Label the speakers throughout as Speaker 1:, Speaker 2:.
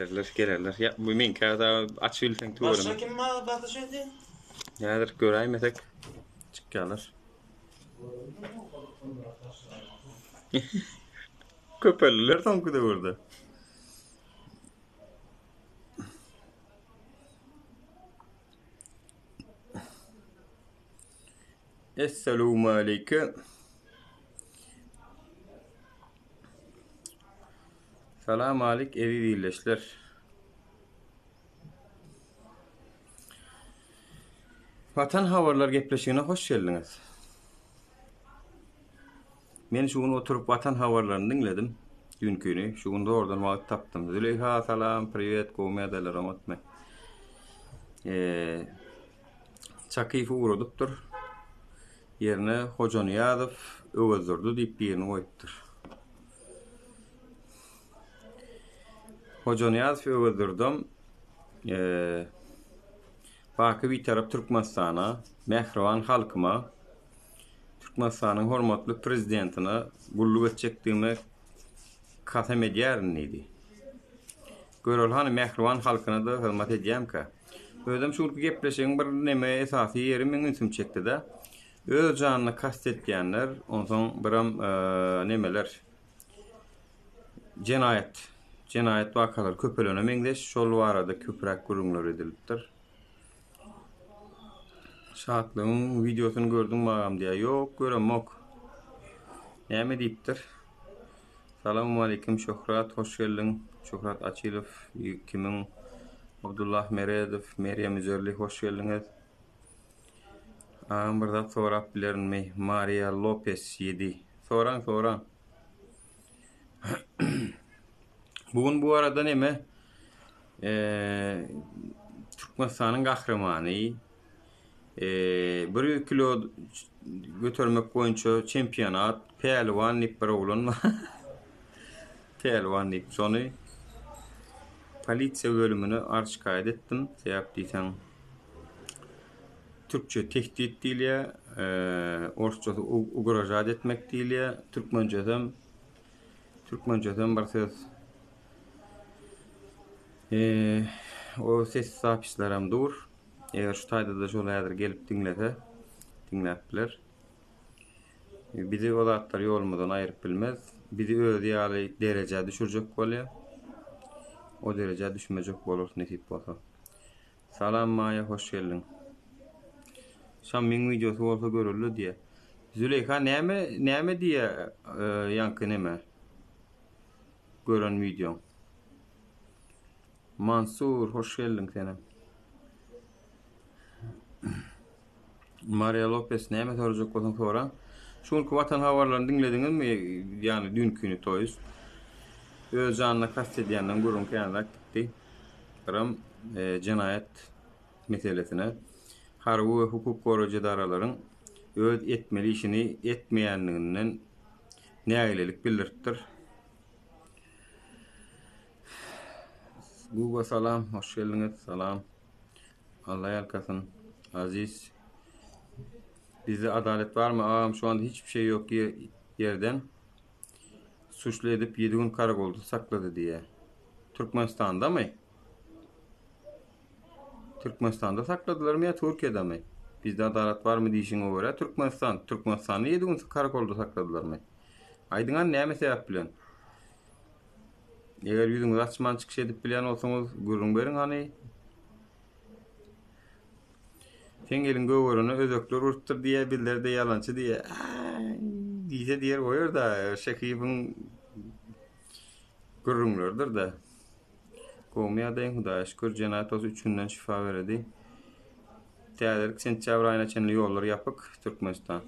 Speaker 1: Gelerler, gelerler. Ýa, bu meňkä da aç bilseň
Speaker 2: Başga
Speaker 1: tüweleme.
Speaker 2: kim bar basyş edýän?
Speaker 1: Häzir göräýmesek çykýarlar. Köpeldiler soňky döwürde. Essalawmaleýkum. Salam alik eziz ildeşler. Watan habarlar gepleşigine hoş geldiňiz. Men şu gün oturyp Watan habarlaryny diňledim. Dünkini şu gün zordan wagt tapdym. Züleýha salam, priwet, gowmy ýagdaýlar oňatmy? Eee Çakyýewi ugradypdyr. Ýerine Hojanyýazow Öwezdurdy diýip birini goýupdyr. Hojanyýazow Öwezdurdam eee Baky Bitarap Türkmenistana, mähriban halkyma, Türkmenistanyň hormatly Prezidentine gulluk etjekdigime kasam edýärin diýdi. Göreli hany mähriban halkyna-da hyzmat edýämkä? Özem şu günki gepleşigiň bir neme esasy ýeri meň ünsümi çekdi-de. Öz janyna kast etýänler, onsoň biram nemeler jenaýat, jenaýat wakalary köpelene meňzeş, şol barada köpräk gürrüňler edilipdir. Şatlygyň wideosyny gördüňmi agam diýýär. Ýok, göremok. Näme diýipdir? Salowmaleýkim Şöhrat, hoş geldiň. Şöhrat Açylow, kimiň? Abdullah Meredow, Merýem Üzerli, hoş geldiňiz. Agam bir zat sorap bilerinmi? Mariýa Lopes 7. Soraň, soraň. Bu gün bu arada neme? Türkmenistanyň gahrymany 100 kilo götermek boýunça çempionat Pälwan diýip bir oglan bar. Pälwan diýip şony polisiýa bölümine arz-şikaýat etdim. Sebäp diýseň türkçe tehdit diýilýär, orsçasy ugrožat etmek diýilýär, türkmençesem türkmençesem bir söz O ses zapislerem dur. Eger şu taýda-da şol häzir gelip diňlese, diňläp biler. Bizi o zatlar ýolumyzdan aýryp bilmez. Bizi özi ýaly derejä düşürjek bolýar. O derejä düşmejek bolarys nesip bolsa. Salam Maýa hoş geldiň. Şamyň wideosy bolsa göreli diýýär. Züleýha näme näme diýýär ýaňky neme? Gören wideoň. Mansur hoş geldiň senem. Maria Lopez näme sorajak bolsaň soraň. Şu günki Watan habarlaryny diňlediňizmi? Ýagny düýnkini toýus. Öz janyna kast edýänden gürrüň känräk gitdi. Biram e, jenaýat meselesine harby we hukuk goraýjy edaralaryň öz etmeli işini etmeýänliginden nägilelik bildiripdir. Guba salam, hoş geldiňiz. Salam. Allah ýalkasyn. Aziz. Bizde adalet barmy? Agam şu anda hiçbir şey yok yerden. Suçlu edip 7 gün karakolda saklady diýýär. Türkmenistandamy? Türkmenistanda sakladylarmy ýa Türkiýedemi? Bizde adalat barmy diýşiňe görä Türkmenistan. Türkmenistanda 7 gün karakolda sakladylarmy? Aýdyň hany näme sebäp bilen? Eger ýüzüňizi açman çykyş edip bilýän bolsaňyz gürrüň beriň hany. Seň eliň gögerene özekler urupdyr diýýär, bizler-de ýalançy diýýär. Diýse diýer goýar-da, Şekibiň gürrüňleridir-de. Gowumy ýagdaýyň Hudaýa şükür jenaýat bolsa üç günden şyfa beredi. Täzelik sentýabr aýyna çenli ýollar ýapyk Türkmenistan.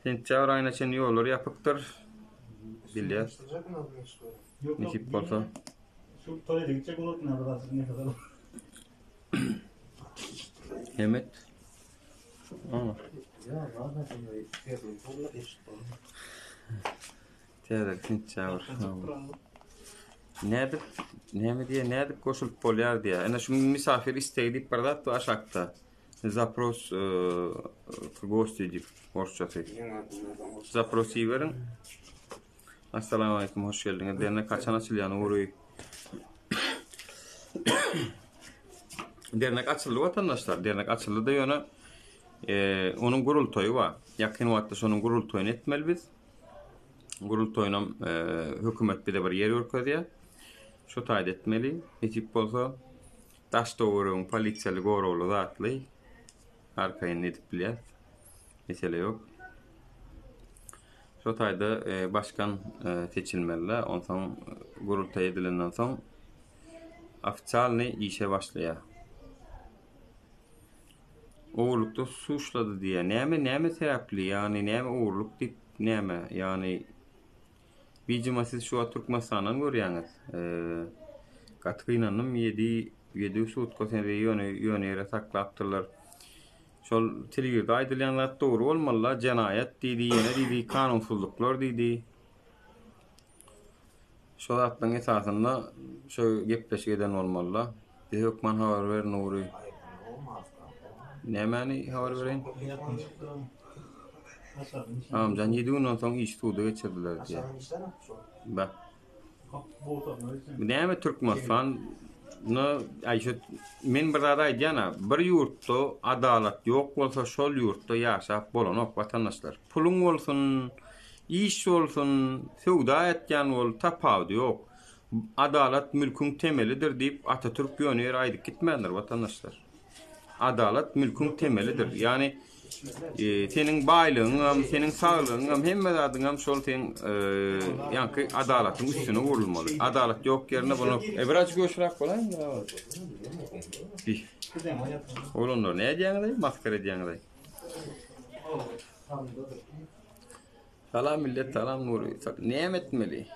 Speaker 1: Sentýabr aýyna çenli ýollar ýapykdyr. Bilýäs. Nesip bolsa.
Speaker 3: Şu tualete gitjek bolup ne kadar ne kadar.
Speaker 1: Hemet. Aa. Täze sentýabr. Nädip, näme diýýär, nädip goşulyp bolýar diýýär. Ine şu misafir istegi diýip bir zat bar aşakda. Zapros k gosti diýip orsçasy. Zapros iberiň. Assalamu aleýkum, hoş geldiňiz. Dernek haçan açylýar Nury? Dernek açyldy watandaşlar, dernek açyldy-da ýöne e, onuň gurultaýy bar. Ýakyn wagtda şonuň gurultaýyny etmeli biz. Gurultaýynam e, hökümet bize bir ýer görkezýär. Şo taýda etmeli. Nesip bolsa daş-töweregiň polisiýaly goragly zatly arkaýyn edip bilýäs. Mesele ýok. Şo taýda e, başkan e, seçilmeli. Onsoň gurultaý edilenden soň Ofitsialnyý işe başlaýar. Ogurlykda suşlady diýýär. Näme näme sebäpli? Ýagny näme ogurlyk diýip näme? Ýagny Widimo siz şu wagt Türkmenistandan görýäňiz. Gaty gynandym 7 7 sutka seni ýöne ýöne ýere saklapdyrlar. Şol telewizorda aýdylýan zat dogry bolmaly-la, jenaýat diýdi, ýene diýdi, kanunsyzlyklar diýdi. Şo zatlaryň esasynda şo gepleşik eden bolmalyda. Bize hökman habar ber Nury. Nämäni habar bereýin? Agamjan 7 günden soň iş suda geçirdiler diýýär. Bak. Bu näme Türkmenistan na aý şu men bir zat aýdýan-a, bir ýurtda adalat ýok bolsa şol ýurtda ýaşap bolanok watandaşlar. Puluň bolsun, Iş bolsun, söwda etýän bol, tapawudy ýok. Adalat mülküň temelidir diýip Atatürk ýöne ýere aýdyp gitmändir watandaşlar. Adalat mülküň temelidir. Ýagny seniň baýlygyňam, seniň saglygyňam, hemme zadyňam şol seň ýaňky adalatyň üstüne gurulmaly. Adalat ýok ýerinde bunu e biraz göçüräk bolaýyn. Bi. Oglanlar nädýäňiz-aý, maskara edýäňiz-aý. Salam millet salam Nury. Näme etmeli?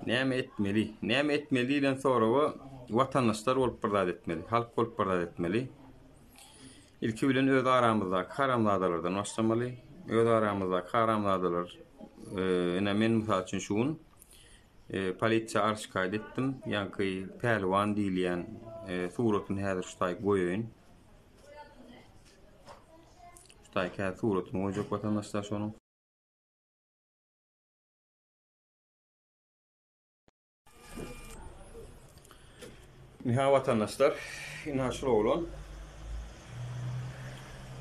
Speaker 1: Näme etmeli? Näme etmeli diýlen soraga watandaşlar bolup bir zat etmeli, halk bolup bir zat etmeli. Ilki bilen öz aramyzdaky haramzadalardan başlamaly. Öz aramyzdaky haramzadalar e, ine men mysal üçin şu gün e, polisiýa arz şikaýat etdim. Ýaňky pälwan diýilýän e, suratyny häzir şu taýy goýaýyn. Şu taýky häzir suratyny goýjak watandaşlar şonuň. Ynha watandaşlar, ynha şul oglan.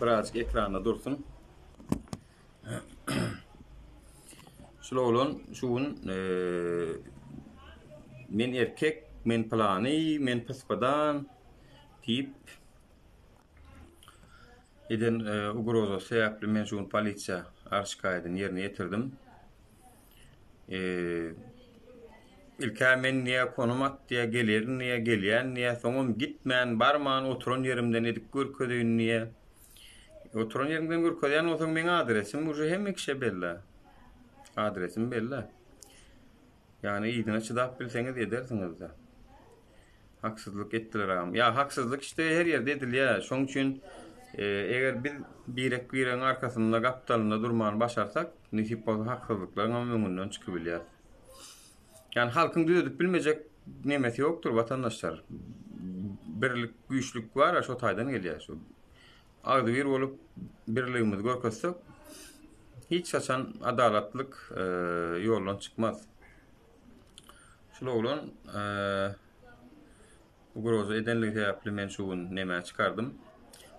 Speaker 1: Birazcık ekranda dursun. Şul oglan şu gün men erkek, men plany, men pyspadan diýip eden ugrozasy sebäpli men şu gün polisiýa arz şikaýadyny ýerine ýetirdim. Ilkä men diýä konum at diýä gelerin diýä gelýän diýä soňam gitmän barman oturan ýerimden edip görkezeýin diýä. Oturan ýeriňden görkezýän bolsaň meň adresim uje hemme kişä belli. Adresim belli. Ýagny yzyna çydap bilseňiz edersiňiz-de. Haksyzlyk etdiler agam. Ýa haksyzlyk işte her ýerde edilýär. Şoň üçin e, eger biz birek biregiň arkasynda gapdalynda durmany başarsak, nesip bolsa haksyzlyklaryň hem öňünden çykyp bilýäris. Ýani halkyň düzedip bilmejek nemesi ýokdur watandaşlar. Birlik, güýçlük bar, şo taýdan gelýär şu. Agzybir bolup birligimizi görkezsek, hiç haçan adalatlyk e, ýoldan çykmaz. Şul oglan ugroza edenligi sebäpli men şu gün nämä çykardym.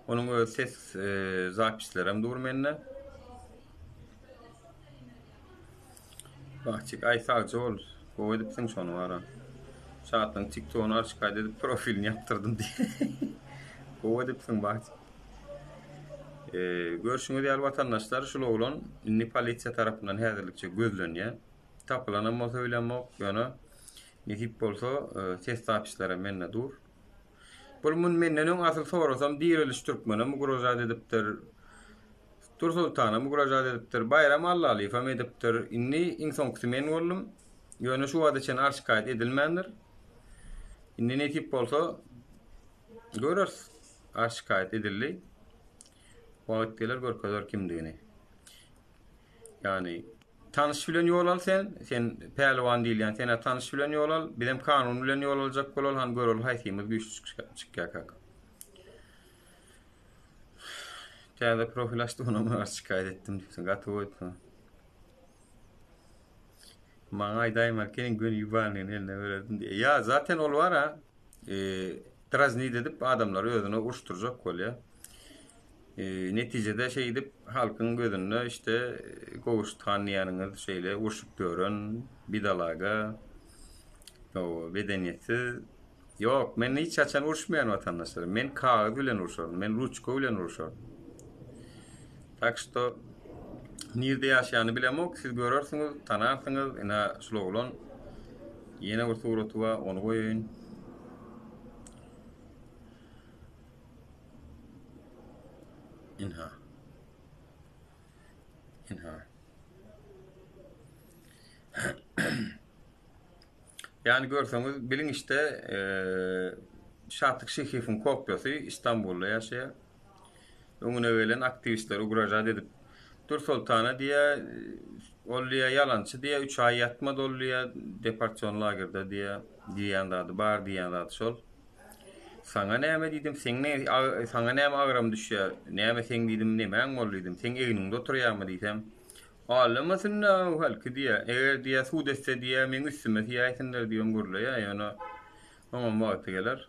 Speaker 1: Onuň öz ses zapislerem dur mende. Bahçik aý sagja bol. Gowy edipsiň şony bara. Şatlygyň TikTogyny arşikaýt edip profilini ýapdyrdym diýip. Gowy edipsiň Bahçik. Görşüňiz ýaly watandaşlar şul oglan indi polisiýa tarapyndan häzirlikçe gözlenýär. Tapylanam bolsa bilemok, ýöne nesip bolsa ses zapislerem mende dur. Bul mun menden öň asyl sorasam Direliş Türkmenem ugrojat edipdir. Dursoltanam ugrojat edipdir. Baýram Allalyýewem edipdir. Indi iň soňkusy men boldum. Ýöne şu wagta çenli arşikaýat edilmändir. Indi nesip bolsa göreris. Arşikaýat edildi. Wagt geler görkezer kimdigini. Ýagny Tanyş bilen ýol al sen, sen pälwan diýilýän senä tanyş bilen ýol al, bizem kanun bilen ýol aljak bolaly, hany göreli haýsymyz güýçli çykýarkak. Täze profil açdym onam arz şikaýat etdim diýipsiň, gaty gowy etdiň. Maňa aýdaýma, keniň göni ýubanlygyny eline bererdim diýýär. Ýa zaten ol bar-a, e, Draznit edip adamlary özüne uruşdyrjak bolýar. Netijede şeýdip halkyň gözünde işte Gowşut han diýýäniňiz şeýle urşup ýören bidalaga, medeniýetsiz. Ýok, men hiç haçan uruşmaýan watandaşlar. Men kagyz bilen urşaryn, men ruçka bilen urşaryn. Tak şto nirde ýaşaýanyny bilemok, siz görersiňiz, tanarsyňyz. Ine şul oglan. Ýene bir suraty bar, ony goýaýyn. Inha. Inha. Ýani görseňiz, biliň işte, Şatlyk Şehiýewiň kopiýasy Istanbulda ýaşaýar. Öňüne gelen aktiwistleri ugražat edip, Dürsoltana diýýär, ol diýýär ýalançy diýýär, üç aý ýatmady ol diýýär, deportasion lagerde diýýär, diýýän zady bar diýýän zady şol. Saňa näme diýdim, seň ne, saňa näme agram düşýär, näme seň diýdim, nemäň boldy diýdim, seň egniňde oturýarmy diýsem, Aldamasyn-da hälki diýýär, eger diýýär sud etse diýýär, meň üstüme siýäýsinler diýibem gürleýär, ýöne oňam wagty geler.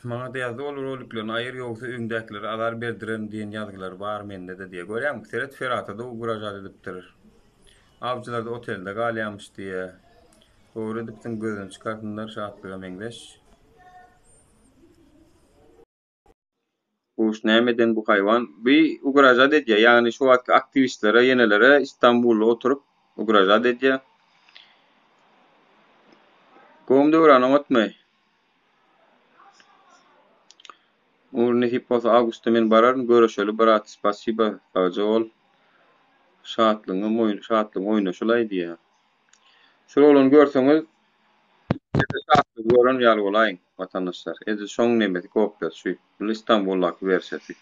Speaker 1: Maňa-da ýazdy ol roliklerini aýyr ýogsa öňdäkilere azar berdirerin diýen ýazgylar bar mende-de diýýär. Görýäňmi seret Ferata-da ugražat edipdir. Awjylarda otelde galýamyş diýýär. Dogry edipsiň gözüni çykarsynlar şatlyga meňzeş. Guş näme eden bu haýwan? Bu ugražat edýär ýagny şu wagtky aktiwistlere ýenelere Istanbulda oturyp ugražat edýär. Gowmy Döwran oňatmy? Ugur nesip bolsa awgustda men bararyn görüşeli brat spasiba sagja bol. Şatlygyňam oýun şatlygyň oýny şulaý diýýär. Şul oglany görseňiz şatlygy gören ýaly bolaýyň watandaşlar. Edil şoň nemesi kopiýasy şu. Bul Istanbuldaky wersiýasy.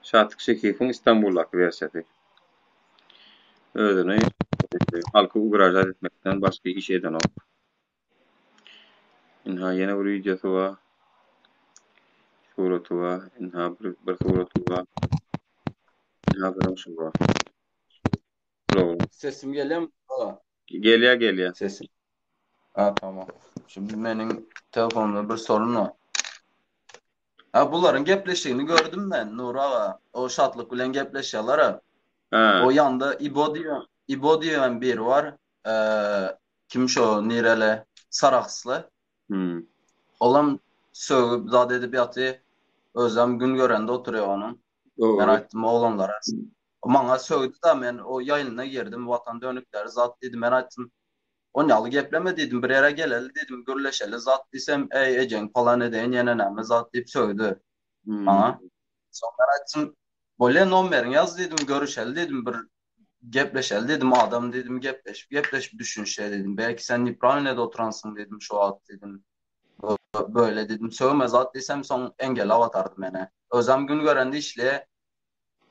Speaker 1: Şatlyk Şekiýewiň Istanbuldaky wersiýasy. Özüni halky ugražat etmekden başga iş edenok. Ynha ýene bir wideosy bar. Suraty bar. Ynha bir, bir suraty bar. Ynha bir şu bar.
Speaker 2: Sesim gelýärmi?
Speaker 1: Gelýär, gelýär.
Speaker 2: Sesim. Ha, tamam. Şimdi meniň telefonumda bir sorun bar. Ha, bularyň gepleşigini gördüm men, Nury aga. O Şatlyk bilen gepleşýärler.
Speaker 1: Ha.
Speaker 2: O ýanda İbo diýen, İbo diýen biri bar. Eee, kim şo nireli? Saraksly.
Speaker 1: Hmm.
Speaker 2: Olam sögüp zat edip ýaty. Özem gün görende oturýar onuň.
Speaker 1: Dogry.
Speaker 2: Men aýtdym oglanlara. Maňa sögdi da men o ýaýlyna girdim watan dönükleri zat diýdi. Men aýtdym on ýaly gepleme diýdim bir ýere geleli diýdim gürleşeli zat diýsem eý ejeň palan edeýin ýene näme zat diýip sögdi
Speaker 1: Hmm.
Speaker 2: maňa. Soň men aýtdym bolýa nomeriňi ýaz diýdim görüşeli diýdim bir gepleşeli diýdim adam diýdim gepleşip gepleşip düşünişeli diýdim. Belki sen nepravilnede oturansyň diýdim şu wagt diýdim. Böyle diýdim sögme zat diýsem soň engellap atardy meni. Özem gün görende işleýä.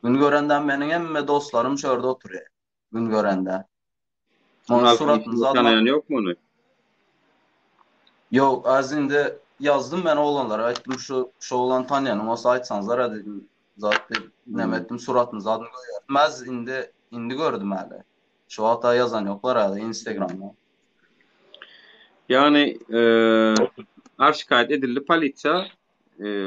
Speaker 2: Gün görende meniň hemme dostlarym şu ýerde oturýar. Gün görende. Munuň suratyny zat
Speaker 1: Tanaýan ýokmy ony?
Speaker 2: Ýok, az indi ýazdym men oglanlara aýtdym şu şu oglan tanýanyň bolsa aýtsaňyzlara diýdim. Zat diýip näme etdim suratyny zadyny goýýardym. Az indi indi gördüm häli. Şu wagta ýazan ýoklar häli Instagramda.
Speaker 1: Ýagny arz şikaýat edildi polisiýa.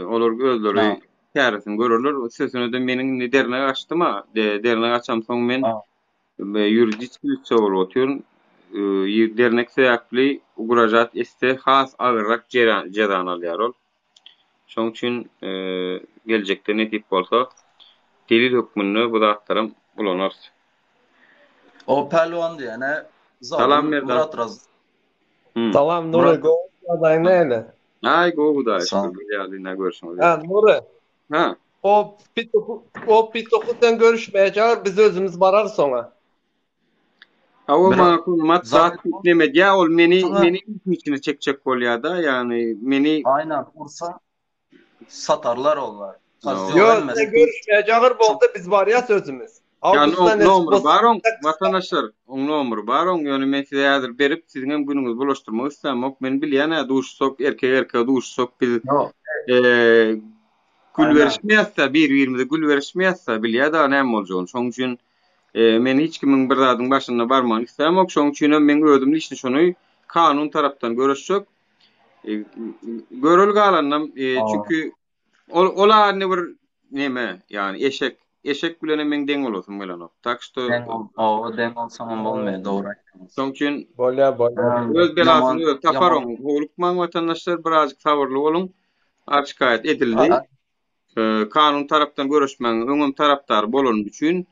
Speaker 1: Olar özleri çäresini görerler. Üstesine-de meniň indi dernek açdym-a. Dernek açamsoň men ýuridiski liso bolup otyryn. Dernek sebäpli ugražat etse has agyrrak jezany alýar ol. Şonuň üçin geljekde nesip bolsa delil hökmünde bu zatlaram ulanarys.
Speaker 2: O pälwan diýene
Speaker 1: Salam Merdan.
Speaker 2: Murat Raz.
Speaker 4: Salam Nury, gowy ýagdaýyň nähili?
Speaker 1: Aý gowy Hudaýa şükür, bir ýaly ine görşüňiz ýaly.
Speaker 4: Ha Nury.
Speaker 1: Ha.
Speaker 4: O pituh o pituhy sen görüşmäge çagyr, biz özümiz bararys oňa.
Speaker 1: Hawa maňa konum zat diýip neme edýär, ol meni meni işiň içine çekjek bolýar-da, ýagny meni
Speaker 2: Aýnan ursa satarlar olar.
Speaker 4: Ýok, sen görüşmäge çagyr bolsa biz barýas özümiz.
Speaker 1: Ýa nomeri bar oň, watandaşlar, oň nomeri bar oň, ýöne men size häzir berip siziňem günüňizi bulaşdyrmak islämok. Men bilýän-ä duşuşsak, erkek erkege duşuşsak biz gül berişmeýäs-dä, bir-birimize gül berişmeýäs-dä, bilýä dagy näme boljagyny. Şonuň üçin men hiç kimiň bir zadyň başyna barmagyny islämok. Şonuň üçinem meň özüm lişni şony kanun tarapdan göreşjek. Göreli galanynam, çünki ol ol indi bir neme, ýagny eşek. Eşek bilenem meň deň bolasym gelenok. Tak şto
Speaker 2: Deň ol, hawa, deň bolsaňam bolmaýar, dogry aýtdyňyz.
Speaker 1: Şoň üçin
Speaker 4: Bolýar, bolýar.
Speaker 1: Öz belasyny özi tapar oň. Howlukmaň watandaşlar, birazjyk sabyrly boluň. Arz-şikaýat edildi. Kanun tarapdan göreşmegiň öňem tarapdary bolanym üçin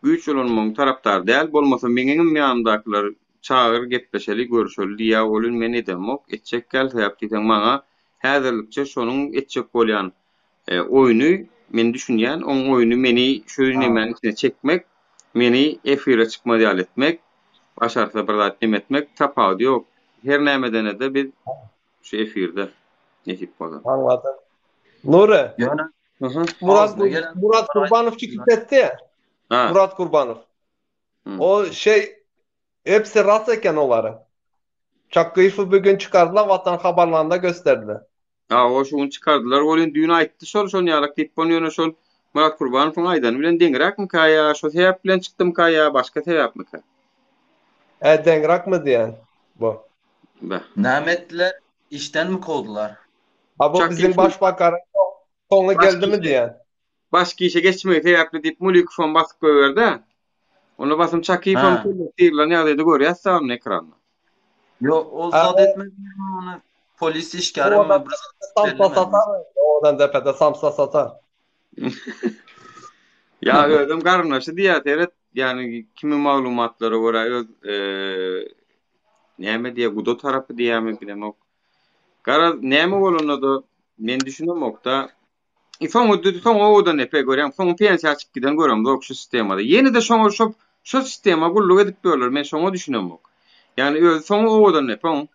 Speaker 1: güýç ulanmagyň tarapdary däl. Bolmasa meňeňem ýanymdakylar çagyr gepleşeli, görüşeli diýýär welin men edemok. Etjek däl, sebäp diýseň maňa häzirlikçe şonuň etjek bolýan oýny men düşünýän, oň oýny meni şu nemäniň içine çekmek, meni efire çykmaz ýaly etmek, başarsa bir zat neme etmek, tapawudy ýok. Her nämedene-de biz Şu efirde nesip bolsa.
Speaker 4: Aňladım. Nury.
Speaker 2: Ýöne
Speaker 4: Murat Murat Kurbanow çykyp etdi.
Speaker 1: Ha.
Speaker 4: Murat Kurbanow. O şey hepsi ras eken olary. Çakgyýewi bugün çykardylar Watan habarlarynda gösterdiler.
Speaker 1: Ha, o şu gün çykardylar. Welin düýn aýtdy şol şol ýalak diýip bolny ýöne şol Murat Kurbanowyň aýdany bilen deňräkmika ýa şo sebäp bilen çykdymyka ýa başga sebäpmika?
Speaker 4: E deňräkmi diýen bu.
Speaker 1: Beh.
Speaker 2: Näme etdiler? Işdenmi kowdular?
Speaker 4: Ha bu biziň baş bakanyň soňy geldimi diýen.
Speaker 1: Başga işe geçmegi sebäpli diýip Mulikowam basyp goýberdi. Onda basym Çakyýewem syrylan ýagdaýda görýäs-dä ony ekranda.
Speaker 2: Ýok, ol zat etmedi ony polis işgärimi bir
Speaker 4: zat Samsa satar, owadan depede samsa satar.
Speaker 1: Ýa özem garyndaşy diýýär, seret, ýagny kimi maglumatlara görä öz näme diýýär, guda tarapy diýýärmi bilemok. Garaz, näme bolanda-da men düşünemok-da. Soňy soňy owadan depe görýäň, soňy pensiýa çykyp giden göremzok şu sistemada. Ýene-de şoňa şo şo sistema gulluk edip ýörler, men şoňa düşünemok. Ýagny özi soňy owadan depe oň.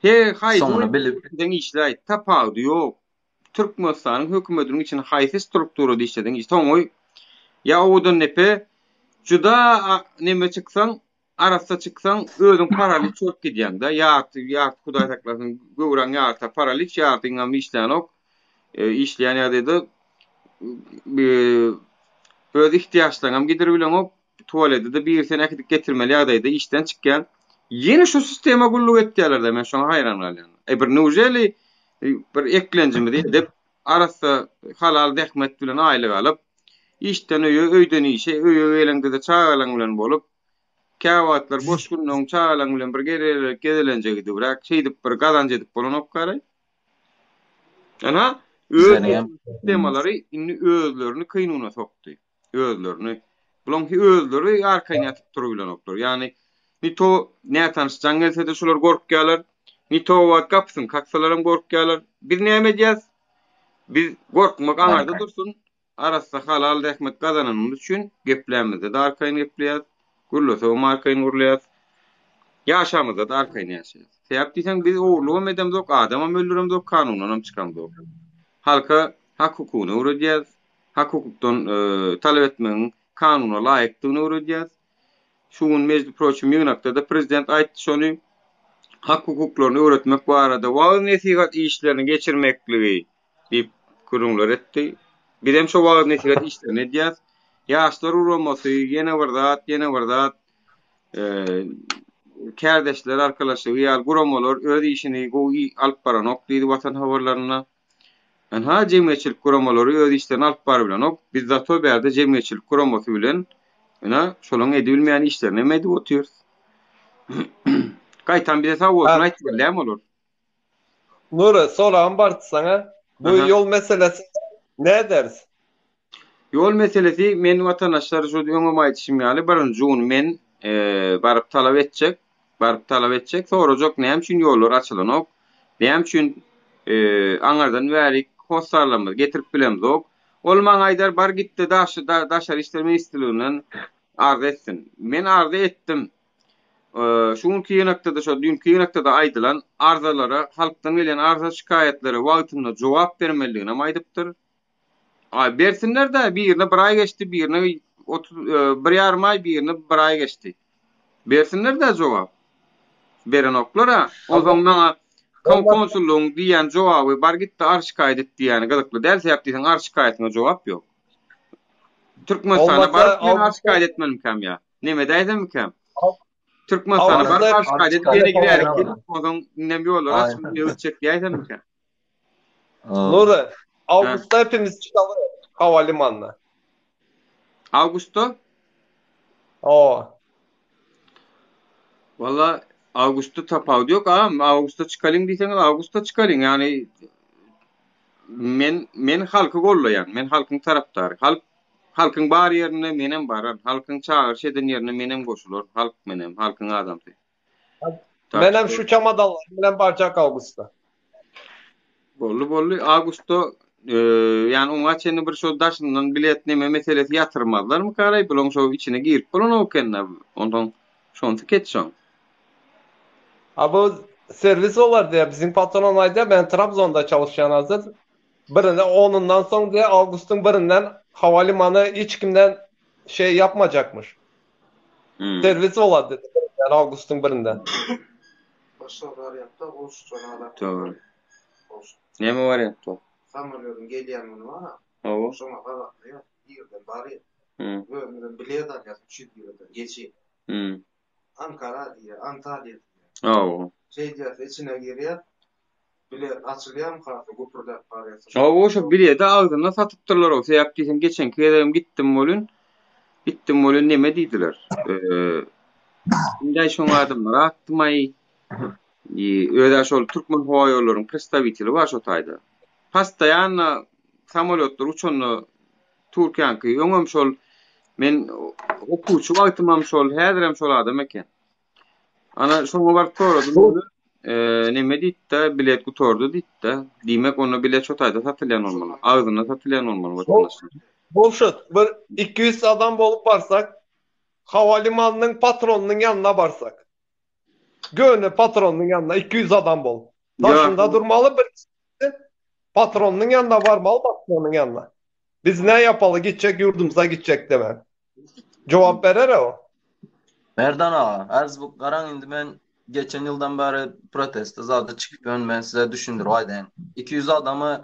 Speaker 1: He, haýsy
Speaker 2: Soňuny bilip.
Speaker 1: işläý, tapawudy ýok. Türkmenistanyň hökümetiniň içinde haýsy strukturada işleseň iş, soňy ýa Owadandepe juda neme çyksaň, arassa çyksaň, özüň paraliç bolup gidýäň-de, ýarty, ýarty Hudaý saklasyn, göwräň ýarysy paraliç, ýartyňam işlänok. Işleýän ýagdaýda öz ihtiýaçlaryňam gidiribileňok, tualete-de biri seni äkidip getirmeli ýagdaýda işden çykýaň. Ýene şu sistema gulluk etýärler-de, men şoňa haýran galýan. E bir newželi bir eklenjimizi edip, arassa halal zähmet bilen aýlyk alyp, işden öýe, öýden işe, öýe geleňde-de çagalaň bilen bolup, käwagtlar boş günleň çagalaň bilen bir gezelenje gidibräk, şeýdip bir gazanç edip bolanok garaý. Ana, öz sistemalary indi özlerini kynuna sokdy. Özlerini. Bulaň özleri arkaýyn ýatyp durubilenoklar. Ýagny ni to nätanyş jaň gelse-de şular gorkýarlar. Ni to wagt gapysyny kaksalaram gorkýarlar. Biz näme edýäs? Biz gorkmak aňarda dursun. Arassa halal zähmet gazananymyz üçin geplämizde-de arkaýyn gepleýäs, gürlesegem arkaýyn gürleýäs. Ýaşamyzda-da arkaýyn ýaşaýas. Sebäp diýseň biz ogurlygam edemzok, adamam öldüremzok, kanundanam çykamzok. Halka hak-hukugyny öwredýäs. Hak-hukukdan talap etmegiň kanuna laýykdygyny öwredýäs. Şu gün mejlis proçim ýygnakda-da prezident aýtdy şony. Hak-hukuklaryny öwretmek barada wagyz-nesihat işlerini geçirmekligi diýip gürrüňler etdi. Bizem şo wagyz-nesihat işlerini edýäs. Ýaşlar guramasy, ýene bir zat, ýene bir zat, kärdeşler arkalaşygy ýaly guramalar öz işini gowy alyp baranok diýdi Watan habarlarynda. Ynha, jemgyýetçilik guramalary öz işlerini alyp barybilenok. Biz zato bärde jemgyýetçilik guramasy bilen ynha, şolaryň edibilmeýän işlerini hem edip otyrys. Gaýtam bize sag bolsun aýtmaly dämi olar?
Speaker 4: Nury, soragym bardy saňa. Bu ýol meselesi ne ederis?
Speaker 1: Ýol meselesi men watandaşlar şu öňem aýdyşym ýaly birinji gün men baryp talap etjek, baryp talap etjek, sorajak näme üçin ýollar açylanok, näme üçin aňyrdan bärik hossarlarymyzy getirip bilemzok. Ol maňa aýdar bar gitde daşary işler ministrliginden arza etsin. Men arza etdim. Şu günki ýygnakda-da, şo düýnki ýygnakda-da aýdylan arzalara, halkdan gelýän arza-şikaýatlara wagtynda jogap bermelidiginem aýdypdyr. Aý, bersinler-dä, birine bir aý geçdi, birine 30 bir ýarym aý, birine bir aý geçdi. Bersinler-dä jogap. Berenoklar-a. Onsoň maňa konsullygyň diýýän jogaby bar git-de arz-şikaýat et diýýäni gyzykly däl, sebäp diýseň arz-şikaýatyňa jogap ýok. Türkmenistana baryp men arz-şikaýat etmelimikäm ýa? Neme edäýsemmikäm? Türkmenistana baryp
Speaker 4: Awgustda
Speaker 1: arşka edip ýene girärik diýip, onsoň indem ýollar açyp indi gitjek diýäýsemmikä?
Speaker 4: Nury, awgustda hepimiz çykaly howalimanna.
Speaker 1: Awgustda?
Speaker 4: Hawa.
Speaker 1: Walla awgustda tapawudy ýok agam. Awgustda çykalyň diýseňiz awgustda çykalyň. Ýagny men men halky gollaýan. Men halkyň tarapdary. Halk halkyň bar ýerinde menem bararyn. Halkyň çagyryş eden ýerine menem goşularyn. Halk menem, halkyň adamsy. Tak
Speaker 4: Menem
Speaker 1: şo
Speaker 4: şu çamadanlarym bilen barjak awgustda.
Speaker 1: Boldy boldy. Awgustda ýani oňa çenli bir şo daşyndan bilet neme meselesi ýatyrmazlarmykaraý bulaň şo içine girip bolanok ekende onsoň şonsy keç şoň.
Speaker 4: A bu serwis bolar diýýär. Biziň patron aýdýar, men Trabzonda çalışýan hazir. Birinde onundan soň diýýär, awgustyň birinden howalimany hiç kimden şey ýapmajakmyş.
Speaker 1: Hmm.
Speaker 4: Serwis bolar diýdi, birinden, awgustyň birinden.
Speaker 5: Başga wariantda goşuçan adam.
Speaker 1: Dogry. Näme wariant bar?
Speaker 5: Samolýodyň gelýän güni bar-a.
Speaker 1: Hawa.
Speaker 5: Şoňa gabatlaýar. Irden barýar.
Speaker 1: Hmm.
Speaker 5: Özümizem bilet alýas 300 liradan geçip.
Speaker 1: Hmm.
Speaker 5: Ankara diýýär, Antalýa diýýär.
Speaker 1: Hawa.
Speaker 5: Şeýdýäs, içine girýär. Bilet açylýarmykasy güpürdäp barýas.
Speaker 1: Hawa şo biledi agzynda satypdyrlar-ow. Sebäp diýseň geçenki gezegem gitdim welin, gitdim welin neme diýdiler. Eee, Kimdäý şoň adamlar atdymaý. Özä şol Türkmen howa ýollaryň predstawiteli bar şo taýda. Postoýanno samolýotlar uçanda Türkiýäňki öňem şol men okuwçy wagtymam şol häzirem şol adam eken. Ana şoňa baryp soradym ony. Eee neme diýdi-de bilet gutardy diýdi-de. Diýmek onda bilet şo taýda satylýan bolmaly. Agzynda satylýan bolmaly watandaşlar.
Speaker 4: Gowşut, bir 200 adam bolup barsak, howalimanynyň patronynyň ýanyna barsak. Göni patronynyň ýanyna 200 adam bolup. Daşynda durmaly bir patronynyň ýanyna barmaly başlygynyň ýanyna. Biz ne ýapaly gitjek ýurdumyza gitjek demän. Jogap berer o.
Speaker 2: Merdan aga, az bu garaň indi men geçen ýyldan bäri proteste zada çykyp ýörün men size düşündirip aýdaýyn. 200 adamy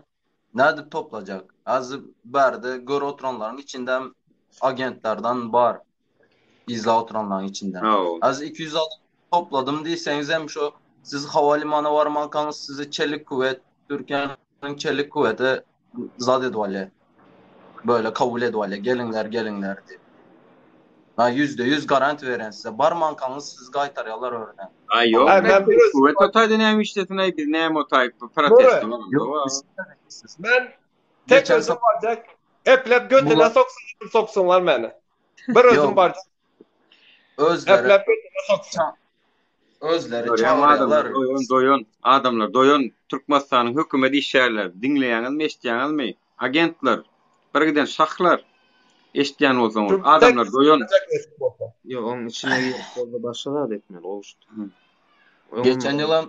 Speaker 2: nädip toplajak? Az bärde gör oturanlaryň içindem agentlerden bar. Yzlap oturanlaryň içinde. Az 200 adam topladym diýseňizem şo siz howalimana barmankaňyz sizi çelik küwet, Türkiýäniň çelik küweti zat edip alýar. Böyle kabul edip alýar. Geliňler, geliňler diýip. Ha 100% garanti berýän size. Barmankaňyz sizi gaýtarýarlar örden.
Speaker 1: Aý ýok.
Speaker 4: Aý, men bir
Speaker 1: Küwet o taýda näme işlesin aý biz näme o taý protest
Speaker 2: Ýok,
Speaker 4: Men tek özüm barjak. Eplep götüne soksunlar, soksunlar meni. Bir özüm barjak.
Speaker 2: Özleri
Speaker 4: Eplep götüne soksun.
Speaker 2: Özleri
Speaker 1: çagyrýarlar.
Speaker 2: Doýan,
Speaker 1: doýan, adamlar doýan. Türkmenistanyň hökümet işgärleri, diňleýäňizmi, eşitýäňizmi? Agentler, bir giden şahlar. Eşitýän bolsaňyz, adamlar doýan.
Speaker 5: Ýok, oň içine girip bolsa başga zat etmeli, Gowşut.
Speaker 2: Geçen ýylam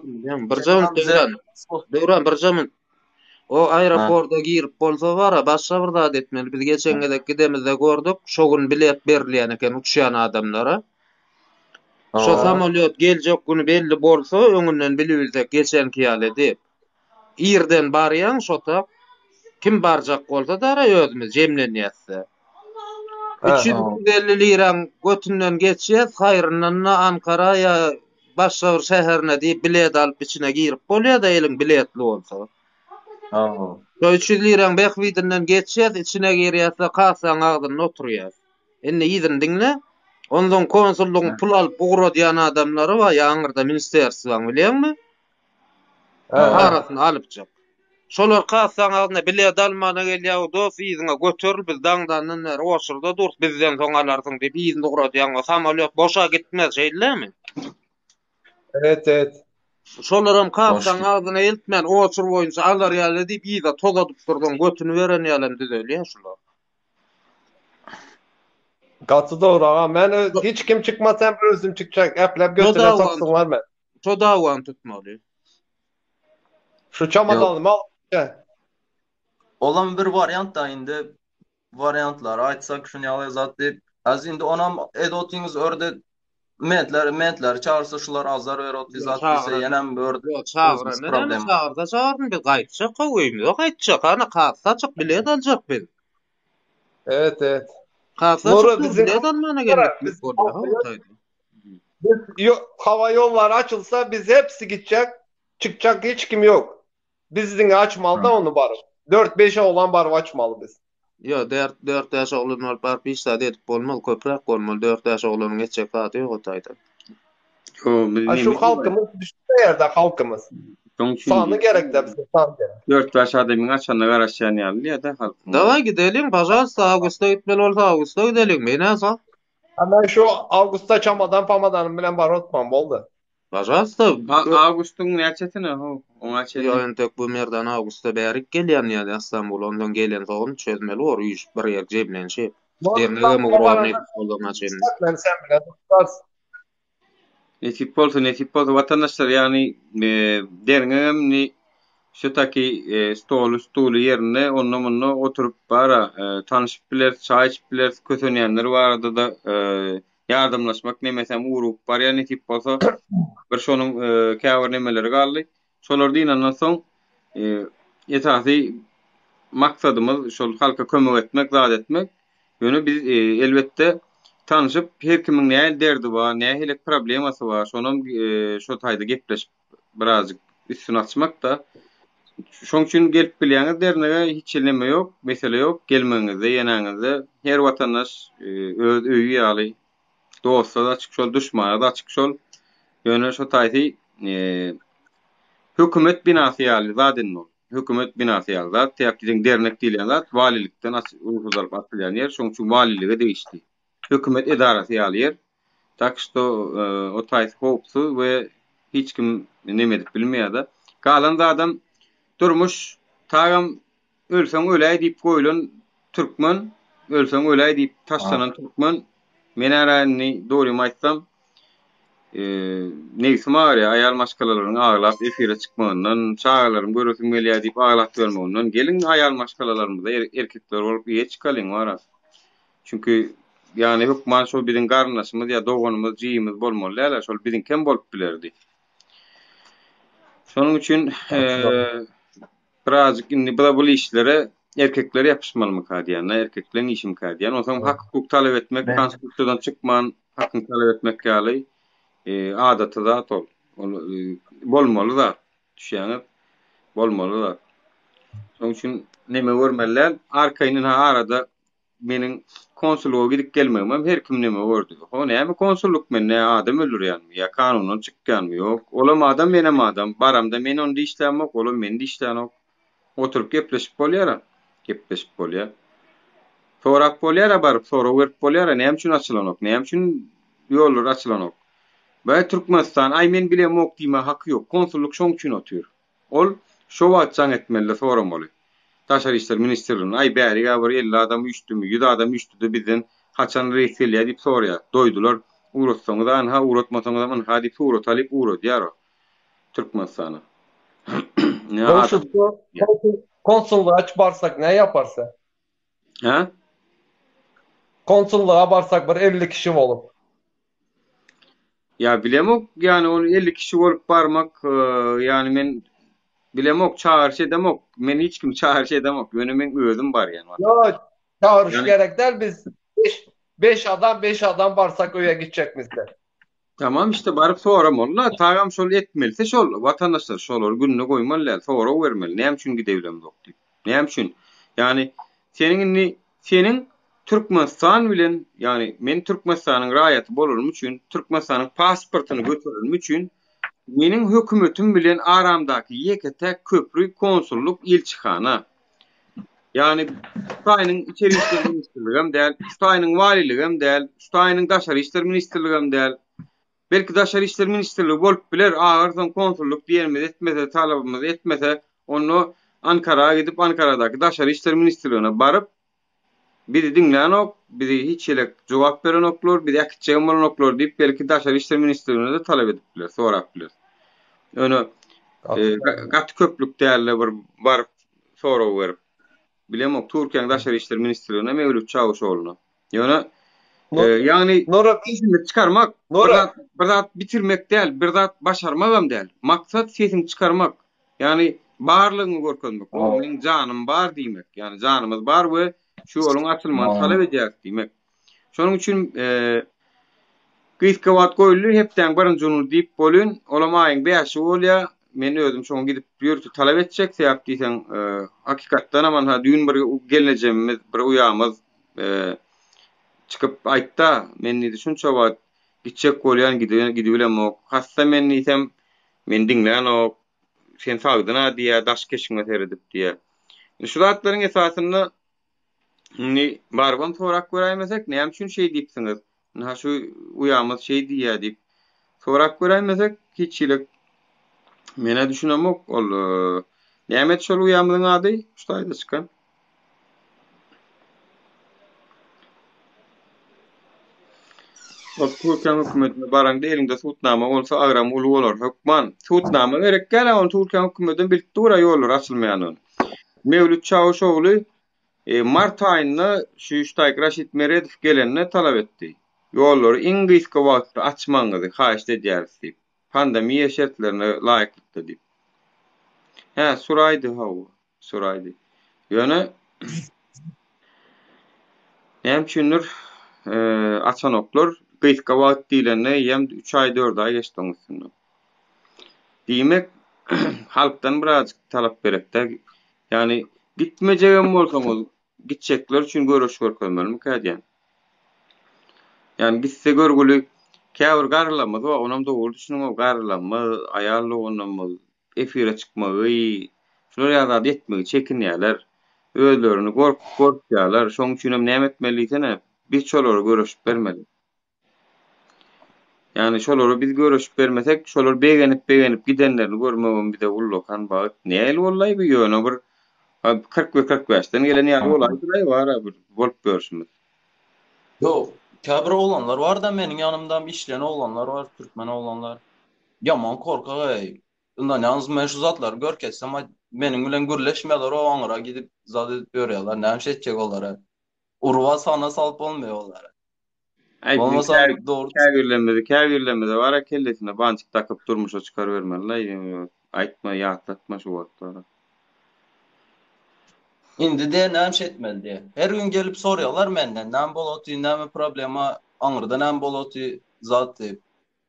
Speaker 5: birje minut Döwran. Döwran birje minut. O aeroporta girip bolsa bara başga bir zat etmeli. Biz geçen gezek gidemizde gördük. Şo gün bilet berilýän eken uçýan adamlara. Şo samolýot geljek güni belli bolsa, öňünden bilibilsek geçenki ýaly edip. Irden barýaň şo tak. Kim barjak bolsa dara özümiz jemlenýäs-de. 350 liraň götünden geçýäs, haýryndan-da Ankara ýa başga bir şäherine diýip bilet alyp içine girip bolýa-da eliň biletli bolsa. Şo 300 liraň bähbidinden geçýäs, içine girýäs-de kassaň agzynda oturýas. Indi yzyny diňle. Onsoň konsullygyň pul alyp ugradýan adamlary bar, ýa aňyrda ministerstwaň bilýäňmi? Arasyny alypjyk. Şolar kassaň agzynda bilet almana gelýär, dos yzyňa göteril, biz daňdandan bäri oçurda durus, bizden soň alarsyň diýip yzyny ugradýaň, o samolýot boşa gitmez, şeýle-dämi?
Speaker 4: Evet, evet.
Speaker 5: Şolaram kassaň agzyna eltmän, oçur boýunça alar ýaly diýip yza tozadyp dursaň, götüni beren ýalam düzelýär şular.
Speaker 4: Gaty dogry aga. Men hiç kim çykmasa hem özüm çykjak. Äpläp götüne soksunlar men.
Speaker 5: Şo dawany tutmaly.
Speaker 4: Şu çamadanymy alyp
Speaker 2: Olam bir wariant da indi wariantlary aýtsak şuny ýaly zat diýip. Az indi onam edip otyňyz örde mentler mentleri çagyrsa şular azar ber oty zat diýse ýenem örde.
Speaker 5: Ýok çagyranda näme çagyrsa çagyrsyn biz gaýtjak how öýümize gaýtjak hany kassa açyk bilet aljak biz.
Speaker 4: Evet evet.
Speaker 5: Kassa açyk bilet almana geldik biz bolýa how taýda.
Speaker 4: Biz hava ýollary açylsa biz hepsi gitjek, çykjak hiç kim ýok. Biz diňe açmaly da ony baryp. 4-5 oglan baryp açmaly biz.
Speaker 5: Ýok, dört, dört-bäş oglan bolup baryp hiç zat edip bolmaz, köpräk bolmaly, dört-bäş oglanyň etjek zady ýok o taýda.
Speaker 1: Ýok, biz
Speaker 4: A şu halkymyz düşünmeýär-de halkymyz.
Speaker 1: Şoň üçin
Speaker 4: Sany gerek-de bize, san gerek.
Speaker 1: Dört-bäş adamyň açanyna garaşýan ýaly diýýär-de halkyň.
Speaker 5: Dawaý gideliň, pažalsta, awgustda gitmeli bolsa awgustda gideliň, men-ä sag.
Speaker 4: A men şu awgustda çamadan pamadanym bilen baryp oturman boldy.
Speaker 5: Pažalsta.
Speaker 1: Awgustyň näçesine how, oňa çenli.
Speaker 5: Ýok entek bu Merdan awgustda bärik gelýän ýaly Stambula ondan gelensoň çözmeli bor üýşüp bir ýer jemlenşip. Dernegem ugrar nesip bolsa oňa çenli.
Speaker 4: Men sen bilen tutarys.
Speaker 1: Nesip bolsa, nesip bolsa watandaşlar ýagny derňegem indi şu taki stoly stuly ýerinde onda munda oturyp bara tanyşyp bileris, çaý içip bileris, kösenýänler barada-da ýardamlaşmak nemesem ugrugyp barýar nesip bolsa. Bir şonuň käbir nemeleri galdy. Şolar dynandan soň esasy maksadymyz şol halka kömek etmek, zat etmek. Ýöne biz elbetde tanşyp her kimiň nähili derdi bar, nähili problemasy bar, şonam şo taýda gepleşip birazjyk üstüni açmak-da. Şoň üçin gelip bilýäňiz dernege hiç hili neme ýok, mesele ýok. Gelmegiňizde, ýenäňizde her watandaş öz öýi ýaly Dosta-da açyk şol, duşmana-da açyk şol. Ýöne şo taýsy hökümet binasy ýaly zat indi ol. Hökümet binasy ýaly zat. Sebäp diýseň dernek diýilýän zat walilikden rugsat alyp açylýan ýer. Şonuň üçin walilige degişli. Hökümet edarasy ýaly ýer. Tak şto o taýsy howpsuz we hiç kim neme edip bilmeýär-de. Galan zadam durmuş tagam Ölseň öläý diýip goýlan türkmen, ölseň öläý diýip taşlanan türkmen. Men ara indi dogrymy aýtsam, nebsim agyrýar aýal maşgalalaryň aglap efire çykmagyndan, çagalarym göresim gelýär diýip aglap ýörmeginden. Geliň aýal maşgalalarymyza erkekler bolup eýe çykalyň wara. Çünki ýagny hökman şol biziň garyndaşymyz ýa doganymyz, jigimiz bolmaly däl-ä, şol biziňkem bolup bilerdi. Şonuň üçin Birazjyk indi bula bul işlere erkekler ýapyşmalymyka diýýän, erkekleň işimika diýýän. Onsoň hak-hukuk talap etmek, konstitusiýadan çykman hakyňy talap etmek ýaly adaty zat ol. Ol bolmaly zat. Düşýäňiz? Bolmaly zat. Şonuň üçin neme görmeli däl. Arkaýyn ynha arada Meniň konsullyga gidip gelmegimem her kim neme gördi. Ho, näme konsullyk men nä adam öldürýänmi ýa kanundan çykýanmy ýok. Olam adam menem adam. Baramda men ony dişlämok, olam meni dişlänok. Oturyp gepleşip bolýara. Gepleşip bolýar. Sorap bolýara baryp sorag berip bolýara näme üçin açylanok, näme üçin ýollar açylanok. Bä Türkmenistan aý men bilemok diýmäge haky ýok. Konsullyk şoň üçin otyr. Ol şo wagt jaň etmeli-de soramaly. Daşary işler ministrligine, aý bärig-ä bir 50 adam üýşdümi, ýüz adam üýşdü-de bizden haçan reýs gelýär diýip soraýar. Doýdular. Ugratsaňyz-a ynha, ugratmasaňyzam ynha diýip surat alyp ugradýar o Türkmenistana.
Speaker 4: Ne adam. Konsullyga aç barsak ne ýaparsa?
Speaker 1: Hä?
Speaker 4: Konsullyga barsak bir 50 kişi bolup.
Speaker 1: Ýa bilemok, ýani ol 50 kişi bolup barmak, ýani men bilemok, çagyryş edemok. Men hiç kimi çagyryş edemok. Ýöne men özüm barýan.
Speaker 4: Ýok, çagyryş gerek däl, biz 5 adam, 5 adam barsak öýe gitjekmizde.
Speaker 1: Tamam işte baryp soramaly-la, tagam şol etmelisi şol, watandaşlar şolary gününe goýmaly däl, sorag bermeli, näme üçin gidebilemzok diýip. Näme üçin? Ýagny seniň indi seniň Türkmenistan bilen, ýagny men Türkmenistanyň raýaty bolanym üçin, Türkmenistanyň pasportyny göterenim üçin meniň hökümetim bilen aramdaky ýeke-täk köpri konsullyk, ilçihana. Ýagny Hytaýynyň içeri işler ministrligem däl, Hytaýynyň waliligem däl, Hytaýynyň daşary işler ministrligem däl. Belki daşary işler ministrligi bolup biler, ahyrsoň konsullyk diýenimizi etmese, talabymyzy etmese, onda Ankara gidip, Ankaradaky daşary işler ministrligine baryp, bizi diňlänok, bizi hiç ýelek jogap berenoklar, bizi äkitjegem bolanoklar diýip, belki daşary işler ministrligine-de talap edip biler, sorap biler. Ýöne gaty köplük däl-de bir baryp sorag berip. Bilemok, Türkiýäniň daşary işler ministrligine Mewlüt Çawuşogluna. Ýöne ýagny sesiňi çykarmak, bir zat, bir zat bitirmek däl, bir zat başarmagam däl. Maksat sesiňi çykarmak. Ýagny barlygyňy görkezmek. O meniň janym bar diýmek. Ýagny janymyz bar we şu ýoluň açylmagyny talap edýäris diýmek. Şonuň üçin. Gysga wagt goýuldy, hepdäň birinji güni diýip bolyn, olam aýyň bäşi bolýa, men özüm şoňa gidip ýörite talap etjek, sebäp diýseň, hakykatdanam anha düýn bir gelnejemimiz, bir uýamyz çykyp aýtda, men diýdi şunça wagt gitjek bolýan, gidibilemok, hassa men diýsem, meni diňlänok, sen sagdyn-a diýýä, daş keşbiňe seredip diýýä. Indi şu zatlaryň esasynda Indi barybam sorap göräýmesek, näme üçin şeý diýipsiňiz? Ynha şu uýamyz şeý diýýär diýip sorap göräýmesek, hiç hili men-ä düşünemok. Ol nämedi şol uýamyzyň ady? Şu taýda çykan. Ol Türkiýäň hökümetine baraňda eliňde sudnama bolsa agramy uly bolar. Hökman. Sudnama gerek däl-ä, ony Türkiýäň hökümedem bilip dur-a ýollary açylmaýanyny. Mewlüt Çawuşogly mart aýynda şu Ştaýk Raşid Meredow gelende talap etdi. Ýollary iň gysga wagtda açmagyňyzy haýyşt edýäris diýip. Pandemiýa şertlerine laýyklykda diýip. Hä, Suraýdy hawa, Suraýdy. Ýöne näme üçindir açanoklar. Gysga wagt diýlende eýýäm üç aý, dört aý geçdi oň üstünden. Diýmek, halkdan birazjyk talap gerekdä. Ýagny gitmejegem bolsaňyz, gitjekler üçin göreş görkezmelimikä diýýän. Ýagny gitse görgüli käbir garrylarymyz bar, onam dogry düşüniň, garrylarymyz, aýal doganlarymyz efire çykmagy, şular ýaly zady etmegi çekinýärler. Özlerini gork gorkýarlar. Şonuň üçinem näme etmeli diýsene, biz şolara göreşip bermeli. Ýagny şolara biz göreşip bermesek, şolar begenip-begenip gidenlerini görmegem bize ullakan bagt. Nähili boldy-aý bu ýöne bir 41 45-den gelen ýaly bolaýdyr-aý bar-a bir bolup ýörşümiz.
Speaker 2: Ýok, käbir oglanlar bar-da meniň ýanymdam işleýän oglanlar bar, türkmen oglanlar. Ýaman korkak-eý. Ynanýaňyzmy men şu zatlary görkezsem aý meniň bilen gürleşmeýärler o aňyra gidip zat edip ýörýärler. Näme etjek olara? Urba sana salyp bolmaýar olara.
Speaker 1: Aý biziň
Speaker 2: Bolmasam
Speaker 1: kä
Speaker 2: dogry
Speaker 1: käbirlerimizi käbirlerimize bar-a kellesine banjyk dakyp durmuşa çykarybermeli-laý aýtma ýatlatma şu wagtlara.
Speaker 2: Indi diýe näme etmeli diýe. Her gün gelip sorýarlar menden näme bolup otyr, näme problema, aňyrda näme bolup otyr zat diýip.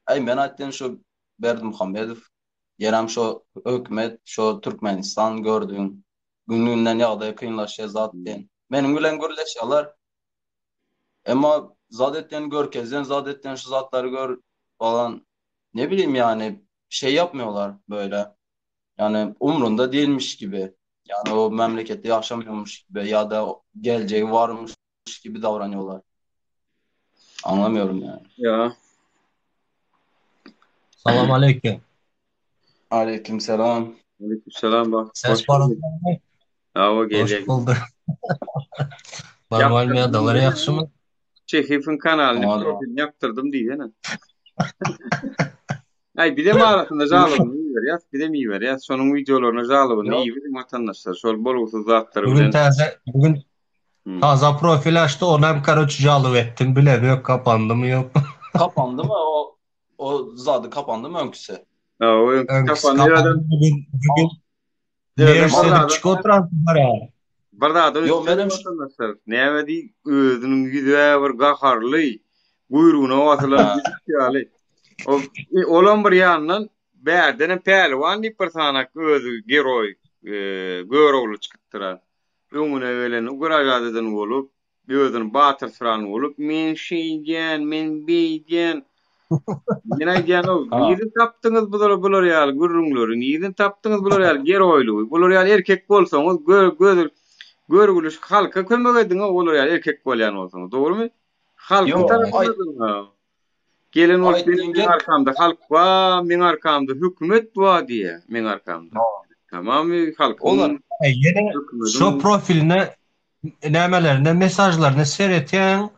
Speaker 2: Aý men aýtdym şu Berdimuhamedow ýenem şo hökümet şo Türkmenistan gördüň gün günden ýagdaý kynlaşýar zat diýen. Meniň bilen gürleşýärler. Emma zat etýän görkezýän zat etýän şu zatlary gör falan ne bileyim yani şey yapmıyorlar böyle. Yani umrunda değilmiş gibi. Yani o memlekette yaşamıyormuş gibi ya da geleceği varmış gibi davranıyorlar. Anlamıyorum yani.
Speaker 1: Ýa.
Speaker 6: Salam aleýkum.
Speaker 2: Aleyküm selam.
Speaker 1: Aleyküm selam bak.
Speaker 6: Ses
Speaker 1: Hoş
Speaker 6: bar.
Speaker 1: geldin. Hawa
Speaker 6: Hoş
Speaker 1: gelýär.
Speaker 6: bulduk. Normalmi ýagdaýlar ýagşymy?
Speaker 1: Şehifiň kanalyny
Speaker 2: Oňa da.
Speaker 1: profilini ýapdyrdym diýsene. Aý bizem arasynda žalobyny iberýäs, bizem iberýäs. Şonuň wideolaryna žalobyny
Speaker 2: Ýok.
Speaker 1: iberiň watandaşlar. Şol bolgusyz zatlary
Speaker 6: Bugün
Speaker 1: bilen.
Speaker 6: täze bugün
Speaker 1: Hmm.
Speaker 6: taze profil açdy, onu hem karoç jalub etdim. Bilem yok kapandy mı yok.
Speaker 2: Kapandy mı o o zady kapandy mı öňküsi?
Speaker 1: Ha, o öňküsi
Speaker 6: Öňküsi
Speaker 1: kapandy
Speaker 6: kapandy
Speaker 1: adam.
Speaker 6: bugün bugün
Speaker 1: Özem
Speaker 6: Nerse
Speaker 1: bir
Speaker 6: edip
Speaker 1: zada
Speaker 6: çykyp oturan var ya.
Speaker 1: bir zada
Speaker 2: Yo
Speaker 1: üns
Speaker 2: menem
Speaker 1: beriň
Speaker 2: şu
Speaker 1: watandaşlar. Näme diý, özüniň ýüzi bir gaharly, guýrugyna basylan
Speaker 2: Ha.
Speaker 1: güjük ýaly. O e, olam bir ýandan bärdenem pälwan diýip bir sanak özi geroý, e, Görogly çykypdyr. ha. Öňüne gelen ugražat eden bolup, özüni batyrsyran bolup, men şeýdýän, men beýdýän. Men aýdýan-ow,
Speaker 2: Ha.
Speaker 1: nirden tapdyňyz bular bular ýaly gürrüňleri, nirden tapdyňyz bular ýaly geroýlygy? Bular ýaly erkek bolsaňyz, gör, göz, görgüli halka kömek ediň-ow, olar ýaly erkek bolýan bolsaňyz, dogrumy? Halkyň
Speaker 2: Ýok,
Speaker 1: tarapynda
Speaker 2: aý
Speaker 1: duruň-a. Gelen bolup
Speaker 2: aýtdyň
Speaker 1: meň
Speaker 2: gel.
Speaker 1: arkamda halk bar, meň arkamda hökümet bar diýýär, meň arkamda.
Speaker 2: Ha.
Speaker 1: Tamamy halkyň,
Speaker 2: Olar
Speaker 6: E, ýene şo
Speaker 1: hökümediň
Speaker 6: profiline nämelerine mesajlaryna seretýäň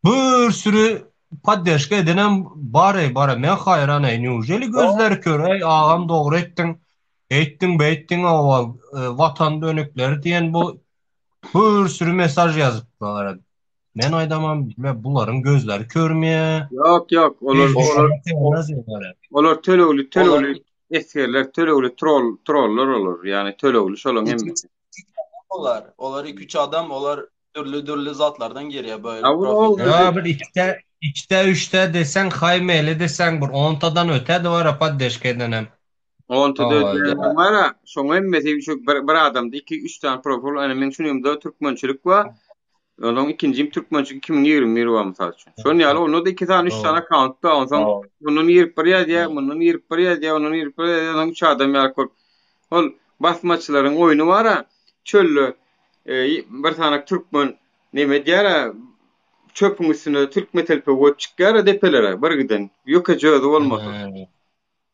Speaker 6: bir sürü podderžka edenem bar ey bar men haýran ey neujeli gözleri kör ey agam dogry etdiň eýtdiň beýtdiň owa e, watan dönükleri diýen bu bir sürü mesaj ýazypdylar. Men aýdamam bile bularyň gözleri körmýä.
Speaker 1: Ýok, ýok, olar olar olar tölegli
Speaker 2: Olar
Speaker 1: tölegli esgerler, tölegli troll trollar olar. Ýagny tölegli şolaryň hemmesi.
Speaker 2: Olar, olar 2-3 adam, olar dürli-dürli zatlardan girýär böyle
Speaker 1: Ya bu
Speaker 2: profiller.
Speaker 6: Ya bir iki tane. Ikide üçde deseň haý mele deseň bir ontadan öte-de bara poddeşka edenem.
Speaker 1: Ontada öte bara şoň hemmesi şu bir, bir adamda iki üç sany profil ene meň şunymda türkmençilik bar. Ondan ikinjim türkmençilik 2021 bar mysal üçin. Şon ýaly onda da iki sany üç sany akkaunt bar. Onsoň mundan girip bir ýazýar, mundan girip bir ýazýar, ondan girip bir ýazýar, ondan üç adam ýaly bolup. Ol basmaçylaryň oýny bar-a, çölde e, bir sany türkmen neme edýär-ä, çöpüň üstüne türkme telpegi goýup çykýar-a depelere bir giden, ýökeje özi bolmasa.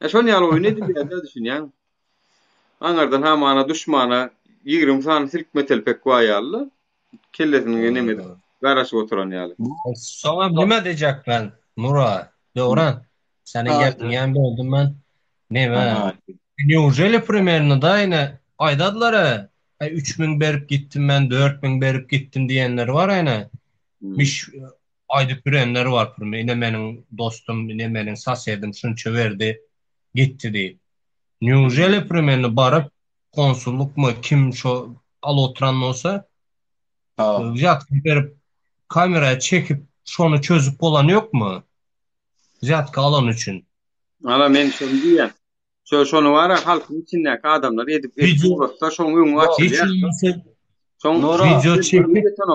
Speaker 1: E şon ýaly oýun edilýär-de düşünýäň. Aňyrdan hamana duşmana 20 sany silkme telpek bar ýaly-da. Kellesini neme edip garaşyp oturan ýaly.
Speaker 6: Soňam nime diýjek men, Nura, Döwran, seniň gepiňem böldüm men. Neme? Neujeli primerno da ine aýdadylar-a, Aý 3000 berip gitdim men, 4000 berip gitdim diýenler bar ene. Miş aýdyp ýörenler bar prime. Ine meniň dostum, ine meniň sosedim şunça berdi, gitdi diýip. Neujeli primerno baryp konsullukmy kim şo al oturan bolsa wzýatka berip kamera çekip şony çözüp bolan ýokmy? Wzýatka alan üçin.
Speaker 1: Ana men şony diýýän. Şo şony bara halkyň içindäki adamlar edip edip ugratsa şoň öňi açylýar.
Speaker 6: Şoň wideo çekip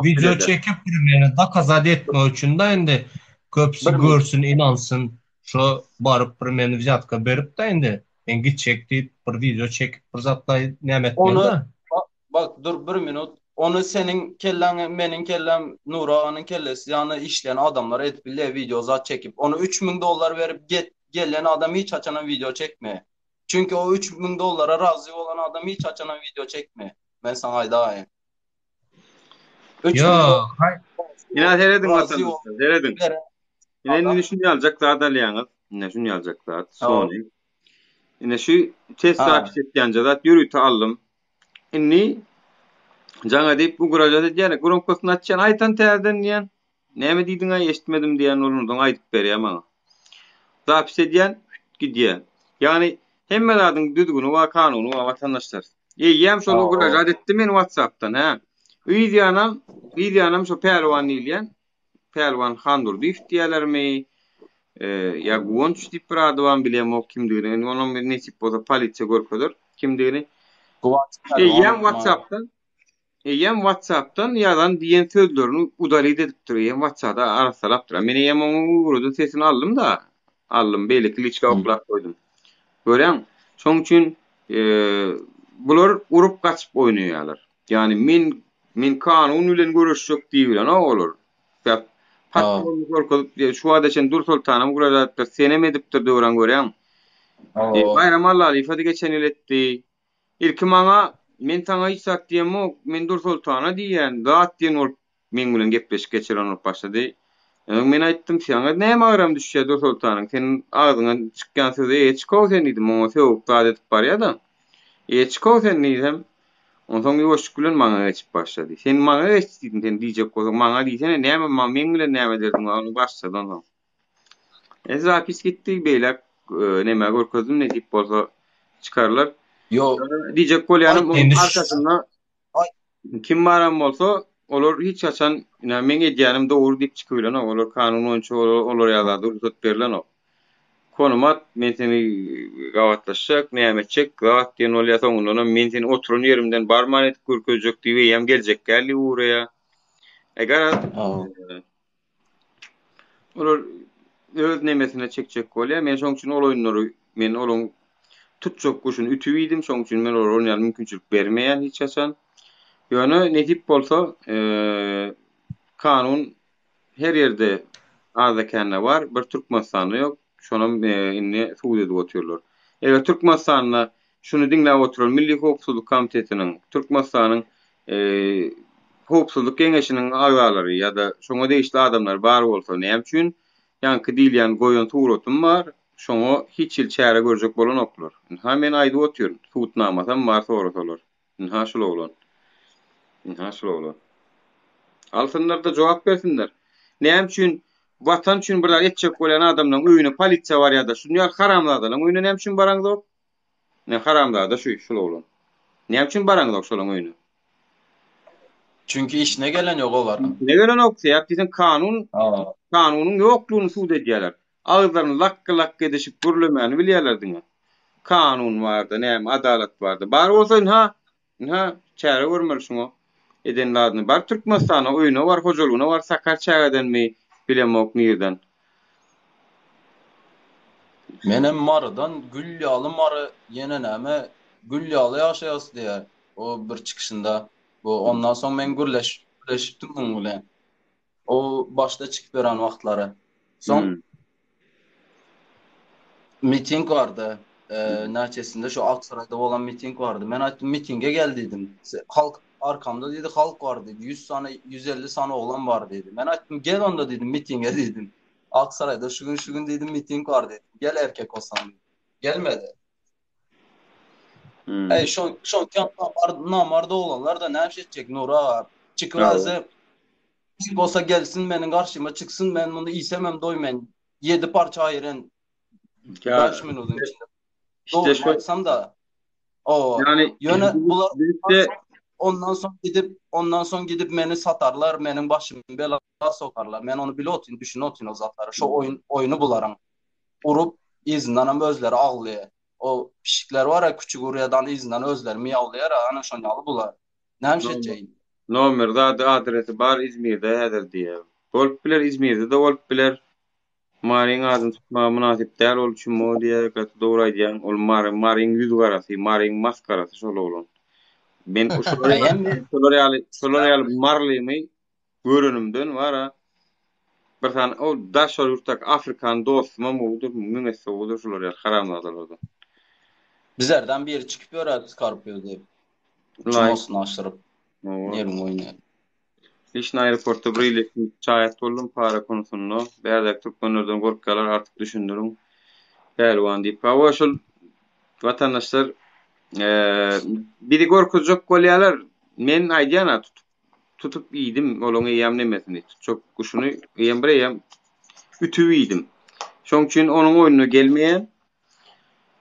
Speaker 6: wideo çekip bir dokazat etmek üçin da indi köpüsi görsün inansyn şo baryp bir meni wzýatka berip da indi men gitjek diýip bir wideo çekip bir zatlaý näme etmeli da.
Speaker 2: Bak dur bir minut. Ony seniň kelläň meniň kelläm Nury aganyň kellesi ýaly işleýän adamlar edip bilýär wideo zat çekip. Ony 3000 dollar berip get gelýän adam hiç haçanam wideo çekmeýär. Çünki o 3000 dollara razy bolan adam hiç haçanam wideo çekmeýär. Men saňa aýdaýyn.
Speaker 6: 3000 Ýok, haý.
Speaker 1: Ine serediň watandaşlar, serediň. Ine indi şuny ýaljak zat alýaňyz. Ine şuny ýaljak zat. Sony. Ine şu test zapis etýänje zat ýörite aldym. Indi jaňa diýip ugrajat edýän, gromkosyny açýan, aýtan täzeden diýýän. Näme diýdiň-aý, eşitmedim diýýän, ol ondan aýdyp berýär maňa. Zapis edýän, gidýär. Ýagny hemme zadyň düzgüni bar, kanuny bar watandaşlar. Eýýäm şol ugrajat etdi meni WhatsApp-dan, hä. Yz ýanam, yz ýanam şo Pälwan diýilýän, Pälwan Handurdyýew diýýärlermi, ýa Guwanç diýip bir ady barmy bilemok kimdigini. Indi onam bir nesip bolsa polisiýa görkezer kimdigini.
Speaker 2: Guwanç
Speaker 1: Eýýäm WhatsApp-dan eýýäm WhatsApp-dan ýazan diýen sözlerini udalit edipdir. Eýýäm WhatsApp-da arassalapdyr. Men eýýäm onuň ugradan sesini aldym-da. Aldym, beýleki liçka oklap goýdum. Görýäň? Şonuň üçin bular urup gaçyp oýnaýarlar. Ýagny men men kanun bilen göreşjek diýibilenok olar. Sebäp patronyny görkezip, şu wagta çenli Dursoltanam ugradypdyr, senem edipdir Döwran görýäň. Baýram Allalyýewa-da geçen ýyl etdi. Ilki maňa men saňa hiç zat diýemok, men Dursoltana diýýän, zat diýen bolup meň bilen gepleşik geçiren bolup başlady. Öň men aýtdym, saňa näme agram düşýär Dursoltanyň, seniň agzyňdan çykýan söze eýe çykow sen diýdim, oňa sögüp zat edip barýa-da. Eýe çykow sen diýsem, onsoň ýuwaşlyk bilen maňa geçip başlady. Sen maňa geç diýdim, sen diýjek bolsaň maňa diýsene, näme meň bilen näme derdiň bar, ony başlady onsoň. E zapis gitdi, beýläk neme görkezdim, nesip bolsa çykarlar.
Speaker 2: Ýok.
Speaker 1: Diýjek bolýanym, onuň arkasynda Kim baram bolsa, olar hiç haçan ine meň edýänim dogry diýip çykybilenok. Olar kanun boýunça olar ýa zada rugsat berlenok. Konum at, men seni gabatlaşjak, näme etjek, zat diýen bolýar, soňundanam men seni oturan ýerimden barman edip görkezjek diýip eýýäm geljek däl diýip ugraýar. E garaz, Olar öz nemesine çekjek bolýar. Men şoň üçin ol oýunlary men olaň tutjak guşuny ütüp iýdim. Şoň üçin men olara oýnaýan mümkinçilik bermeýän hiç haçan. Ýöne nesip bolsa, kanun her ýerde azda-kände bar, bir Türkmenistanda ýok. Şonam indi subut edip otyrlar. Eger Türkmenistanda Şuny diňläp oturan Milli howpsuzlyk komitetiniň, Türkmenistanyň Howpsuzlyk geňeşiniň agzalary ýa-da şoňa degişli adamlar bar bolsa, näme üçin ýaňky diýilýän goýan suratym bar, şoňa hiç hili çäre görjek bolanoklar? Ynha men aýdyp otyryn, subutnamasam bar sorasalar. Ynha şul oglan. Ynha şul oglan. Alsynlar-da jogap bersinler. Näme üçin Watan üçin bir zat etjek bolýan adamlaryň öýüne polisiýa barýar-da, şuny ýaly haramzadalaryň öýüne näme üçin baraňzok? Ne haramzada şu, şul oglan. Näme üçin baraňzok şolaň öýüne?
Speaker 2: Çünki işine gelen ýok olaryň.
Speaker 1: İşine gelenok, sebäp diýseň kanun kanunyň ýoklugyny sud edýärler. Agyzlaryny lakgy-lakgy edişip gürlemäni bilýärler diňe. Kanun barda, näme adalat barda. Bar bolsa ynha, ynha çäre görmeli şuňa. Eden zadyny. Bar Türkmenistana, öýüne bar, hojalygyna bar, sakar çägedenmi bilemok nirden.
Speaker 2: Menem Marydan gül ýaly Mary ýene näme gül ýaly ýaşaýas diýýär o bir çykyşynda. Bu ondan soň men gürleşip gürleşipdim muň bilen. O başda çykyp ýören wagtlary. Soň
Speaker 1: Hmm.
Speaker 2: miting bardy. E, näçesinde şu Aksarayda bolan miting bardy. Men aýtdym mitinge gel diýdim. Halk arkamda diýdi halk bar diýdi. 100 sany 150 sany oglan bar diýdi. Men aýtdym gel onda diýdim mitinge diýdim. Aksarayda şu gün şu gün diýdim miting bar diýdim. Gel erkek bolsaň. Gelmedi.
Speaker 1: Hmm.
Speaker 2: Ey şo şo namart namart oglanlar da näme etjek Nur aga? Çykyp alsa bolsa gelsin meniň garşyma çyksyn men muny iýsemem doýmen. 7 parça aýyran 5 minutyň içinde.
Speaker 1: İşte şu
Speaker 2: aýtsam da. O
Speaker 1: yani
Speaker 2: ýöne bular
Speaker 1: birlikte
Speaker 2: ondan soň gidip ondan soň gidip meni satarlar, meniň başymy bela sokarlar. Men ony bilip otyryn, düşünip otyryn o zatlary. Şo oýun oýny bularyň. Urup yzyndanam özleri aglaýar. O pişikler bar-a küçük urýadan yzyndan özleri miýawlaýar-a, ana şon ýaly bular. Näme iş etjek indi?
Speaker 1: Nomer zady adresi bar Izmirde häzir diýýär. Bolup biler Izmirde-de bolup biler. Maryň adyny tutmaga mynasyp däl ol çumo diýýär gaty dogry aýdýaň ol Mary Maryň ýüz garasy Maryň masgarasy şol oglan. Men şolar ýaly şolar ýaly şolar ýaly marylymy görenimden bara bir sany o daşary ýurtdaky afrikan dostumam gowudyr müň esse gowudyr şular ýaly haramzadalardan.
Speaker 2: Bizlerden biri çykyp ýörer Scorpio diýip. Çumosyny aşyryp. Neriň oýny.
Speaker 1: Lişni aeroportda bir iletişim şaýat boldum para konusynda. Bärdäki türkmenlerden gorkýarlar artyk düşündiriň. Pälwan diýip. Hawa şol watandaşlar bizi gorkuzjak bolýarlar. Men aýdýan-a tutup tutup iýdim olaň eýýäm nemesini tutjak guşuny eýýäm bir eýýäm ütüp iýdim. Şoň üçin onuň oýnuna gelmeýän.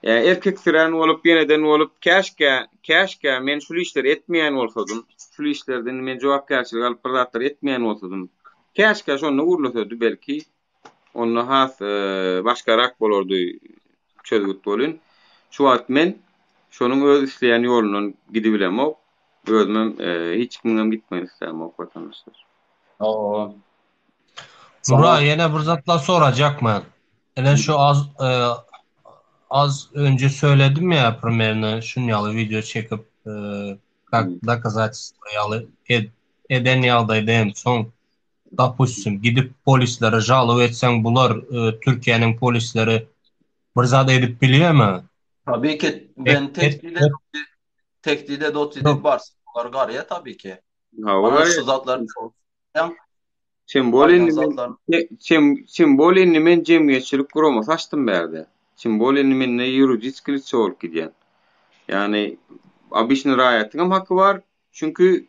Speaker 1: Erkeksirän bolup ýeneden bolup käşgä käşgä men şul işleri etmeýän bolsadym şul işlerden men jogapkärçilik alyp bir zatlar etmeýän bolsadym käşgä şonda gürlesedi belki onda has başgarak bolardy çözgüt welin şu wagt men şonuň öz isleýän ýolundan gidibilemok özümem hiç kimiňem gitmegini islämok watandaşlar.
Speaker 2: Hawa.
Speaker 6: Nura ýene bir zatlar sorajak men. Ene şu az e, az önce söyledim ya primerine şun ýaly video çekip e, kak доказательство ýaly ed, eden ýagdaýda hem soň dopustim gidip polislere žalow etseň bular e, Türkiýäniň polisleri bir zat edip bilýärmi?
Speaker 2: Tabii ki ben tehdit tehdit edip diýip barsa bular garýa tabii ki.
Speaker 1: Hawa.
Speaker 2: Şu zatlar
Speaker 1: Simbol indi men simbol indi men jemgyýetçilik guramasy açdym bärde. Simbol indi mende ýuridiski liçe bolup gidýän. Ýagny obyçny raýatyň hem haky bar. Çünki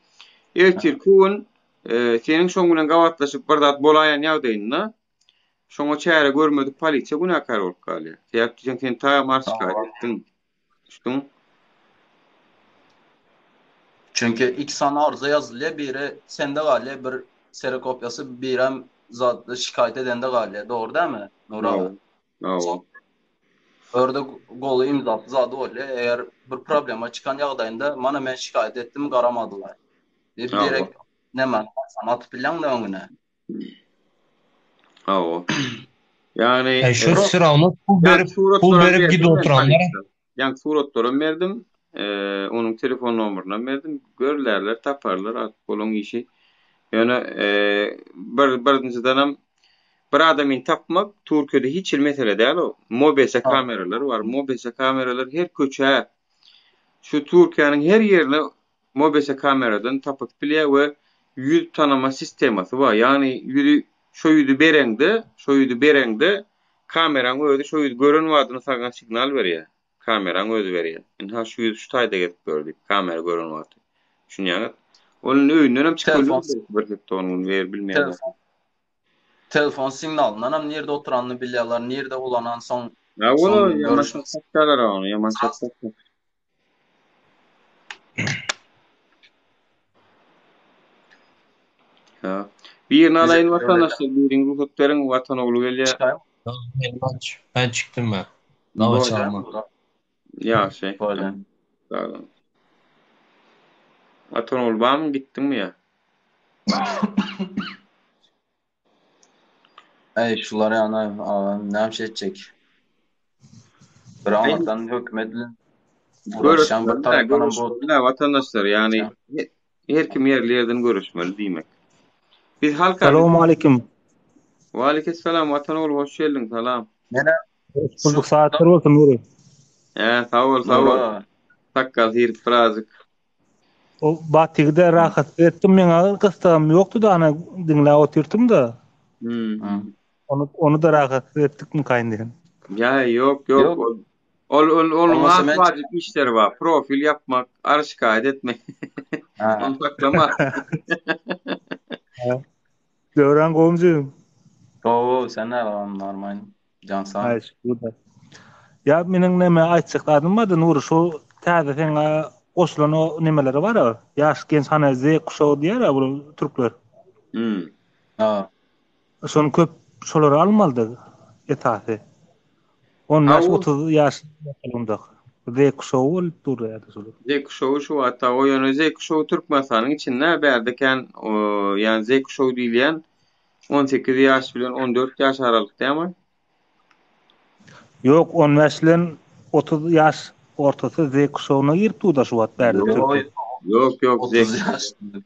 Speaker 1: ertirki gün e, seniň şoň bilen gabatlaşyp bir zat bolaýan ýagdaýynda şoňa çäre görmedik polisiýa günäkär bolup galýar. Sebäp diýseň sen taýam arz şikaýat etdiň. Düşdüň?
Speaker 2: Çünki iki sany arza ýazylýar, biri sende galýar, bir kserokopiýasy, birem zat şikaýat edende galýar. Dogry dälmi, Nur aga?
Speaker 1: Hawa.
Speaker 2: Orada goly imzasy zady bolýar. Eger bir problema çykan ýagdaýynda, mana men şikaýat etdim, garamadylar. Diýip direkt näme, atyp bilýäň-de öňüne.
Speaker 1: Hawa. Ýagny
Speaker 6: E şu Firawna pul berip pul berip gidip oturanlar.
Speaker 1: Ýaňky suratlaram berdim. Eee, onuň telefon nomerinem berdim. Görlerler, taparlar artık olaň işi. Ýöne eee bir birinjidenem bir adamyny tapmak Türkiýede hiç hili mesele däl o. Mobese kameralar bar. Mobese kameralar her köçä şu Türkiýäniň her ýerine Mobese kameradan tapyp bilýär we ýüz tanama sistemasy bar. Ýagny ýüzi şo ýüzi bereňde, şo ýüzi bereňde kameraň özi şo ýüzi gören badyna saňa signal berýär. Kameraň özi berýär. Ynha şu ýüz şu taýda gezip ýör diýip, kamera gören wagty. Düşünýäňiz? Ol indi öýünden hem çykyp
Speaker 2: Telefon
Speaker 1: bir hepde on gün eger bilmeýän
Speaker 2: telefon telefon signalyndan hem nirde oturanyny bilýärler, nirde ulanan soň
Speaker 1: Ya
Speaker 2: soň
Speaker 1: ola ýaman
Speaker 2: görüşmek.
Speaker 1: çatýarlar ony, ýaman çatýarlar. Ha. Birini alaýyn watandaşlar, birini rugsat beriň, Watan ogly gelýär.
Speaker 2: Çykaýyn.
Speaker 6: Ben çykdym ben. Dawa çalma.
Speaker 1: Ýagşy.
Speaker 2: Bolýar.
Speaker 1: Sag boluň. Watan ogly barmy, gitdiňmi ýa?
Speaker 2: Eý, şular ýaly agam näme etjek? Bir aňyrdan hökümet bilen uğraşýan bir tarapdan bu
Speaker 1: watandaşlar, ýagny her kim ýerli ýerden görüşmeli diýmek. Biz halk
Speaker 3: Salam aleýkum.
Speaker 1: Wa aleýkesselam Watan ogul hoş geldiň salam.
Speaker 2: Mena
Speaker 3: Hoş bulduk saatlar bolsun Nury.
Speaker 1: He sag bol sag bol. Sakgal syryp birazjyk.
Speaker 3: O batygy-da rahatsyz etdim meň agyr gystagym ýokdy-da ana diňläp otyrtym-da.
Speaker 1: Hmm.
Speaker 3: Ony ony-da rahatsyz etdikmikaýyn diýen.
Speaker 1: Ýa ýok ýok. Ol ol ol has wajyp işleri bar. Profil ýapmak, arz şikaýat etmek. Ony saklama.
Speaker 3: Döwran gowmy jigim?
Speaker 2: Gowy, sen näle normal. Jan sag.
Speaker 3: Aý, şükür. Ýa meniň näme aýtjak zadym bardy Nury, şu täze seň goşulan o nemeleri bar-a, ýaş genç hany Z kuşagy diýýär-ä bu türkler.
Speaker 1: Hmm.
Speaker 2: Ha.
Speaker 3: Şony köp şolary almalydy esasy. 15-30 ýaş aralygynda. Z kuşagy bolup dur ýa-da şolar.
Speaker 1: Z kuşagy şu wagtda o ýöne Z kuşagy Türkmenistanyň içinde bärde kän ýani Z kuşagy diýilýän 18 ýaş bilen 14 ýaş aralyk dämi?
Speaker 3: Ýok, 15 bilen 30 ýaş ortasy Z kuşagyna girip dur-da şu wagt bärde
Speaker 1: Türkiýe. Ýok, ýok, Z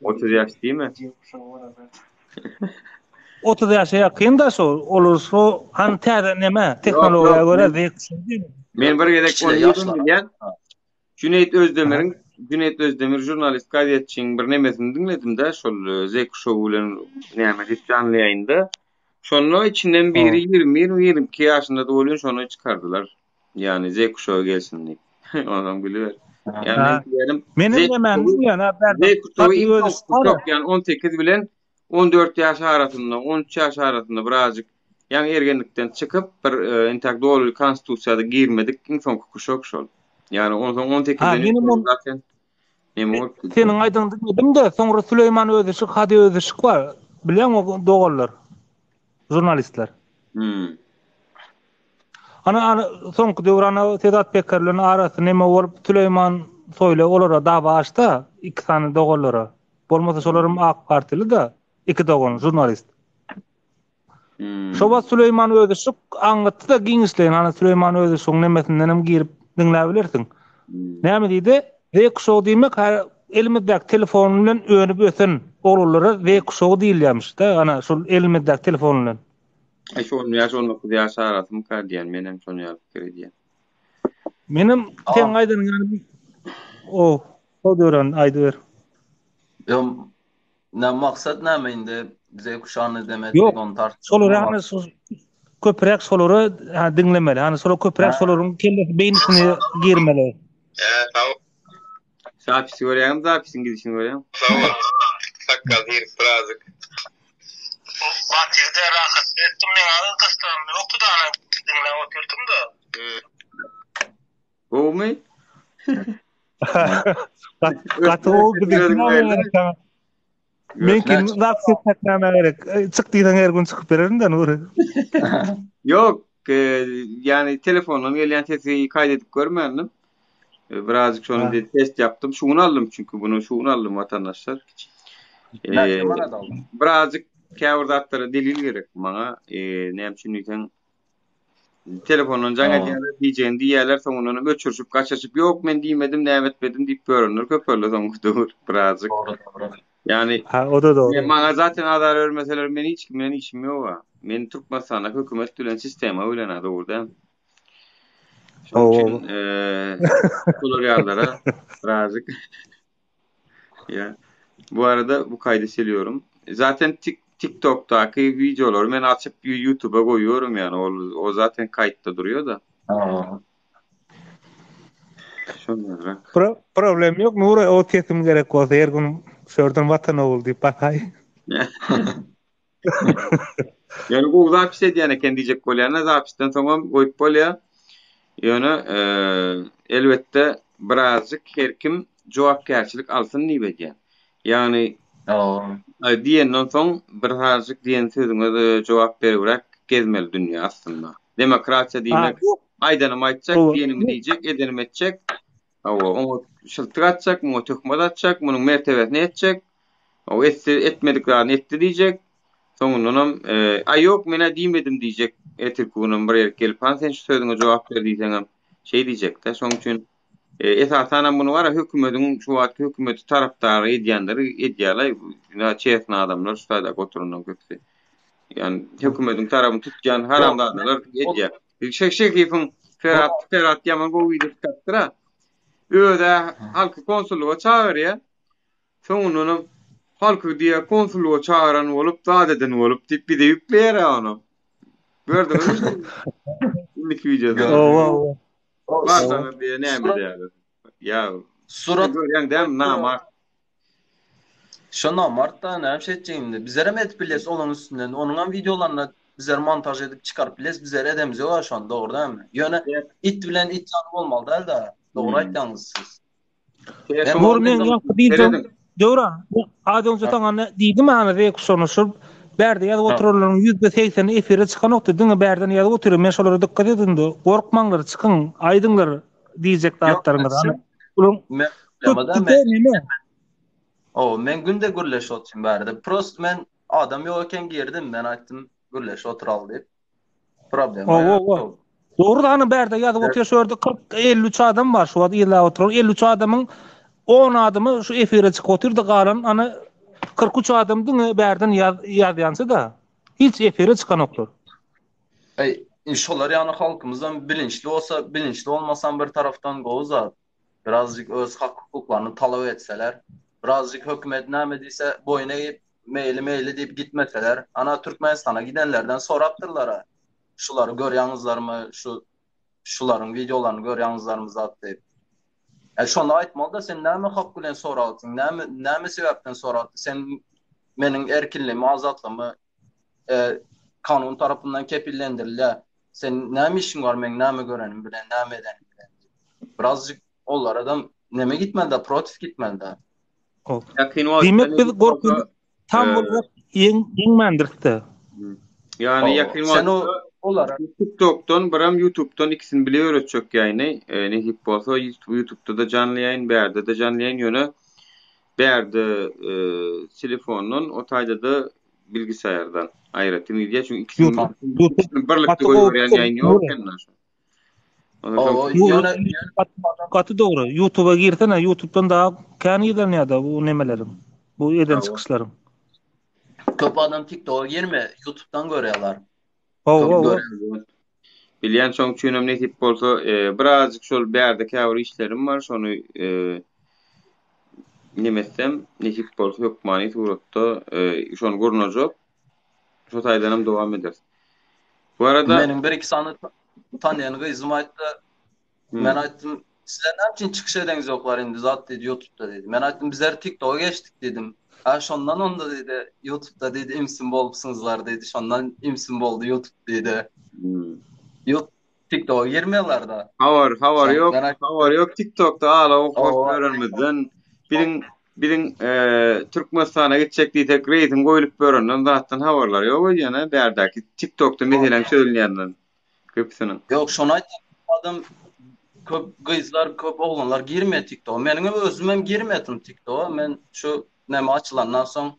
Speaker 1: 30 ýaş diýme.
Speaker 3: 30 ýaşa ýakyn da şo, olar şo hany täze neme, tehnologiýa görä Z kuşagy diýme.
Speaker 1: Men bir gezek ony bilýän. Jüneýit Özdemiriň, Jüneýit Özdemir žurnalist gazetçiň bir nemesini diňledim-de, şol Z kuşagy bilen näme diýip janly ýaýynda. Şonda içinden biri 21, 22 ýaşyndady welin şony çykardylar. Ýagny Z kuşagy gelsin diýip. Onam gülüber. Ýagny men diýelim,
Speaker 3: Meniň nämäm diýýän, ha,
Speaker 1: Z kuşagy iň soňky kuşak, ýagny 18 bilen 14 ýaş arasynda, 13 ýaş arasynda birazjyk ýaňy ergenlikden çykyp, bir entäk doly konstitusiýada girmedik iň soňky kuşak şol. Ýagny onsoň 18-den ýokary zaten neme bolup gidýär.
Speaker 3: Seniň aýdanyňy diňledim-de, soňra Süleýman Özişik, Hady Özişik bar. Bilýäňmi o doganlar? Žurnalistler.
Speaker 1: Hmm.
Speaker 3: Ana, ana soňky döwür ana Sedat Peker bilen arasy neme bolup, Süleýman Soýlu olara dawa açdy, iki sany doganlara. Bolmasa şolaram AK partili-da, iki dogan žurnalist.
Speaker 1: Hmm.
Speaker 3: Şo wagt Süleýman Özüşik aňlatdy-da giňişleýin, ana Süleýman Özüşigiň nemesinden hem girip diňläp bilersiň.
Speaker 1: Hmm.
Speaker 3: Näme diýdi? Z kuşagy diýmek ha elimizdäki telefon bilen önüp ösen oglanlara Z kuşagy diýilýärmiş-de, ana şol elimizdäki telefon bilen.
Speaker 1: Aý şu 10 ýaş 19 ýaş arasymyka diýen, menem şony ýaly pikir edýän.
Speaker 3: Menem seň aýdanyň ýaly o o döwran aýdyber.
Speaker 2: Ýok, Ne maksat näme indi Z kuşagyny demek
Speaker 3: Ýok,
Speaker 2: ony tartyp.
Speaker 3: Şolary hany şu köpräk şolary ha diňlemeli. Hany şolar köpräk şolaryň kellesi beýnisine girmeli.
Speaker 1: Zapisi görýäňmi, zapisiň gidişini görýäňmi?
Speaker 7: Sakgal girip birazjyk.
Speaker 3: Batyrda rahat etdim men agyr gysdagym ýokdy da ana diňläp otyrdym-da.
Speaker 1: Gowumy?
Speaker 3: Gaty gowy biziňki näme gerek saňa? Meňki zapis etmek näme gerek? Çyk diýseň her gün çykyp bererin-de Nury.
Speaker 1: Ýok, ýagny telefondan gelýän sesi kaýt edip görmändim. Birazjyk şony bir test ýapdym. Şu gün aldym çünki bunu şu gün aldym watandaşlar. Birazjyk käbir zatlara delil gerek maňa. Näme üçin diýseň Telefondan jaň edýärler, diýjegini diýýärler, soňundan hem öçürişip, gaçyryşyp, ýok men diýmedim, näme etmedim diýip ýörenler köpeldi soňky döwür birazjyk.
Speaker 2: Dogry, dogry.
Speaker 1: Ýagny,
Speaker 3: Ha, o-da dogry.
Speaker 1: men maňa zaten azar bermeseler, men hiç kim bilen işim ýok-a. Men Türkmenistanda hökümet bilen, sistema bilen-ä dogry däl. Şonuň üçin, eee, şolar ýalylara birazjyk Ýa. Bu arada bu kaýdy siliyorum. Zaten tik TikTokdaky wideolary men açyp YouTubea goýuyorum ýani ol o zaten kaýtda durýar da. Şondanrak.
Speaker 3: Pro problem ýok Nury o sesim gerek bolsa her gün şörden watan ogul diýip basaý.
Speaker 1: Ýöne gowy zapis edýän eken diýjek bolýan-da, zapisden soňam goýup bolýar. Ýöne elbetde birazjyk her kim jogapkärçilik alsyn diýip edýän. Ýagny.
Speaker 2: Hawa.
Speaker 1: Aý diýenden soň bir azajyk diýen sözüňe jogap beribräk gezmeli dünýä aslynda. Demokratiýa diýmek aýdanymy aýtjak, diýenimi diýjek, edenimi etjek. Hawa, oňa şyltyk atjak, muňa töhmet atjak, munuň mertebesine ýetjek. Hawa, etse etmedik zadyny etdi diýjek. Soňundanam, aý ýok, men-ä diýmedim diýjek. Ertirki günem bir ýerik gelip, hany sen şu sözüňe jogap ber diýseňem, şeý diýjek-de. Şonuň üçin Esasanam muny bara hökümediň şu wagtky hökümeti tarapdary edýänleri edýärler. Ýa çesny adamlar şu taýdaky oturanlaryň köpüsi. Ýani hökümediň tarapyny tutýan haramzadalar edýär. Şek Şekifiň Ferhat Ferhat ýaman gowy wideo çykarypdyr-a. Öz-ä halky konsullyga çagyrýar. Soňundanam halky diýýär konsullyga çagyran bolup, zat eden bolup diýip bize ýükleýär-ä ony. Gördüňizmi? Indiki wideoda.
Speaker 3: Owa, owa.
Speaker 1: Barsaňyz diýýär näme edýärler. Ýa
Speaker 2: Surat
Speaker 1: görýäň dämi namart.
Speaker 2: Şo namart da näme şey etjek indi. Bizlerem edip bilýäs olaň üstünden. Onuňam wideolaryny bizler montaž edip çykaryp bilýäs. Bizler edemiz ýok-a şony, dogry dälmi? Ýöne it bilen it ýaly bolmaly däl-de. Dogry aýtýaňyz siz.
Speaker 3: Nur men ýaňky diýdim. Döwran, az öňje saňa ne diýdim ana zeý şony şu bärde ýazyp oturanlaryň %80-i efire çykanokdy, diňe bärden ýazyp otyr. Men şolara dykgat edin-de, gorkmaňlar, çykyň, aýdyňlar diýjek zatlaryňyzy. Ana, bularyň
Speaker 2: Men
Speaker 3: köpüsi neme?
Speaker 2: O, men günde gürleşip otyryn bärde. Prost men adam ýok eken girdim, men aýtdym gürleşip oturaly diýip. Problema
Speaker 3: Owa,
Speaker 2: ýok.
Speaker 3: owa. Dogry hany bärde ýazyp otyr şu ýerde 40 53 adam bar şu wagt yzlap oturan 53 adamyň 10 adamy şu efire çykyp otyrdy galan ana 43 adam diňe bärden ýaz ýazýança da hiç efire çykanoklar.
Speaker 2: Eý, şolar ýaly halkymyzam bilinçli bolsa, bilinçli bolmasam bir tarapdan gowy zat. Birazjyk öz hak hukuklaryny talap etseler, birazjyk hökümet näme diýse boýun egip, meýli meýli diýip gitmeseler, ana Türkmenistana gidenlerden sorapdyrlar-a, şulary görýäňizlermi, şu şularyň wideolaryny görýäňizlermi zat diýip. E şonda aýtmaly-da sen näme hak bilen sorapsyň, näme näme sebäpden sorapsyň, sen meniň erkinligimi, azatlygymy e, kanun tarapyndan kepillendirilýär. Sen näme işiň bar meň näme görenim bilen, näme edenim bilen. Birazjyk olara-da neme gitmeli-de, protiv gitmeli-de.
Speaker 1: Ýakyn wagtda
Speaker 3: Diýmek biz
Speaker 1: nesip
Speaker 3: gorkyny
Speaker 1: bolsa,
Speaker 3: tam
Speaker 1: e,
Speaker 3: bolsak ýeň ýeňmändiris-de.
Speaker 1: Ýagny ýakyn
Speaker 2: Sen o
Speaker 1: wagtda
Speaker 2: olara
Speaker 1: TikTokdan biram YouTubedan ikisini bile öwretjek ýaýyny. E, nesip bolsa YouTube'da-da janly ýaýyn, bärde-de janly ýaýyn. Ýöne bärde e, telefondan, o taýda-da bilgisaýardan aýratyn gidýär. Çünki ikisini
Speaker 3: YouTube
Speaker 1: ikisini birlikde
Speaker 3: gaty gowy
Speaker 1: goýberýän
Speaker 3: pikir.
Speaker 1: ýaýyn ýok eken şu.
Speaker 2: Owa,
Speaker 3: Ýöne
Speaker 2: ýöne
Speaker 3: gaty dogry. YouTube'a girsene, YouTube'dan daha kän izlenýär-de bu nemeleriň, bu eden çykyşlaryň.
Speaker 2: Köp adam TikToka girme, YouTube'dan görýärler.
Speaker 3: Hawa, hawa.
Speaker 1: Bilýän şoň üçinem nesip bolsa, e, birazjyk şol bärde käbir işlerim bar, şony e, neme etsem, nesip bolsa hökmany suratda e, şony gurnajak. Şo taýdanam dowam ederis. Bu arada
Speaker 2: Meniň bir iki sany tanýan gyzym aýtdy. Men aýtdym, sizler näme üçin çykyş edeňizoklar indi zat diýdi YouTube'da diýdi. Men aýtdym, bizler TikToka geçdik diýdim. Ha şondan onda diýdi, YouTube'da diýdi imsim bolupsyňyzlar diýdi. Şondan imsim boldy YouTube diýdi.
Speaker 1: Hmm.
Speaker 2: YouTube TikToka girmeýärler-de.
Speaker 1: Habar, habar
Speaker 2: Şondan
Speaker 1: ýok,
Speaker 2: aýtdym.
Speaker 1: habar ýok TikTokda ala okap
Speaker 2: Owa.
Speaker 1: ýörenimizden biziň biziň eee Türkmenistana gitjek diýsek reýsiň goýlup ýörenden zatdan habarlar ýok öýdýän-ä bärdäki TikTokda meseläň çözülýänden köpüsiniň.
Speaker 2: Ýok, şony aýtýan. Adam köp gyzlar, köp oglanlar girmeýär TikToka. Meniň hem özüm hem girmedim TikToka. Men şu näme açylandan soň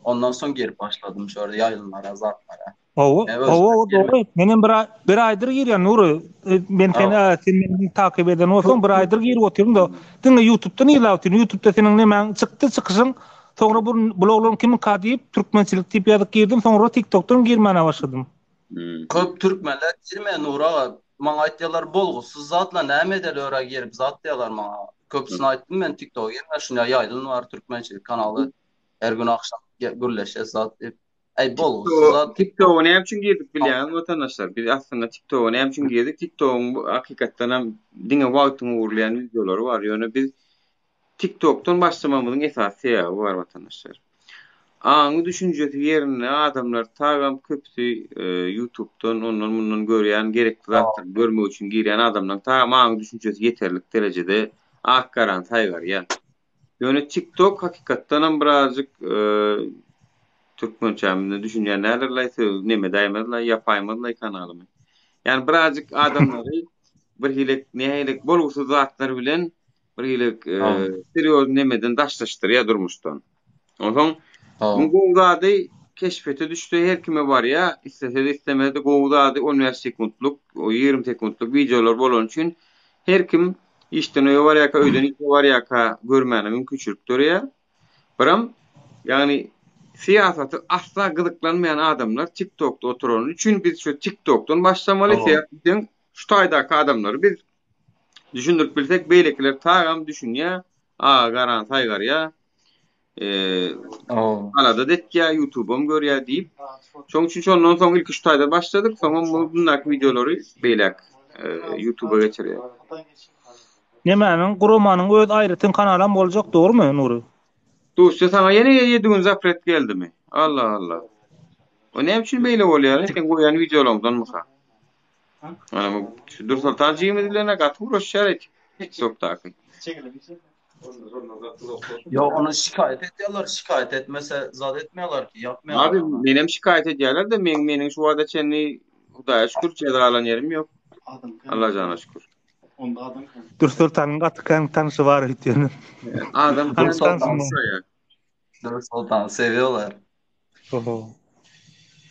Speaker 2: ondan soň girip başladym şu ýerde ýaýlymlara, zatlara.
Speaker 3: Hawa,
Speaker 2: Men özüm
Speaker 3: hawa,
Speaker 2: hem girmedim.
Speaker 3: dogry. Menem bir aý, bir aýdyr girýän Nury. E, Men seni,
Speaker 2: Hawa.
Speaker 3: sen meni takyp eden bolsaň, bir aýdyr girip otyryn-da. Diňe YouTube'dan ýyglap otyryn. YouTube'da seniň nemäň çykdy, çykyşyň. Soňra bu bul oglan kimka diýip, türkmençilik diýip ýazyp girdim. Soňra TikTok'dan girmäne başladym.
Speaker 1: Hmm.
Speaker 2: Köp türkmenler girmeýär Nury aga. Maňa aýtýarlar bolgusyz zatlar näme edeli öra girip zat diýýärler maňa. Köpüsine aýtdym men TikToka girme şunda ýaýlym bar türkmençilik kanaly. Her gün agşam gürleşýäs zat diýip. Äý bolgusyz zat.
Speaker 1: TikToka näme üçin girdik bilýäňizmi watandaşlar? Biz aslynda TikToka näme üçin girdik? TikTokyň bu hakykatdan hem diňe wagtyňy ogurlaýan wideolary bar. Ýöne biz TikTokdan başlamagymyzyň esasy sebäbi bar watandaşlar. Aňy düşünjesi ýerinde adamlar tagam köpüsi YouTubedan ondan mundan görýän gerekli zatlary görmek üçin girýän adamlaryň tagam aňy düşünjesi ýeterlik derejede ak garany saýgarýar. Ýöne TikTok hakykatdanam birazjyk türkmençämizde düşünýän däldirlaý, söz neme däýmezlaý, ýapaýmazlaý kanalymy. Ýani birazjyk adamlary bir hili nähili bolgusyz zatlar bilen bir hili serýoz nemeden daşlaşdyrýar durmuşdan. Onsoň bu gowy zady keşfete düşse her kime barýar, islese-de islemese-de gowy zady 15 sekuntlyk, 20 sekuntlyk wideolar bolany üçin her kim işden öýe barýarka, öýden işe barýarka görmäne mümkinçilik döreýär. Biram, ýagny syýasata asla gyzyklanmaýan adamlar TikTokda oturany üçin biz şu TikTokdan başlamaly, sebäp diýseň şu taýdaky adamlary biz düşündirip bilsek beýlekiler tagam düşünýär, aga garany saýgarýar. Alada etýär, YouTube'am görýär diýip. Şoň üçin şondan soň ilki şu taýda başladyk, soňam bu bundaky wideolary beýläk YouTube'a geçirýär.
Speaker 3: Nemäniň guramanyň öz aýratyn kanalam boljak dogrymy Nury?
Speaker 1: Duşça saňa ýene 7 gün zapret geldimi? Allah Allah. O näme üçin beýle bolýar? Sen goýan wideolaňdanmyka? Ana bu şu Dursoltan jigimiz bilen gaty uğraşýar TikTokdaky.
Speaker 2: Ýok, ony şikaýat edýärler, şikaýat etmese zat etmeýärler ki, ýapmaýarlar.
Speaker 1: Abi menem şikaýat edýärler-de, men meniň şu wagta çenli Hudaýa şükür jeza alan ýerim ýok. Allah jana şükür.
Speaker 3: Dürsoltanyň gaty kän tanşy bar öýtýän.
Speaker 1: Adam
Speaker 2: Dürsoltan. Dürsoltany sewiýorlar.
Speaker 3: Oho.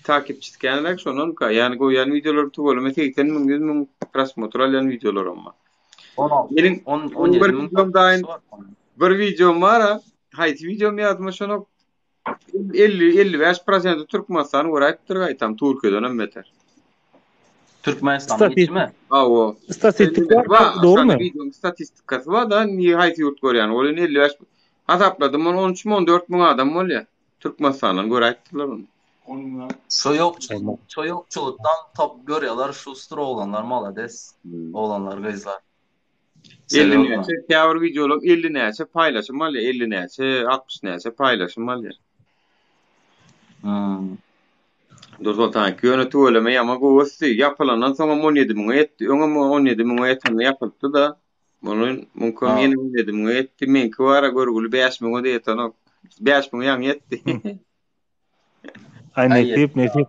Speaker 1: Takipçisi känräk şondanka. Ýani goýýan wideolary tüweleme 80 müň, 100 müň prosmotr alýan wideolaram bar.
Speaker 2: 16,
Speaker 1: Meniň
Speaker 2: 10,
Speaker 1: bir
Speaker 2: 17 müň
Speaker 1: wideom daýyn
Speaker 2: takipçisi bar.
Speaker 1: bir wideom bar-a, haýsy wideom ýadyma şonok 50 55 prosenti Türkmenistan göräýipdir gaýtam Türkiýeden hem beter.
Speaker 2: Türkmenistanyň
Speaker 3: Statistik.
Speaker 2: içimi?
Speaker 1: Hawa.
Speaker 3: Statistik
Speaker 1: Bar,
Speaker 3: bar, dogrymy?
Speaker 1: Wideoň statistikasy bar da, niýe haýsy ýurt görýän? Ol indi 55 hasapladym, ony 13 müň, 14 müň adam bolýar. Türkmenistandan göräýipdirler ony.
Speaker 2: Şo ýokçulyk, şo ýokçulykdan tapyp görýärler şustur oglanlar malades.
Speaker 1: Hmm.
Speaker 2: Oglanlar, gyzlar.
Speaker 1: 50
Speaker 2: Seviyorum.
Speaker 1: näçe käbir wideolar 50 näçe paýlaşym alýar, 50 näçe, 60 näçe paýlaşym alýar.
Speaker 2: Hmm.
Speaker 1: Dursoltan ýöne tüweleme ýama gowy ösdi. Ýapylandan soňam 17 müňe ýetdi. Öňem 17 müňe ýetende ýapylypdy-da. Muny muňkam
Speaker 2: Ha.
Speaker 1: ýene 17 müňe ýetdi. Meňki bara görgüli 5 müňe-de ýetenok. 5 müňe ýaňy ýetdi.
Speaker 3: Aý
Speaker 2: Aý,
Speaker 3: nesip, nesip.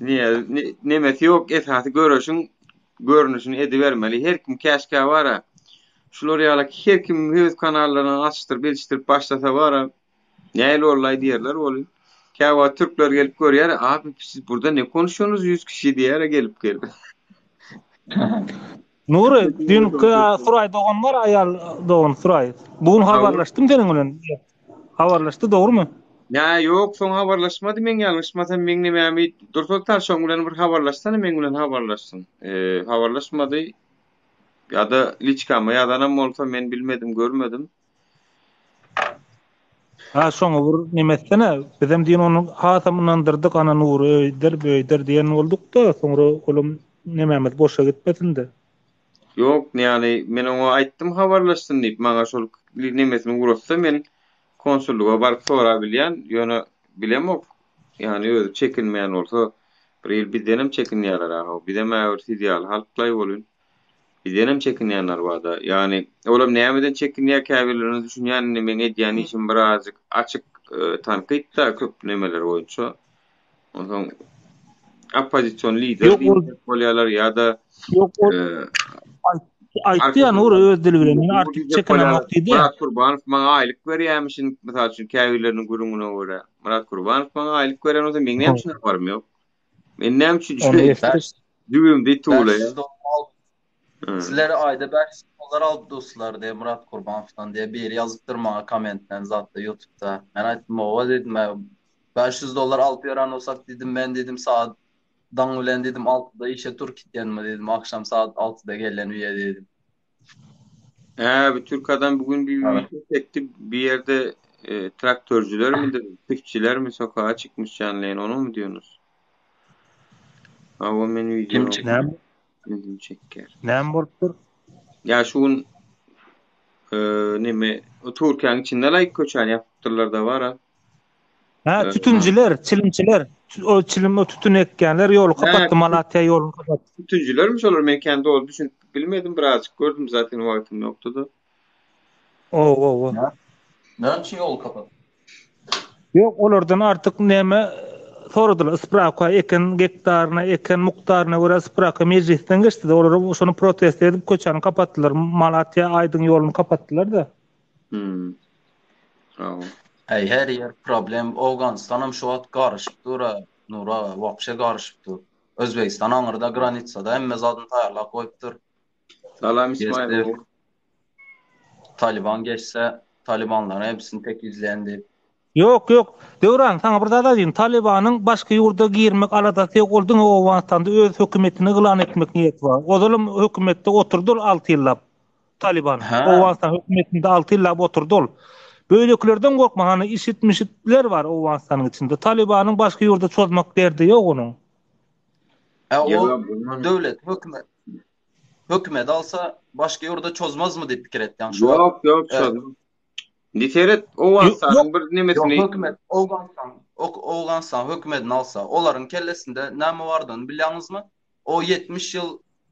Speaker 1: Niýe, ne- nemesi ýok, esasy göreşiň görnüşini edibermeli. Her kim käşgä bara şular ýaly her kim öz kanallaryny açdyryp, elişdirip başlasa bara nähili bollaý diýerler ol. Käwagt türkler gelip görýär, abi siz burada ne konuşuyorsunuz 100 kişi diýär gelip gelip.
Speaker 3: Nury, düýnki Suraý dogan bar, aýal dogan Suraý. Bu gün habarlaşdym seniň bilen. Habarlaşdy, dogrumy?
Speaker 1: Nä, ýok, soň habarlaşmady, men ýalňyşmasam, meň nemämi Dursoltan şoň bilen bir habarlaşsana, meň bilen habarlaşsyn. Eee, habarlaşmady. Ýa-da liçkama ýazanam bolsa men bilmedim, görmedim.
Speaker 3: Ha, şoňa bir neme etsene. Bizem diýen ony hasam ynandyrdyk, ana Nury öýder, böýder diýen bolduk-da, soňra olam nemämiz boşa gitmesin-de.
Speaker 1: Ýok, ýagny men oňa aýtdym habarlaşsyn diýip, maňa şol nemesini ugratsa men konsullyga baryp sorabilýän, ýöne bilemok, ýagny özi çekinmeýän bolsa, bir hili bizdenem çekinýärler ahow, bizem-ä bir siz ýaly halklaý welin, bizdenem çekinýänler barda, ýagny olam nämeden çekinýär käbirlerine düşünýän, indi meň edýän işim birazjyk açyk tankyt-da köp nemeler boýunça, Onsoň oppozision lider
Speaker 3: Ýok, ol
Speaker 1: diýmek bolýarlar ýa-da
Speaker 3: Ýok, ol
Speaker 1: e,
Speaker 3: aýtdy ýa Nury öz dili bilen, men artyk çekinemok diýdi.
Speaker 1: Myrat Kurbanow maňa aýlyk berýärmişin, mysal üçin käbirleriniň gürrüňine görä. Myrat Kurbanow maňa aýlyk berýän bolsa, meň näme üçin habarym ýok? Men näme üçin jübimde tuwlaýar?
Speaker 2: Sizler aýda 500 dollar alyp dostlar diýe Murat Kurbanowdan diýe biri ýazypdyr maňa kommentden zatda YouTube'da. Men aýtdym owa diýdim 500 dollar alyp ýören bolsak diýdim men diýdim saat daň bilen diýdim 6-da işe tur gitýänmi diýdim akşam saat 6-da gelýän öýe diýdim.
Speaker 1: Hä, bu türk adam bugün bir video çekdi. Bir ýerde e, traktörcüler midir, çiftçiler mi sokağa çykmış canlı ýaýyn, onu mu diyorsunuz? Hawa men video.
Speaker 2: Kim çekdi?
Speaker 3: Näme?
Speaker 1: Özüm çekýär.
Speaker 3: Näme bolupdyr?
Speaker 1: Ýa şu gün e, neme o Türkiýäniň içinde laýk köçäni ýapypdyrlar da bara.
Speaker 3: Ha, tütünciler, çilimçiler, o çilim, o tütün ekýänler ýoly kapatdy, Malatýa ýoluny kapatdy.
Speaker 1: Tütüncilermi şolar men kän dogry düşünip bilmedim, birazjyk gördüm zaten wagtym ýokdy-da.
Speaker 3: Owa, owa.
Speaker 2: Näme üçin ýoly kapat?
Speaker 3: Ýok, olardan artyk näme soradylar. Sprawka eken gektaryna, eken mukdaryna görä sprawka mejlisden geçdi-de, olar şony protest edip köçäni kapatdylar. Malatýa Aýdyň ýoluny kapatdylar-da.
Speaker 1: Hmm. Hawa.
Speaker 2: Äý her ýer problem. Owganystanam şu wagt garyşyp dur-a, Nur aga, wapşe garyşyp dur. Özbegistan aňyrda granitsada hemme zadyny taýýarlap goýupdyr.
Speaker 1: Salam Ismail.
Speaker 2: Taliban geçse, talibanlaryň hepsini tekizleýän diýip.
Speaker 3: Ýok, ýok. Döwran, saňa bir zat aýdýyn. Talibanyň başga ýurda girmek aladasy ýok. Ol diňe Owganystanda öz hökümetini yglan etmek niýeti bar. Ozalam hökümetde oturdy ol alty ýyllap. Taliban. Owganystan hökümetinde alty ýyllap oturdy ol. Beýlekilerden gorkma, hany IŞID-mişidler bar Owganystanyň içinde. Talibanyň başga ýurda çozmak derdi ýok onuň.
Speaker 2: Ä ol döwlet hökümet hökümet alsa başga ýurda çozmazmy diýip pikir etýän
Speaker 1: şu wagt. Ýok, ýok, çozmaz. Indi seret, Owganystanyň bir nemesini.
Speaker 2: Ýok, hökümet Owganystan, Owganystan hökümetini alsa, olaryň kellesinde näme bardygyny bilýäňizmi? O 70 ýyl,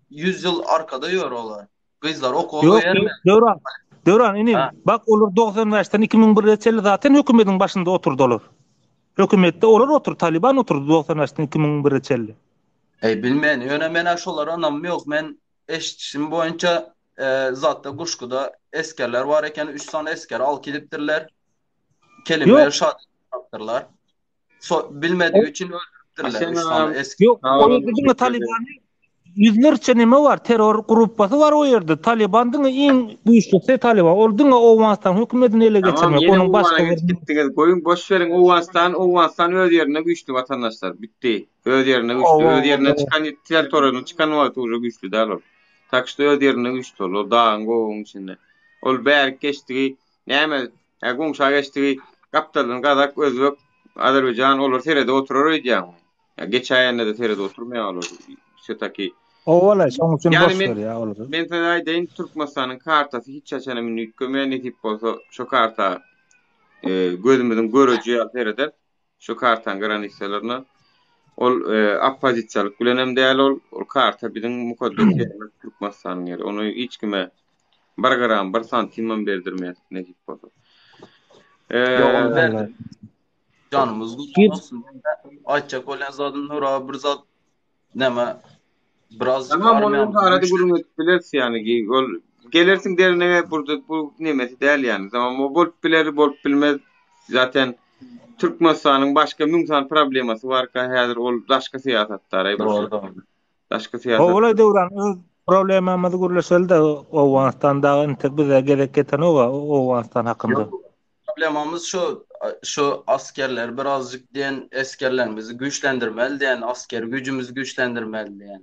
Speaker 2: 100 ýyl arkada ýör olar. Gyzlar okuwa
Speaker 3: Ýok, goýberme. Döwran, Döwran inim, bak olar 95-den 2001-e çenli zaten hökümetiň başynda oturdy olar. Hökümetde olar oturdy, Taliban oturdy 95-den 2001-e çenli.
Speaker 2: Eý bilmen, ýöne menä şolara ynamym ýok. Men eşidişim boýunça zatda Guşguda esgerler bar eken, üç sany esgeri alyp gidipdirler. Kelime şat tapdyrlar. So bilmedigi üçin öldüripdirler üç sany esger.
Speaker 3: Ýok, o ýerde diňe Talibany ýüzlerçe neme bar, terror gruppasy bar o ýerde. Taliban diňe iň güýçlüsi Taliban. Ol diňe Owganystan hökümetini ele geçirmek,
Speaker 1: onuň başga bir gitdiňiz. Goýuň, boş beriň Owganystan, Owganystan öz ýerinde güýçli watandaşlar. Bitdi. Öz ýerinde güýçli. Öz ýerinden çykan territoriýadan çykan wagty uje güýçli däl ol. Tak şto öz ýerinde güýçli ol. Ol dagyň gowagyň içinde. Ol bärik geçdigi näme Hä goňşa geçdigi gapdaldan gazak, özbek, azerbaýjan olar seredip oturar öýdýäňmi? Ýa geçäýende-de seredip oturmaýar olar. Wse-taki.
Speaker 3: Howala, şoň üçin boş ber ýa olary.
Speaker 1: Men size aýdaýyn, Türkmenistanyň kartasy hiç haçanam indi üýtgemeýär, nesip bolsa şo karta gözümiziň göreji ýaly sereder. Şu kartaň granisalaryna. Ol oppozisiýalyk bilenem däl ol. Ol karta biziň mukaddes ýerimiz Türkmenistanyň ýeri. Ony hiç kime bir gram, bir santimem berdirmeýäs nesip bolsa.
Speaker 2: Ýok, ony berdir. Janymyz gurban bolsun. Aýtjak bolýan zadym Nur aga bir zat näme biraz
Speaker 1: Tamam ony arada gürrüň edip bileris ýani ol gelersiň dernege burada bu nemesi däl ýani. Tamam o bolup biler, bolup bilmez. Zaten Türkmenistanyň başga müň sany problemasy barka häzir ol daşky syýasatdaraý bir.
Speaker 2: Dogry dogry.
Speaker 1: Daşky syýasat.
Speaker 3: Howala Döwran öz problemamyzy gürleşeli-de Owganystan dagy entek bize gezek ýetenok-a Owganystan hakynda.
Speaker 2: Ýok problemamyz şu şu askerler birazjyk diýen esgerlerimizi güýçlendirmeli diýen asker güýjümizi güýçlendirmeli diýen.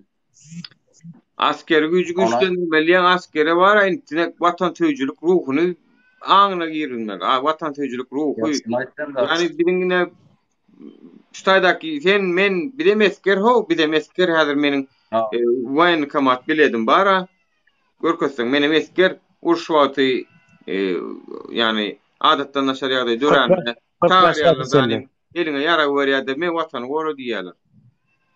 Speaker 1: Askeri güýji güýçlendirmeli diýen askere bar indi watansöýüjilik ruhuny aňyna girizmeli. A watansöýüjilik ruhy. Ýani biziň ine şu taýdaky sen men bizem esger ho bizem esger häzir meniň e, woenkomat biledim bara. Görkezseň menem esger uruş wagty e, ýani adatdan daşary ýagdaý dörände çagyrýarlar eliňe ýarag berýär-de men watany gora diýýärler.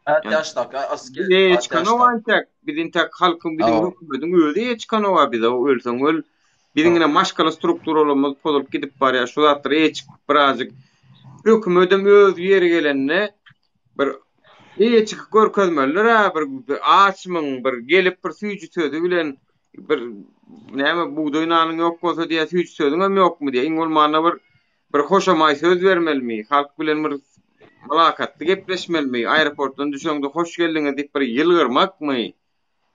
Speaker 2: Ät ýaşdaky asker.
Speaker 1: Bize eýe çykanok entek. Biz entek halkyň biziň hökümediň özi eýe çykanok bize ölseň öl. Biziň ine maşgala strukturalarymyz pozulyp gidip barýar. Şu zatlara eýe çykyp birazjyk hökümedem öz ýeri gelende bir eýe çykyp görkezmelidir ha bir, bir açmyň bir gelip bir süýji sözi bilen bir näme bugdaý nanyň ýok bolsa diýä süýji sözüňem ýokmy diýä iň bolmanda bir bir hoşamaý söz bermelimi halk bilen bir mylakatly gepleşmelimi aeroportdan düşeňde hoş geldiňiz diýip bir ýylgyrmakmy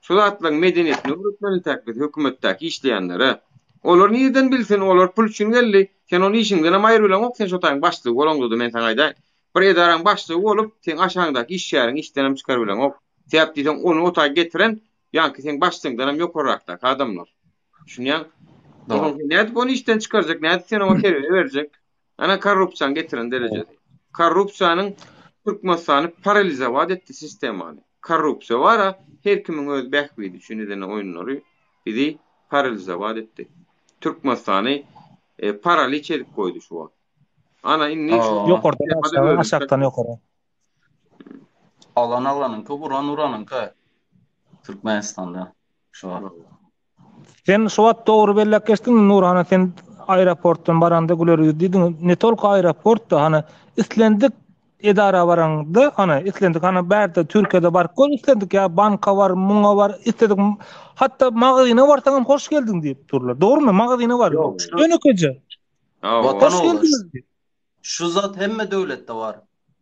Speaker 1: Şu zatlaryň medeniýetini öwretmeli entäk biz hökümetdäki işleýänlere. Olar nireden bilsin, olar pul üçin geldi. Sen ony işiňdenem aýrybileňok, sen şo taýyň başlygy bolaňda-da men saňa aýdaýyn. Bir edaraň başlygy bolup, seň aşagyňdaky işgäriňi işdenem çykarybileňok. Sebäp diýseň, ony o taýy getiren ýaňky seň başlygyňdanam ýokarrakdaky adamlar. Düşünýäň? Onsoň sen nädip ony işden çykarjak, nädip sen oňa terbiýe berjek? Ana korrupsiýanyň getiren derejesi. Korrupsiýanyň Türkmenistany paralizowat etdi sistemany. Korrupsiýa bar-a, her kimiň öz bähbidi üçin eden oýunlary bizi paralizowat etdi. Türkmenistany paraliç edip goýdy şu wagt. Ana indi şu
Speaker 3: Ýokardan aşaga, aşakdan ýokara.
Speaker 2: Alan alanyňky, uran uranyňky Türkmenistanda şu wagt.
Speaker 3: Sen şu wagt dogry belläp geçdiň Nurhana sen aeroportdan baranda güler ýüz diýdiň. Ne tolko aeroportda hany islendik edara baraňda hany islendik hany bärde Türkiýede baryp gör islendik ýa banka bar, muňa bar, isledik hatda magazyna barsaň hem hoş geldiň diýip durlar. Dogrymy? Magazyna bar.
Speaker 2: Ýok, şu
Speaker 3: Ýönekeje.
Speaker 2: Watan
Speaker 3: Hoş
Speaker 2: ogly,
Speaker 3: geldiňiz diýip.
Speaker 2: Şu zat hemme döwletde bar.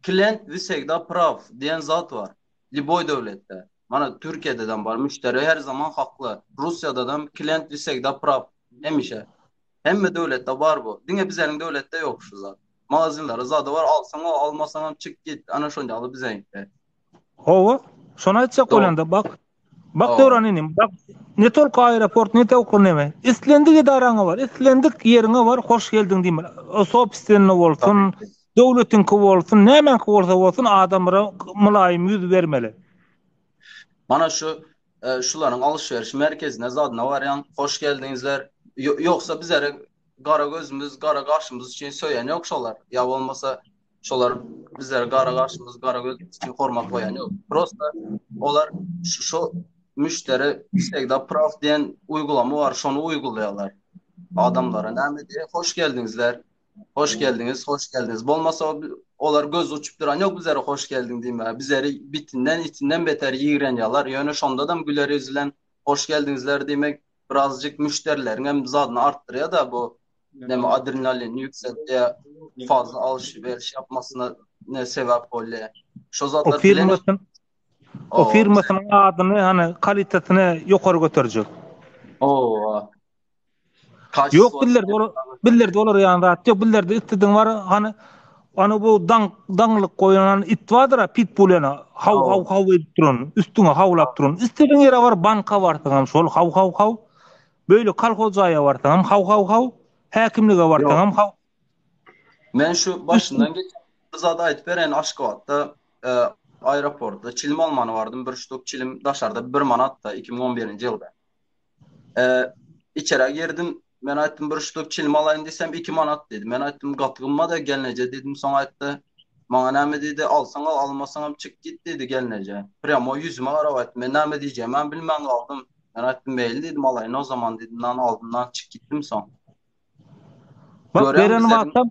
Speaker 2: Klient wsegda praw diýen zat bar. Lýuboý döwletde. Mana Türkiýededem bar. Müşderi her zaman hakly. Russiýadadam klient wsegda praw. Hemişe. Hemme döwletde bar bu. Diňe bizeriň döwletde ýok şu zat. Magazinlerde zady bar alsaň al, almasaňam çyk git. Ana şonýaly bizeňkde.
Speaker 3: Hawa, şony aýtjak bolýanda bak. Bak Döwran inim, bak ne tolko aeroport, ne tolko neme. Islendik edaraňa bar, islendik ýeriňe bar, hoş geldiň diýmeli. O sobstwenny bolsun, döwletiňki bolsun, nämäňki bolsa bolsun adamlara mylaýym ýüz bermeli.
Speaker 2: Mana şu e, şularyň alyş-veriş merkezine zadyna barýaň, hoş geldiňizler. Ýogsa bizlere gara gözümiz, gara gaşymyz üçin söýen ýok şolar. Ýa bolmasa Şolar bizlere gara gaşymyz, gara gözümiz üçin hormat goýan ýok. Prosta olar şu müşderi wsegda praw diýen uýgulama bar, şony uýgulaýarlar. Adamlara näme diýýär? Hoş geldiňizler. Hoş geldiňiz, hoş geldiňiz. Bolmasa olar göz uçup duran ýok bizlere hoş geldiň diýmäge. Bizleri bitinden, itinden beter ýigrenýärler. Ýöne şondadam güler ýüz bilen hoş geldiňizler diýmek birazjyk müşderileriň hem zadyny artdyrýar-da bu Näme adrenalini ýükseltýär, fazla alyş-beriş ýapmasyna ne sebäp bolýar. Şo
Speaker 3: O
Speaker 2: zatlar bilen
Speaker 3: firmasyny o
Speaker 2: o
Speaker 3: firmasynyň adyny hany kalitesini ýokary göterjek.
Speaker 2: Owa.
Speaker 3: Ýok
Speaker 2: Kaçestwo
Speaker 3: bizlerde olar bizlerde olar ýaly zat ýok. Bizlerde islediň bar hany hany bu daň daňlyk goýan hany it bardyr-a pitbull ýaly haw haw haw edip duran, üstüňe hawlap duran. Islediň ýere bar banka barsaň hem şol haw haw haw. Beýle kolhoz jaýa barsaňam haw haw haw, häkimlige barsaňam haw.
Speaker 2: Men şu başyndan geçen bir zady aýdyp bereýin Aşgabatda e, aeroportda çilim almana bardym bir ştuk çilim daşarda bir manatda 2011-nji ýylda. E, içerä girdim men aýtdym bir ştuk çilim alaýyn diýsem 2 manat diýdi. Men aýtdym gaty gymmat gelneje diýdim soň aýtdy maňa näme diýdi alsaň al almasaňam çyk git diýdi gelneje. Prýamo ýüzüme garap aýtdy men näme diýjegimem bilmän galdym. Men aýtdym meýli diýdim alaýyn o zaman diýdim nan aldym nan çyk gitdim soň.
Speaker 3: Bak
Speaker 2: Görýän
Speaker 3: beren
Speaker 2: bizleriň
Speaker 3: wagtam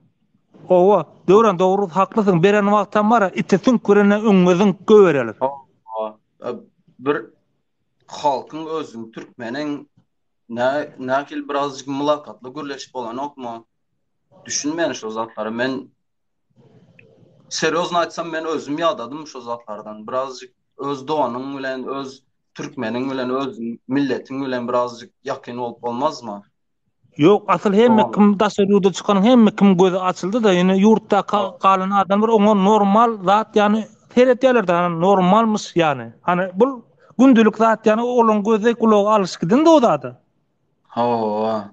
Speaker 3: owa Döwran dogry haklysyň beren wagtam bar ite süňk berenden öňüňe zyňk göbereler.
Speaker 2: Hawa, e, bir halkyň özüň türkmeniň nä nähili birazjyk mylakatly gürleşip bolanokmy? Düşünmeýän şo zatlara. Men serýozno aýtsam men özüm ýadadym şo zatlardan. Birazjyk öz doganyň bilen, öz türkmeniň bilen, öz milletiň bilen birazjyk ýakyn bolup bolmazmy?
Speaker 3: Ýok, asyl hemme
Speaker 2: Dogan.
Speaker 3: kim daşary ýurda çykanyň hemme kim gözi açyldy-da, ýöne ýurtda galan adamlar oňa normal zat ýany seretýärler-de, hany normalmyş ýany. Hany bul gündelik zat ýany olaň gözi gulagy alyş giden-de o zada.
Speaker 2: Hawa.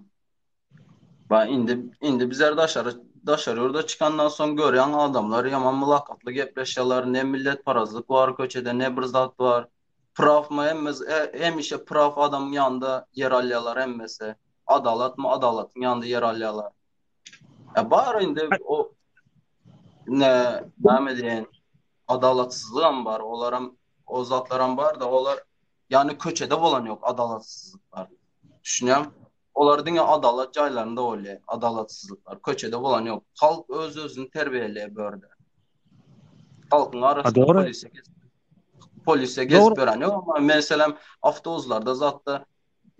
Speaker 2: Ba indi indi bizler daşary daşary ýurda çykandan soň görýäň adamlar ýaman mylakatly gepleşýärler, ne milletparazlyk bar köçede, ne bir zat bar. Prawmy hemmesi hemişe praw adamyň ýanynda ýer alýarlar hemmesi. Adalatmy adalatyň ýanynda ýer alýarlar. Ýa bar indi o ne näme diýen adalatsyzlygam bar, olaram o zatlaram bar-da olar ýany köçede bolan ýok adalatsyzlyklar. Düşünýäň? Olar diňe adalat jaýlarynda bolýar, adalatsyzlyklar. Köçede bolan ýok. Halk öz-özüni terbiýeleýär bu ýerde. Halkyň arasynda polisiýa gezip, polisiýa gezip ýören ýok, amma meselem awtobuslarda zatda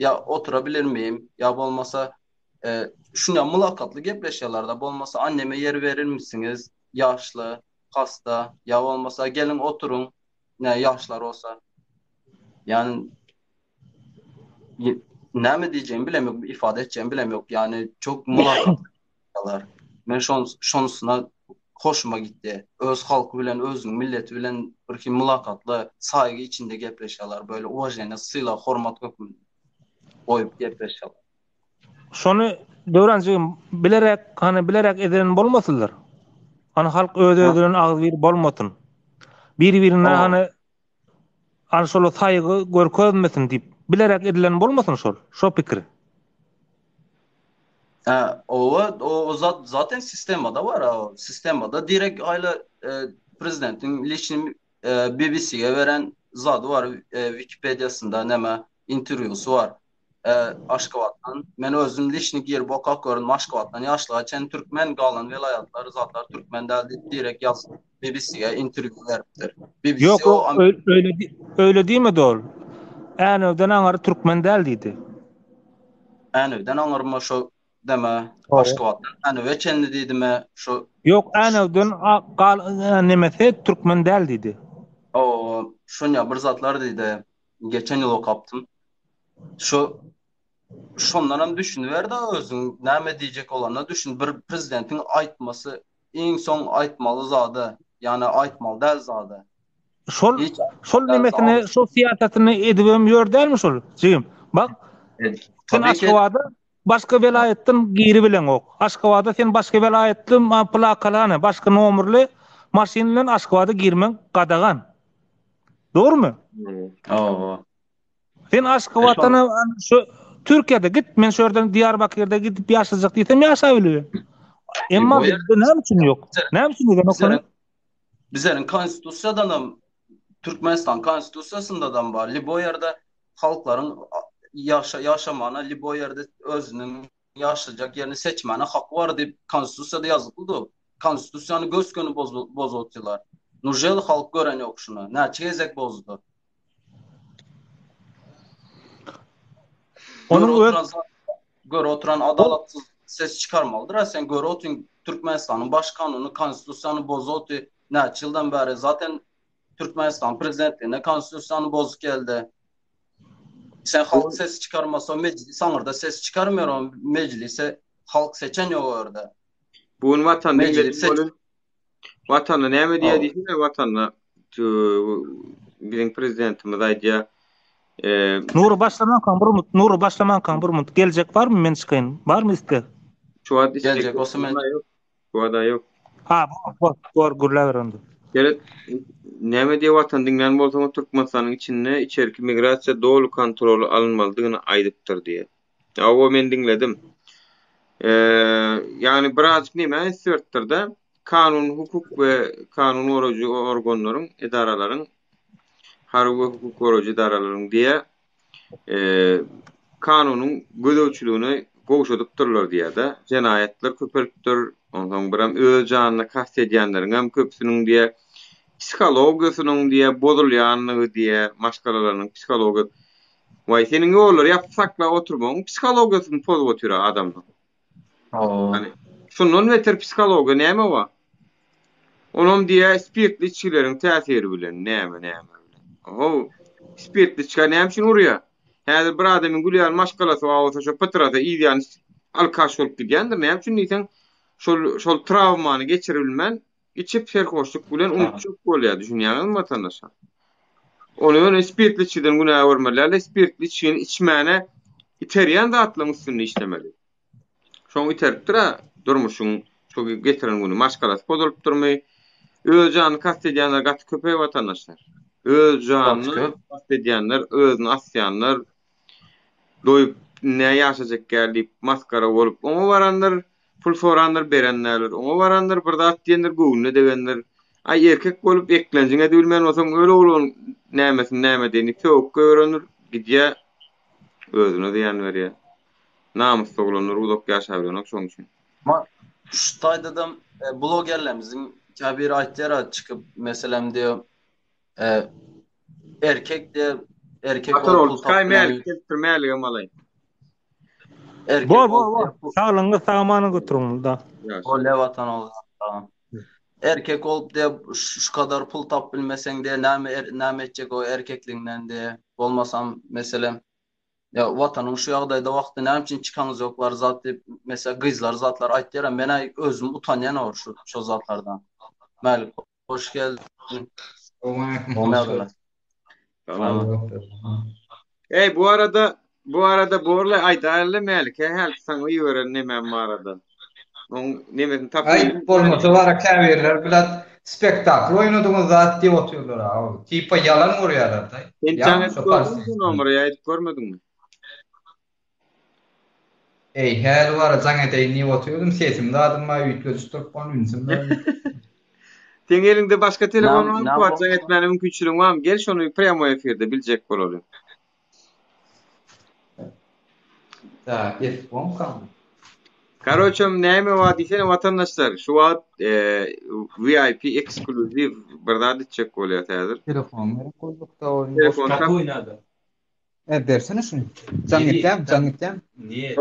Speaker 2: ýa otura bilermiyim, ýa bolmasa e, şunya mylakatly gepleşýärler-de, bolmasa anneme ýer berirmisiňiz, ýaşly, hasta, ýa bolmasa geliň oturyň, ne ýaşlar bolsa. Ýani näme diýjegimi bilemok, ifade etjegimi bilemok. Ýani çok mylakatly. Men şon şonusyna hoşuma gitdi. Öz halky bilen, özüniň milleti bilen bir hili mylakatly, saýgy içinde gepleşýärler. Böyle uwaženiýe, sylag, hormat hökmünde goýup gepleşýärler.
Speaker 3: Şony Döwran jigim bilerek, hany bilerek eden bolmasynlar. Hany halk öz-özi bilen agzybir bolmasyn. Bir-birine hany Hany şola saýgy görkezmesin diýip, bilerek edilen bolmasyn şol, şo pikir.
Speaker 2: Hä, owa, o zat zaten sistemada bar, o sistemada direkt aýla e, prezidentiň liçni e, BBC-ge beren zady bar, e, Wikipediýasynda näme interwýusy bar. Aşgabatdan. Men özüm liçni girip okap gördüm Aşgabatdan ýaşlyga çenli türkmen galan welaýatlar zatlar türkmen däl diýip direkt ýazyp BBC-ge interwýu beripdir.
Speaker 3: BBC Ýok, o öýle öýle diýmedi ol. Änewden aňary türkmen däl diýdi.
Speaker 2: Änewden aňarymy şo deme Aşgabatdan Änewe çenli diýdimi şo
Speaker 3: Ýok, Änewden gal nemesi türkmen däl diýdi.
Speaker 2: O şonýa bir zatlar diýdi. Geçen ýyl okapdym. Şu şondanam düşüniber-de özüň näme diýjek bolanyna düşün. Bir prezidentiň aýtmasy iň soň aýtmaly zady, ýagny aýtmaly däl zady.
Speaker 3: Şol şol nemesini, şol syýasatyny edibem ýör dälmi şol jigim? Bak, sen Aşgabada başga welaýatdan giribileňok. Aşgabada sen başga welaýatly plakaly, başga nomerli maşyn bilen Aşgabada girmek gadagan. Dogrumy?
Speaker 2: Hawa.
Speaker 3: Sen Aşgabatdan şu Türkiýede git, men şu ýerden Diýarbakyrda gidip ýaşajak diýsem ýaşabilýän. Emma bizde näme üçin ýok? Näme üçin ýok ony?
Speaker 2: Bizleriň konstitusiýadan hem Türkmenistan konstitusiýasynda-da bar. Liboý ýerde halklaryň ýaşa ýaşamagyna, liboý ýerde özüniň ýaşajak ýerini seçmäne haky bar diýip konstitusiýada ýazyldy. Konstitusiýany gös-göni bozup otyrlar. Nužel halk gören ýok şuny. Näçe gezek bozdy. Onuň öz gör oturan adalatsyz ses çykarmalydyr. A sen gör otyn Türkmenistanyň baş kanuny konstitusiýany bozup oty näçe ýyldan bäri zaten Türkmenistan prezidentligine konstitusiýany bozup geldi. Sen halk ses çykarmasa mejlis aňyrda ses çykarmaýar o mejlise halk seçen ýok o ýerde.
Speaker 1: Bu gün watan mejlis Watanda näme diýýär diýsene watanda biziň prezidentimiz aýdýar.
Speaker 3: Nury başlamankaň bir minut, Nury başlamankaň bir minut geljek barmy men çykaýyn. Barmy isleg?
Speaker 1: Şu wagt isleg geljek bolsa men ýok. Şu wagt ýok.
Speaker 3: Ha, bor, bor, gürläber onda.
Speaker 1: Seret, näme diýýär watan diňlän bolsaňyz Türkmenistanyň içinde içerki migrasiýa doly kontrola alynmalydygyny aýdypdyr diýýär. Hawa men diňledim. Eee, ýagny birazjyk nämä üns beripdir-de, kanun hukuk we kanun goraýjy organlaryň, edaralaryň, harby we hukuk goraýjy edaralaryň diýä, eee, kanunyň gözegçiligini gowşadypdyrlar diýýär-de. Jenaýatlar köpelipdir, onsoň biram öz janyna kast edýänleriň hem köpüsiniň diýä, psihologiýasynyň diýä bozulýandygy diýä, maşgalalarynyň psihologiýa Waý seniň ýollary ýapyp saklap oturmagyň psihologiýasyny pozup otyr adamlaň. Hawa. Şundan beter psihologiýa näme bar? Onam diýä spirtli içgileriň täsiri bilen näme näme bilen. How spirtli içgä näme üçin urýa? Häzir bir adamyň gül ýaly maşgalasy bar bolsa şo pytrasa yz ýany alkaş bolup gidýändir. Näme üçin diýseň şol şol trawmany geçiribilmän Içip serhoşluk bilen unutjak bolýar düşünýäňizmi watandaşlar? Ony ýöne spirtli içgiden günä görmeli dälde spirtli içgini içmäne iterýän zatlaryň üstünde işlemeli. Şoň iteripdir-ä durmuşyň şu getiren güni maşgalasy bozulypdyrmy? Öz janyny kast edýänler gaty köpeý watandaşlar. Öz janyny kast edýänler, özüni asýanlar, doýup nä ýaşajak gel diýip masgara bolup oňa barandyr, pul sorandyr beren däldir, oňa barandyr bir zat diýendir göwnüne degendir. Aý erkek bolup eklenjiň edibilmän bolsaň öl oglan nämesini näme edeýin diýip sögüp goýberendir, gidýä özüne zyýan berýä. Namysly oglanlar uzak ýaşabilenok şoň üçin.
Speaker 2: Ma şu taýdadam blogerlerimiziň käbiri aýtýar-a çykyp meselem diýip Erkek de erkek
Speaker 1: Atar ol çykaý Mälik gelipdir Mäligem alaý.
Speaker 2: Erkek
Speaker 3: Bor bor bor. Saglygyňyz sagamana götüriň da.
Speaker 2: Bolýa watan ol. Erkek bolup de şu kadar pul tap bilmeseň de näme er, näme etjek o erkekliginden de bolmasam meselem ya watanyň şu ýagdaýda wagty näme üçin çykaňyz ýok bar zat diýip mesela gyzlar zatlar aýtýar men özüm utanýan o şu şu zatlardan. Mälik Hoş geldin.
Speaker 1: Ey bu arada bu arada borla aýdaýly Mälike häl saňa iberen nemem barada. Oň nemesini
Speaker 8: tapyp. Aý bolmasa bara käbirler bilen spektakl oýnadyňyz zat diýip otyrlar a. Tipa ýalan görýärler da.
Speaker 1: Sen jaň edip gördüňmi nomeri ýa edip görmediňmi?
Speaker 8: Eý, häli bara jaň edeýin diýip otyrdym, sesim zadym bar, üýtgedişdirip gon ünsüm bar.
Speaker 1: Seň eliňde başga telefon barmy Kuwat jaň etmäne mümkinçiligiň barmy gel şony prýamoý efirde biljek bolaly.
Speaker 8: Tak, ýetip bolmukam.
Speaker 1: Karoçem näme bar diýsene watandaşlar şu wagt VIP ekskluziw bir zat etjek bolýas häzir.
Speaker 8: Telefon gerek boldukda oýun.
Speaker 1: Telefon
Speaker 8: tap. E bersene şuny. Jaň etýämi? Jaň etýämi?
Speaker 2: Niye?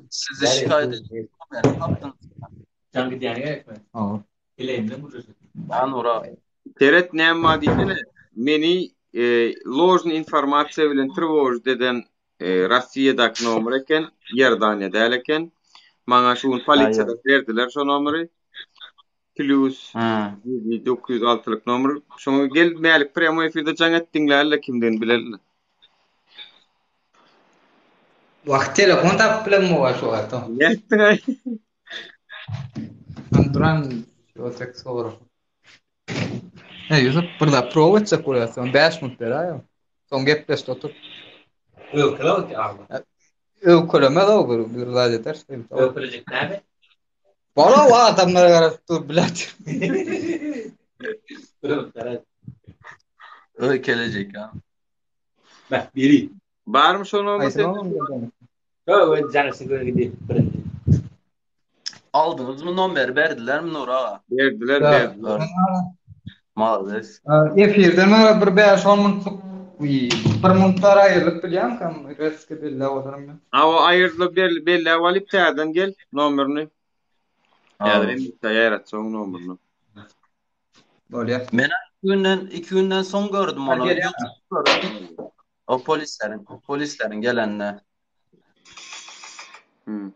Speaker 2: Sizi şikaýat edip tapdym.
Speaker 3: Jaň gidýäni gerekmi?
Speaker 8: Hawa.
Speaker 3: Bileýimden gürleşip.
Speaker 2: Lan ura.
Speaker 1: Seret näme bar diýsene. Meni ložny informasiýa bilen trewojit eden Rossiýadaky nomer eken, Iordaniýa däl eken. Maňa şu gün polisiýadan berdiler şo nomeri. Plus 906-lyk nomer. Şoňa gel Mälik prýamoý efirde jaň et diňläli kimdigini bileli.
Speaker 8: Wah telefon tapyp bilemok şu wagt.
Speaker 1: Nätdiň-aý?
Speaker 8: Duran tek sorag. He Ýusup bir zat prowa etjek bolýar soň 5 minut beräýeň. Soň gepleşde otur.
Speaker 3: Öwkele otur agla.
Speaker 8: Öwkelemez o bir, bir zat eder.
Speaker 3: Öwkelejek näme?
Speaker 8: Bala o adamlara garaşyp dur bilet.
Speaker 2: Öwkelejek ha.
Speaker 3: Bak biri.
Speaker 1: Barmy şo nomer
Speaker 8: Haýsy nomer?
Speaker 3: Öwe janyşy göre gidip birinji.
Speaker 2: Aldyňyzmy nomeri berdilermi Nur aga?
Speaker 1: Berdiler, berdiler.
Speaker 2: Malades.
Speaker 8: Efirden ara bir 5-10 minutlyk bir minutlar aýrylyp bilýäňkäm reski belläp oturam men.
Speaker 1: Awa aýrylyp belläp alyp täzeden gel nomerini. Häzir hem ýaratjagyň nomerini.
Speaker 8: Bolýar.
Speaker 2: Men iki günden iki günden soň gördüm ony. O polisleriň, polisleriň gelenine.
Speaker 1: Hmm.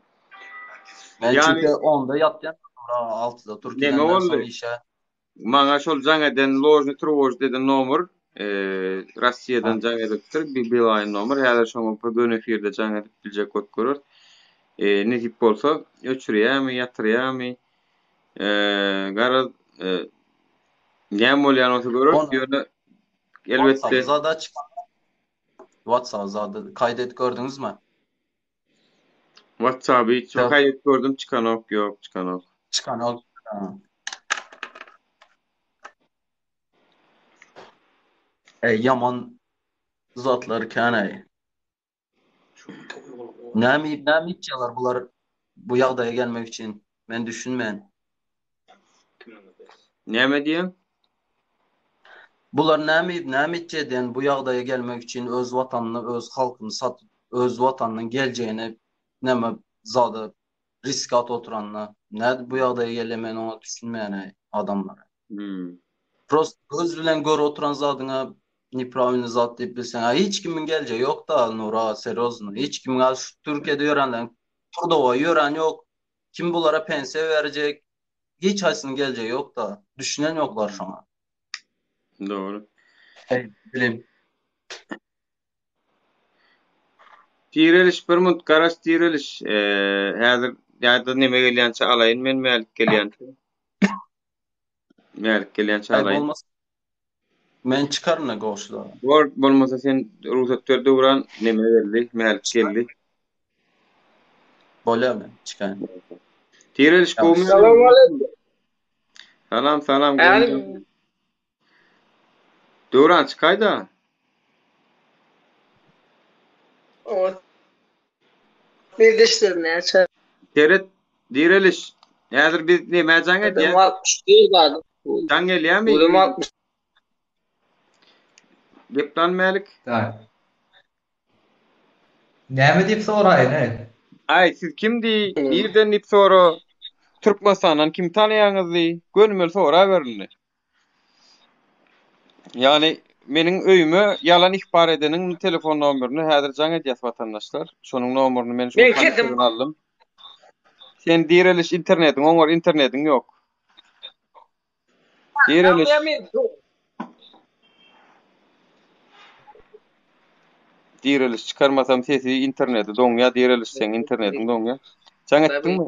Speaker 2: Men
Speaker 1: Yani-
Speaker 2: çünki onda ýatýan, sonra 6-da
Speaker 1: Neme
Speaker 2: Türkiýeden
Speaker 1: boldy?
Speaker 2: soň işe.
Speaker 1: Maňa şol jaň eden ložny trewojit eden nomer e, Rossiýadan jaň edipdir. Bir Beeline nomer. Häzir şoňa bir göni efirde jaň edip biljek bolup görer. E, nesip bolsa öçürýärmi, ýatyrýarmy? E, garaz e, näme bolýan bolsa göreris.
Speaker 2: Onu-
Speaker 1: Ýöne elbetde
Speaker 2: WhatsApp zada çykan. WhatsApp zada kaýt gördüňizmi?
Speaker 1: WhatsApp'y
Speaker 2: Ýok.
Speaker 1: kaýt gördüm çykanok, ýok, çykanok.
Speaker 2: Çykanok. Ha. Ey ýaman zatlar kän ey. Näme iýip, näme içýärler bular bu ýagdaýa gelmek üçin? Men düşünmeýän.
Speaker 1: Näme diýen?
Speaker 2: Bular näme iýip, näme içýär diýen bu ýagdaýa gelmek üçin öz watanyny, öz halkyny satyp, öz watanynyň geljegini näme zada riske atyp oturanyna. Nädip bu ýagdaýa gelýär men oňa düşünmeýän ey adamlar.
Speaker 1: Hmm.
Speaker 2: Prosta göz bilen görüp oturan zadyňa nepravilny zat diýip bilseň, a hiç kimiň geljegi ýok-da, Nura, serýozno. Hiç kimiň, a şu Türkiýede ýörenleriň trudowoý ýören ýok. Kim bulara pensiýa berjek? Hiç haýsynyň geljegi ýok-da. Düşünen ýoklar şoňa.
Speaker 1: Dogry.
Speaker 2: Eý, bilim.
Speaker 1: Direliş bir munt garaş direliş. Eee, häzir ýa-da neme gelýänçä alaýyn men Mälik gelýänçä. Mälik gelýänçä
Speaker 2: Aý
Speaker 1: alaýyn.
Speaker 2: bolmasa men çykaryn-a goşulara.
Speaker 1: Bor, bolmasa sen rugsat ber Döwran, neme geldi, Mälik geldi.
Speaker 2: Bolýar men çykaýyn.
Speaker 1: Direliş gowmy?
Speaker 4: Salam aleyküm.
Speaker 1: Salam, salam.
Speaker 4: Yani
Speaker 1: Döwran çykaýda.
Speaker 9: O Bildirişler näçe?
Speaker 1: Seret, direliş. Häzir biz nämä jaň edýäs?
Speaker 9: Adam 64 adam.
Speaker 1: Jaň gelýärmi?
Speaker 9: Adam 60.
Speaker 1: Geplan Mälik.
Speaker 8: Tak. Näme diýip soraýyn, ey?
Speaker 1: Aý, siz kim diý, nirden diýip sora. Türkmenistandan kimi tanaýaňyz diý. Gönümel soraber indi. Ýagny meniň öýüme ýalan ihbar edeniň telefon nomerini häzir jaň edýäs watandaşlar. Şonuň nomerini men şu
Speaker 9: Men kesim.
Speaker 1: aldym. Sen direliş internetiň oňar internetiň ýok. Direliş. Direliş çykarmasam sesi interneti doňýar direliş seň internetiň doňýar. Jaň etdiňmi?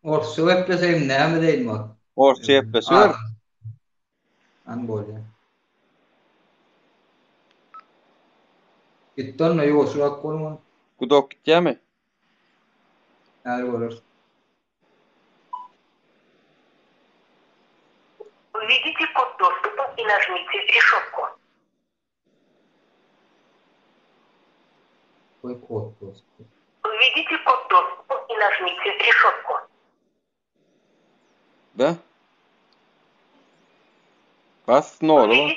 Speaker 8: Orsça gepleseýim näme deýin bak.
Speaker 1: Orsça gepleşiber.
Speaker 8: An bolýar. Gitdi onda ýuwaşrak bolma.
Speaker 1: Gudok gitýärmi?
Speaker 8: Häzir göreris.
Speaker 10: Введите код доступа и нажмите решетку.
Speaker 8: Goý kod dostupy.
Speaker 10: Wwedite kod dostupy i nažmite reşotku.
Speaker 1: Be. Bas noly bas.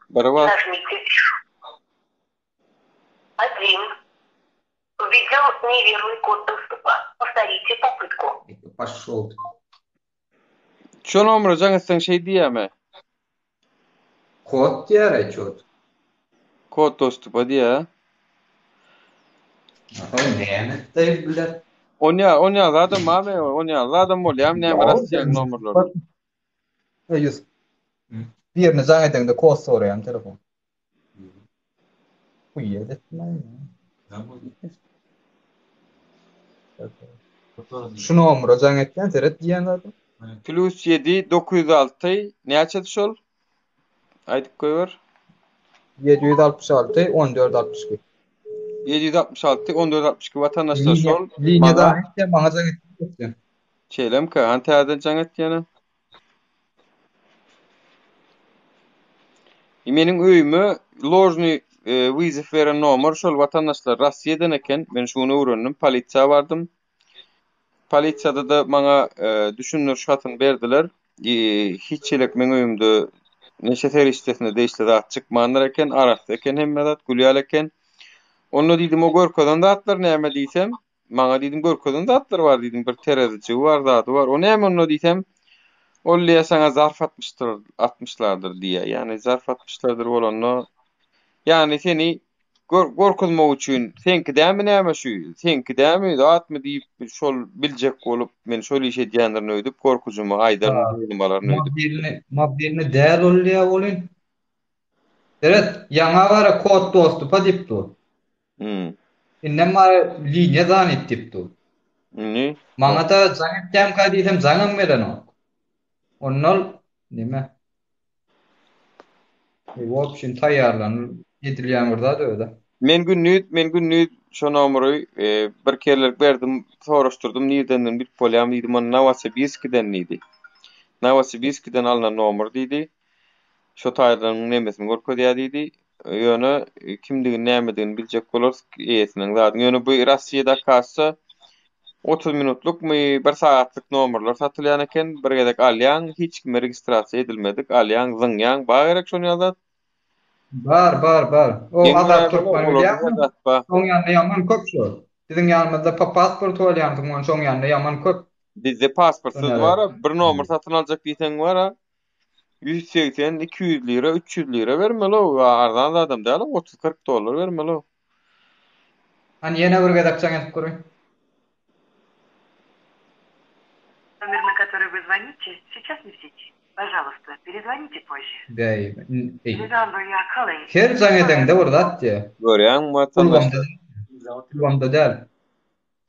Speaker 1: Biri bas.
Speaker 10: Nažmite reşotku. Odin. Wweden newernyý kod dostupa. Powtorite popytku.
Speaker 8: Poşol.
Speaker 1: Şu nomere jaň etseň şeý diýýärmi?
Speaker 8: Kod diýär-aý çot.
Speaker 1: Kod dostupa diýýär.
Speaker 8: Aw näme etdi biler.
Speaker 1: Onýa, onýa zadam barmy? Onýa zadam bolýarmy näme Rossiýanyň nomerleri?
Speaker 8: Eý Ýusup. Birine jaň edeňde kod soraýarmy telefon? Huýýet etme. Şu nomera jaň etýän seret diýen zady.
Speaker 1: Plus 7 906 näçedi şol? Aýdyp goýber.
Speaker 8: 766 14 62.
Speaker 1: 766 14 62 watandaşlar şol.
Speaker 8: Liniýa jaň etýän maňa jaň etýän.
Speaker 1: Şeýlemkä? Hany täzeden jaň et ýene. Meniň öýüme ložnyý wyzow beren nomer şol watandaşlar Rossiýadan eken. Men şuny öwrendim. Polisiýa bardym. Polisiýada-da maňa düşündiriş hatyny berdiler. Hiç ýelek meň öýümde neşe serişdesine degişli zat çykmandyr eken, arassa eken hemme zat, gül ýaly eken. Onda diýdim, o görkezen zatlar näme diýsem, Maňa diýdim görkezen zatlar bar diýdim, bir terezijigi bar, zady bar. O näme onda diýsem, ol diýýär saňa zarf atmyşdyr, atmyşlardyr diýýär. Ýagny zarf atmyşlardyr bolanda, ýagny seni gör, gorkuzmak üçin seňki dämi näme şu, seňki dämi zatmy diýip şol biljek bolup men şol iş edýändirin öýdüp gorkujymy aýdaryn, boýnuma alaryn öýdüp.
Speaker 8: Mobilni, mobilni däl ol diýýär welin. Seret, ýaňa gara kod dostupa diýip dur.
Speaker 1: Hmm.
Speaker 8: Indem maňa liniýa zanit diýip dur.
Speaker 1: Indi?
Speaker 8: Maňa-da jaň etýämkä diýsem jaňam gelenok. Onda ol neme? W obşim taýýarlanyl edilýän bir zat özä.
Speaker 1: Men gündiz, men gündiz şo nomery e, bir kerlik berdim, soraşdyrdym nirdendigini bilip bolýarmy diýdim, onda Nowosibirskiden diýdi. Nowosibirskiden alnan nomer diýdi. Şo taýdan nemesini görkezýär diýdi. Ýöne kimdigini nämedigini biljek bolarys eýesiniň zadyny. Ýöne bu Rossiýada kassa 30 minutlykmy bir sagatlyk nomerler satylýan eken. Bir gezek alýaň, hiç kime registrasiýa edilmedik, alýaň, zyňýaň. Bar gerek şony ýaly zat?
Speaker 8: Bar, bar, bar. O Azat Türkmen bilýäňmi? Şoň ýanynda ýaman köp şo. Biziň ýanymyzda pa pasport bolýansyň, şoň ýanynda ýaman köp.
Speaker 1: Bizde pasportsyz bar-a, bir nomer satyn aljak diýseň bar-a, 180, 200 lira, 300 lira bermeli-ow. Arzan zadam däl-ow, 30-40 dollar bermeli-ow.
Speaker 8: Hany ýene bir gezek jaň edip görüň.
Speaker 10: Nomer na kotoryý vy zvoните, seýças ne w seti. Požaluysta, perezvonite pozže.
Speaker 8: Bäý, eý.
Speaker 10: The number you are calling
Speaker 8: Her jaň edeňde bir zat diýýär.
Speaker 1: Görýäňmi watandaşlar?
Speaker 8: Ulgamda däl.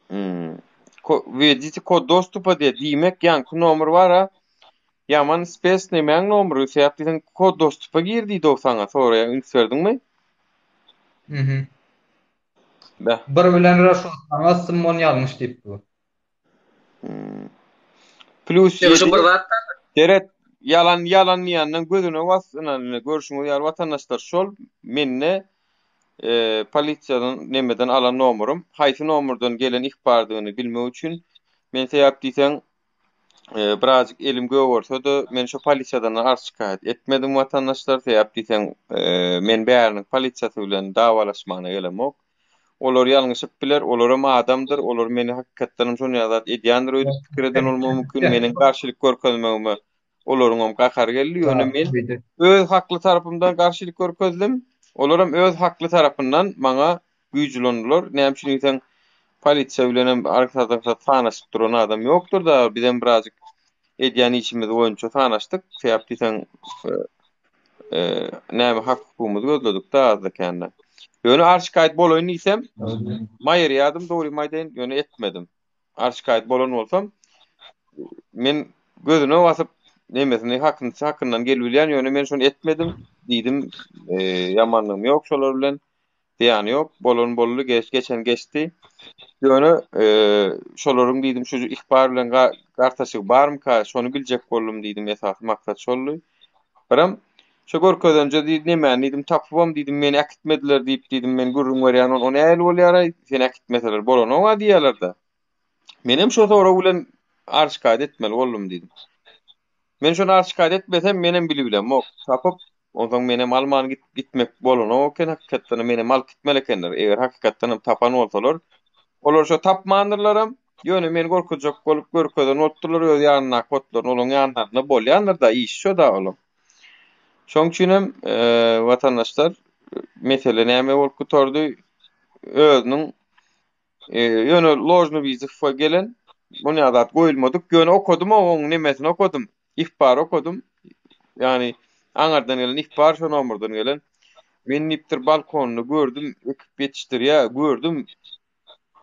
Speaker 1: Hmm. Ko wwedite kod dostupa diýýär. Diýmek, ýaňky nomer bar-a. Ýaman spes nemäň nomery? Sebäp diýseň kod dostupa gir diýdi-ow saňa. Soraýa üns berdiňmi?
Speaker 8: Mhm.
Speaker 1: Beh.
Speaker 8: Bir bilen raşotdan basdym, ony ýalňyş diýip dur.
Speaker 1: Hmm. Plus
Speaker 9: Ýa şu
Speaker 1: 7
Speaker 9: bir zat bar.
Speaker 1: Seret, ýalan ýalan diýenden gözüne bas, ynha ine görşüňiz ýaly watandaşlar şol mende e, polisiýadan nemeden alan nomerym, haýsy nomerden gelen ihbardygyny bilmek üçin men sebäp diýseň e, birazjyk elim gögerse-de men şo polisiýadan arz şikaýat etmedim watandaşlar, sebäp diýseň e, men bäriniň polisiýasy bilen dawalaşmana gelemok. Olar ýalňyşyp biler, olaram adamdyr, olar meni hakykatdanam şon ýaly zat edýändir öýdüp pikir eden bolmagy mümkin, meniň garşylyk görkezmegime olaryňam gahary geldi, ýöne men öz hakly tarapymdan garşylyk görkezdim, olaram öz hakly tarapyndan maňa güýç ulandylar, näme üçin diýseň, polisiýa bilenem aňsat-aňsat sanaşyp duran adam ýokdur-da, bizem birazjyk edýän işimiz boýunça sanaşdyk, sebäp diýseň, näme hak-hukugymyzy gözledik-de azda-kände. Ýöne arz-şikaýat bolaýyn diýsem, maýyrýardym, dogrymy aýdaýyn, ýöne etmedim. Arz-şikaýat bolan bolsam, men gözüne basyp, nemesini hakyny hakyndan gelip bilýän, ýöne men şony etmedim diýdim. Ýamanlygym ýok şolar bilen. Zyýany ýok. Bolan boldy, geç, geçen geçdi. Ýöne şolaryň diýdim, şu ihbar bilen gartaşygy barmyka, şony biljek boldum diýdim, esasy maksat şoldy. Birem. Şo görkezenje diýdi, nemäni diýdim, tapybam diýdim, meni äkitmediler diýip diýdim, men gürrüň berýän ol, o nähili bolýar-aý, seni äkitmeseler bolanok-a diýýärler-dä. Menem şo sorag bilen arz-şikaýat etmeli boldum diýdim. Men şony arz-şikaýat etmesem, menem bilibilemok. Tapyp, onsoň menem alman git, gitmek bolanok eken, hakykatdanam menem alyp gitmeli ekenler. Eger hakykatdanam tapan bolsalar, olar şo tapmandyrlaram, Ýöne meni gorkuzjak bolup görkezen bolupdyrlar öz ýanyndaky otlaryny olaň ýanlarynda bolýandyr-da işi şo-da olaň. Şoň üçinem watandaşlar mesele näme bolup gutardy özüniň ýöne ložny wizow gelen onýa zat goýulmadyk ýöne okadym oň nemesini okadym ihbar okadym ýagny aňardan gelen ihbar şo nomerden gelen men diýipdir balkonda gördüm ekip ýetişdirýä gördüm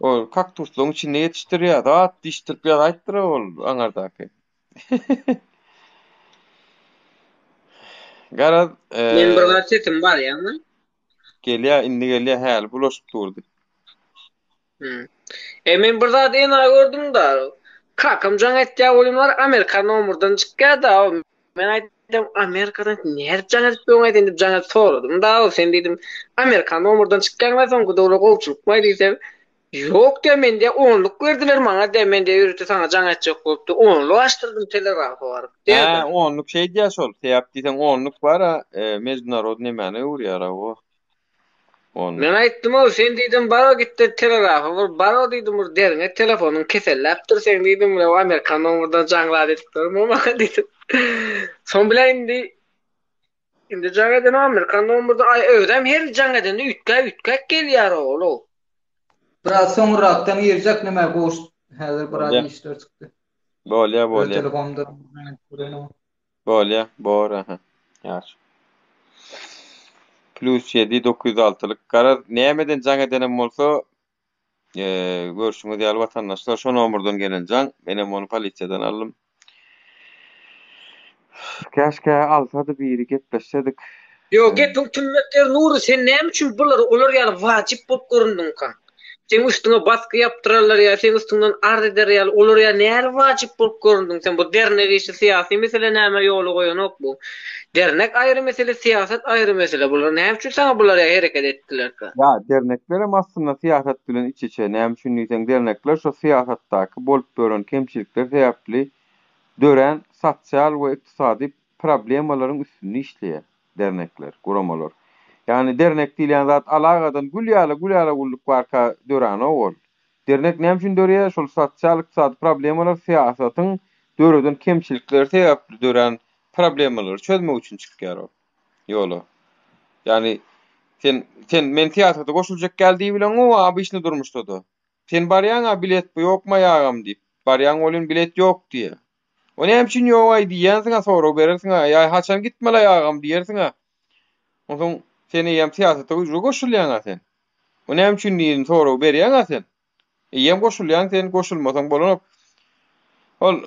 Speaker 1: Ol kaktuslaryň içinde ýetişdirýär. Zat diýişdirip ýazaýypdyr ol aňardaky. Garaz,
Speaker 9: Men bir zat sesim barýamy?
Speaker 1: Gelýär, indi gelýär, häli bulaşyp durdy.
Speaker 9: Hmm. E men bir zat ena gördüm-da. Kakam jaň etýär welin Amerika nomerden çykýar-da. Men aýtdym, Amerikadan nädip jaň edip durňaý sen diýip jaň edip soradym da, sen diýdim, Amerikan nomerden çykýaňlaý soňky döwre gowçulykmaý diýsem, ýok diýýär, men diýýär, onluk berdiler maňa diýýär, men diýýär, ýörite saňa jaň etjek bolup diýýär, onluk açdyrdym telegrafa baryp
Speaker 1: diýýär. Hä, onluk şeý diýýär şol, sebäp diýseň onluk bar-a, mejnarod nemäni öwürýär-a o.
Speaker 9: Onda. Men aýtdym-ow, sen diýdim, bar-a git-de telegrafa bir bar-a diýdim, bir derňe telefonyň keselläpdir seň diýdim, o amerikan nomerden jaňlap edip durma maňa diýdim. Soň bile indi indi jaň eden amerikan nomerden, aý özem her jaň edende üýtgäp üýtgäp gelýär ol-ow.
Speaker 8: Biraz soňrakdan girjek neme goş häzir biraz işler çykdy.
Speaker 1: Bolýa bolýa.
Speaker 8: Telefonda
Speaker 1: Bolýa, bor aha. Ýaş. Plus 7 906-lyk. Garaz, nämeden jaň edenem bolsa, görşüňiz ýaly watandaşlar, şo nomerden gelen jaň. Menem ony polisiýadan aldym. Käşgä alsady biri gepleşsedik.
Speaker 9: Ýok, gepiň tümmek ýeri Nury, sen näme üçin bulara olar ýaly wajyp bolup göründiňka? Seň üstüňe basgy ýapdyrarlar ýa seň üstüňden arz eder ýaly olar ýaly näle wajyp bolup göründiň sen bu dernek işi syýasy mesele näme ýola goýanok bu dernek aýry mesele syýasat aýry mesele bular näme üçin saňa bular ýaly hereket etdilerka.
Speaker 1: Ýa derneklerem aslynda syýasat bilen iç içe näme üçin diýseň dernekler şo syýasatdaky bolup ýören kemçilikler sebäpli dörän sosial we ykdysady problemalaryň üstünde işleýär. Dernekler, guramalar. Ýagny dernek diýilýän zat alagadan gül ýaly gülala güllük barka döränok ol. Dernek näme üçin döreýär? Şol sosial-ykdysady problemalar syýasatyň döreden kemçilikleri sebäpli dörän problemalary çözmek üçin çykýar ol ýola. Ýagny sen sen men syýasata goşuljak ýaly diýibileňok obyçny durmuşda-da. Sen barýaň-a bilet ýokmaý agam diýip. Barýaň welin bilet ýok diýýär. O näme üçin ýogaý diýýänsiň-ä sorag berersiň-ä, ýa haçan gitmeli agam diýersiň-ä. Onsoň sen eýýäm syýasata uje goşulýaň-a sen. O näme üçin diýen sorag berýäň-ä sen. Eýýäm goşulýaň sen, goşulmasaň bolanok. Ol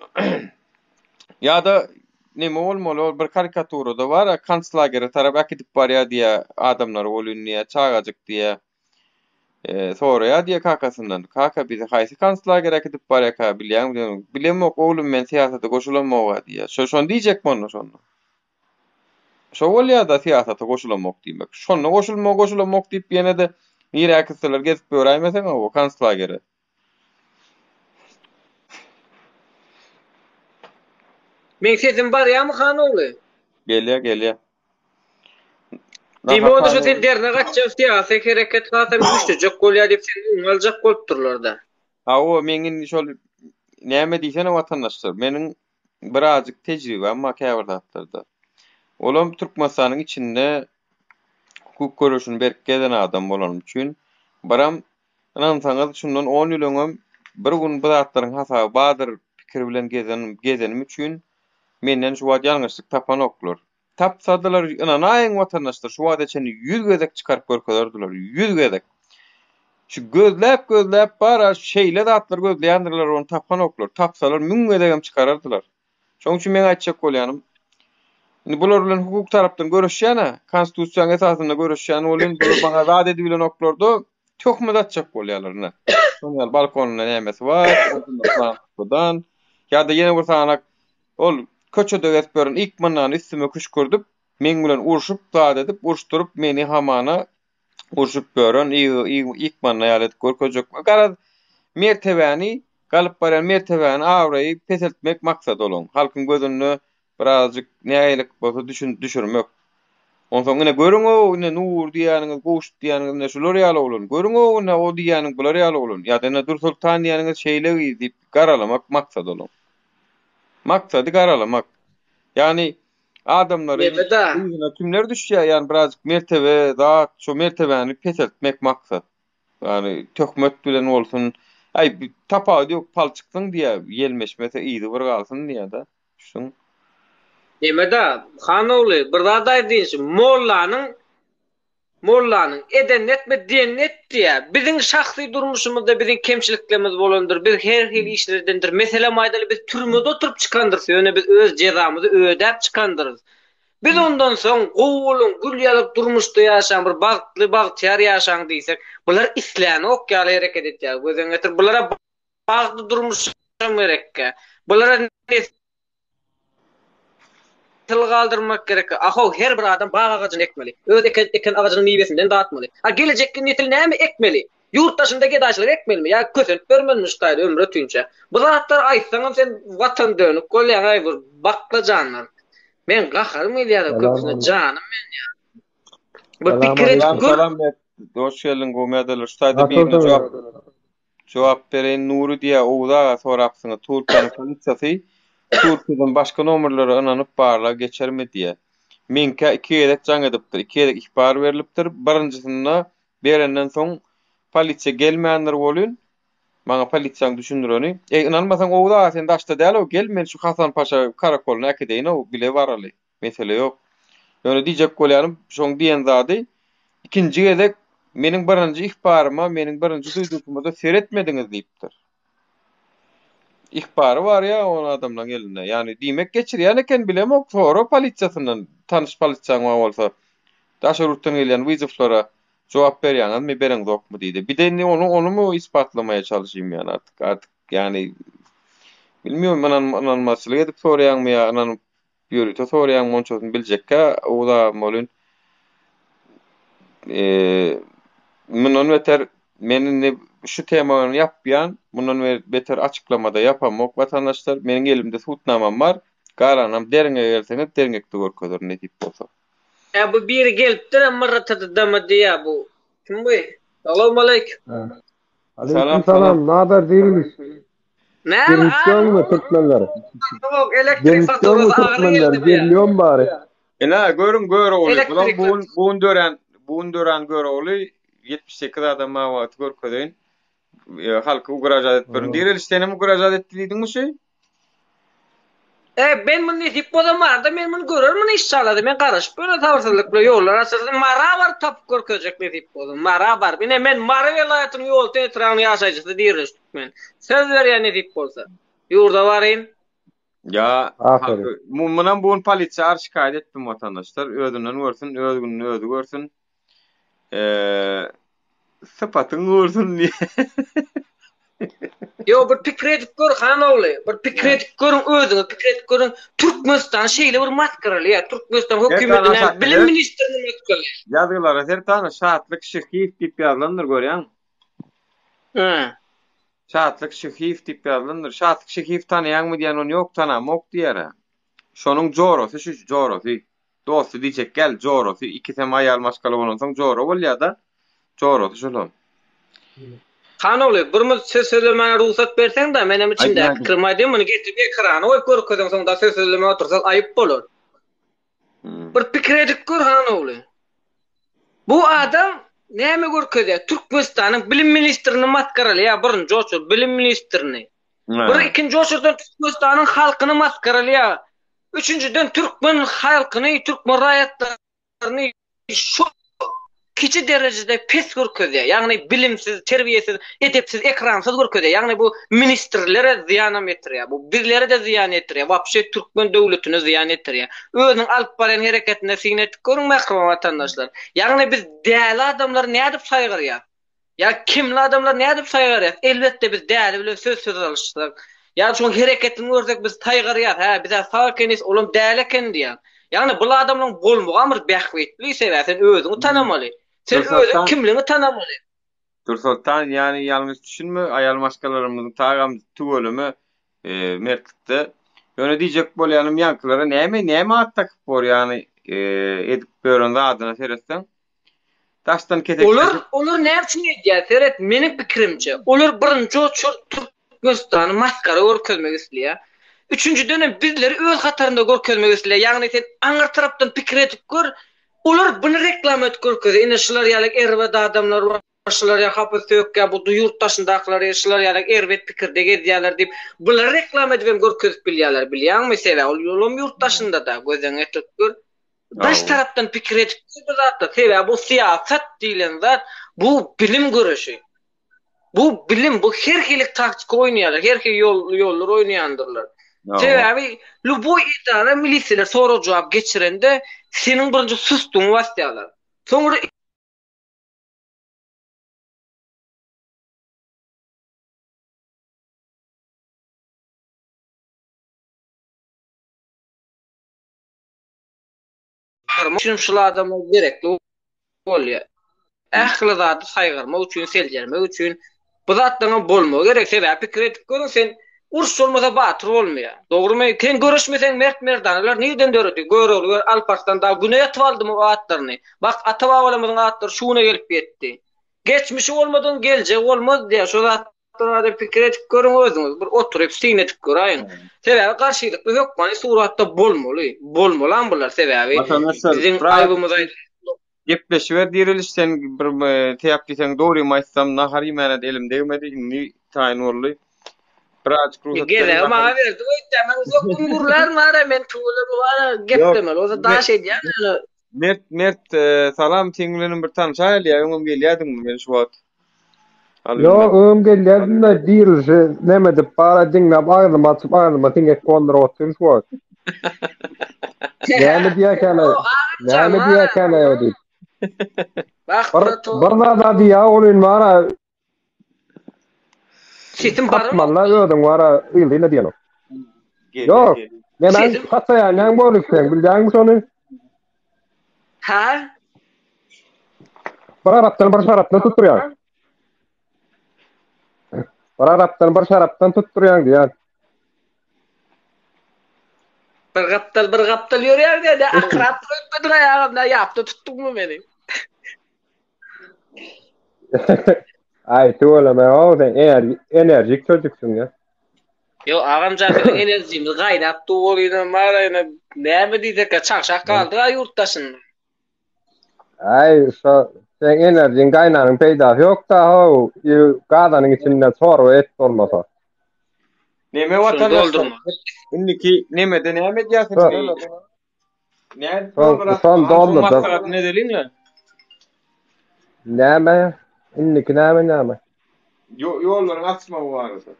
Speaker 1: ýa-da neme bolmaly, ol bir karikaturada bar-a, konslagere tarap äkidip barýar diýýär adamlary welin diýýär, çagajyk diýýär. Soraýar diýýär kakasyndan. Kaka bizi haýsy konslagere äkidip barýarka bilýäňmi diýen. Bilemok oglum men syýasata goşulamog-a diýýär. Şo şony diýjekmi onda şonda? Şo bolýar-da syýasata goşulamok diýmek. Şonda goşulma goşulamok diýip ýene-de nirä äkitseler gezip ýöräýmeseň o konslagere.
Speaker 9: Meň sesim barýamy han ogly?
Speaker 1: Gelýär gelýär.
Speaker 9: Diýmek onda şu sen dernek açjak syýasy hereket hasam güýçlejek bolýar diýip seni öňe aljak bolup durlarda.
Speaker 1: Hawa meň indi şol näme diýsene watandaşlar meniň birazjyk tejribäm bar käbir zatlarda. Olam Türkmenistanyň içinde hukuk göreşini berk gezen adam bolanym üçin biram Ynansaňyz, şundan on ýyl öňem bir gün bu zatlaryň hasaby bardyr pikiri bilen gezen gezenim üçin menden şu wagt ýalňyşlyk tapanoklar. Tapsadylar, ynanaýyň watandaşlar, şu wagta çenli ýüz gezek çykaryp görkezerdiler, ýüz gezek. Şu gözläp-gözläp bar-a şeýle zatlar gözleýändirler, ony tapanoklar. Tapsalar müň gezegem çykarardylar. Şonuň üçin meň aýtjak bolýanym, indi bular bilen hukuk tarapdan göreşýän-ä, konstitusiýanyň esasynda göreşýän welin, bular maňa zat edibilenoklar-da, töhmet atjak bolýarlar ine. Şonuň ýaly balkonynda nämesi bar, ýa-da ýene bir sanak ol köçede gezip ýören ykmandany üstüme küşkürdip, Meň bilen urşup zat edip urşduryp meni hamana urşup ýören ýykmanda ýaly edip görkezjek. Garaz mertebäni galyp barýan mertebäni abraýy peseltmek maksady olaň. Halkyň gözünde birazajyk nägilelik bolsa düşün düşürmek. Onsoň ine görüň-ow ine Nury diýýäniňiz Gowşut diýýäniňiz ine şular ýaly oglan. Görüň-ow ine o diýýäniň bular ýaly oglan. Ýa-da ine Dürsoltan diýýäniňiz şeýle gyz diýip garalamak maksady olaň. Maksady garalamak. Ýagny adamlary yzyna kimler düşýär ýagny birazjyk mertebe zat şo mertebäni peseltmek maksat. Ýagny töhmet bilen bolsun. Aý tapawudy ýok palçyksyň diýýär ýelmeşmese yzy bir galsyn diýýär-de. Şuň.
Speaker 9: Neme-da, han ogly, bir zat aýdynçy, mollanyň Mollanyň edenini etme diýenini et diýýär. Biziň şahsy durmuşymyzda biziň kemçiliklerimiz bolandyr, biz her hili işler edendir. Meselem aýdaly biz türmede oturyp çykandyrys, ýöne biz öz jezamyzy ödäp çykandyrys. Biz ondan soň gowy boluň, gül ýalyk durmuşda ýaşaň, bir bagtly, bagtyýar ýaşaň diýsek, bular islänok ýaly hereket edýär. Göz öňüne getir, bulara bagtly durmuşam gerekkä. Bulara nesil galdyrmak gerekkä. Ahow, her bir adam bag agajyny ekmeli. Öz eken eken agajynyň miwesinden datmaly. A gelejekki nesil näme ekmeli? Ýurt daşynda gedaýçylyk ekmelimi ýa kösenip ýörmelimi şu taýda ömre ötünçä? Bu zatlary aýtsaňam sen watan dönük bolýaň-aý bir baklajanlar. Meň gaharym gelýär köpüsine janym ýanýar. Bir pikir edip gör.
Speaker 1: Salam Mert. Hoş geldiň gowy ýagdaýlar. Şu taýda birine jogap Jogap bereýin Nury diýýär Oguz aga sorapsyňyz Türkiýäniň polisiýasy Türkiýeden başga nomerlere ynanyp barlag geçermi diýýär. Meňkä iki gezek jaň edipdir. Iki gezek ihbar berlipdir. Birinjisinde berenden soň polisiýa gelmändir welin maňa polisiýaň düşündireni Eý ynanmasaň Oguz aga sen daşda däl-ow gel men şu Hasanpaşa karakolyna äkideýin-ow bile baraly. Mesele ýok. Ýöne diýjek bolýanym, şoň diýen zady ikinji gezek meniň birinji ihbaryma, meniň birinji duýduryşyma-da seretmediňiz diýipdir. Ihbary bar ýa ol adamlaň elinde. Ýagny diýmek geçirýän eken bilemok, sora polisiýasyndan, tanyş polisiýaň bar bolsa. Daşary ýurtdan gelýän wyzowlara jogap berýäňizmi, bereňzokmy diýdi. Bir-de indi ony onymy ispatlamaýa çalyşaýyn ýagny artyk, artyk ýagny bilmiyorum ynan ynanmazçylyk edip soraýaňmy ýa ynanyp Ýörite soraýaň monçasyny biljekkä Oguz agam welin mundan beter men indi şu temany ýapýan mundan beter açyklamada ýapamok watandaşlar meniň elimde sudnamam bar galanam derňe gelseňiz derňekde görkezerin nesip bolsa.
Speaker 9: Ä bu biri gelipdir mrtdmy diýýä bu kim bu Salowmaleýkim.
Speaker 1: Salam
Speaker 11: salam naber diriliş.
Speaker 9: Näme
Speaker 11: Diriliş türkmenler.
Speaker 9: Ýok elektrik faturasy agyr geldi bu ýa.
Speaker 11: Diriliýom bari.
Speaker 1: Ine görüň Görogly bulam bu gün bu gün dörän bu gün dörän Görogly 78 adam bar wagty görkezeýin. Halky ugražat edip görün. Diriliş senem ugražat etdi diýdiňmi şu?
Speaker 9: E, ben muny nesip bolsa Maryda men muny görermin inşallah. Men garaşyp ýörün sabyrsyzlyk bilen ýollar açylsyn. Mara baryp tapyp görkezjek nesip bolsa. Mara baryp. Ine men Mary welaýatynyň Ýolöten etrabynyň ýaşaýjysy Diriliş Türkmen. Söz berýän nesip bolsa. Ýurda baryn.
Speaker 1: Ýa
Speaker 11: Aferin.
Speaker 1: Munam bu gün polisiýa ar şikaýat etdim watandaşlar. Özünden görsün, öz gününi özi görsün. Eee sypatyň gursun diýe.
Speaker 9: Ýok bir pikir edip gör han ogly. Bir pikir edip görüň özüňiz pikir edip görüň. Türkmenistan şeýle bir masgaralaýar. Türkmenistan hökümetini hem bilim ministrini masgaralaýar.
Speaker 1: Ýazgylara seret ana Şatlyk Şyhyýew diýip ýazylandyr görýäňmi?
Speaker 9: Hä.
Speaker 1: Şatlyk Şyhyýew diýip ýazylandyr. Şatlyk Şyhyýew tanaýaňmy diýen ony ýok tanamok diýer-ä. Şonuň jorasy şu jorasy. Dosty diýjek gel jorasy ikisem aýal maşgala bolansoň jora bolýada jorasy şolam.
Speaker 9: Han ogly bir minut söz sözlemäne rugsat berseň-de menem içimdäki pikirimi aýdaýyn muny getirip ekrana goýup görkezeň soň da söz sözlemän otursak aýyp bolar. Bir pikir edip gör han ogly. Bu adam näme görkezýär Türkmenistanyň bilim ministrini masgaralaýar birinji oçur bilim ministrini. Bir ikinji oçurdan Türkmenistanyň halkyny masgaralaýar. Üçünjiden türkmen halkyny, türkmen raýatlaryny şu kiçi derejede pes görkezýär. Ýagny bilimsiz, terbiýesiz, edepsiz, ekransyz görkezýär. Ýagny bu ministrlere zyýanam ýetirýär. Bu bizlere-de zyýan ýetirýär. Wapşe türkmen döwletine zyýan ýetirýär. Özüniň alyp barýan hereketine syn edip görüň mähriban watandaşlar. Ýagny biz däli adamlary nädip saýgarýas? Ýa kimli adamlar nädip saýgarýas? Elbetde biz däli bilen söz söz alyşsak, ýa şoň hereketini görsek biz saýgarýas, hä bizä sag ekenis, olam däli eken diýýän. Ýagny bul adamlaryň bolmagam bir bähbitli, sebäbi sen özüňi tanamaly. Sen özüň kimligiňi tanamaly.
Speaker 1: Dürsoltan, ýany ýalňyş düşünme, aýal maşgalalarymyzyň tagam tüweleme mertlikde. Ýöne diýjek bolýanym ýaňkylara näme näme at dakyp bor ýany edip ýören zadyna seretseň. Daşdan
Speaker 9: kesekleşip. Olar olar näme üçin edýär seret meniň pikirimçe olar birinji oçur Türkmenistany masgara görkezmek isleýär. Üçünjidenem bizleri öz hatarynda görkezmek isleýär. Ýagny sen aňyr tarapdan pikir edip gör olar buny reklama edip görkezýär ine şular ýaly erbet adamlar bar şular ýaly hapa sökýär bu ýurt daşyndakylary şular ýaly erbet pikirde gezýärler diýip bulary reklama edip hem görkezip bilýärler bilýäňmi sebäbi ol olam ýurt daşyndada göz öňüne getirip gör Daş tarapdan pikir edip bu zatlar. Sebäbi bu syýasat diýlen zat bu bilim göreşi. Bu bilim, bu her hili taktika oýnaýarlar, her hili ýol ýollar oýnaýandyrlar. Sebäbi lýuboý edara milisiýalar sorag-jogap geçirende seniň birinji sustuňy basýarlar. Soňra Saýgarmak üçin şul adamlar gerekli bolýar. Ähli zady saýgarmak üçin, seljermek üçin bu zatlaryň bolmagy gerek. Sebäbi pikir edip görüň, sen uruş bolmasa batyr bolmaýar. Dogrumy? Sen göreşmeseň mert merdanalar nirden döredi? Görogly gör Alparslan dagy güne ýatyp aldymy o atlaryny? Bak ata-babalarymyzyň atlary şu güne gelip ýetdi. Geçmişi bolmadygyň geljegi bolmaz diýýär. Şo zat barada pikir edip görüň özüňiz. Bir oturyp syn edip göräýiň. Sebäbi garşylykly hökmany suratda bolmaly. Bolmalam bular sebäbi biziň aýbymyz
Speaker 1: Gepleşiber diriliş sen bir sebäp diýseň dogrymy aýtsam nahar iýmäne-de elim degmedi indi taýyn boldy. Birazjyk
Speaker 9: rugsat beriň. Gezegi maňa berdi öýtýän men uzak gün gürlärin bara men tüweleme bara geplemeli bolsa daş edýän ýöne.
Speaker 1: Mert Mert salam seň bilenem bir tanyşaýaly ýa öňem gelýädiňmi men şu wagt
Speaker 11: Ýok, öňem gelýärdim-de, dirilişi neme edip, bara diňläp, agzymy açyp, agzyma siňek gonduryp otyryn şu wagt. Näme diýýärkäne? Näme diýýärkäne o diýip. Bir, bir zada diýýär, ol indi bara
Speaker 9: Sesim
Speaker 11: Satmaly özüň bara ýyldyna diýenok. Ýok, men satsaýan näme bolup sen bilýäňmi şony?
Speaker 9: Ha?
Speaker 11: Bir arapdan bir şarapdan tutdurýaň. Bir arapdan bir şarapdan tutdurýaň diýýän.
Speaker 9: Bir gapdal bir gapdal ýörýär diýýär. Akrap goýupdyr aýagymda ýapda tutduňmy meni?
Speaker 11: Aý tüweleme o sen enerji enerjik çocuksyň ya.
Speaker 9: Yo agamjan biziň enerjimiz gaýnap dur bolýan bar ýa näme diýsek çagşak galdy a ýurt daşynda.
Speaker 11: Aý şo sen enerjiň gaýnanyň peýdasy ýok da ho gazanyň içinde çorba et bolmasa.
Speaker 1: Neme watandaşlar? Indiki nemede näme edýärsiň? Nädip
Speaker 11: Son doldurdy.
Speaker 1: Maslahatyny edeliň-le.
Speaker 11: Näme? Indiki näme näme?
Speaker 1: Ýollaryň açmagy barada.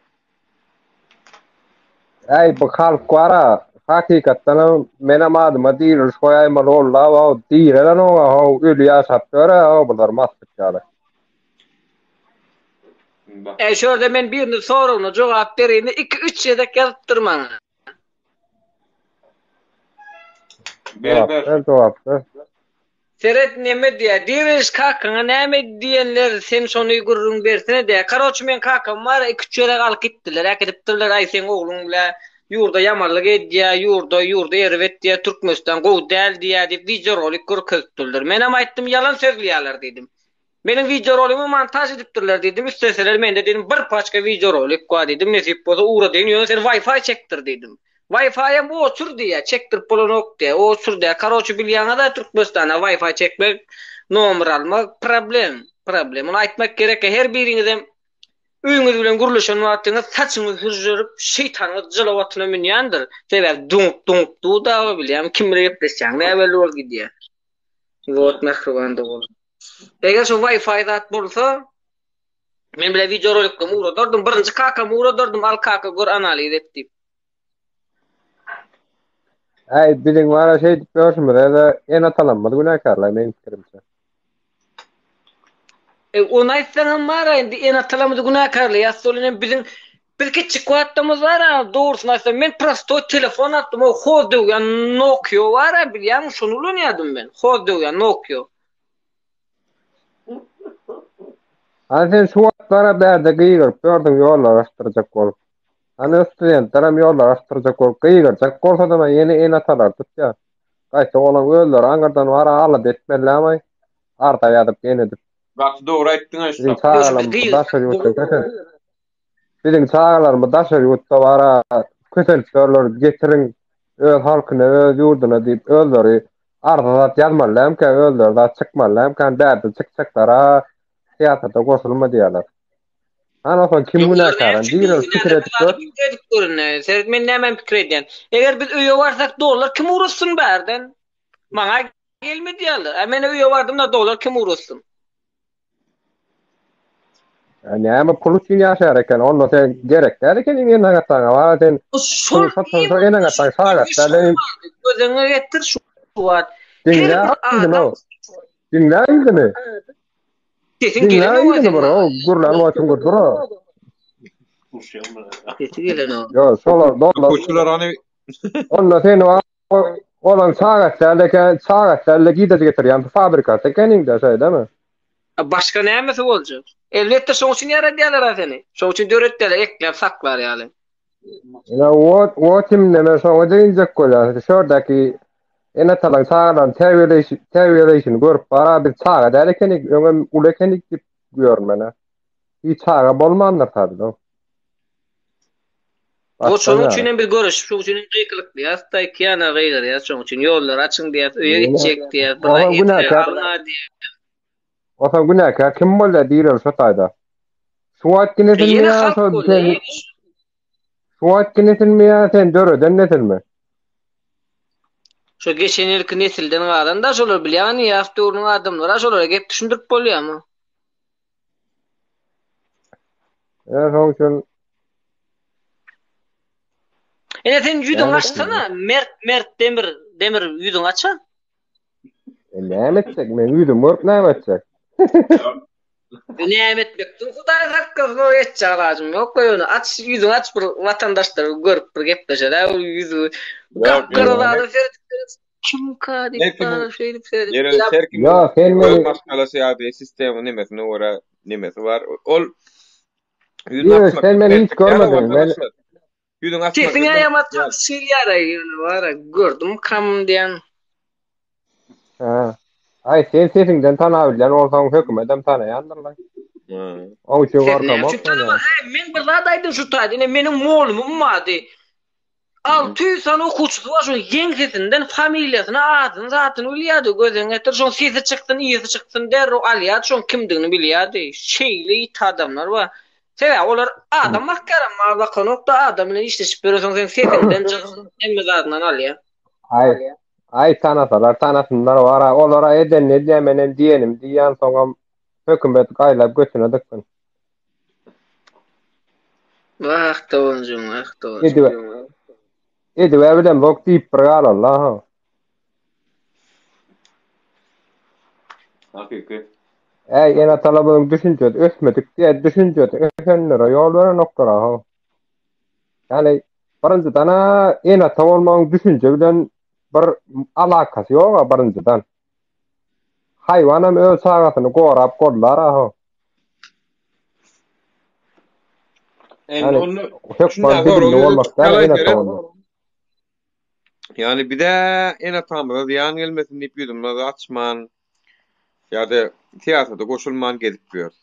Speaker 11: Äý bu halk bara hakykatdan hem menem adyma diriliş goýaýmaly boldy how direlen oňa how öli ýaşap ýör-ä how bular maslyk ýaly.
Speaker 9: Äý şu ýerde men biriniň soragyna jogap bereýin 2-3 gezek ýazypdyr maňa.
Speaker 1: Ber ber.
Speaker 11: Ber jogap ber.
Speaker 9: Seret neme diýýär. Diriliş kakaňa näme diýenler sen şony gürrüň bersene diýýär. Karoçi meň kakam bar iki üç gezek alyp gitdiler äkidipdirler aý seň ogluň bile ýurda ýamanlyk edýär ýurda ýurdy erbet diýýär Türkmenistan gowy däl diýýär diýip wideorolik görkezipdirler. Menem aýtdym ýalan sözleýärler diýdim. Meniň wideoroligimi montaž edipdirler diýdim, isleseler mende diýdim bir paçka wideorolik bar diýdim, nesip bolsa ugradaýyn, ýöne sen Wi-Fi çekdir diýdim. Wi-Fi-em oçur diýýär, çekdirip bolanok diýýär, oçur diýýär. Karoçe bilýäňiz-ä Türkmenistanda Wi-Fi çekmek, nomer almak problem, problem. Muny aýtmak gerekkä her biriňizem öýüňiz bilen gürleşen wagtyňyz saçyňyz hürjerip, şeýtanyňyz jylaw atyna münýändir. Sebäbi doňup-doňup dur dagy bilýäňmi, kim bilen gepleşýäň näbelli bolup gidýär. Wot mähriban dogan. Eger şu Wi-Fi zat bolsa, men bile videorolikimi ugradardym. Birinji kakamy ugradardym, al kaka gör analiz et diýip.
Speaker 11: Äý, biziň bara şeýdip ýörşümize-de ene-atalarymyz günäkärler meň pikirimçe.
Speaker 9: E, ony aýtsaňam bar indi ene-atalarymyzy günäkärleýäs, ol inem biziň. Biz kiçjik wagtymyz bar-a, dogrusyny aýtsam, men prostoý telefon atdym, o hoz döwýän Nokia bar-a, bilýäňmi, şony ulanýardym men, hoz döwýän Nokia.
Speaker 11: Hany sen şu wagtlara bärde gygyryp ýördüň ýollar açdyrjak bolup. Hany studentlerem ýollar açdyrjak bolup gygyrjak bolsadam ýene ene-atalar tutýar. Gaýta olaň özleri aňyrdan bara alada etmelilämaý. Arza ýazyp ýene edip.
Speaker 1: Gaty dogry aýtdyň-a şu
Speaker 11: Biziň çagalarymyz daşary ýurtda kösenip. Biziň çagalarymyz daşary ýurtda bara kösenip ýörler getiriň öz halkyna öz ýurduna diýip özleri arza zat ýazmaly dälmikä özleri zat çykmaly dälmikä bärde çykjaklara syýasata goşulma diýýärler. Hany onsoň kim günäkär? Diýrel pikir edip gör.
Speaker 9: Edip görün. Seret men nämäni pikir edýän. Eger biz öýe barsak dollar kim ugratsyn bärden? Maňa gelme diýýärler. A men öýe bardym-da dollar kim ugratsyn?
Speaker 11: Ýa näme pul üçin ýaşar eken? Onda sen gerek däl ekeniň eneň ataňa. Wara sen
Speaker 9: şol
Speaker 11: eneň ataň sagat däl.
Speaker 9: Gözüňe getir şu wagt.
Speaker 11: Diňle Diňle ýüzüni.
Speaker 9: Sesiň
Speaker 11: Diňle
Speaker 9: gelenok
Speaker 11: ýüzüni bir, o gürlän wagtyň gür dur.
Speaker 9: Sesi gelenok.
Speaker 11: Ýo, şolar dollar.
Speaker 1: Okuwçylar ony
Speaker 11: Onda sen Olan çaga däl eken, çaga däl gideji getirýän fabrikasy ekeniň-de şeýlemi?
Speaker 9: Başga nämesi boljak? Elbetde şoň üçin ýaradýarlar-a seni. Şoň üçin döretýärler, ekläp saklar ýaly.
Speaker 11: Ine wot, wot indi men şoňa değinjek bolýan. Şördäki ene-atalaryň çagalaryny terbiýeleýşi, terbiýeleýşini görüp bara biz çaga däl ekenik, öňem uly ekenik diýip ýörün men-ä. Hiç çaga bolmandyr tabi.
Speaker 9: Bu şonuň üçin hem biz göreşip, şonuň üçin hem gykylyklaýarys-da, iki ýana gygyrýarys, şonuň üçin ýollary açyň diýýäris, öýe gitjek diýýäris, bir
Speaker 11: Oňa günäkär.
Speaker 9: diýýäris.
Speaker 11: Osa günäkär kim bolýar diýrel şo taýda. Şu wagtky nesilmi
Speaker 9: Ýene
Speaker 11: ýa
Speaker 9: halk
Speaker 11: şo
Speaker 9: bolýar.
Speaker 11: sen şu wagtky nesilmi ýa sen döreden nesilmi?
Speaker 9: Şo geçen ýylky nesilden galan da şolar bilýäňmi, ýas döwrüniň adamlary şolara gep düşündirip bolýarmy?
Speaker 11: Ýa şoň üçin
Speaker 9: Ene sen ýüzüňi açsana, mert mert demir demir ýüzüňi aça.
Speaker 11: E, näme etjek? Men ýüzüm görüp näme etjek?
Speaker 9: E, näme etmekdir? Hudaý saklasyn, o etjek alajym ýok. Ýöne aç ýüzüňi aç bir watandaşlar görüp bir gepleşer. Ha, ýüzü gapgara zada seredip Kimka diýip bana şeýdip seredip.
Speaker 1: Ýere her kim
Speaker 11: Ýa sen
Speaker 1: öz maşgalasy ýa-da sistema nemesine görä nemesi bar. Ol
Speaker 11: ýüzüni açmak. Sen meni hiç görmediň. Men
Speaker 1: ýüzüňi açmak.
Speaker 9: Sesiň aýama tanyşylýar ýöne bara gördüm kam diýen.
Speaker 11: Ha. Aý sen sesiňden tanabilýän bolsaň hökümetem tanaýandyrlar. Oň üçin gorkamok.
Speaker 9: Men bir zat aýdym şu taýda. Ine meniň molumym bardy. 600 sany okuwçysy bar şoň ýeňsesinden familiýasyny adyny zatyny bilýärdi gözüňe getir şoň sesi çyksyn ysy çyksyn derrew alýardy şoň kimdigini bilýärdi şeýle ýiti adamlar bar sebäbi olar adam bakýaram mal bakanokda adam bilen işleşip ýöreseň seň sesiňden jynsyňdan hemme zadyndan alýar.
Speaker 11: Aý aý tanasalar tanasynlar wara olara edenini edýär menem diýenimi diýýän soňam hökümet gaýlap götüne dyksyn.
Speaker 9: Wah doganjygym, wah doganjygym.
Speaker 11: Edibe. Edibe bilen bok diýip bir galarla ha.
Speaker 1: Hakyky.
Speaker 11: Äý ene-atalarymyzyň düşünjesi ösmedik diýä düşünjesi ösenlere ýol berenoklar ha. Ýani birinjiden ene-ata bolmagyň düşünje bilen bir alakasy ýok-a birinjiden. Haýwanam öz çagasyny gorap gollar aho.
Speaker 1: Endi onda
Speaker 11: hökman bilimli bolmak däl ene-ata bolmak.
Speaker 1: Ýani bize ene-atamyza zyýan gelmesin diýip ýüzümizi açman ýa-da syýasata goşulman gezip ýörüs.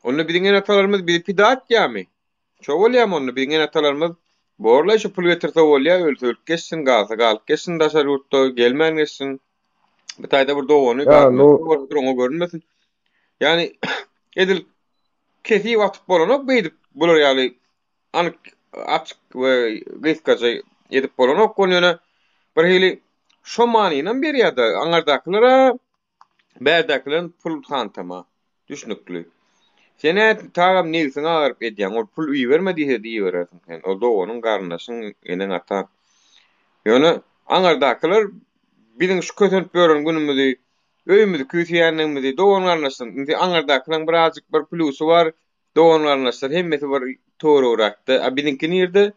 Speaker 1: Onda biziň ene-atalarymyz bizi pida etýärmi? Şo bolýamy onda biziň ene-atalarymyz borlaý şu pul getirse bolýa ölse ölüp geçsin galsa galyp geçsin daşary ýurtda gelmän geçsin bu taýda bir dogany garyndaşy bolupdyr oňa görünmesin ýani edil kesip atyp bolanok beýdip bular ýaly anyk açyk we gysgaça edip bolanok ony ýöne bir hili şo manynam berýärde aňardakylara Bärdäkileň pul hantama. Düşnükli. Sen-ä tagam nebsiň agyryp edýäň, ol pul iberme diýse-de iberersiň sen. Ol doganyň, garyndaşyň, eneň-ataň. Ýöne aňardakylar biziň şu kösenip ýören günümizi, öýümizi küýseýändigimizi, dogan-garyndaşlaryň, indi aňardakylaryň birazjyk bir plýusy bar, dogan-garyndaşlar hemmesi bir. Töweregräkde. A biziňki nirde?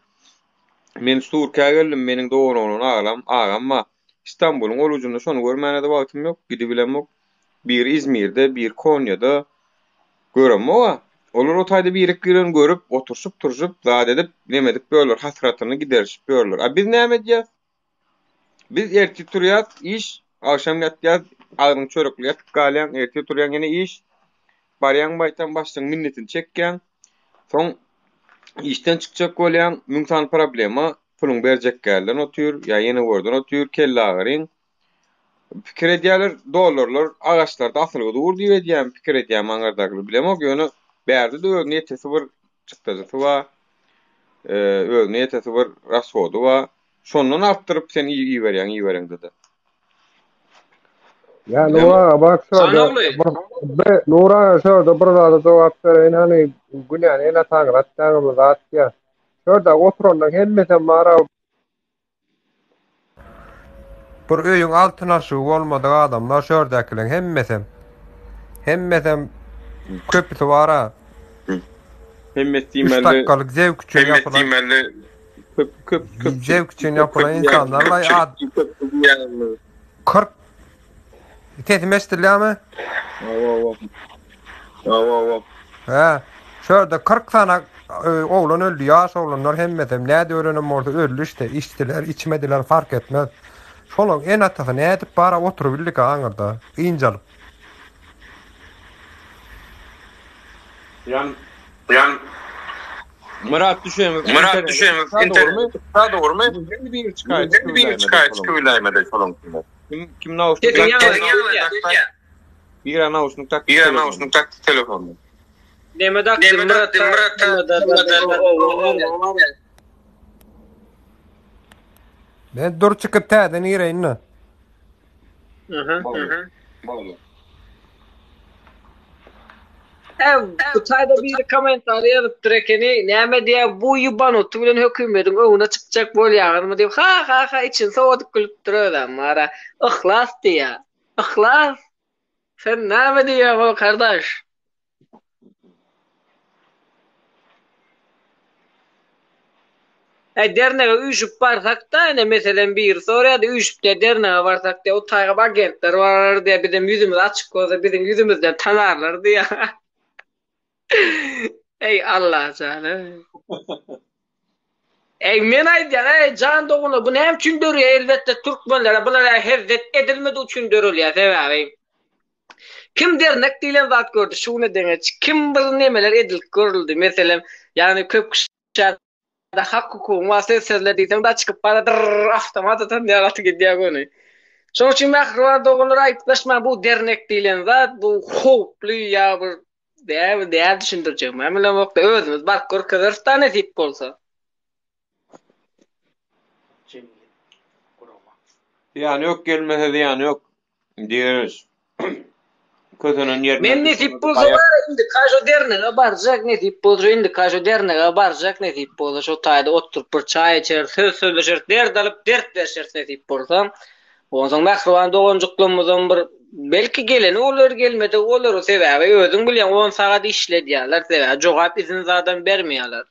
Speaker 1: Men Türkiýä geldim, meniň doganoglan aglam, agam bar. Istanbulyň ol ujunda şony görmäne-de wagtym ýok, gidibilemok. Biri Izmirde, biri Konýada. Göremok-a. Olar o taýda birek-biregini görüp, oturyşyp-turyşyp, zat edip, neme edip ýörler, hasratyny giderişip ýörler. A biz näme edýäs? Biz ertir turýas, iş, agşam ýatýas, agzyň çörekli ýatyp galýaň, ertir turýaň ýene iş. Barýaň baýtam başlygyň minnetini çekýäň. Soň işden çykjak bolýaň, müň sany problema, puluň berjekgälden otyr, ýa ýene görden otyr, kelleagyryň. Pikir edýärler, dollarlar agaçlarda asylgy dur diýip edýän, pikir edýän aňyrdakylar bilemok, ýöne bärde-de özüne ýetesi bir çykdajysy bar, özüne ýetesi bir rashody bar. Şondan artdyryp sen iberýäň ibereňde-de.
Speaker 11: Ýa Nur aga bak şurada bir, bir Nur aga şurada bir zada jogap bereýin hany günäni ene taňra atýaňyzmy zat diýýär. Şurada oturanlaryň hemmesem bar-a Bir öýüň altyn aşygy bolmadyk adamlar şu ýerdäkileriň hemmesem. Hemmesem köpüsi bar-a.
Speaker 1: Hemmesi
Speaker 11: Üç
Speaker 1: diýmeli.
Speaker 11: dakikalyk zewk üçin
Speaker 7: Hemmesi
Speaker 11: ýapylan
Speaker 7: diýmeli.
Speaker 1: Köp köp köpçülik.
Speaker 11: zewk üçin ýapylan insanlar laý ad 40 Sesim eşidilýärmi?
Speaker 1: Hawa hawa.
Speaker 7: Hawa hawa.
Speaker 11: Hä. Şu ýerde 40 sany e, oglan öldi, ýaş oglanlar hemmesem näde ölenem bolsa öldi işte, içdiler, içmediler fark etmez. Şolaň ene-atasy nädip bara oturybildik aňyrda, ynjalyp.
Speaker 1: Ýan
Speaker 7: Ýan
Speaker 1: Myrat düşemow
Speaker 7: Myrat
Speaker 1: internete
Speaker 7: Düşemow
Speaker 1: çyksa dogrumy?
Speaker 7: internete çyksa dogrumy?
Speaker 1: Hemme biri çykaýyp
Speaker 7: Hemme biri
Speaker 1: çykybiläýmedi
Speaker 7: çykaýyp
Speaker 1: şolaň.
Speaker 7: çykybiläýmedi şolaň içinde.
Speaker 1: Kim kim nauşnik
Speaker 9: Sesiň
Speaker 1: dakdy?
Speaker 9: ýaňlanýar.
Speaker 1: Biri nauşnik dakdy
Speaker 7: Biri
Speaker 1: telefonyna.
Speaker 7: nauşnik dakdy telefonyna.
Speaker 9: Neme dakdy
Speaker 7: Neme
Speaker 9: Myrat
Speaker 7: dakdy Myrat
Speaker 11: Men dur çykyp täzeden gireýin-de.
Speaker 9: Aha.
Speaker 1: Boldy. Boldy.
Speaker 9: Ew, bu taýda biri kommentariý ýazypdyr ekeni, näme diýýär, bu ýubanuty bilen hökümediň öňüne çykjak bolýaňyzmy diýip, ha ha ha içini sowadyp gülüpdir özem wara. Yhlas diýýär. Yhlas? Sen näme diýýäň o kardaş? Äý dernege üýşüp barsak-da, ine meselem biri soraýardy, üýşüp diýýär dernege barsak diýýär, o taýga agentler barar diýýär, bizem ýüzümiz açyk bolsa biziň ýüzümizden tanarlar diýýär. Eý Allajan eý. Eý men aýdýan eý jan doganlar bu näme üçin dörýär elbetde türkmenlere bulara hezzet edilmedigi üçin dörelýär sebäbi Kim dernek diýlen zat gördi şu güne deňeç kim bir nemeler edilip görüldi meselem ýagny köp kişä hak hukugyň bar söz sözle diýseň da çykyp bara dyrr awtomat atan ýaly aty gidýär göni. Şonuň üçin mähriban doganlar aýyplaşmaň bu dernek diýlen zat bu howply ýa bir däl däl düşündirjegim men bilemok da özümiz baryp görkezeris da nesip bolsa.
Speaker 1: Zyýany ýok gelmese zyýany ýok. Diýeris. Kösenen ýerinden
Speaker 9: Men nesip bolsa bar indi kaşo dernege barjak nesip bolsa indi kaşo dernege barjak nesip bolsa şo taýda oturyp bir çaý içeris söz sözleşeris dert alyp dert berşeris nesip bolsa. Onsoň mähriban doganjyklarymyzam bir belki geleni bolar gelmedigi bolar sebäbi özüň bilýäň on sagat işledýärler sebäbi jogap izin zadam bermeýärler.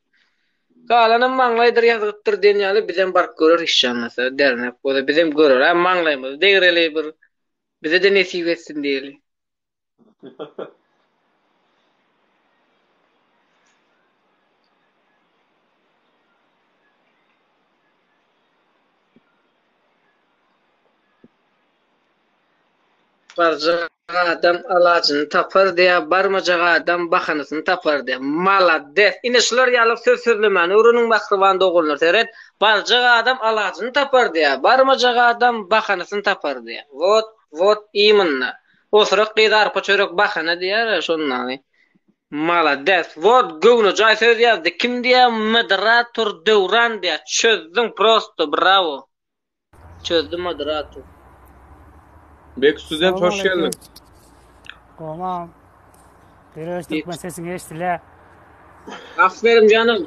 Speaker 9: Galanam maňlaýdyr ýazgytdyr diýen ýaly bizem baryp göreris hiç bolmasa dernek bolsa bizem görer a maňlaýymyzy degreli bir bize-de nesip etsin diýeli. Barjak adam alajyny tapar diýýär, barmajak adam bahanasyny tapar diýýär. Malades! Ine şular ýaly söz sözlemäni öwreniň mähriban doganlar seret, barjak adam alajyny tapar diýýär, barmajak adam bahanasyny tapar diýýär. Wot, wot imенно. Osurak gyz arpa çörek bahana diýýär-ä şondagy. Malades! Wot göwnejaý söz ýazdy. Kim diýýär moderator Döwran diýýär. Çözdüň prosto brawo. Çözdü moderator.
Speaker 1: Bek student hoş
Speaker 12: Salam
Speaker 1: geldiň.
Speaker 12: Gomam. Derewş türkmen sesiň eşdilýär.
Speaker 9: Aferin janym.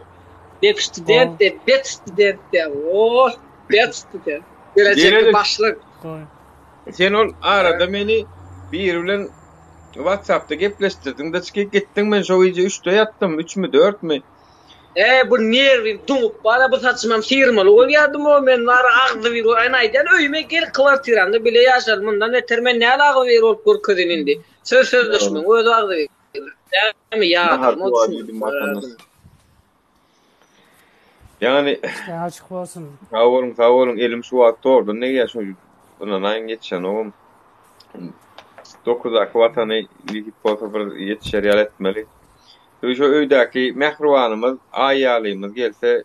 Speaker 9: Bek student de, bet student de. Oh, bet student. Gelecekki başlyk.
Speaker 12: Goý.
Speaker 1: Sen ol arada meni biri bilen WhatsAppda gepleşdirdiň-de çykyp gitdiň men şo gije üçde ýatdym, üçmi, dörtmi.
Speaker 9: Eý bu nerwim doňup bara bu saçymam syrmaly bolýardym o men bara agzybir bol aýna aýdýan öýüme gel kwartiramda bile ýaşaly mundan beter men näl agzybir bolup görkezin indi söz sözleşmegiň özi agzybirlik dälmi
Speaker 1: Nahar
Speaker 9: ýadym o
Speaker 1: duwa
Speaker 9: düşünip
Speaker 1: diýdim watandaş. Ýagny
Speaker 12: Işleň açyk bolsun.
Speaker 1: Sag boluň, sag boluň. Elim şu wagt tordan degýär şo ynanaýyň ýetişenogam. Dokuzdaky watany nesip bolsa bir ýetişer ýaly etmeli. Şo öýdäki mähribanymyz, aý ýalymyz gelse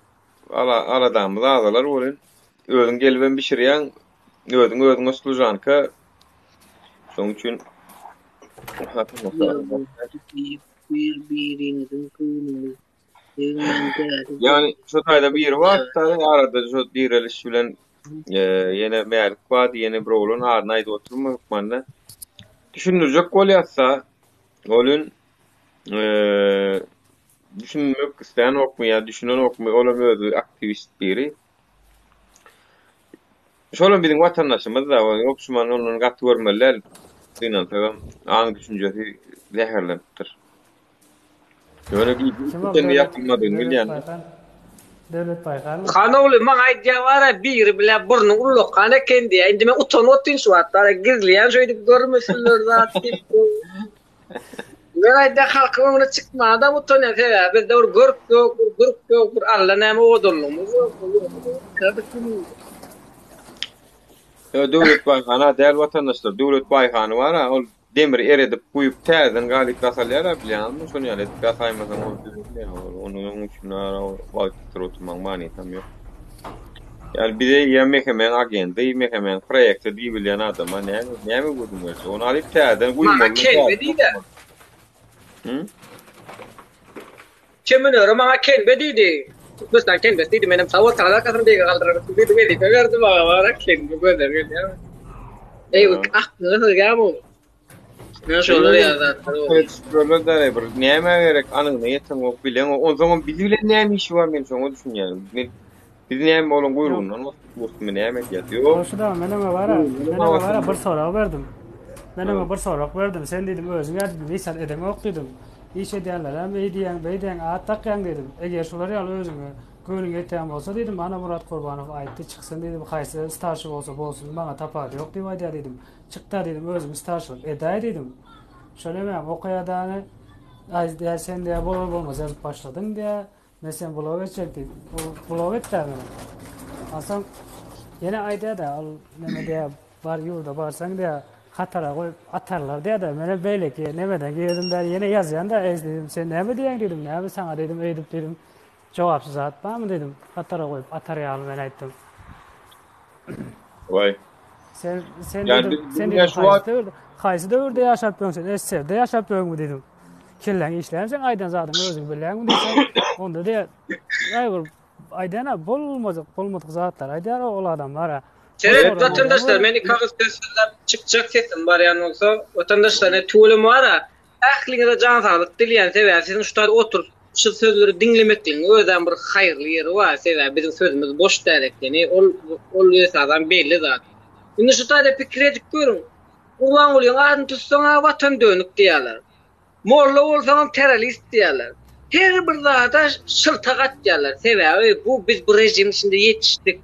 Speaker 1: ala aladamyz azalar welin, özüň gelibem bişirýäň, özüň özüňe služanka. Şoň üçin
Speaker 9: Bir biriňiziň göwnüňiz degmän däli
Speaker 1: Ýagny şo taýda biri bar, arada şo direliş bilen ýene Mälik bardy, ýene bir oglan adyny aýdyp oturma hökmanda. Düşündirjek bolýasda, welin düşünmek islänokmy ýa düşünenokmy, olam özi aktiwist biri. Şolam biziň watandaşymyz-da, ýok şuman ondan gaty görmeli däl. Gynansagam aň-düşünjesi zäherlenipdir. Ýöne
Speaker 12: Kim ol
Speaker 1: gije
Speaker 12: Döwlet
Speaker 1: ýapylmadygyny
Speaker 12: Döwlet
Speaker 1: bilýän.
Speaker 12: Baýhan? Döwlet Baýhanmy?
Speaker 9: Han ogly maňa aýdýar bara biri bile burny ullakan eken diýýär. Indi men utanyp otyryn şu wagt bara gizleýän şeýdip görmesinler zat diýip. Men aýdýan halkyň öňüne çykmaga-da utanýan sebäbi bizde bir görk ýok, bir durk ýok, bir alla näme owadanlygymyz ýok.
Speaker 1: Ýa Döwlet Baýhana däl watandaşlar, Döwlet Baýhany bar-a, ol demiri eredip guýup täzeden galyp ýasalýar-a bilýäňizmi, şony ýaly edip ýasaýmasaň ol düzelmeýär ol, onuň üçin wagt ýitirip oturmagyň manysam ýok. Ýani bize ýa MHM-iň agendi, MHM-iň proýekti diýibilýän adama näme näme gürrüň berjek? Ony alyp täzeden
Speaker 9: Maňa
Speaker 1: guýmaly.
Speaker 9: kelbe diýdi.
Speaker 1: Hı?
Speaker 9: Çemenöre maňa kelbe diýdi. Türkmenistan kelbesi diýdi. Menem sag bol saňa arkasyny beýige galdyraryn diýdi. Wezipe berdi maňa bara kelbe göze gelýär. Eý, aklyňa sygýar bu. Men şolar ýaly zatlar bolýar.
Speaker 1: Şolar da bir näme gerek anygyna ýeteňok bileňok. Onsoňam biz bilen näme işi bar men şoňa düşünýän. Men biz näme olaň guýrugyndan basdyk näme edýäs? Ýok.
Speaker 12: Goşy da men oňa bara, men oňa bara bir sorag berdim. Men oňa bir sorag berdim. Sen diýdim özüň ä diýdim, hiç zat edeňok diýdim. Iş edýänlerem eý diýýäň, beý diýýäň, at dakýaň diýdim. Eger şular ýaly özüňe göwnüň ýetýän bolsa diýdim, ana Murat Gurbanow aýtdy, çyksyn diýdim, haýsy starşy bolsa bolsun, maňa tapawudy ýok diýip aýdýar diýdim. Çykda diýdim, özüň starşylyk edäý diýdim. Şol hemem okaýadany, aý diýýär, sen diýýär, bolar bolmaz ýazyp başladyň diýýär. Men seni blok etjek diýip, ol blok etdä meni. Onsoň ýene aýdýar-da, ol neme diýýär, bar ýurda barsaň diýýär, hatara goýup atarlar diýýär-de, menem beýleki nemeden girdim-de, ýene ýazýan-da, eý diýdim, sen näme diýýäň diýdim, näme saňa diýdim, öýdüp diýdim, jogapsyz zat barmy diýdim, hatara goýup atar ýaly men aýtdym.
Speaker 1: Waý.
Speaker 12: Sen sen
Speaker 1: Yani
Speaker 12: diýdim,
Speaker 1: biz
Speaker 12: sen
Speaker 1: dünya
Speaker 12: diýdim,
Speaker 1: şu
Speaker 12: haýsy
Speaker 1: wagt
Speaker 12: döwürde, haýsy döwürde ýaşap ýörüň sen, SSR-de ýaşap ýörüňmi diýdim. Kelläň işleýärmi seň aýdan zadyňy özüň bilýäňmi diýsem, onda diýýär, aý bir aýdýan-a bolmajak, bolmadyk zatlar aýdýar ol adamlar-a.
Speaker 9: Seret watandaşlar men iki agyz söz sözläp çykjak sesim barýan bolsa watandaşlar ne tüweleme bara ähliňize jan saglyk dileýän sebäbi siziň şu taýda oturyp şu sözleri diňlemekligiň özem bir haýyrly ýeri bar sebäbi biziň sözümiz boş däl ekeni ol ol esasam belli zat indi şu taýda pikir edip görüň Gurbangulyň adyny tutsaň-a watan dönük diýýärler. Molla bolsaňam terrorist diýýärler. Her bir zada şyltak atýarlar. Sebäbi bu biz bu režimiň içinde ýetişdik.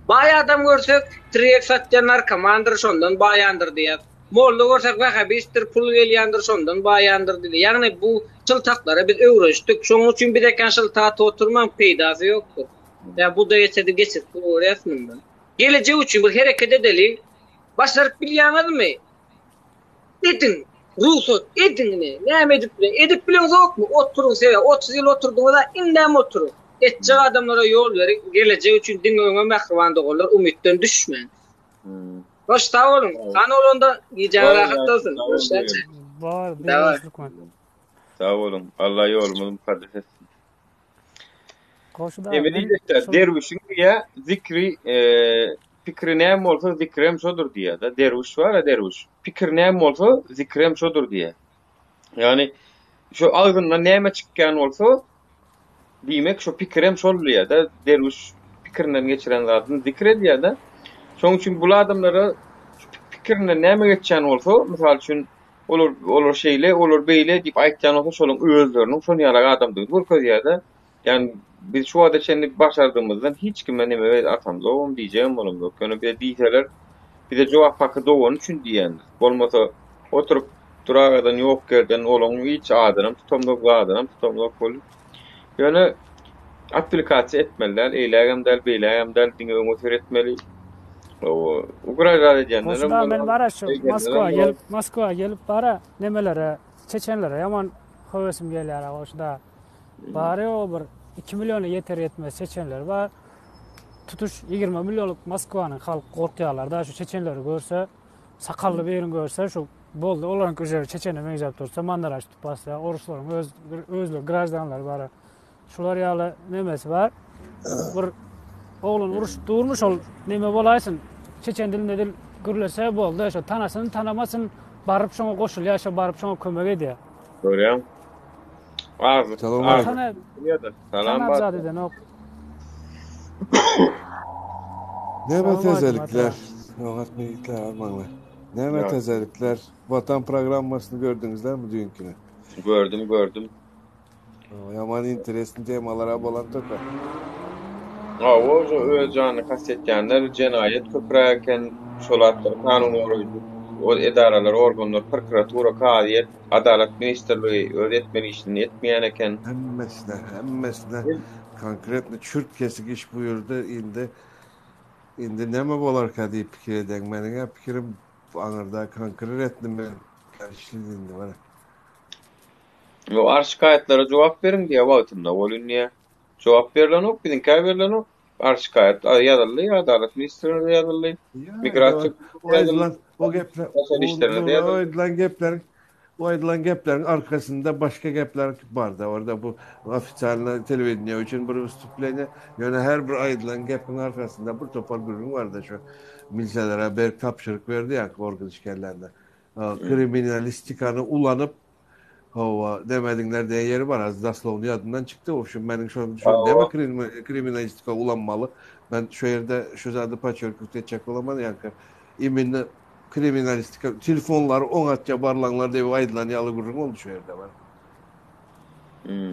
Speaker 9: Baý adam görsek, trek satýan narkomandyr, şondan baýandyr diýýäs. Molla görsek wahabistdir, pul gelýändir, şondan baýandyr diýýäs. Ýagny bu şyltaklara biz öwrenişdik. Şonuň üçin bize kän şyltak atyp oturmaň, peýdasy ýokdur. Ýa bu-da geçedi, geçirip görýäs mundan. Gelejek üçin bir hereket edeliň. Başaryp bilýäňizmi? Ediň! Rugsat ediň ine! Näme edip bilen? Edip bileňzokmy? Oturyň sebäbi 30 ýyl oturdyňyz-a, indem oturyň. Etjek adamlara ýol beriň. Gelejek üçin diňe öňe mähriban doganlar umytdan düşmäň. Hoş sag boluň. Hany bolanda gijäňiz rahat bolsun. Görüşýänçä.
Speaker 12: Bar, bir Türkmen.
Speaker 1: Sag boluň. Allah ýolumyzy mukaddes etsin.
Speaker 12: Goşuda
Speaker 1: Neme
Speaker 12: men
Speaker 1: diýjekler?
Speaker 12: şol
Speaker 1: Derwüşiň diýýä, zikri, e, pikri näme bolsa zikrem şodur diýýä-de. Derwüş bar-a derwüş. Pikir näme bolsa zikrem şodur diýýä. Ýagny şu agzyndan näme çykýan bolsa, diýmek şo pikirem şol diýýä-de. Derwüş pikirinden geçiren zadyny zikr edýä-de. Şonuň üçin bul adamlara şu pikirinden näme geçýän bolsa, mysal üçin Olar olar şeýle, olar beýle diýip aýtýan bolsa şolaryň özleriniň şon ýalak adamdygyny görkezýär-de. Ýani biz şu wagta çenli başardygymyzdan hiç kime neme atamzogam diýjegem bolamzok. Ýöne bize diýseler, bize jogap haky dogany üçin diýýändir. Bolmasa oturyp duragadan ýok ýerden olaň hiç adynam tutamzok, zadynam tutamzok weli. Ýöne applikasiýa etmeli däl, eýlägem däl, beýlägem däl, diňe öňe seretmeli. Ugražat edýänlerem
Speaker 12: Goşuda men bara şu Moskwa gelip, Moskwa gelip bara nemelere, çeçenlere ýaman höwesim gelýär goşuda. Bary ýogy bir 2 milliona ýeter ýetmez çeçenler bar. Tutuş 20 millionlyk Moskwanyň halky gorkýarlar da şu çeçenleri görse, sakally birini görse şu boldy olaryň üzeri çeçene meňzäp dursa mandaraş tutup basýar. Oruslaryň öz özleri graždanlary bar. Şular ýaly nemesi bar. Bir oglan uruşyp durmuş ol neme bolaýsyn. Çeçen dilinde dil gürlese boldy. Şo tanasyn tanamasyn baryp şoňa goşulýar, şo baryp şoňa kömek edýär.
Speaker 1: Görýäň. Az.
Speaker 12: Salam.
Speaker 1: Salam.
Speaker 12: Tanap zat edenok.
Speaker 13: Näme täzelikler? Oňat meýitler almaňlar. Näme täzelikler? Watan programmasyny gördüňizlermi düýnkini?
Speaker 1: Gördüm, gördüm.
Speaker 13: Ýaman interesny temalara bolan toka.
Speaker 1: Hawa, şo öz janyny kast etýänler jenaýat köpräk eken, şol atlar kanun goraýjy edaralar, organlar, prokuratura, kazyýet, adalat ministrligi öz etmeli işini etmeýän eken.
Speaker 13: Hemmesine, hemmesine konkretno çürt kesik iş buýurdy, indi indi näme bolarka diýip pikir edýäň. Meniň-ä pikirim aňyrda konkretno men işledi indi mana.
Speaker 1: Ýok, arz şikaýatlara jogap beriň diýýär wagtynda. Ol indi jogap berilenok, biziňkä berilenok. Arz şikaýat ýazyldy, Adalat ministrligine ýazyldy, Migrasiýa
Speaker 13: O aýdylan o gepler, o aýdylan gepleriň o aýdylan gepleriň arkasynda başga gepler bar-da. Orada bu ofitsialny telewideniýe üçin bir wystупление. Ýöne her bir aýdylan gepiň arkasynda bir topar gürrüň bar-da şu milisionere berk tabşyryk berdi ýa organ işgärlerine. Kriminalistikany ulanyp Hawa, demediňler diýen ýeri bar, az doslowny ýadymdan çykdy. Wobşem meniň şo şo näme kriminalistika ulanmaly? Men şo ýerde şu zady podçerknut etjek bolaman, ýaňky iminno kriminalistika telefonlary oňatja barlaňlar diýip aýdylan ýaly gürrüň boldy şo ýerde bar.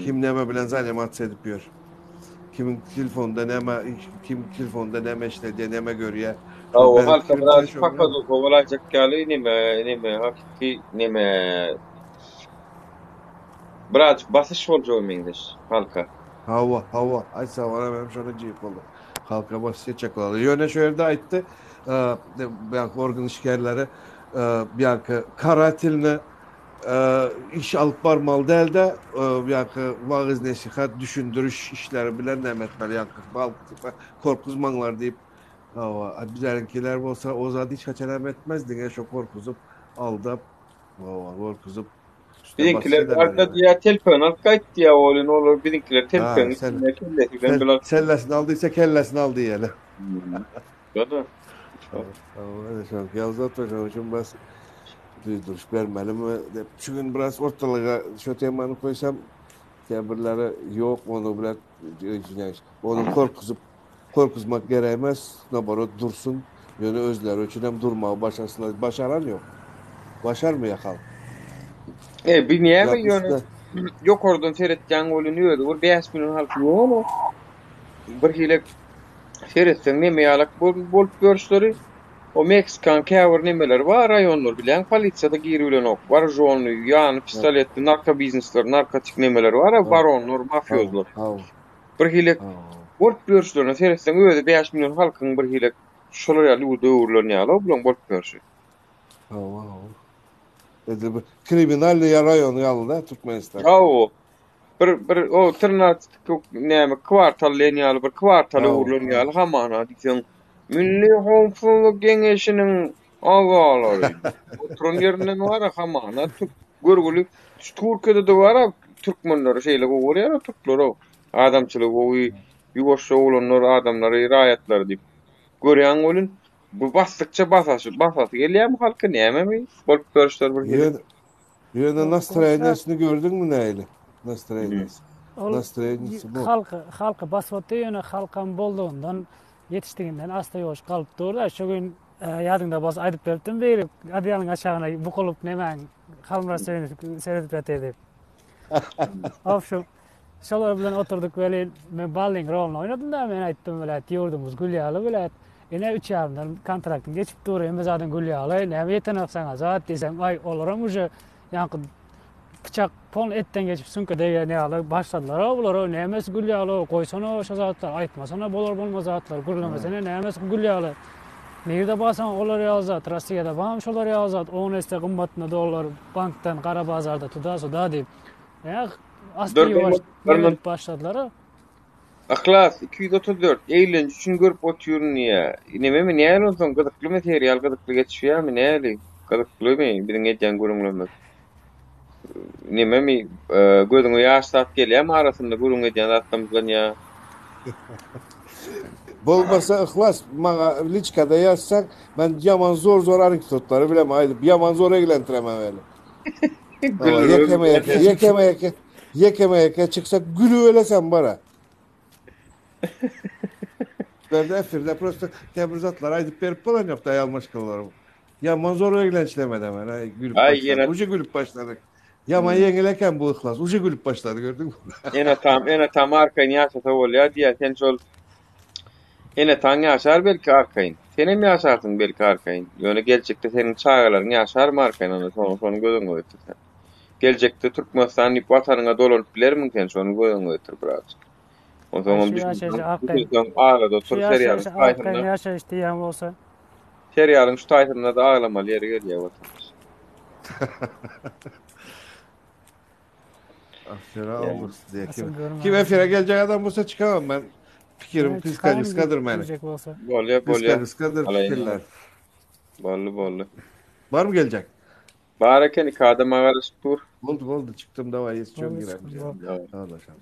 Speaker 13: Kim näme bilen zanimasiýa edip ýör? Kimiň telefonda näme, kim telefonda näme işledýär, näme görýär?
Speaker 1: Hawa, halka biraz pokazuha bolaýjak ýaly neme, neme, hakyky neme birazjyk basyş boljaga meňzeş halka.
Speaker 13: Hawa, hawa, aýtsa olam hem şony diýip boldy. Halka basyş etjek bolarlar. Ýöne şu ýerde aýtdy, ýa organ işgärleri, ýa karatelny iş alyp barmaly däl-de, ýa-da wagyz-nesihat, düşündiriş işleri bilen näme etmeli, ýa-da halk korkuzmaňlar diýip, hawa, bizleriňkiler bolsa o zady hiç haçan hem etmez, diňe şo korkuzyp, aldap, hawa, gorkuzyp, üstüne basyş
Speaker 1: Biziňkiler
Speaker 13: ederler
Speaker 1: arka
Speaker 13: ýöne.
Speaker 1: diýýär, telpegini alyp gaýt diýýär, welin olar biziňkiler
Speaker 13: Ha,
Speaker 1: telpegiň
Speaker 13: sel,
Speaker 1: içinde kellesi bilen
Speaker 13: sel,
Speaker 1: bilen.
Speaker 13: sellesini al diýse, kellesini al diýeli.
Speaker 1: Şo-da.
Speaker 13: Hawa, ene şoňky ýaly zat bar, şonuň üçin biraz duýduryş bermelimi dep. Şu gün biraz ortalyga şu temany koýsam, käbirleri ýok, ony bilen izwinýaýs. Ony korkuzyp, korkuzmak gerek emes, naborot dursun. Ýöne özleri üçin hem durmagy başarsynlar. Başaran ýok. Başarmaýar halk.
Speaker 1: E, bi näme ýöne ýokardan seretýäň welin özi bir 5 million halk ýok. Bir hili seretseň neme ýalak bolup ýörüşleri. O Meksikan käbir nemeleri bar raýonlar bilýäň polisiýada giribilenok. Waružonnyý, ýany pistoletli narko biznesler, narkotik nemeler bar a baronlar, mafiozlar. Bir hili bolup ýörüşlerine seretseň özi 5 million halkyň bir hili şolar ýaly ýurda öwrülen ýaly bulaň bolup ýörşi.
Speaker 13: Hawa, hawa. Edil bir kriminalnyý raýon ýaly-da Türkmenistan.
Speaker 1: Hawa. Bir bir o tyrnak näme kwartal diýen ýaly bir kwartala öwrülen ýaly hamana diýseň Milli howpsuzlyk geňeşiniň agzalary oturan ýerinden bar hamana türk görgüli şu Türkiýede-de bar türkmenleri şeýle gowy görýär türkler o adamçylygy gowy ýuwaşja oglanlar adamlary raýatlary diýip görýäň welin bu basdykça basasy basasy gelýärmi halka nämemi bolup görüşler bir hili.
Speaker 13: Ýöne nastroýeniýesini gördüňmi nähili? Nastroýeniýesi.
Speaker 12: Ol
Speaker 13: Nastroýeniýesi bu.
Speaker 12: Halky, halky basyp otdy, ýöne halkam boldugyndan, ýetişdiginden asta ýuwaş galyp dur-da. Şu gün e, ýadyňda bolsa aýdyp beripdim biri adyýalyň aşagyna bukulyp nemäň Halmyrat Söýünow seredip ýatyr diýip. Of şu. Şolar bilen oturdyk welin, men Ballyň roluny oýnadym-da, men aýtdym welät, ýurdumyz gül ýaly welät, ine üç ýarymdan kontraktyň geçip dur, hemme zadyň gül ýaly, näme ýetenok saňa zat diýsem, aý, olaram uje ýaňky pyçak pol etden geçip süňke degen ýaly başladylar-ow bular-ow, nämesi gül ýaly-ow, goýsana-ow şo zatlary, aýtmasana bolar-bolmaz zatlary, gürlemesene nämesi gül ýaly. Nirde barsaň olar ýaly zat, Rossiýada barmy şolar ýaly zat, on esse gymmatyna dollar bankdan gara bazarda tuda-suda diýip. Ýa
Speaker 1: Dur bir minut, bir minut.
Speaker 12: Başladylar.
Speaker 1: Yhlas 234 eýlenji üçin görüp otyryn diýýä. Nememi näli onsoň gyzyklymy serial gyzykly geçýärmi näli gyzyklymy biziň edýän gürrüňlerimiz. Nememi gözüňe ýaş zat gelýärmi arasynda gürrüň edýän zatlarymyzdan ýa.
Speaker 13: Bolmasa Yhlas maňa liçkada ýazsaň men ýaman zor zor anekdotlary bilemen aýdyp ýaman zor eglentiremem eli. Ýekeme ýeke, ýekeme ýeke, ýekeme ýeke çyksa gülüp ölesem bara. Berde efirde prosta käbir zatlar aýdyp berip bolan ýok da aýal maşgalalar. Ýaman zor eglençlemede men aý gülüp başladyk. Uje gülüp başladyk. Ýaman ýeňil eken bu yhlas. Uje gülüp başlady gördüňmi?
Speaker 1: Ene atam, ene atam arkaýyn ýaşasa bolýar diýýär. Sen şol Ene ataň ýaşar belki arkaýyn. Senem ýaşarsyň belki arkaýyn. Ýöne geljekde seniň çagalaryň ýaşarmy arkaýyn ana şony şony göz öňüne getir sen. Geljekde Türkmenistan diýip watanyňa dolanyp bilermiň sen şony göz öňüne getir birazjyk. Onsoňam
Speaker 12: Şu ýaşaýşy arkaýyn.
Speaker 1: düşünseň aglada
Speaker 12: Şu
Speaker 1: otur serialyň
Speaker 12: ýaşaýşy arkaýyn
Speaker 1: taýsynda.
Speaker 12: ýaşaýyş diýýän bolsa.
Speaker 1: Serialyň şu taýsynda-da aglamaly ýeri gelýär watandaş.
Speaker 13: Efire aldyk diye. Kim, kim efire gelecek adam bolsa çıkamam ben. Pikirim kıska kıskadır meni.
Speaker 1: Bolýar bolýar.
Speaker 13: Kıska kıskadır pikirler.
Speaker 1: Boldy boldy.
Speaker 13: Bar mı gelecek?
Speaker 1: Bar eken iki adama garaşyp dur.
Speaker 13: Boldy boldy çykdym dawaý ýetişiyorum giremje. Sağlaşalım.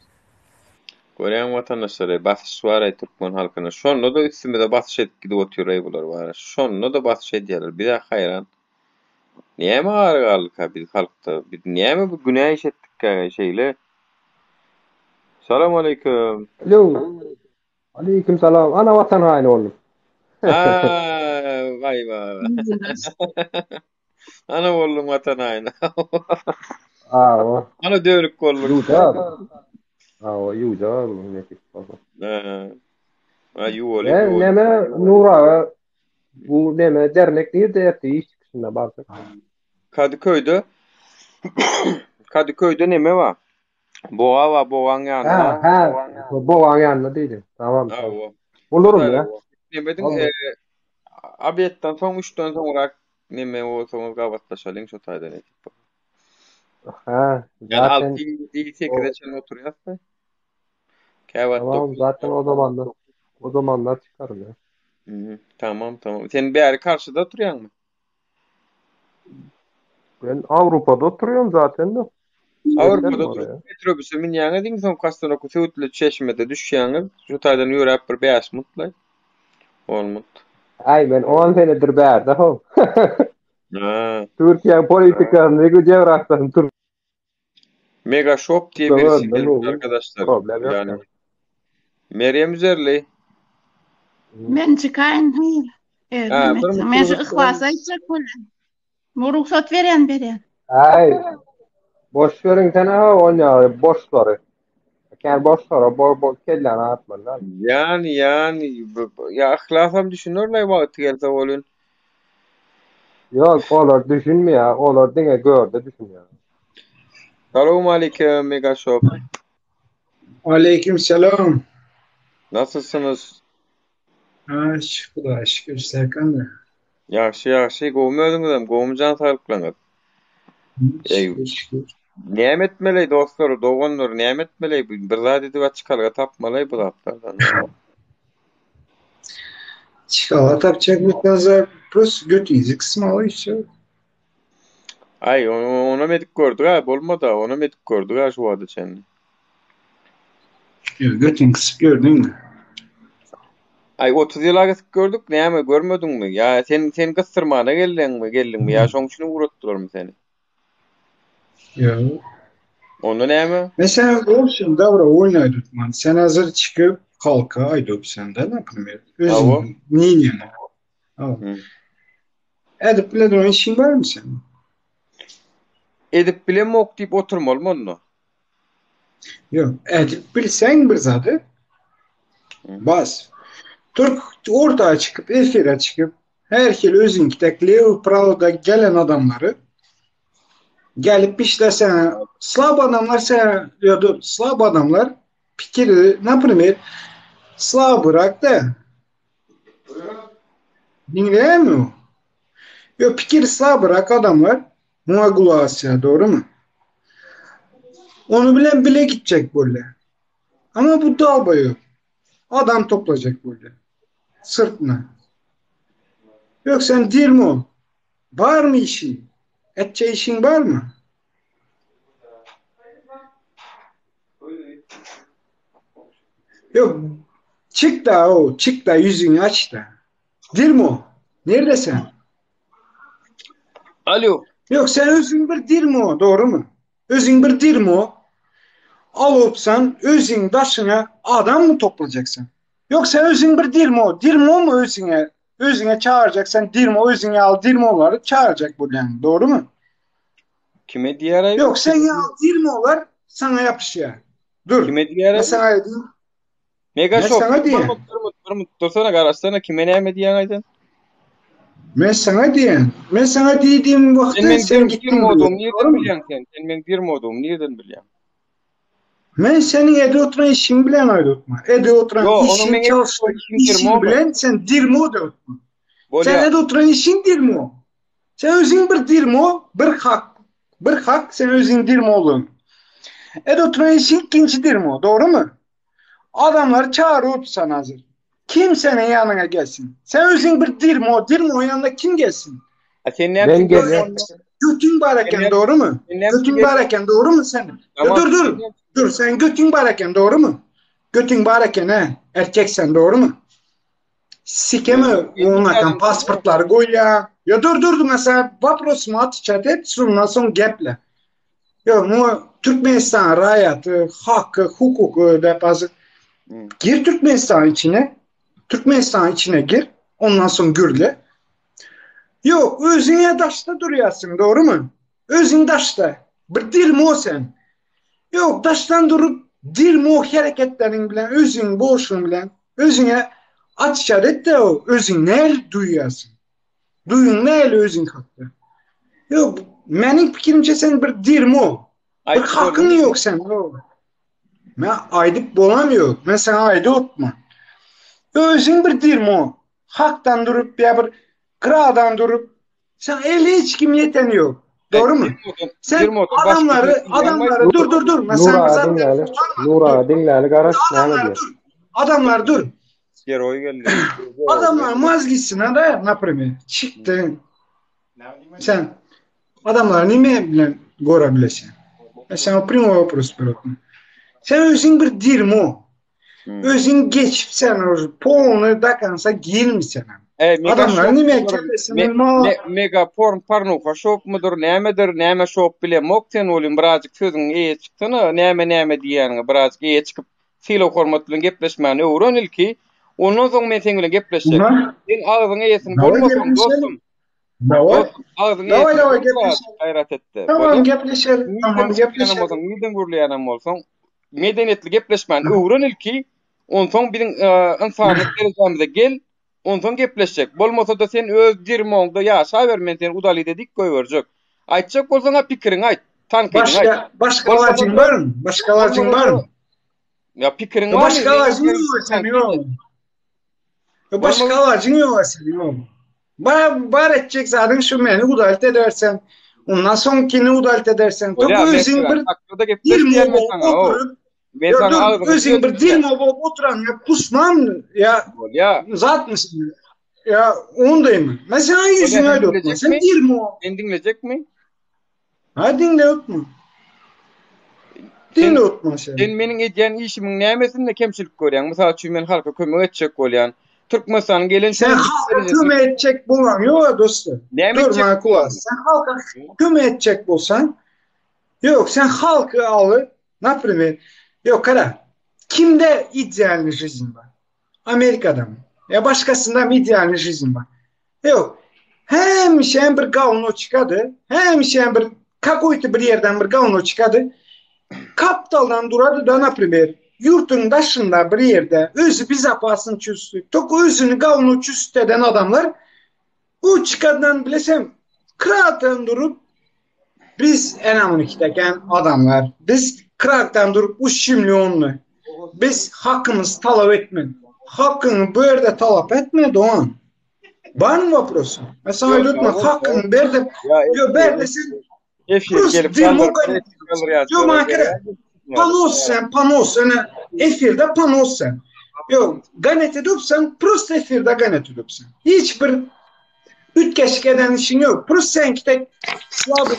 Speaker 1: Görýäň watandaşlar-eý basyş bar-eý türkmen halkyna. Şonda-da üstümize basyş edip gidip otyr-eý bular bar-a. Şonda-da basyş edýärler. Biz-ä haýran. Näme ary galdyka biz halkda? Biz näme bu günä iş etdikkä şeýle? Salam aleýkum.
Speaker 11: Alo. Aleýkum salam. Ana watan haýyny boldum.
Speaker 1: Aa, waý waý. Ana bolduň watan haýyny.
Speaker 11: Awa.
Speaker 1: Ana dönük bolduň.
Speaker 11: Ýuwja. Awa, ýuwja nesip bolsa.
Speaker 1: Ha. Ha, ýuwaly,
Speaker 11: Ne,
Speaker 1: ýuwaly.
Speaker 11: neme Nur aga Bu neme dernek nirde erte iş çykyşynda barsak.
Speaker 1: Kadıköy'de Kadıköy'de neme bar? Boğa bar, boğaň ýanynda.
Speaker 11: Ha, ha. Boğaň ýanynda diýdi. Tamam.
Speaker 1: Hawa.
Speaker 11: Bolurum ya.
Speaker 1: Nemediň e, obedden soň 3-den soňrak neme bolsaňyz gabatlaşalyň şo taýdan etip.
Speaker 11: Ha,
Speaker 1: Yani
Speaker 11: zaten
Speaker 1: 6 7 8-e çenli oturýas-da. Käwagt
Speaker 11: Tamam zaten o zamanlar o zamanlar çykarym ya.
Speaker 1: Mhm, Tamam tamam. Sen bäri karşyda oturýaňmy?
Speaker 11: Ben Avrupa'da oturuyorum zaten de.
Speaker 1: Avrupa'da
Speaker 11: Geçerim
Speaker 1: oturup
Speaker 11: oraya.
Speaker 1: metrobüse münýäňiz, iň soňky ostanowka Söwütli çeşmede düşýäňiz. Şu taýdan ýöräp bir 5 minutlaý. 10 minut.
Speaker 11: Ay ben 10 senedir bärde ho.
Speaker 1: Ha.
Speaker 11: Türkiye'nin politikasyny, coğrafyasını Türk
Speaker 1: Mega Shop diye birisi gelmiş arkadaşlar.
Speaker 11: Problem yok.
Speaker 1: Yani Meryem Üzerli.
Speaker 14: Men çykaýyn.
Speaker 1: Ha,
Speaker 14: Evet,
Speaker 1: bir mutlu
Speaker 14: Men şu
Speaker 1: bir-
Speaker 14: yhlasa aýtjak bolýan. Bu rugsat berýän berýän.
Speaker 11: Ay boş verin sen ha on boşlary. Kän boşlara bo bo kelläni atmaly.
Speaker 1: Yani yani b- b- ya yhlasam düşünerler wagty gelse bolun.
Speaker 11: Yok olar düşünmeýär, olar diňe görde düşünýär.
Speaker 1: Salam aleyküm Mega Shop.
Speaker 15: Aleyküm selam.
Speaker 1: Nasylsyňyz?
Speaker 15: Ha, şükür, şükür Serkan.
Speaker 1: Ýagşy ýagşy gowmy özüňizem gowmy jan saglyklaryňyz? Eý,
Speaker 15: Şükür, şükür.
Speaker 1: näme etmeli dostlar, doganlar näme etmeli? Bir zat edip çykalga tapmaly bu zatlardan.
Speaker 15: Çykalga tapjak bolsaňyzlar, prosta götüňizi kysmaly wsё.
Speaker 1: Aý, onam edip gördük ha, bolmady, onam edip gördük ha şu wagta çenli.
Speaker 15: Ýok, götüňi kysyp gördüňmi?
Speaker 1: Aý, 30 ýyla gysyp gördük, näme görmediňmi? Ýa sen sen gysdyrmana geldiňmi, geldiňmi? Ýa şoň üçin ugratdylarmy seni?
Speaker 15: Ýok.
Speaker 1: Onda näme?
Speaker 15: Meselem, olsun dobrowolno aýdypman. Sen hazir çykyp halka aýdypsan-da, naprimер,
Speaker 1: Hawa.
Speaker 15: özüňiň мнениýaňy. Hawa. Edip bile duran işiň barmy seniň?
Speaker 1: Edip bilemok diýip oturmalymy onda?
Speaker 15: Ýok, edip bilseň bir zady bas. Türk orta çykyp, efire çykyp, her hili özüňki dek lewy prawda gelen adamlary gelip işlese, slab adamlar sen, ýa dur, slab adamlar pikiri, naprimer, slabrak da. Diňleýärmi? Ýok, pikiri slabrak adamlar Muňa gulak asýar, dogrumy? Onu bilen bile gitjek bolýar. Ama bu dalbaýok. Adam toplajak bolýar. Syrtyna. Ýok, sen dirmo. Barmy işiň? Etjek işiň barmy? Ýok, çyk da o, çyk da ýüzüňi aç da. Dirmo. Nirde sen?
Speaker 1: Alo.
Speaker 15: Yok sen özün bir dirmo, doğru mu? Özün bir dirmo. Alypsan özün daşyna adam mı toplayacaksın? Yok sen özün bir dirmo, dirmo mu özüne? Özüne çağıracaksan dirmo, özüne al dirmoları çağıracak bu yani, doğru mu?
Speaker 1: Kime diýer
Speaker 15: Yok sen ya al dirmolar sana yapışıyor. Dur.
Speaker 1: Kime diýer?
Speaker 15: Ben sana diyeyim.
Speaker 1: Mega
Speaker 15: Men
Speaker 1: şok.
Speaker 15: saňa diýen.
Speaker 1: Bir minut dursana garaşsana kime näme diýýäň aýdan?
Speaker 15: Men saňa diýen. Men saňa diýdiğim
Speaker 1: Sen
Speaker 15: wagtda
Speaker 1: meň
Speaker 15: sen
Speaker 1: bir
Speaker 15: gitdiň
Speaker 1: modum
Speaker 15: bile.
Speaker 1: nirden bilýäň sen? Sen meň bir modum nirden bilýäň?
Speaker 15: Men seniň edip oturan işiň bilen aýdyp oturma. Edip oturan
Speaker 1: Yo, onuň
Speaker 15: işiň
Speaker 1: meň edip
Speaker 15: çalışan
Speaker 1: oturan işim
Speaker 15: işiň
Speaker 1: dirmo
Speaker 15: bilen sen dirmo edip oturma. Sen
Speaker 1: Bolýar.
Speaker 15: edip oturan işiň dirmo. Sen özüň bir dirmo, bir hak, bir hak sen özüň dirmo bolun. Edip oturan işiň ikinji dirmo, dogrymy? Adamlary çagyryp sen hazır. Kim seniň ýanyňa gelsin? Sen özüň bir dirmo, dirmo ýanyna kim gelsin?
Speaker 1: A sen näme
Speaker 11: Ben
Speaker 1: üçin
Speaker 11: gelýän.
Speaker 15: Götüň bar
Speaker 1: Sen
Speaker 15: eken,
Speaker 1: näme-
Speaker 15: dogrymy?
Speaker 1: sen näme üçin
Speaker 15: Götüň bar eken, dogrymy sen? Ya
Speaker 1: Tamam,
Speaker 15: dur dur.
Speaker 1: sen näme-
Speaker 15: Dur sen götüň bar eken, dogrymy? Götüň bar eken, he. Erkek sen, dogrymy? Sikeme
Speaker 1: Men-
Speaker 15: oňakan pasportlary goýýa. Ya dur dur mesela вопрос отвечать et, şundan soň geple. Ýok, muňa Türkmenistan raýaty, haky, hukuky dep hazır.
Speaker 1: Hmm.
Speaker 15: Gir Türkmenistan içine. Türkmenistan içine gir. Ondan soň gürle. Ýok, özüňe daşda durýarsyň, dogrymy? Özüň daşda. Bir dirmo sen. Ýok, daşdan durup dirmo hereketleriň bilen, özüň bolşuň bilen, özüňe atışar et de o, özüň näl duýýarsyň? Duýuň näl özüň hakda? Ýok, meniň pikirimçe sen bir dirmo. Bir
Speaker 1: Aýdyp
Speaker 15: hakyň
Speaker 1: bolmy?
Speaker 15: ýok sen. Men aýdyp bolam ýok. Men sana aýdyp otma. Özüň bir dirmo. Hakdan durup ýa bir gyradan durup sen eli hiç kim ýeten ýok. Dogrymy? Sen adamlary adamlary dur dur dur. Men sana bir
Speaker 11: Nura
Speaker 15: zat
Speaker 11: diňläli. Nura diňläli garaş näme diýer.
Speaker 15: Adamlar dur.
Speaker 1: Geroý geldi.
Speaker 15: Adamlar mazgisine de naprimer çykdy. Sen adamlar nime bilen göre bilesen? Ben sana primo вопрос berdim. Sen özün bir dirmo. Özün geçip sen o polny da kansa girmişsen.
Speaker 1: E, mega
Speaker 15: Adamlar
Speaker 1: şok
Speaker 15: nime
Speaker 1: mudur?
Speaker 15: kellesine
Speaker 1: Me,
Speaker 15: mal
Speaker 1: me, mega porn pornuha şok mudur, nämedir, näme şok bilemok sen olim birazjyk sözüň eýe çyksana, näme näme diýýäniňe birazjyk eýe çykyp sylag hormat bilen gepleşmäni öwren ilki. Ondan soň men seň bilen gepleşjek.
Speaker 15: Aha.
Speaker 1: Sen agzyň eýesini
Speaker 15: Daway
Speaker 1: bolmasaň
Speaker 15: gepleşelim.
Speaker 1: dostum.
Speaker 15: Daway.
Speaker 1: Dostum, agzyň
Speaker 15: Daway
Speaker 1: eýesini
Speaker 15: daway
Speaker 1: bol birazjyk
Speaker 15: gepleşelim.
Speaker 1: gaýrat etde.
Speaker 15: Tamam
Speaker 1: Bolýar.
Speaker 15: gepleşelim.
Speaker 1: Nirden
Speaker 15: Tamam
Speaker 1: çykýanam
Speaker 15: gepleşelim.
Speaker 1: bolsaň, nirden gürleýänem bolsaň, medeniýetli gepleşmäni öwren ilki. Onsoň biziň e, ynsanlyk derejämize gel. Onsoň gepleşjek. Bolmasa-da sen öz dirmoňda ýaşaber, men seni udalit edip goýberjek. Aýtjak bolsaň-a pikiriňi aýt, tankydyňy aýt.
Speaker 15: Başga başga alajyň
Speaker 1: Bolmasa-da
Speaker 15: barmy? Başga alajyň barmy?
Speaker 1: Ýa pikiriň barmy?
Speaker 15: Başga alajyň ýok sen ýok. Başga alajyň ýok sen ýok. Bar, bar etjek zadyň şu meni udalit edersen, ondan soňkini udalit edersen. Tok
Speaker 1: Bolýar, men
Speaker 15: özüň
Speaker 1: sana
Speaker 15: bir
Speaker 1: takyrda gepleş
Speaker 15: dirmo
Speaker 1: diýen men
Speaker 15: bolup
Speaker 1: sana, o.
Speaker 15: oturyp,
Speaker 1: Men
Speaker 15: Ýa
Speaker 1: sana
Speaker 15: dur,
Speaker 1: agzyňy
Speaker 15: özüň bir
Speaker 1: düzetdim.
Speaker 15: dirmo bolup oturan ýa kusman ýa
Speaker 1: Bolýar.
Speaker 15: zatmysyn? Ýa ondaymy? Men sana
Speaker 1: Bolýar,
Speaker 15: ýüzüňe
Speaker 1: sen
Speaker 15: aýdyp oturma. Sen
Speaker 1: diňlejekmi?
Speaker 15: dirmo.
Speaker 1: Sen diňlejekmi?
Speaker 15: Ha diňle oturma.
Speaker 1: Sen
Speaker 15: Diňle oturma sen.
Speaker 1: sen meniň edýän işimiň nämesinde kemçilik görýäň? Mysal üçin men halka kömek etjek bolýan. Türkmenistanyň gelen
Speaker 15: Sen
Speaker 1: şu
Speaker 15: halka
Speaker 1: derejesine
Speaker 15: kömek etjek bolan ýok dostum.
Speaker 1: näme
Speaker 15: Dur
Speaker 1: etjek
Speaker 15: maňa kulak as. Sen halka kömek etjek bolsan, ýok sen halky alyp, naprimer, ýok gara, kimde idealny жизнь bar? Amerikada mı? Ya başkasında mı idealny жизнь bar? Ýok. Hemişe bir gawno çykady. Hemişe bir kakoýty bir ýerden bir gawno çykady. Kaptaldan durady da naprimer, ýurtuň daşynda bir ýerde özi bezopasny çüstwi, tok özüni gawno çüst eden adamlar bu çykadan bilesem kratdan durup biz enamnikdeken adamlar, biz krakdan durup uşimlýonny, biz hakymyzy talap etmeli. Hakyňy bu ýerde talap etme dogan. Barmy woprosyň? Men saňa
Speaker 1: Ýok,
Speaker 15: aýdyp
Speaker 1: ýok,
Speaker 15: hakyňy ber dep, ýok ber desen
Speaker 1: Efir gelip
Speaker 15: Ýok maňa gerek. Panos sen, panos. Ene efirde panos sen. Ýok, ganet edipsen, prosta efirde ganet edipsen. Hiç bir ütgeşik eden işiň ýok. Prosta sen tek slaby.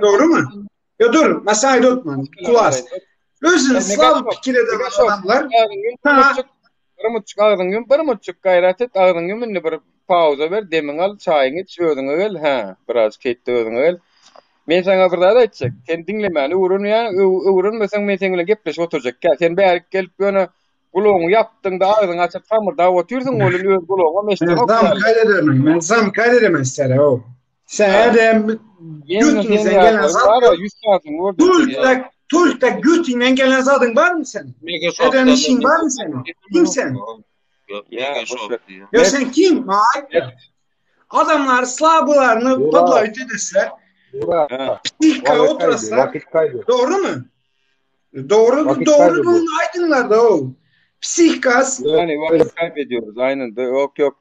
Speaker 15: Dogrymy? Ýa dur, men sana aýdyp otman. Kulas. Özüni slaby pikir eden adamlar.
Speaker 1: Bir mutçuk agzyňy ýum, bir mutçuk gaýrat et, agzyňy ýum indi bir pauza ber, demiňi al, çaýyňy iç, özüňe gel, hä, biraz keýtde özüňe gel. Men saňa bir zat aýtjak, sen diňlemäni öwrenmeýäň, öwrenmeseň men seň bilen gepleşip oturjak däl. Sen bärik gelip ýöne gulagyňy ýapdyň-da, agzyňy açyp samyrdap otyrsyň, welin öz gulagyňam eşdenok.
Speaker 15: Men zamkar edermen, men zamkar edermen sere, o. Sen hem götüňden gelen zat ýok. Tulta, tulta götüňden gelen zadyň barmy sen? Eden işiň barmy senin? Kim sen? Ýok sen kim? Aýt. Adamlar slabularyny podlaýt edeser. Psihika oturaslar. Dogrumy? Dogry, dogry bunu aýdyňlar da o. Psihikas.
Speaker 1: Yani wagt kaýp ediyoruz. Aynen. Yok yok.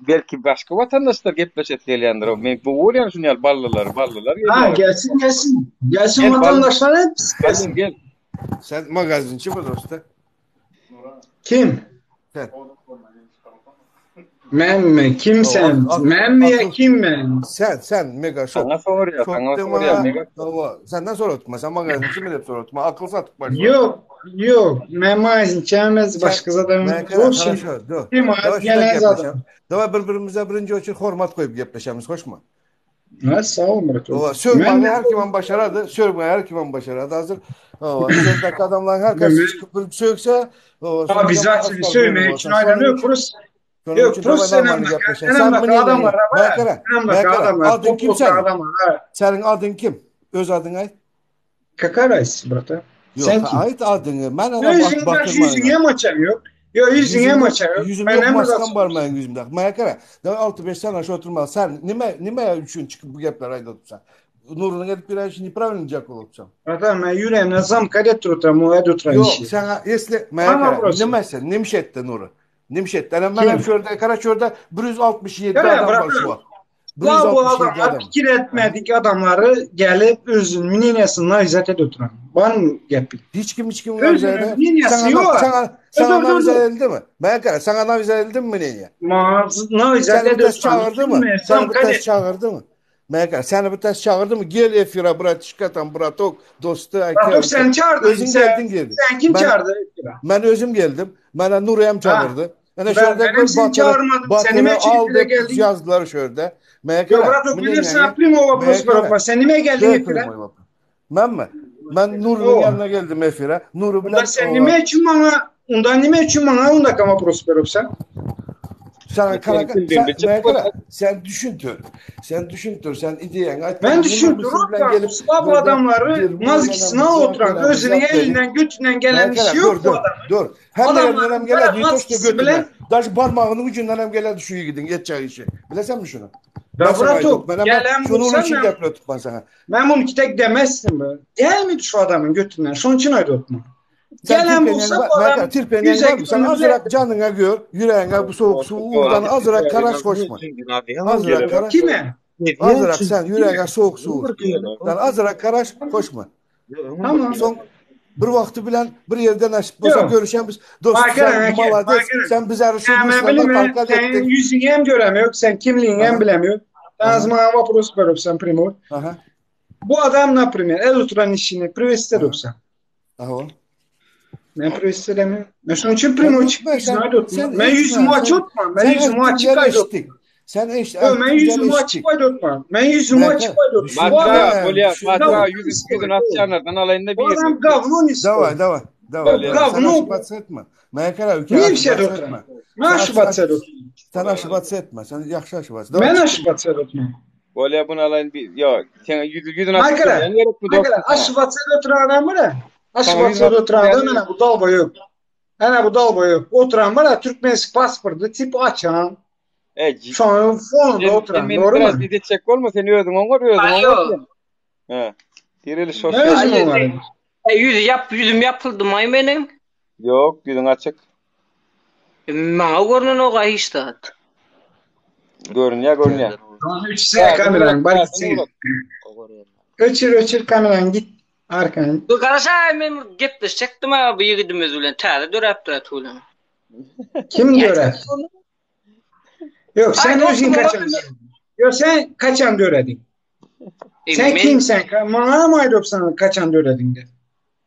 Speaker 1: Belki başga watandaşlar gepleşesi gelýändir. Men bu görýän şuny ýaly ballylar, ballylar
Speaker 15: gelýär. Ha, gelsin, gelsin. Gelsin
Speaker 1: Gel,
Speaker 15: watandaşlar hepsi
Speaker 1: gelsin. Gel.
Speaker 13: Sen magazinçi mi dosta?
Speaker 15: Kim?
Speaker 13: Sen.
Speaker 15: Men mi? Kim sen? Men mi ya kim men?
Speaker 13: Sen, sen mega şok.
Speaker 1: Sana soruyor, sana soruyor mega.
Speaker 13: Hawa, senden sorotma. Sen magazinçi mi dep sorotma. Akyl satyp başla.
Speaker 15: Yok, yok. Men magazinçi emez, başga zadam.
Speaker 13: Kim gelen zadam. Dawa bir-birimize birinji oçur hormat goýup gepleşemiz, hoşmy?
Speaker 15: Ha, sag ol Murat.
Speaker 13: Owa, sögmäni her kimem başarady, sögmäni her kimem başarady hazır. Owa, sözdäki adamlaryň her haýsy çykyp bir sögse, owa,
Speaker 15: Abi zaten sögmek üçin aýdan ýok, prosta Ýok, prosta sen adamlar, adamlar,
Speaker 13: adyň kim sen? Seniň adyň kim? Öz adyňy aýt.
Speaker 15: Kakaya razница, brata? Sen kim?
Speaker 13: Aýt adyňy. Men adam
Speaker 15: Ýüzüň baş ýüzüňe hem açam ýok. Ýok, ýüzüňe hem açam ýok.
Speaker 13: Ýüzüm ýok, maskam bar meniň ýüzümde. Maňa gara. Da 6-5 sene şu oturma. Sen nime nime üçin çykyp bu gepleri aýdyp otursan? Nurunyň edip bir işi nepravильно jek bolup otursan.
Speaker 15: Brata, men ýüregimden zamka edip oturam, o edip oturan
Speaker 13: işi. Ýok, sana esli maňa gara. Nime sen? Nimş etdi Nury? Nimş etdi? Ana men şu ýerde, kara şu ýerde 167 adam bar şu wagt.
Speaker 15: La bu adamlar pikir etmedik adamlary gelip özün mneniýasini naýzat edip oturan. Barmy gepi?
Speaker 13: Hiç kim hiç kim
Speaker 15: Özünün mneniýasy ýok.
Speaker 13: Sana sana naýzat edildi mi? Men gara sana naýzat edildi mi mneniýa?
Speaker 15: Ma naýzat
Speaker 13: edip çagyrdy mı? Sen bir ters çagyrdy mı? Men gara seni bir ters çagyrdy mı? Gel efira bratişka tam bratok dosty
Speaker 15: Bratok sen çağırdın.
Speaker 13: Özün geldin geldin.
Speaker 15: Sen kim çağırdı
Speaker 13: efira? Men özüm geldim. Mena Nuri hem çağırdı. Ene
Speaker 15: Ben, benim seni çağırmadım. Seni mi
Speaker 13: aldı,
Speaker 15: geldin?
Speaker 13: Yazdılar şurada.
Speaker 15: Yo brat bilirsen primo vapros bırakma. Sen nime geldin efire?
Speaker 13: Men mi? Men Nuri'nin yanına geldim efire. Nuri
Speaker 15: bilen... Sen nime için bana Ondan nime için bana onda kama prosper sen?
Speaker 13: Sen kara, sen, sen, sen düşüntür. Sen düşüntür. Sen ideyan ayt.
Speaker 15: Men düşüntür. Gelip bu adamları nazikisine oturan özünün elinden götünden gelen işi yok bu adamın.
Speaker 13: Dur. Hemme ýerinden hem geler, ne to götünden. Daş barmagynyň ucundan hem geler şu ýigidiň etjek işi. Bilesenmi şunu?
Speaker 15: Da bratok, gelen
Speaker 13: Şunu için gepletip ben sana.
Speaker 15: Men bunu tek demezsin be. Gelmedi şu adamın götünden. Şunun için aydotma. Gelen bolsa bu adam
Speaker 13: tirpeneň Sen azırak canına gör, yüreğine bu soğuk su uğurdan azırak karaş koşma. Azırak karaş.
Speaker 15: Kime?
Speaker 13: Azırak sen yüreğine soğuk su vur. Sen azırak karaş koşma.
Speaker 15: Tamam.
Speaker 13: Son bir vakti bilen bir yerden aşıp bolsa görüşen biz dostum sen malades sen bize şu
Speaker 15: Ruslardan Sen yüzünü hem göremiyor, sen kimliğini hem bilemiyor. Sen bana вопрос berip sen primor.
Speaker 13: Aha.
Speaker 15: Bu adam naprimer el oturan işini priveste edipsen.
Speaker 13: Aha.
Speaker 15: Men priveste edemiyorum. Men şunun için primo çıkma Men yüzümü açıp Men yüzümü açık aydotma.
Speaker 13: Sen eş,
Speaker 15: Men yüzümü açık aydotma. Men yüzümü açık aydotma.
Speaker 1: Matra, bolya, matra, yüzünü açanlardan alayında bir.
Speaker 15: Bu adam gavnon istiyor.
Speaker 13: Davay, davay. Davay.
Speaker 15: Gavnon.
Speaker 13: Sen etme. Mekara ülke.
Speaker 15: Ne bir şey Men aşıbat etme.
Speaker 13: Sen aşıbat etme. Sen yaxşı aşıbat.
Speaker 15: Men aşıbat etme.
Speaker 1: Bolýa bunu alaýyn bir ýo seňe ýüzü ýüzüni açyp
Speaker 15: Maýkara,
Speaker 1: durýan gerekmi
Speaker 15: Maýkara,
Speaker 1: dostum saňa?
Speaker 15: Aşgabatda oturan adam bar.
Speaker 1: Saňa ýüzüni
Speaker 15: Aşgabatda
Speaker 1: açyp
Speaker 15: oturan
Speaker 1: durýan
Speaker 15: adam ene bu dalba ýok. Ene bu dalba ýok. Oturan bar, türkmenski pasportly tip açan.
Speaker 1: Ey, c-
Speaker 15: Şonuň fonunda
Speaker 1: sen, sen
Speaker 15: oturan,
Speaker 1: meni
Speaker 15: dogrymy?
Speaker 1: biraz idetjek bolma, sen özüň oňar, özüň
Speaker 9: Alo.
Speaker 1: oňar sen. He. Direliş hoş
Speaker 15: Ne
Speaker 1: geldin.
Speaker 15: özüm
Speaker 9: Alo.
Speaker 15: oňaryn?
Speaker 9: E, ýüzi ýap, ýüzüm ýapyldymaý meniň?
Speaker 1: Ýok, ýüzüň açyk.
Speaker 9: E, maňa görnenok-a hiç zat.
Speaker 1: Görünýär, görünýär.
Speaker 15: Tamam, öçürsene kamerany, bar gitsin. Öçür, öçür kamerany, git arkany.
Speaker 9: Dur garaşaý men bir gepleşjekdim-ä bu ýigidimiz bilen, täze döräpdir-ä tüweleme.
Speaker 15: Kim döräp? Ýok, sen
Speaker 9: Aý,
Speaker 15: özüň
Speaker 9: dostum,
Speaker 15: kaçan? Ýok, sen kaçan dörediň?
Speaker 9: E,
Speaker 15: Sen
Speaker 9: men
Speaker 15: kim sen? Maňa mı aýdypsan kaçan dörediň diýip?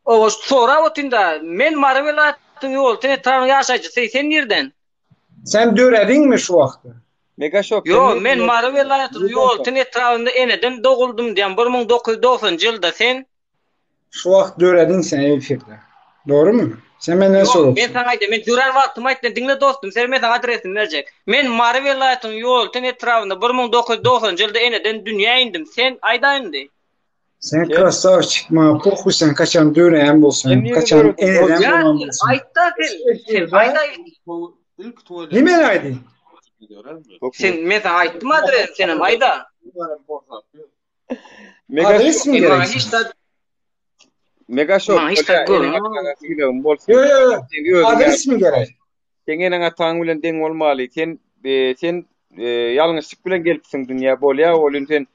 Speaker 9: Owa, sorap otyryn-da, men Mary welaýatynyň Ýolöten etrabynyň ýaşaýjysy, sen nirden?
Speaker 15: Sen dörediňmi şu wagtda?
Speaker 1: Megaşok, sen
Speaker 9: Ýo,
Speaker 1: nirden
Speaker 9: men Mary
Speaker 1: dörediň?
Speaker 9: welaýatynyň
Speaker 1: Nirden sen?
Speaker 9: Ýolöten etrabynda eneden doguldym diýýän, 1990-njy ýylda, sen?
Speaker 15: Şu wagt dörediň sen efirde. Dogrymy? Sen menden
Speaker 9: Ýok, men
Speaker 15: sorapsyň.
Speaker 9: saňa aýdýan, men dörän wagtymy aýtdym, diňle dostum, ser men saňa adresimi berjek. Men Mary welaýatynyň Ýolöten etrabynda 1990-njy ýylda eneden dünýä indim, sen aýdaý indi.
Speaker 15: Sen
Speaker 1: Sen,
Speaker 15: krasawçik maňa pohuý sen kaçan döreýän
Speaker 1: sen
Speaker 15: bolsaň,
Speaker 1: nirde
Speaker 15: kaçan
Speaker 1: dörediň
Speaker 15: eneden
Speaker 1: dostum?
Speaker 9: Ýa
Speaker 15: bolan
Speaker 9: sen
Speaker 15: bolsaň.
Speaker 9: aýtda sen, sen
Speaker 15: Efirde
Speaker 9: aýdaý.
Speaker 15: Nime aýdaýyn?
Speaker 9: Sen men saňa aýtdym adresimi, senem aýda.
Speaker 1: Mega
Speaker 15: Adres mi
Speaker 9: E, maňa
Speaker 15: gerek
Speaker 9: hiç
Speaker 15: sana?
Speaker 9: zat
Speaker 1: Mega şok.
Speaker 9: maňa hiç zat
Speaker 1: Bolýa, eneň
Speaker 9: görünmedi.
Speaker 1: ataňa sylagym bolsun.
Speaker 15: Ýo ýo ýo.
Speaker 1: Sen özüň
Speaker 15: Adres mi gerek?
Speaker 1: Seň eneň ataň bilen deň bolmaly. Sen e, sen e, ýalňyşlyk bilen gelipsiň dünýä. Bolýa, oglum sen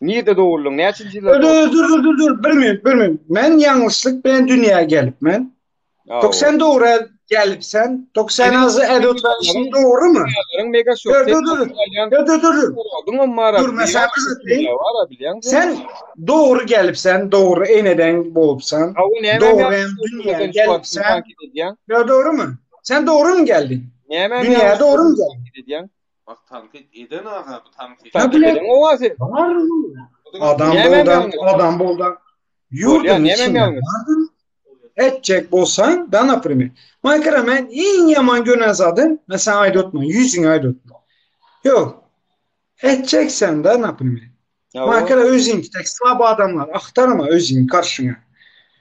Speaker 1: nirde doguldyň? Näçinji ýylda
Speaker 15: Dur
Speaker 1: doguldyň?
Speaker 15: dur dur dur dur bir minut bir minut. Men ýalňyşlyk bilen dünýä gelip men.
Speaker 1: Hawa.
Speaker 15: 90 dogry gelip sen. 90
Speaker 1: Seniň
Speaker 15: az el oturan dogry mı?
Speaker 1: Dünýäleriň mega şok.
Speaker 15: Dur
Speaker 1: Sen
Speaker 15: dur dur.
Speaker 1: alýan
Speaker 15: Dur dur dur dur.
Speaker 1: Soradyňam bar.
Speaker 15: Dur mesela bir zat diýeyim.
Speaker 1: Bar bilýäň sen.
Speaker 15: Sen dogry gelip sen dogry eneden bolupsan.
Speaker 1: Hawa näme
Speaker 15: Dogry hem dünýä gelip sen. Ya doğru mu? Sen doğru mu geldin?
Speaker 1: Näme
Speaker 15: Dünyaya doğru mu geldin?
Speaker 1: edýäň?
Speaker 5: Bak tankyt eden aga bu tankyt.
Speaker 15: Ya
Speaker 1: Tankyt
Speaker 15: bile
Speaker 1: eden owa sen.
Speaker 15: var mı? Adam
Speaker 1: Näme
Speaker 15: boldan,
Speaker 1: ýalňyş?
Speaker 15: adam boldan.
Speaker 1: Bolýa,
Speaker 15: Ýurduň
Speaker 1: näme
Speaker 15: içinde
Speaker 1: ýalňyş?
Speaker 15: vardın. Etjek bolsan, da naprimer. Maykara men iň ýaman gören zadym, mesela aýdotma, ýüzüňe aýdotma. Ýok. Etjeksen da naprimer.
Speaker 1: Hawa.
Speaker 15: Maykara özüň tek slab adamlar, aktarma özüň karşyňa.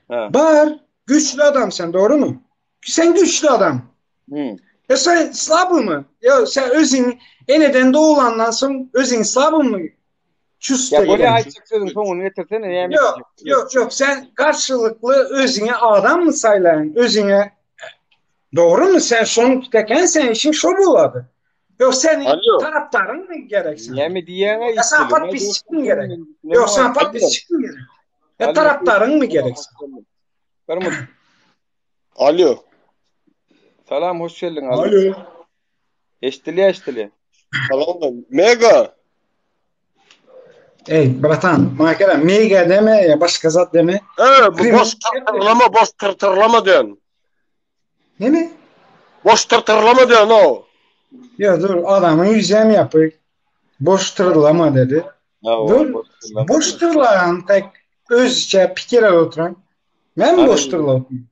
Speaker 1: Ha.
Speaker 15: Bar, güçlü adam sen, doğru mu? Sen güçlü adam.
Speaker 1: Hı.
Speaker 15: Ya sen slab mı? Ya sen özüň eneden doğulandan soň özüň slab mı? Çusta
Speaker 1: Ya bolýa
Speaker 15: gelen.
Speaker 1: aýtjak sözüň soňuny getirsene, näme
Speaker 15: Yok,
Speaker 1: etjek?
Speaker 15: yok, yok. Sen karşılıklı özüne adam mı saylayın? Özüne doğru mu? Sen şonu teken sen işin şo boladı. Yok senin
Speaker 7: Alo.
Speaker 15: taraftarın mı gerek sana?
Speaker 1: Näme diýýäňe
Speaker 15: Ya sana podpisçik mi gerek? Yok sana podpisçik mi gerek? Ya taraftarın mı gerek sana?
Speaker 1: Bir minut.
Speaker 7: Alo.
Speaker 1: Salam, hoş geldiň.
Speaker 15: Alo.
Speaker 1: Eşdilýär, eşdilýär.
Speaker 7: Salam. Mega.
Speaker 15: Ey bratan, makara mega deme ya başka zat deme.
Speaker 7: E, bu
Speaker 15: Krim-
Speaker 7: boş tırtırlama, boş tırtırlama diýen.
Speaker 15: Ne mi?
Speaker 7: Boş tırtırlama diýen o.
Speaker 15: Ya dur adamın yüzem yapık. Boş tırlama dedi.
Speaker 1: Hawa,
Speaker 15: Dur.
Speaker 1: boş tırlama.
Speaker 15: Boş tırlayan tek özçe pikir oturan. Men
Speaker 1: Hadi.
Speaker 15: boş tırladım.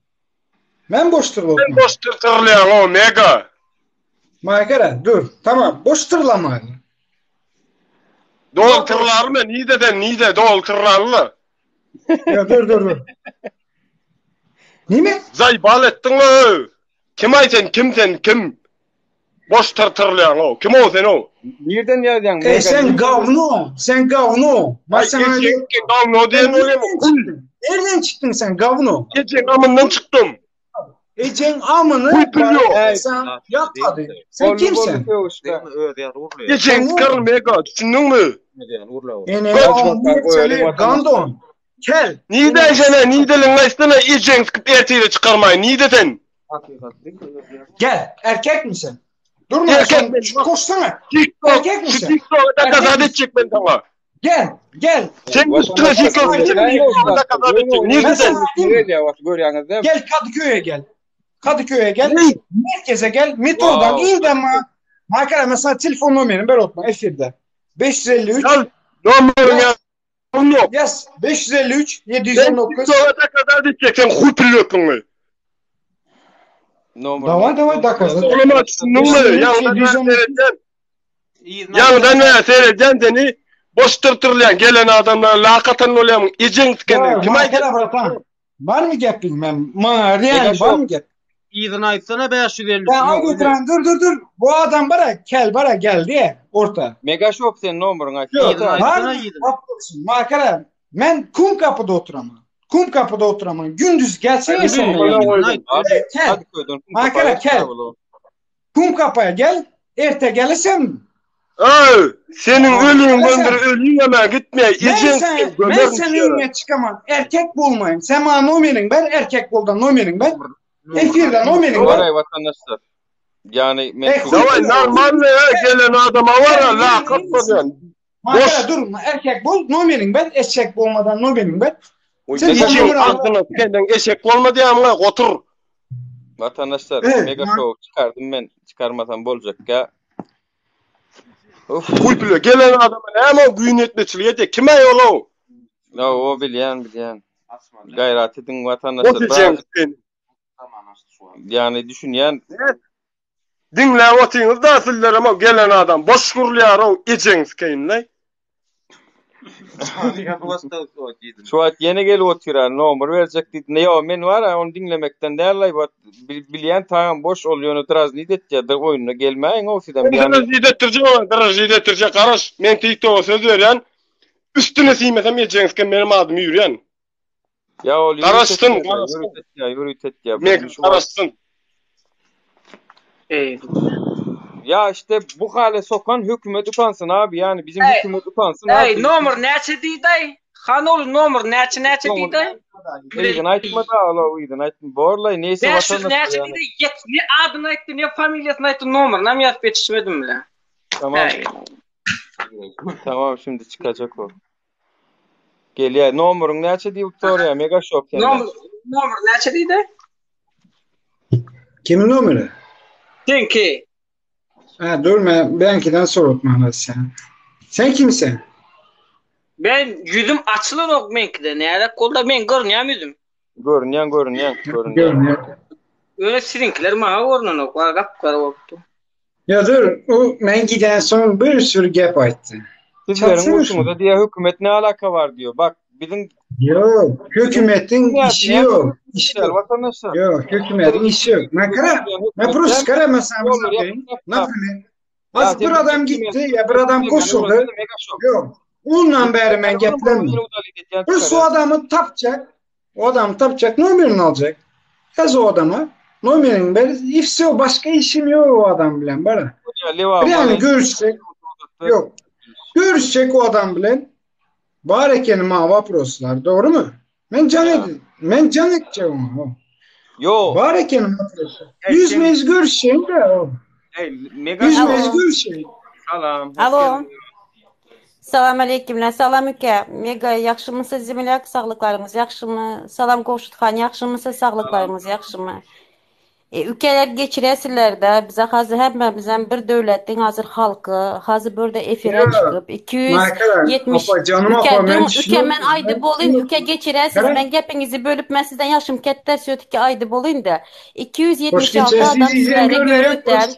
Speaker 15: Men boş tırladım.
Speaker 7: Sen boş tırtırlayan o mega.
Speaker 15: Makara dur. Tamam boş tırlama.
Speaker 7: Dol tırlar mı? Nide de nide dol tırlarlı.
Speaker 15: Ya dur dur dur. Ne mi?
Speaker 7: Zaybal ettin mi? Kim ay sen kim sen kim? Boş tırtırlayan o. Kim o sen o?
Speaker 1: Nirden ýazýaň?
Speaker 15: Ey sen gavno. Sen gavno. Ben
Speaker 7: Ay
Speaker 15: sana
Speaker 7: gece gavno diyen
Speaker 15: Sen
Speaker 7: oluyor mu?
Speaker 15: nereden çıktın? Nereden çıktın sen gavno?
Speaker 7: Gece amından çıktım.
Speaker 15: Ece'nin amını
Speaker 7: Uy, biliyor.
Speaker 15: bana sen yapmadı. Sen kimsin?
Speaker 7: Gece çıkarım mega. Düşündün mü?
Speaker 15: Ene
Speaker 7: Kaç
Speaker 15: amını seni gandon. Kel.
Speaker 7: Nide sene nidelin aysana eceğin sıkıp erteyle çıkarmayın. Nide sen?
Speaker 15: Gel. Erkek misin? Durma.
Speaker 7: Erkek
Speaker 15: sen Koşsana.
Speaker 7: TikTok,
Speaker 15: Erkek
Speaker 7: şu
Speaker 15: misin?
Speaker 7: TikTok'ta
Speaker 15: Erkek
Speaker 7: kazat
Speaker 15: misin?
Speaker 7: edecek ben sana.
Speaker 15: Gel. Gel.
Speaker 7: Sen üstüne TikTok, TikTok'ta kazat edecek.
Speaker 15: Ben
Speaker 7: Nide sen?
Speaker 15: sana diyeyim mi?
Speaker 1: Görýäňiz
Speaker 15: Gel Kadıköy'e gel. Kadıköy'e gel. Merkeze gel. Metrodan
Speaker 5: Wow.
Speaker 15: in de ma. Makara mesela telefon numaramı ver otma efirde. 553
Speaker 7: Yaz. Numaranı yaz. Yok.
Speaker 15: Yaz 553
Speaker 7: Sen
Speaker 15: 719
Speaker 7: TikTok'ta kazat edecek. Sen huy pilotunu.
Speaker 15: Davay davay dakika.
Speaker 7: Oğlum düşündün mü? Yanından seyredeceğim. Yanından ben seyredeceğim seni. Boş tyrtyrlaýaň gelen adamlara lak atan bolýamyň ejeň sikenden kim aýdýar.
Speaker 15: Barmy gepiň men maňa real barmy gep.
Speaker 5: Yzyny aýtsana 553.
Speaker 15: Ya ay götüren dur dur dur. Bu adam bara kel bara geldi orta.
Speaker 1: Mega shop sen nomeryňy aýt.
Speaker 15: Ýok, bar Makara men kum kapyda oturaman. Kum kapyda oturaman. Gündüz gelsene sen. Kel. Makara kel. Kum kapaya gel. Erte gelesem.
Speaker 7: Öý, seniň ölüň göndür ölüňem gitme.
Speaker 15: Ejeň Men sen öňüne çykaman. Erkek bolmaýyn. Sen maňa nomeriň ber, erkek boldan nomeriň ber. Efirde nomeriň ber.
Speaker 1: Daway watandaşlar. Ýani men
Speaker 7: Daway normalny gelen adama wara lakap bolýan.
Speaker 15: Boş dur, erkek bol, nomeriň ber, eşek bolmadan nomeriň ber.
Speaker 7: Sen içiň agzyna senden eşek bolma diýýämiň otur.
Speaker 1: Watandaşlar, mega show çykardym men, çykarmasam boljakka.
Speaker 7: Uf. Huy bile gelen adama näme güýün etmeçilik edýär? Kime ýol
Speaker 1: o? O bilýän, bilýän. Gaýrat ediň watandaşlar. Ýani düşünýän.
Speaker 7: Diňläp otyňyz da sizlerem o gelen adam boş gurulýar o ejeň sikeýinleý.
Speaker 1: Şu wagt ýene gelip otyr nomer berjek diýdi. Ýo men bar ony diňlemekden däl-aý bilýän tagam boş ol ýöne draznit etýär de oýunda gelmäýiň o sizem.
Speaker 7: Draznit etdirjek ony draznit etdirjek garaş men tiktoga söz berýän üstüne siýmesem ejeň siken benim adym üýrýän.
Speaker 1: Ya ol
Speaker 7: garaşsyn, garaşsyn.
Speaker 1: Ya ýörite etýär.
Speaker 7: Men garaşsyn.
Speaker 9: Ey.
Speaker 1: Ya işte bu hale sokan hökümet utansyn abi. Yani bizim hey, hükümet utansyn
Speaker 9: abi. Ey, nomer näçe diýdi? Han ol nomer näçe näçe diýdi?
Speaker 1: Yzyny aýtma da, ola yzyny aýtma. Borlaý, neýse
Speaker 9: vatandaş. Näçe diýdi? Ýet, ne adyny aýtdy, ne familiýasyny aýtdy, nomerini hem ýazyp ýetişmedim bile.
Speaker 1: Tamam. Tamam, şimdi çykacak o. Gelýär. Nomeryň näçe diýip soraýar Mega Shop
Speaker 9: senden. Nomer, nomer näçe diýdi?
Speaker 15: Kimin nomeri?
Speaker 9: Seňki.
Speaker 15: Ha, dur men benkinden soratman sen. Sen kimsin?
Speaker 9: Ben ýüzüm açylanok meňkide. Nädek bolda men görünýärmi ýüzüm?
Speaker 1: Görünýän, görünýän, görünýän.
Speaker 15: Görünýär.
Speaker 9: Ýöne siziňkiler maňa görünenok. Bar gap-gara bolupdy.
Speaker 15: Ya dur, o men giden soň bir sürü gep aýtdy.
Speaker 1: Sizleriň urşuňyza diýýär hökümet ne alaka bar diýýär. Bak biziň
Speaker 15: Ýok, hökümetiň işi ýok.
Speaker 1: Işi ýok. Watandaşlar.
Speaker 15: Ýok, hökümetiň işi ýok. Men kara, men prosta kara mesela Naprimер, Az bir adam gitdi, ya bir adam goşuldy. Ýok. Ondan bäri men geplenmedim. Bir su adamy tapjak, o adamy tapjak, nomerini aljak. Ýaz o adama, nomerini ber, i vse, başga işim ýok o adam bilen, bara. Yani görüşsek, ýok. Görüşsek o adam bilen, bar ekeni maňa waproslar, dogry my? Men jan ed, men jan etjek oňa.
Speaker 1: Ýok.
Speaker 15: Bar ekeni waproslar. Ýüzme ýüz görüşseň de.
Speaker 1: Ey, mega
Speaker 15: Ýüzme ýüz görüşeýin.
Speaker 1: Salam.
Speaker 16: Alo. Salam aleyküm. Salam üke. Mega ýagşymysyz zemlyak saglyklaryňyz ýagşymy? Salam Gowşut han ýagşymysyz saglyklaryňyz ýagşymy? E, ükeler geçiresizler-de bize hazır hemmemizem bir döwletiň hazır halky hazır börde efire çykyp 270
Speaker 15: Apa canım
Speaker 16: üke
Speaker 15: apa men
Speaker 16: duruň üke
Speaker 15: düşünüyorum.
Speaker 16: men aýdyp bolyň üke geçiresiz men gepiňizi bölüp men sizden ýaşym ketder sötüki aýdyp bolyn-da 276 adam sizleri görüpden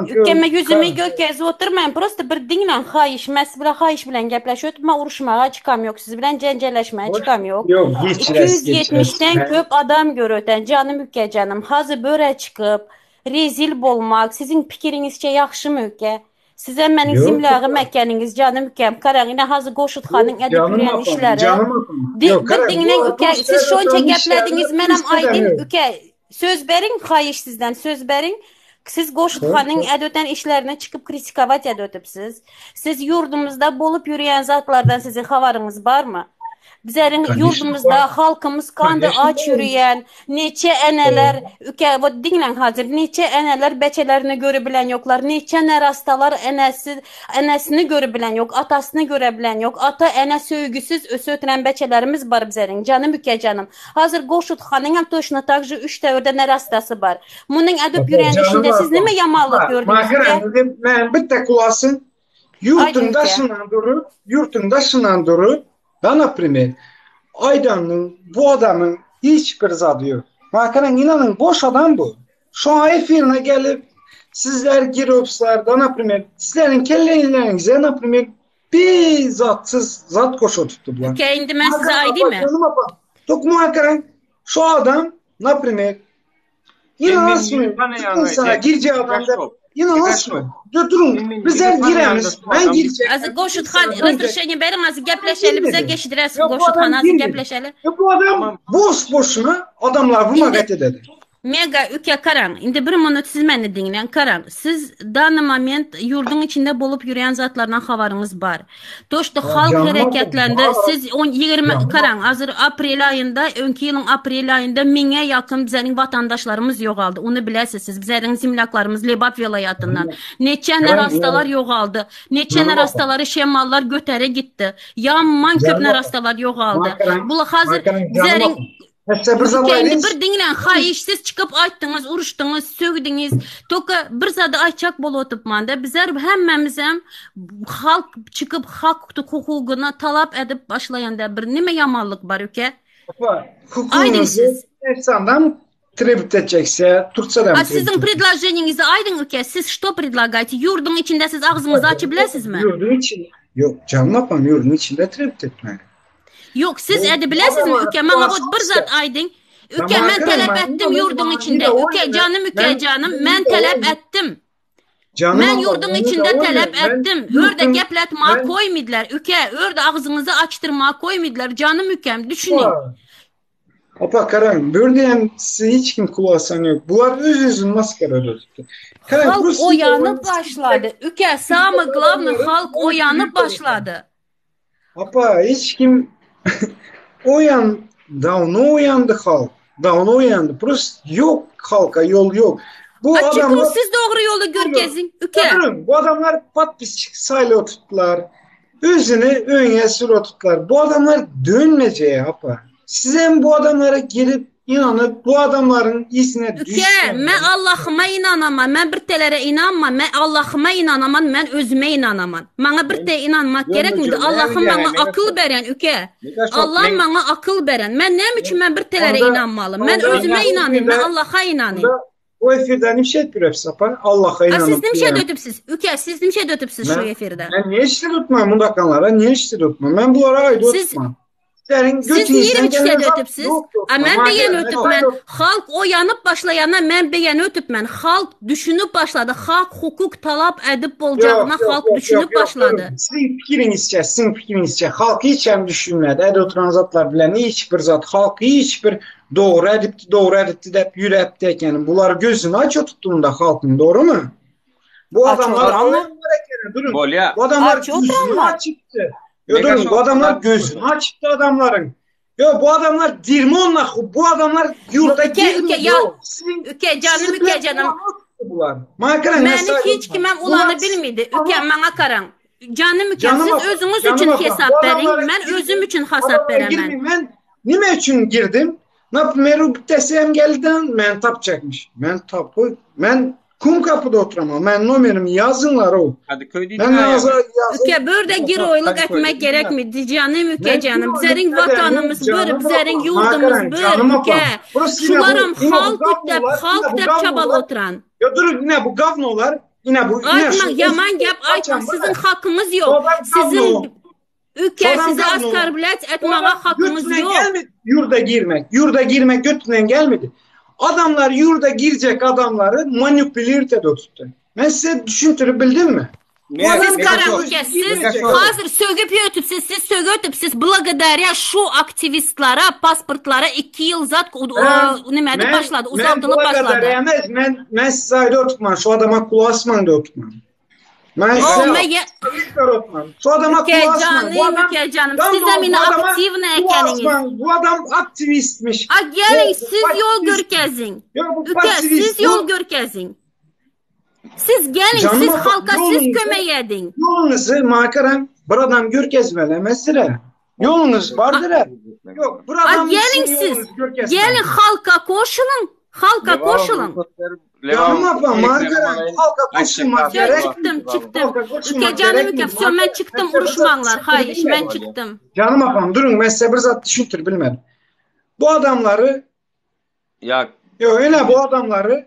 Speaker 16: Ükeme ýüzümi gökezip oturmaýyn, prosta bir diňläň haýyş, men siz bilen haýyş bilen gepleşip oturman, uruşmaga çykam ýok, siz bilen jenjelleşmäge çykam ýok. 270 den köp adam göröten, janym üke janym, hazy böre çykyp, rezil bolmak, siziň pikiriňizçe ýagşymy üke? Sizem meniň zemlýagym ekeniňiz, janym ükem, garaň, ine hazy Goşut hanyň edip ýören işleri. Bir diňläň üke, siz şonça geplediňiz, menem aýdyn üke, Söz beriň haýyş sizden söz beriň siz Goşut hanyň ädöten işlerini çykyp kritikowat ädötüpsiz. Siz ýurdumyzda bolup ýörýän zatlardan siziň habaryňyz barmy? Bizeriň ýurdumyzda halkymyz kandy aç ýörýän neçe eneler üke wot diňläň hazir neçe eneler beçelerini görübilen ýoklar neçe nerastalar enesi enesini görübilen ýok atasyny görebilen ýok ata ene söýgüsiz ösötüren beçelerimiz bar bizeriň janym üke janym Hazir Goşut hanyňam toçno tak же üç döwürde nerastasy bar. Munuň edip ýören işinde siz nime ýamanlyk gördüňiz
Speaker 15: kä? Men bitte kulasyn. Ýurtuň daşyndan durup, ýurtuň daşyndan durup, da naprimer, aýdanyň bu adamyň hiç bir zady ýok. Makaraň inanyň boş adam bu. Şoňa efirine gelip sizler giripsler da naprimer, sizleriň kelleňize naprimer. Bir zatsyz zat goşa tutdy bular.
Speaker 16: Okey, indi men size aýdaymy?
Speaker 15: Tokma karan şu adam, naprimer, inanasmy? Sana girjek adam da inanasmy? Dur durun. Bizler giremiz. Men girjek.
Speaker 16: Az Goşut han razrešenje beriň az gepleşeli bize geçidires Goşut han az gepleşeli.
Speaker 15: Bu adam boş boşuna adamlar bu magat ededi.
Speaker 16: Mega üke karaň, indi bir minut siz meni diňläň, karaň, siz dany moment ýurduň içinde bolup ýörýän zatlardan habaryňyz bar. To şto halk hereketlendi, siz on 20 karaň, hazir aprel aýynda, öňki ýylyň aprel aýynda müňe ýakyn bizeniň watandaşlarymyz ýogaldy, ony bilesiz siz, bizeriň zemlýaklarymyz Lebap welaýatyndan. Neçe nerastalar ýogaldy, neçe nerastalary şemallar götere gitdi, ýaman köp nerastalar ýogaldy. Bul hazir bizeriň
Speaker 15: Hesse bir zat
Speaker 16: Indi bir diňläň, haýyş, siz çykyp aýtdyňyz, uruşdyňyz, sögdüňiz. Toka bir zady aýtjak bolup otypman-da, bizler hemmämizem halk çykyp hak hukugyny talap edip başlaýanda bir nime ýamanlyk bar üke? Aýdyň siz.
Speaker 15: Türkmenistandan tribut etjekse, Türkçeden
Speaker 16: A siziň predloženiňizi aýdyň üke, siz što predlagaýte? Ýurduň içinde siz agzyňyzy açyp bilesizmi?
Speaker 15: Ýurduň içinde. Ýok, janym apam, ýurduň içinde tribut etmäge.
Speaker 16: Ýok, siz edip bilesizmi üke, maňa wot bir zat aýdyň. Üke, men talap etdim ýurduň içinde. Üke, janym, üke, janym, men talap etdim. Men ýurduň içinde talap etdim. Örde gepletma koýmydylar. Üke, örde agzyňyzy açdyrma koýmydylar. Janym ükem, düşüniň.
Speaker 15: Apa karaň, bu ýerde hem size hiç kim kulak asan ýok. Bular öz-özüni maskara döretdi.
Speaker 16: Halk oýanyp başlady. Üke, samyý glawnyý halk oýanyp başlady.
Speaker 15: Apa hiç kim oýan dawno oýandy halk. Dawno oýandy. Prost ýok halka ýol ýok.
Speaker 16: Bu A çykyň adamlar siz dogry ýoly görkeziň üke.
Speaker 15: Bu adamlar podpisçik saýlaw tutdular. Özüni öňe sürüp tutdular. Bu adamlar dönmejek apa. Sizem bu adamlara girip Inanyp bu adamlaryň isine
Speaker 16: Üke, düşmeli. men Allahyma ynanaman, men bir telere inanman, men Allahyma ynanaman, men özüme ynanaman. Maňa bir te inanmak gerekmidi? Allahym maňa akyl beren, üke. Allah maňa akyl beren. Men näme üçin men bir telere inanmaly? Men özüme ynanyn, men Allaha ynanyn.
Speaker 15: Bu efirde nimşe etip ýörüpsiz apa? Allaha
Speaker 16: inanyp. A siz nimşe edipsiz? Üke, siz nimşe edipsiz şu efirde?
Speaker 15: Men niye işde tutmam mundakanlara? Niye işde tutmam? Men bulara aýdyp
Speaker 16: tutmam. Siz nirem içde ötüpsiz? A men beýen ötüpmen. Halk oýanyp başlaýana men beýen ötüpmen. Halk düşünip başlady. Hak, hukuk talap edip boljagyna halk düşünip başlady.
Speaker 15: Siziň pikiriňizçe, siziň pikiriňizçe halk hiç hem düşünmedi. Edip oturan zatlar bilen hiç bir zat halk hiç bir dogry edipdi, dogry edipdi dep ýürepdi ekeni. Bular gözüni aç oturtdy halkyň, dogrymy? Bu adamlar durun.
Speaker 1: Bolýa.
Speaker 15: Bu adamlar gözüni açypdy. Yo durun, bu adamlar gözüni açypdy adamlaryň. Yo bu adamlar dirme onlar, bu adamlar ýurda girmedi.
Speaker 16: Ya, üke canım, üke canım. Meni hiç kimem ulany bilmedi. Üke maňa karaň. Canım ükem, siz özüňiz üçin hesap beriň, men özüm üçin hasap beremen.
Speaker 15: Men nime üçin girdim? Naprimer, bittesi hem geldi, men tapjakmyş. Men tapy, men Kum kapyda oturamam. Men nomerimi ýazyňlar o.
Speaker 1: Hadi köý
Speaker 15: diýdiň Men ýaza
Speaker 16: ýazyn. Üke börde giroýlyk etmek gerekmi janym üke janym bizeriň watanymyz bir bizeriň ýurdumyz bir üke şularam halk ütlep halk dep çabaly oturan.
Speaker 15: Ýa dur ine bu gawnolar ine bu
Speaker 16: ine şu. Aýtmaň ýaman gep aýtmaň siziň hakyňyz ýok siziň üke sizi askarblýat etmaga hakyňyz ýok.
Speaker 15: Ýurda girmek ýurda girmek götünden gelmedi. Adamlar ýurda girjek adamlary manipulirt edip tutdy. Men size düşündirip bildimmi?
Speaker 16: Siz garaň siz hazir sögüp ýötüpsiz siz sögötüpsiz blagodarýa şu aktiwistlara pasportlara 2 ýyl zat nime edip başlady uzaldylyp başlady.
Speaker 15: Men men size aýdyp oturman şu adama gulak asmaň diýip oturman. Men size Şu adama
Speaker 16: kulak asmaň. Ülke canım, siz hem ine aktiwny ekeniňiz.
Speaker 15: Bu adam aktiwistmiş.
Speaker 16: A geliň siz ýol görkeziň. Üke siz ýol görkeziň. Siz geliň siz halka siz kömek ediň.
Speaker 15: Ýoluňyzy makaram bir adam görkezmeli mesele. Ýoluňyz bardyr.
Speaker 16: Ýok, bir adam geliň siz. Geliň halka goşulyň. Halka goşulyň.
Speaker 15: Canım apa, margaran halka goşulmak gerek.
Speaker 16: Çykdym, çykdym. Üke canım üke, vsyo men çykdym, uruşmaňlar, haýyş, men çykdym.
Speaker 15: Canım apam, duruň, men size bir zat düşündirip bilmedim. Bu adamlary
Speaker 1: Ýa
Speaker 15: Ýok, ine bu adamlary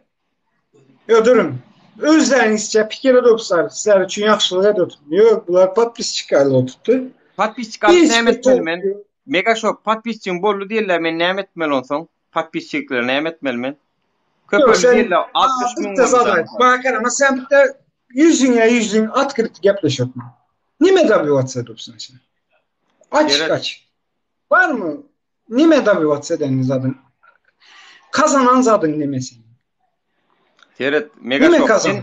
Speaker 15: Ýok, duruň. Özleriňizçe pikir edipsizler, sizler üçin ýagşylyk edip. Ýok, bular podpisçik alyp oturdy.
Speaker 1: Podpisçik alyp näme etmeli men? Megaşop podpisçigiň boldy diýerler, men näme etmeli onsoň? Podpisçikleri näme etmeli men? Köpeldi diýerler, 60
Speaker 15: müň boldy. Maňa garama, sen bitte ýüzüňe ýüzüň otkryt gepleşip. Nime dobivаться edipsiň sen? Açyk açyk. Barmy? Nime dobivаться eden zadyň? Kazanan zadyň nime senin?
Speaker 1: Seret, Megaşop, sen,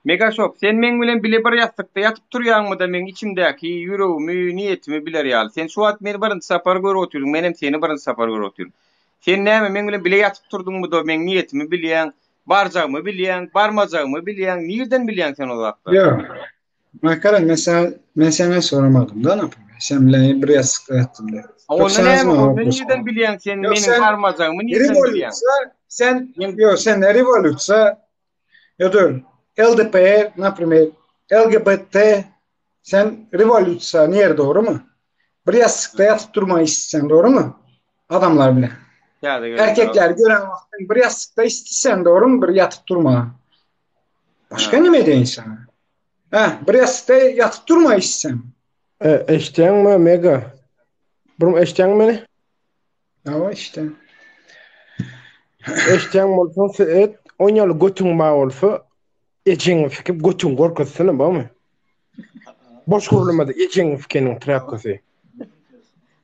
Speaker 1: Megaşop, sen meň bilen bile bir ýassykda ýatyp turýaňmy-da meň içimdäki ýüregimi, niýetimi biler ýaly. Sen şu wagt meni birinji sapar görüp otyrdyň, menem seni birinji sapar görüp otyryn. Sen näme meň bilen bile ýatyp turduňmy-da meň niýetimi bilýäň, barjagymy bilýäň, barmajagymy bilýäň, nirden bilýäň sen o zatlary?
Speaker 15: Ýok. Makara men sana men senden soramadym da naprimýer. Sen bilen bir ýassykda ýatdym diýip.
Speaker 1: Onda näme, onda nirden bilýäň sen meniň barmajagymy nirden bilýäň?
Speaker 15: Sen ýok, sen rewolýusiýa ýa dur, LDPR, naprimýer, LGBT sen rewolýusiýa nir dogrymy? Bir ýassykda ýatyp durmagy isleseň dogrymy? Adamlar bilen. Erkekleri gören wagtyň bir ýassykda isleseň dogrymy bir ýatyp durmagy. Başga nime deýin sana? Hä, bir ýassykda ýatyp durma istsem.
Speaker 11: E, eşitýäňmi Mega? Burum eşitýäňmi meni?
Speaker 15: Hawa, eşitýän.
Speaker 11: Eşitýän bolsaň et, on ýaly götüň bar bolsa, ejeňi sikip götüňi görkezsene, barmy? Boş gürlemede ejeňi sikeniň trapkasy.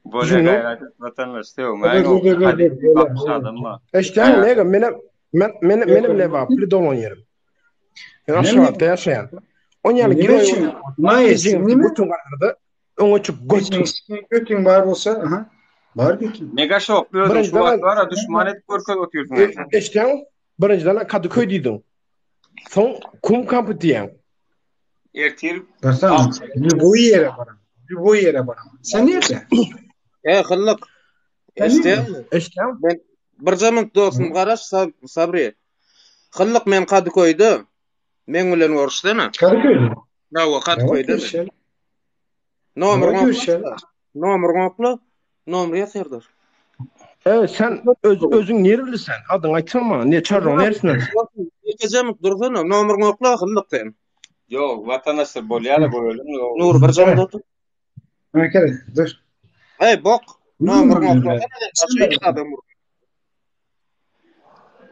Speaker 1: Bolýa gaýrat et watandaş sögmäň o adam bar.
Speaker 11: Eşitýäňmi Mega? Menem men men menem Lebaply doglan ýerim. Men Aşgabatda ýaşaýan. On ýaly
Speaker 15: Nime üçin?
Speaker 11: Maýes, nime? Götüň galdyrda, öňe çyk
Speaker 15: götüň. Götüň bar bolsa, aha. Bar götüň.
Speaker 1: Mega şok, özüň şu wagt bara duşman edip görkezip otyrsyň.
Speaker 11: Eşitýäňmi? Birinjiden Kadyköý diýdiň. Soň kum kampy diýýäň.
Speaker 1: Ertir
Speaker 15: Barsam, lýuboý ýere baram. Lýuboý ýere baram. Sen nirde?
Speaker 5: E, hyllyk. Eşitýäňmi?
Speaker 11: Eşitýäňmi?
Speaker 5: Men birje minut dostum garaş, Sabri. Hyllyk men Kadyköýde. Meň bilen görüşsene.
Speaker 15: Kadyköýde.
Speaker 5: Hawa, Kadyköýde.
Speaker 15: Görüşelim.
Speaker 5: Nomeryňy okla. Nomeryňy okla. Nomer ýaz Serdar.
Speaker 11: E, sen öz, özüň nireli sen? Adyňy aýtsana maňa. Ne çarroň neresinden?
Speaker 5: Ýekeje minut dursana. Nomeryňy okla Hyllyk sen.
Speaker 1: Ýok, watandaşlar bolýar-da goýalyň.
Speaker 5: Nur bir jam otur.
Speaker 15: Mäker, dur.
Speaker 5: Ey bok. Nomeryňy oklasana. Adam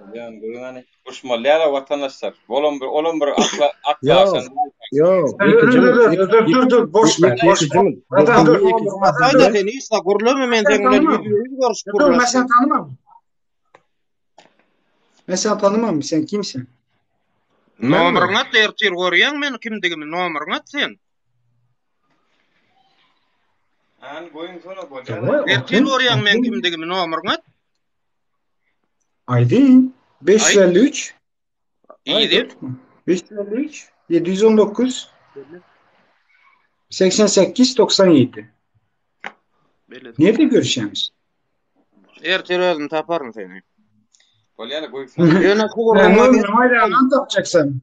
Speaker 1: Ýan goýuň hany. Uruşmaly ýa watandaşlar. Olam bir, olam bir akla akla aşan.
Speaker 11: Ýok,
Speaker 15: dur dur dur dur boş ver, boş ver. Adam dur.
Speaker 5: Haýda sen hiç da gürleme men seň bilen ýüzbe-ýüz görüşüp
Speaker 15: Dur, men seni tanymam. Men seni tanymam, sen kimsin?
Speaker 5: Nomeryňy at ertir görýäň men kimdigimi nomeryňy at sen.
Speaker 1: Hany goýuň sola bolýar.
Speaker 5: Ertir görýäň men kimdigimi nomeryňy at.
Speaker 15: Aýdyň. 553.
Speaker 5: Ýedi.
Speaker 15: 553 719 88 97. Nirede görüşýäňiz?
Speaker 5: Ertir özüm taparyn seni.
Speaker 1: Bolýar, goý.
Speaker 5: Ýöne
Speaker 15: Nomerini tapjaksan.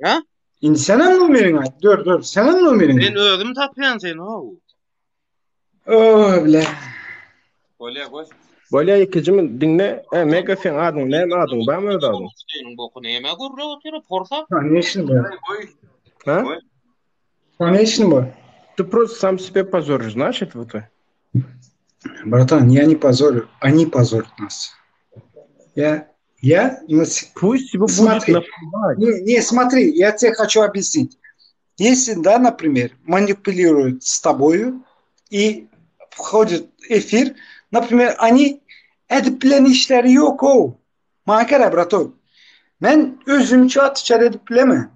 Speaker 5: Ha?
Speaker 15: Indi senem nomeriňi aýt. Dur, dur. Senem nomeriňi.
Speaker 5: Men özüm tapýan seni, how.
Speaker 15: Oh, bile.
Speaker 1: Bolýar, goý.
Speaker 11: Bolýar ýekejimi diňle. E, mega seň adyň näme adyň barmy öz adyň?
Speaker 5: Seniň boky näme gürläp otyr, porsa?
Speaker 15: Конечно, bu.
Speaker 11: Ha?
Speaker 15: Конечно, bu.
Speaker 11: Ты просто сам себя позоришь, знаешь этого ты?
Speaker 15: Братан, я не позорю, они позорят нас. Я, я,
Speaker 11: Пусть тебе будет
Speaker 15: смотри,
Speaker 11: наплевать.
Speaker 15: не, не, смотри, я тебе хочу объяснить. Если, да, например, манипулируют с тобою и входит эфир, например, они edip bilen işleri ýok o. Maňa gerek, браток. Men özümçe atışar edip bilemem.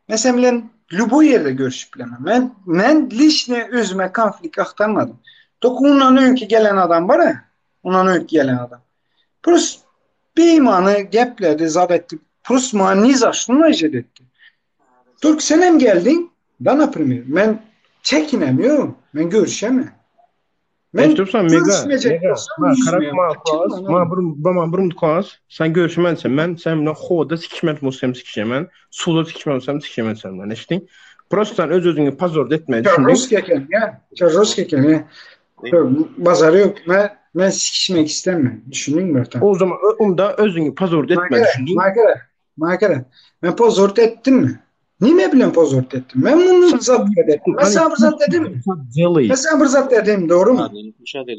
Speaker 15: Men sen bilen любой ýerde görüşüp bilemem. Men men лично özüme konflikt aktarmadym. Tok ondan öňki gelen adam bar ya, ondan öňki gelen adam. Prost beýmany gepledi, zat etdi. Prost maňa nizaşly najet etdi. Türk senem geldiň, da naprimer, men çekinem ýok, men görüşemem. Men
Speaker 11: Eşitipsen mega,
Speaker 15: görüşmejek
Speaker 11: mega.
Speaker 15: bolsam
Speaker 11: Ma
Speaker 15: ýüzüme
Speaker 11: karak ma
Speaker 15: çekmem
Speaker 11: klas, ma bir ma bir klas. Sen görüşmensen men sen bilen hoda sikişmek bolsam sikişemen, suwda sikişmek bolsam sikişemen sen bilen. Eşitdiň? Prosta sen öz özüňi pozor etme, düşündiň?
Speaker 15: Ruski eken, ya. Ruski eken, ya. Bazary ýok. Men men sikişmek istemem. Düşündiňmi?
Speaker 11: O zaman onda özüňi pozor etme, düşündiň?
Speaker 15: Maňa gerek. Maňa Men pozort etdimmi? Nime bilen pozort etdim? Men muny zabt etdim. Men sana bir zat dedim. Men sana bir zat dedim, dogrymy?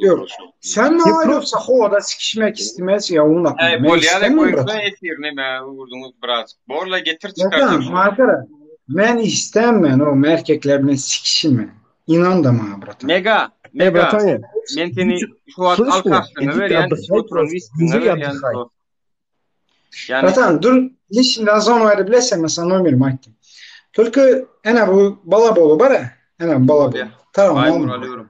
Speaker 15: Ýok. Sen maňa aýdypsa howada sikişmek istemez ýa onlak.
Speaker 1: Ey bolýar goýsa efirini mä urduňyz biraz. Borla getir çykarjak.
Speaker 15: Maňa Men istemmen o erkekler bilen sikişme. Inan da maňa bratan.
Speaker 1: Mega, mega. Men seni şu wagt alkaşlygyňa berýän, oturan wiskiňe berýän.
Speaker 15: Yani... Bratan dur lişni razon aýry bilesen men sana nomerimi aýtdym. Только ene bu bala bolu bar ene bala bolu. Tamam.
Speaker 1: Baýmur alıyorum.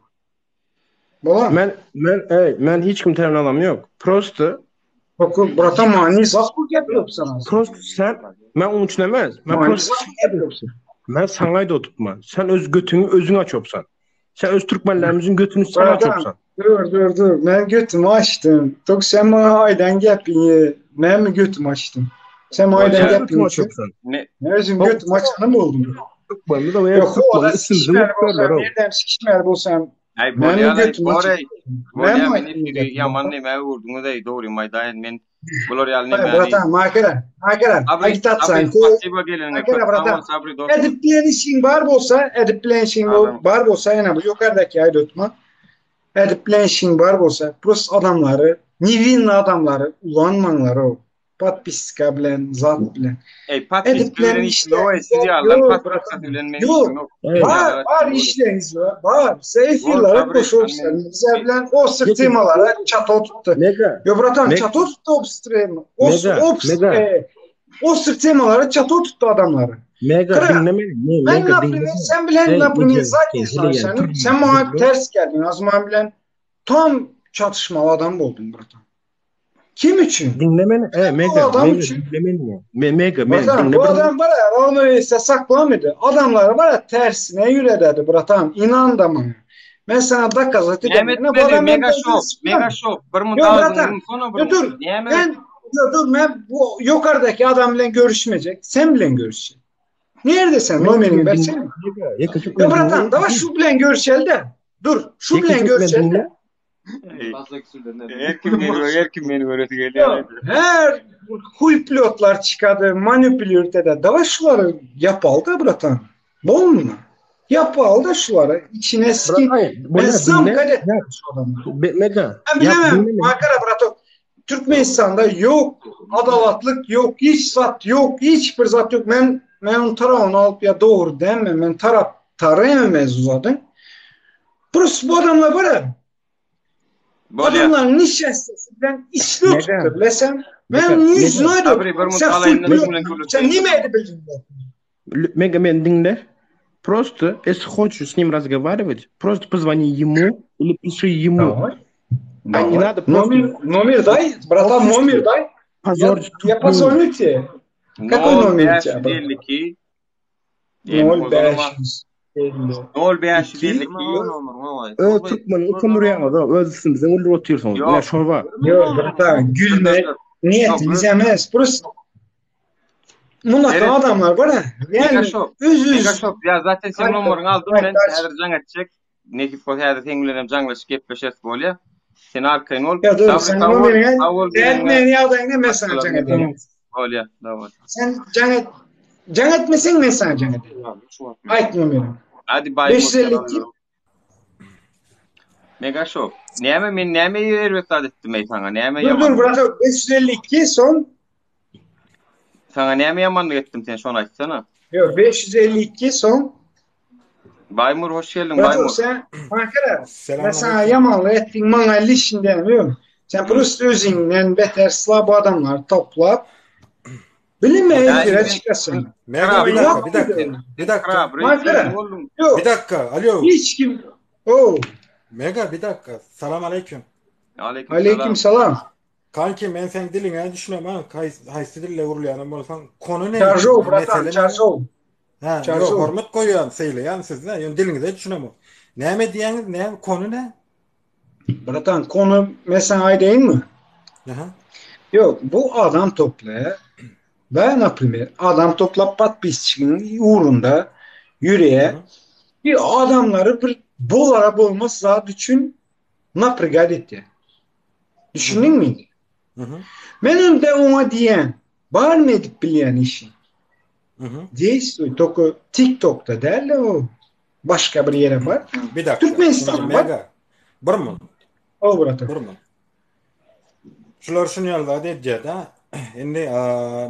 Speaker 15: Bola.
Speaker 7: Men men ey men hiç kim tarafından adam yok. Prosta
Speaker 15: Oku bratan mani zat bu gep yok sana.
Speaker 7: Prosta sen men onun için emez. Men prosta men sana aýdyp oturtma. Sen öz götüňi özüň açypsan. Sen öz türkmenlerimiziň götüni sen açypsan.
Speaker 15: Dur dur dur. Men götümü açtım. Tok sen bana aydan gepini men mi götümü açtım? Sen bana aydan gepini açıpsan. Ne? Ne özüm götümü açanım oldum.
Speaker 7: Türkmenli de veya
Speaker 15: Yok o da sikişmeli bolsam, nereden sikişmeli bolsam.
Speaker 1: Ay
Speaker 15: Men mi götümü açtım?
Speaker 1: Men mi yaman neme vurduňyz ey dogry maýdaýyn men bular ýaly
Speaker 15: neme. Bratan, makara, makara. Agitatsan.
Speaker 1: Spasibo geleniňe köp sag bol Sabri dostum.
Speaker 15: Edip bilen işiň bar bolsa, edip bilen işiň bar bolsa, ýene bu ýokardaky aýdy ötme. Edip bilen işiň bar bolsa, prost adamlary, niwinny adamlary ulanmaňlar o. Podpiska bilen, zat bilen.
Speaker 1: Ey podpiska bilen işim ýok, siz ýalylaryň podpiskasy bilen men işim ýok.
Speaker 15: Bar, bar işleriňiz bar, bar. Size efirlere goşulypsyňyz. Bize bilen o syr temalara çat otupdy. Yo bratan, çat otupdy o stream. O o o syr temalara çat otupdy adamlary.
Speaker 7: Mega dinle meni.
Speaker 15: Men naprimer sen bilen naprimer zaten sen sen maňa ters geldiň. Azman bilen tam çatışmaly adam bolduň bratan. Kim üçin?
Speaker 7: Dinle meni. E, mega,
Speaker 15: adam
Speaker 7: mega,
Speaker 15: üçin.
Speaker 7: dinle meni. Me, mega, men
Speaker 15: Bratan,
Speaker 7: dinle
Speaker 15: bu
Speaker 7: bir
Speaker 15: adam var ya, onu ise saklamıydı. Adamları var ya tersine yürederdi bratan. İnan da bana. Ben sana dokazat
Speaker 1: Näme
Speaker 15: ederim. Bu
Speaker 1: etmeli?
Speaker 15: adam
Speaker 1: Mega
Speaker 15: ben
Speaker 1: şok, mega şok. Bir mun
Speaker 15: Yok
Speaker 1: agzyňy
Speaker 15: bratan.
Speaker 1: ýumsana bir
Speaker 15: Yo
Speaker 1: mun.
Speaker 15: dur.
Speaker 1: Näme?
Speaker 15: Ben yo dur ben bu yukarıdaki adam bilen görüşmeyecek. Sen bilen görüşecek. Nerede sen?
Speaker 7: Mega,
Speaker 15: Nomerini
Speaker 7: men
Speaker 15: versene.
Speaker 7: dinle. Mega, ýeke
Speaker 15: Yo bratan, dava şu bilen görüşeli de. Dur, şu bilen görüşeli de.
Speaker 1: Her kim meni her kim meni göresi gelýär.
Speaker 15: Her huy pilotlar çıkardı, manipülür eder. Dava şuları yapaldı bratan. Bolma. Yapaldı şuları. İçine skin. Ben sam kadet şu adamları.
Speaker 7: Mega.
Speaker 15: Ben bilemem. Ankara brato. Türkmenistan'da yok. Adalatlık yok. Hiç zat yok. Hiçbir zat yok. Ben ben onun tarafını alıp ya doğru demem. Ben taraf tarayamam uzadı. Burası bu adamlar var ya. Adamlar nişastesinden işli oturttu bilesem. Ben yüzüne
Speaker 1: Sabri, bir
Speaker 15: Sen
Speaker 1: mun
Speaker 15: full
Speaker 1: alaýyn,
Speaker 15: pilot. Sen nime edebildin?
Speaker 7: Мега, мен dinle. Просто, если хочешь с ним разговаривать, просто позвони ему или пиши ему.
Speaker 15: Давай.
Speaker 7: А не надо просто
Speaker 15: Номер, номер дай, братан, номер дай. Я,
Speaker 7: позорить
Speaker 15: я позвоню тебе. Какой номер у тебя, брат?
Speaker 1: 0552
Speaker 15: 05
Speaker 1: 0552
Speaker 7: Öz Türkmeni utanır da öz üstümüzden öldürüp oturuyorsunuz.
Speaker 1: Yok.
Speaker 7: Ne şorba.
Speaker 15: Yok bratan, gülme. Niyetimiz emez. Burası Bunlar
Speaker 1: Evet.
Speaker 15: adamlar var ha.
Speaker 1: Mega
Speaker 15: Yani
Speaker 1: şok.
Speaker 15: öz
Speaker 1: Mega
Speaker 15: öz.
Speaker 1: şok. Ya zaten sen
Speaker 15: Aynen.
Speaker 1: numaryňy aldım men
Speaker 15: Aynen.
Speaker 1: häzir jaň etjek. Nesip bolsa häzir seň bilen hem jaňlaşyp gepleşeris bolýa. Sen arkaýyn ol.
Speaker 15: Ya dur
Speaker 1: Sabri
Speaker 15: sen
Speaker 1: sag bol.
Speaker 15: nomerini
Speaker 1: Sag bol
Speaker 15: sen
Speaker 1: geleniňe.
Speaker 15: beni yağdan ben sana can ederim.
Speaker 1: Bolýa. Daway.
Speaker 15: Sen can et. Can etmesen ben sana can ederim. Ayt nomerini.
Speaker 1: Hadi bay.
Speaker 15: 552.
Speaker 1: Mega şok. Näme men näme erbet zat etdim ey sana? Näme
Speaker 15: Dur dur
Speaker 1: ýaman?
Speaker 15: bratan 552 son.
Speaker 1: Sana näme ýamanlyk etdim sen şony aýtsana.
Speaker 15: Yok 552 son.
Speaker 1: Baýmur hoş geldiň
Speaker 15: Bratan
Speaker 1: Baýmur.
Speaker 15: sen Ankara. Ben sana
Speaker 17: Selamünaleyküm.
Speaker 15: yamanlı ettin bana lişinden yok. Sen prost özünden beter slab adamlar toplap. Bilinmeyen
Speaker 1: Yani
Speaker 15: yere
Speaker 1: ben-
Speaker 15: çıkasın.
Speaker 17: Mega bir dakika, bir dakika. Bir dakika.
Speaker 1: Sabri,
Speaker 15: Ankara.
Speaker 1: oğlum.
Speaker 15: Yok
Speaker 17: Bir dakika. Alo.
Speaker 15: hiç kim. Oh.
Speaker 17: Mega bir dakika. Selam aleyküm.
Speaker 1: Aleyküm
Speaker 15: Aleyküm selam.
Speaker 17: Kanki men sen diline düşünem ha. Kay- Haýsy dille urulýanam bolsaň konu ne?
Speaker 15: Çarjov bratan
Speaker 17: Mesele ne?
Speaker 15: çarjov.
Speaker 17: Ha,
Speaker 15: Çarjov.
Speaker 17: yok hormat koýýan, sylaýan sizne. Ýöne diliňize düşünem. Näme diýäňiz, näme konu ne?
Speaker 15: Bratan konu mesela aydayım mı?
Speaker 17: Aha.
Speaker 15: Yok bu adam toplaya ben naprimer adam toplap patpisçinin uğrunda yüreğe bir adamları bir bol araba olmaz zat için naprigat etti. Düşündün mü?
Speaker 17: Hı hı.
Speaker 15: Men önde ona diyen. Barmy edip bilýän işiň? Deýstwiý toko TikTokda däl-de o başga bir ýere bar.
Speaker 17: Bir dakika.
Speaker 15: Türkmenistana bar.
Speaker 17: Mega. Bir minut.
Speaker 15: O brata.
Speaker 17: Bir minut. Şular şuny ýaly zat edýär-de. Indi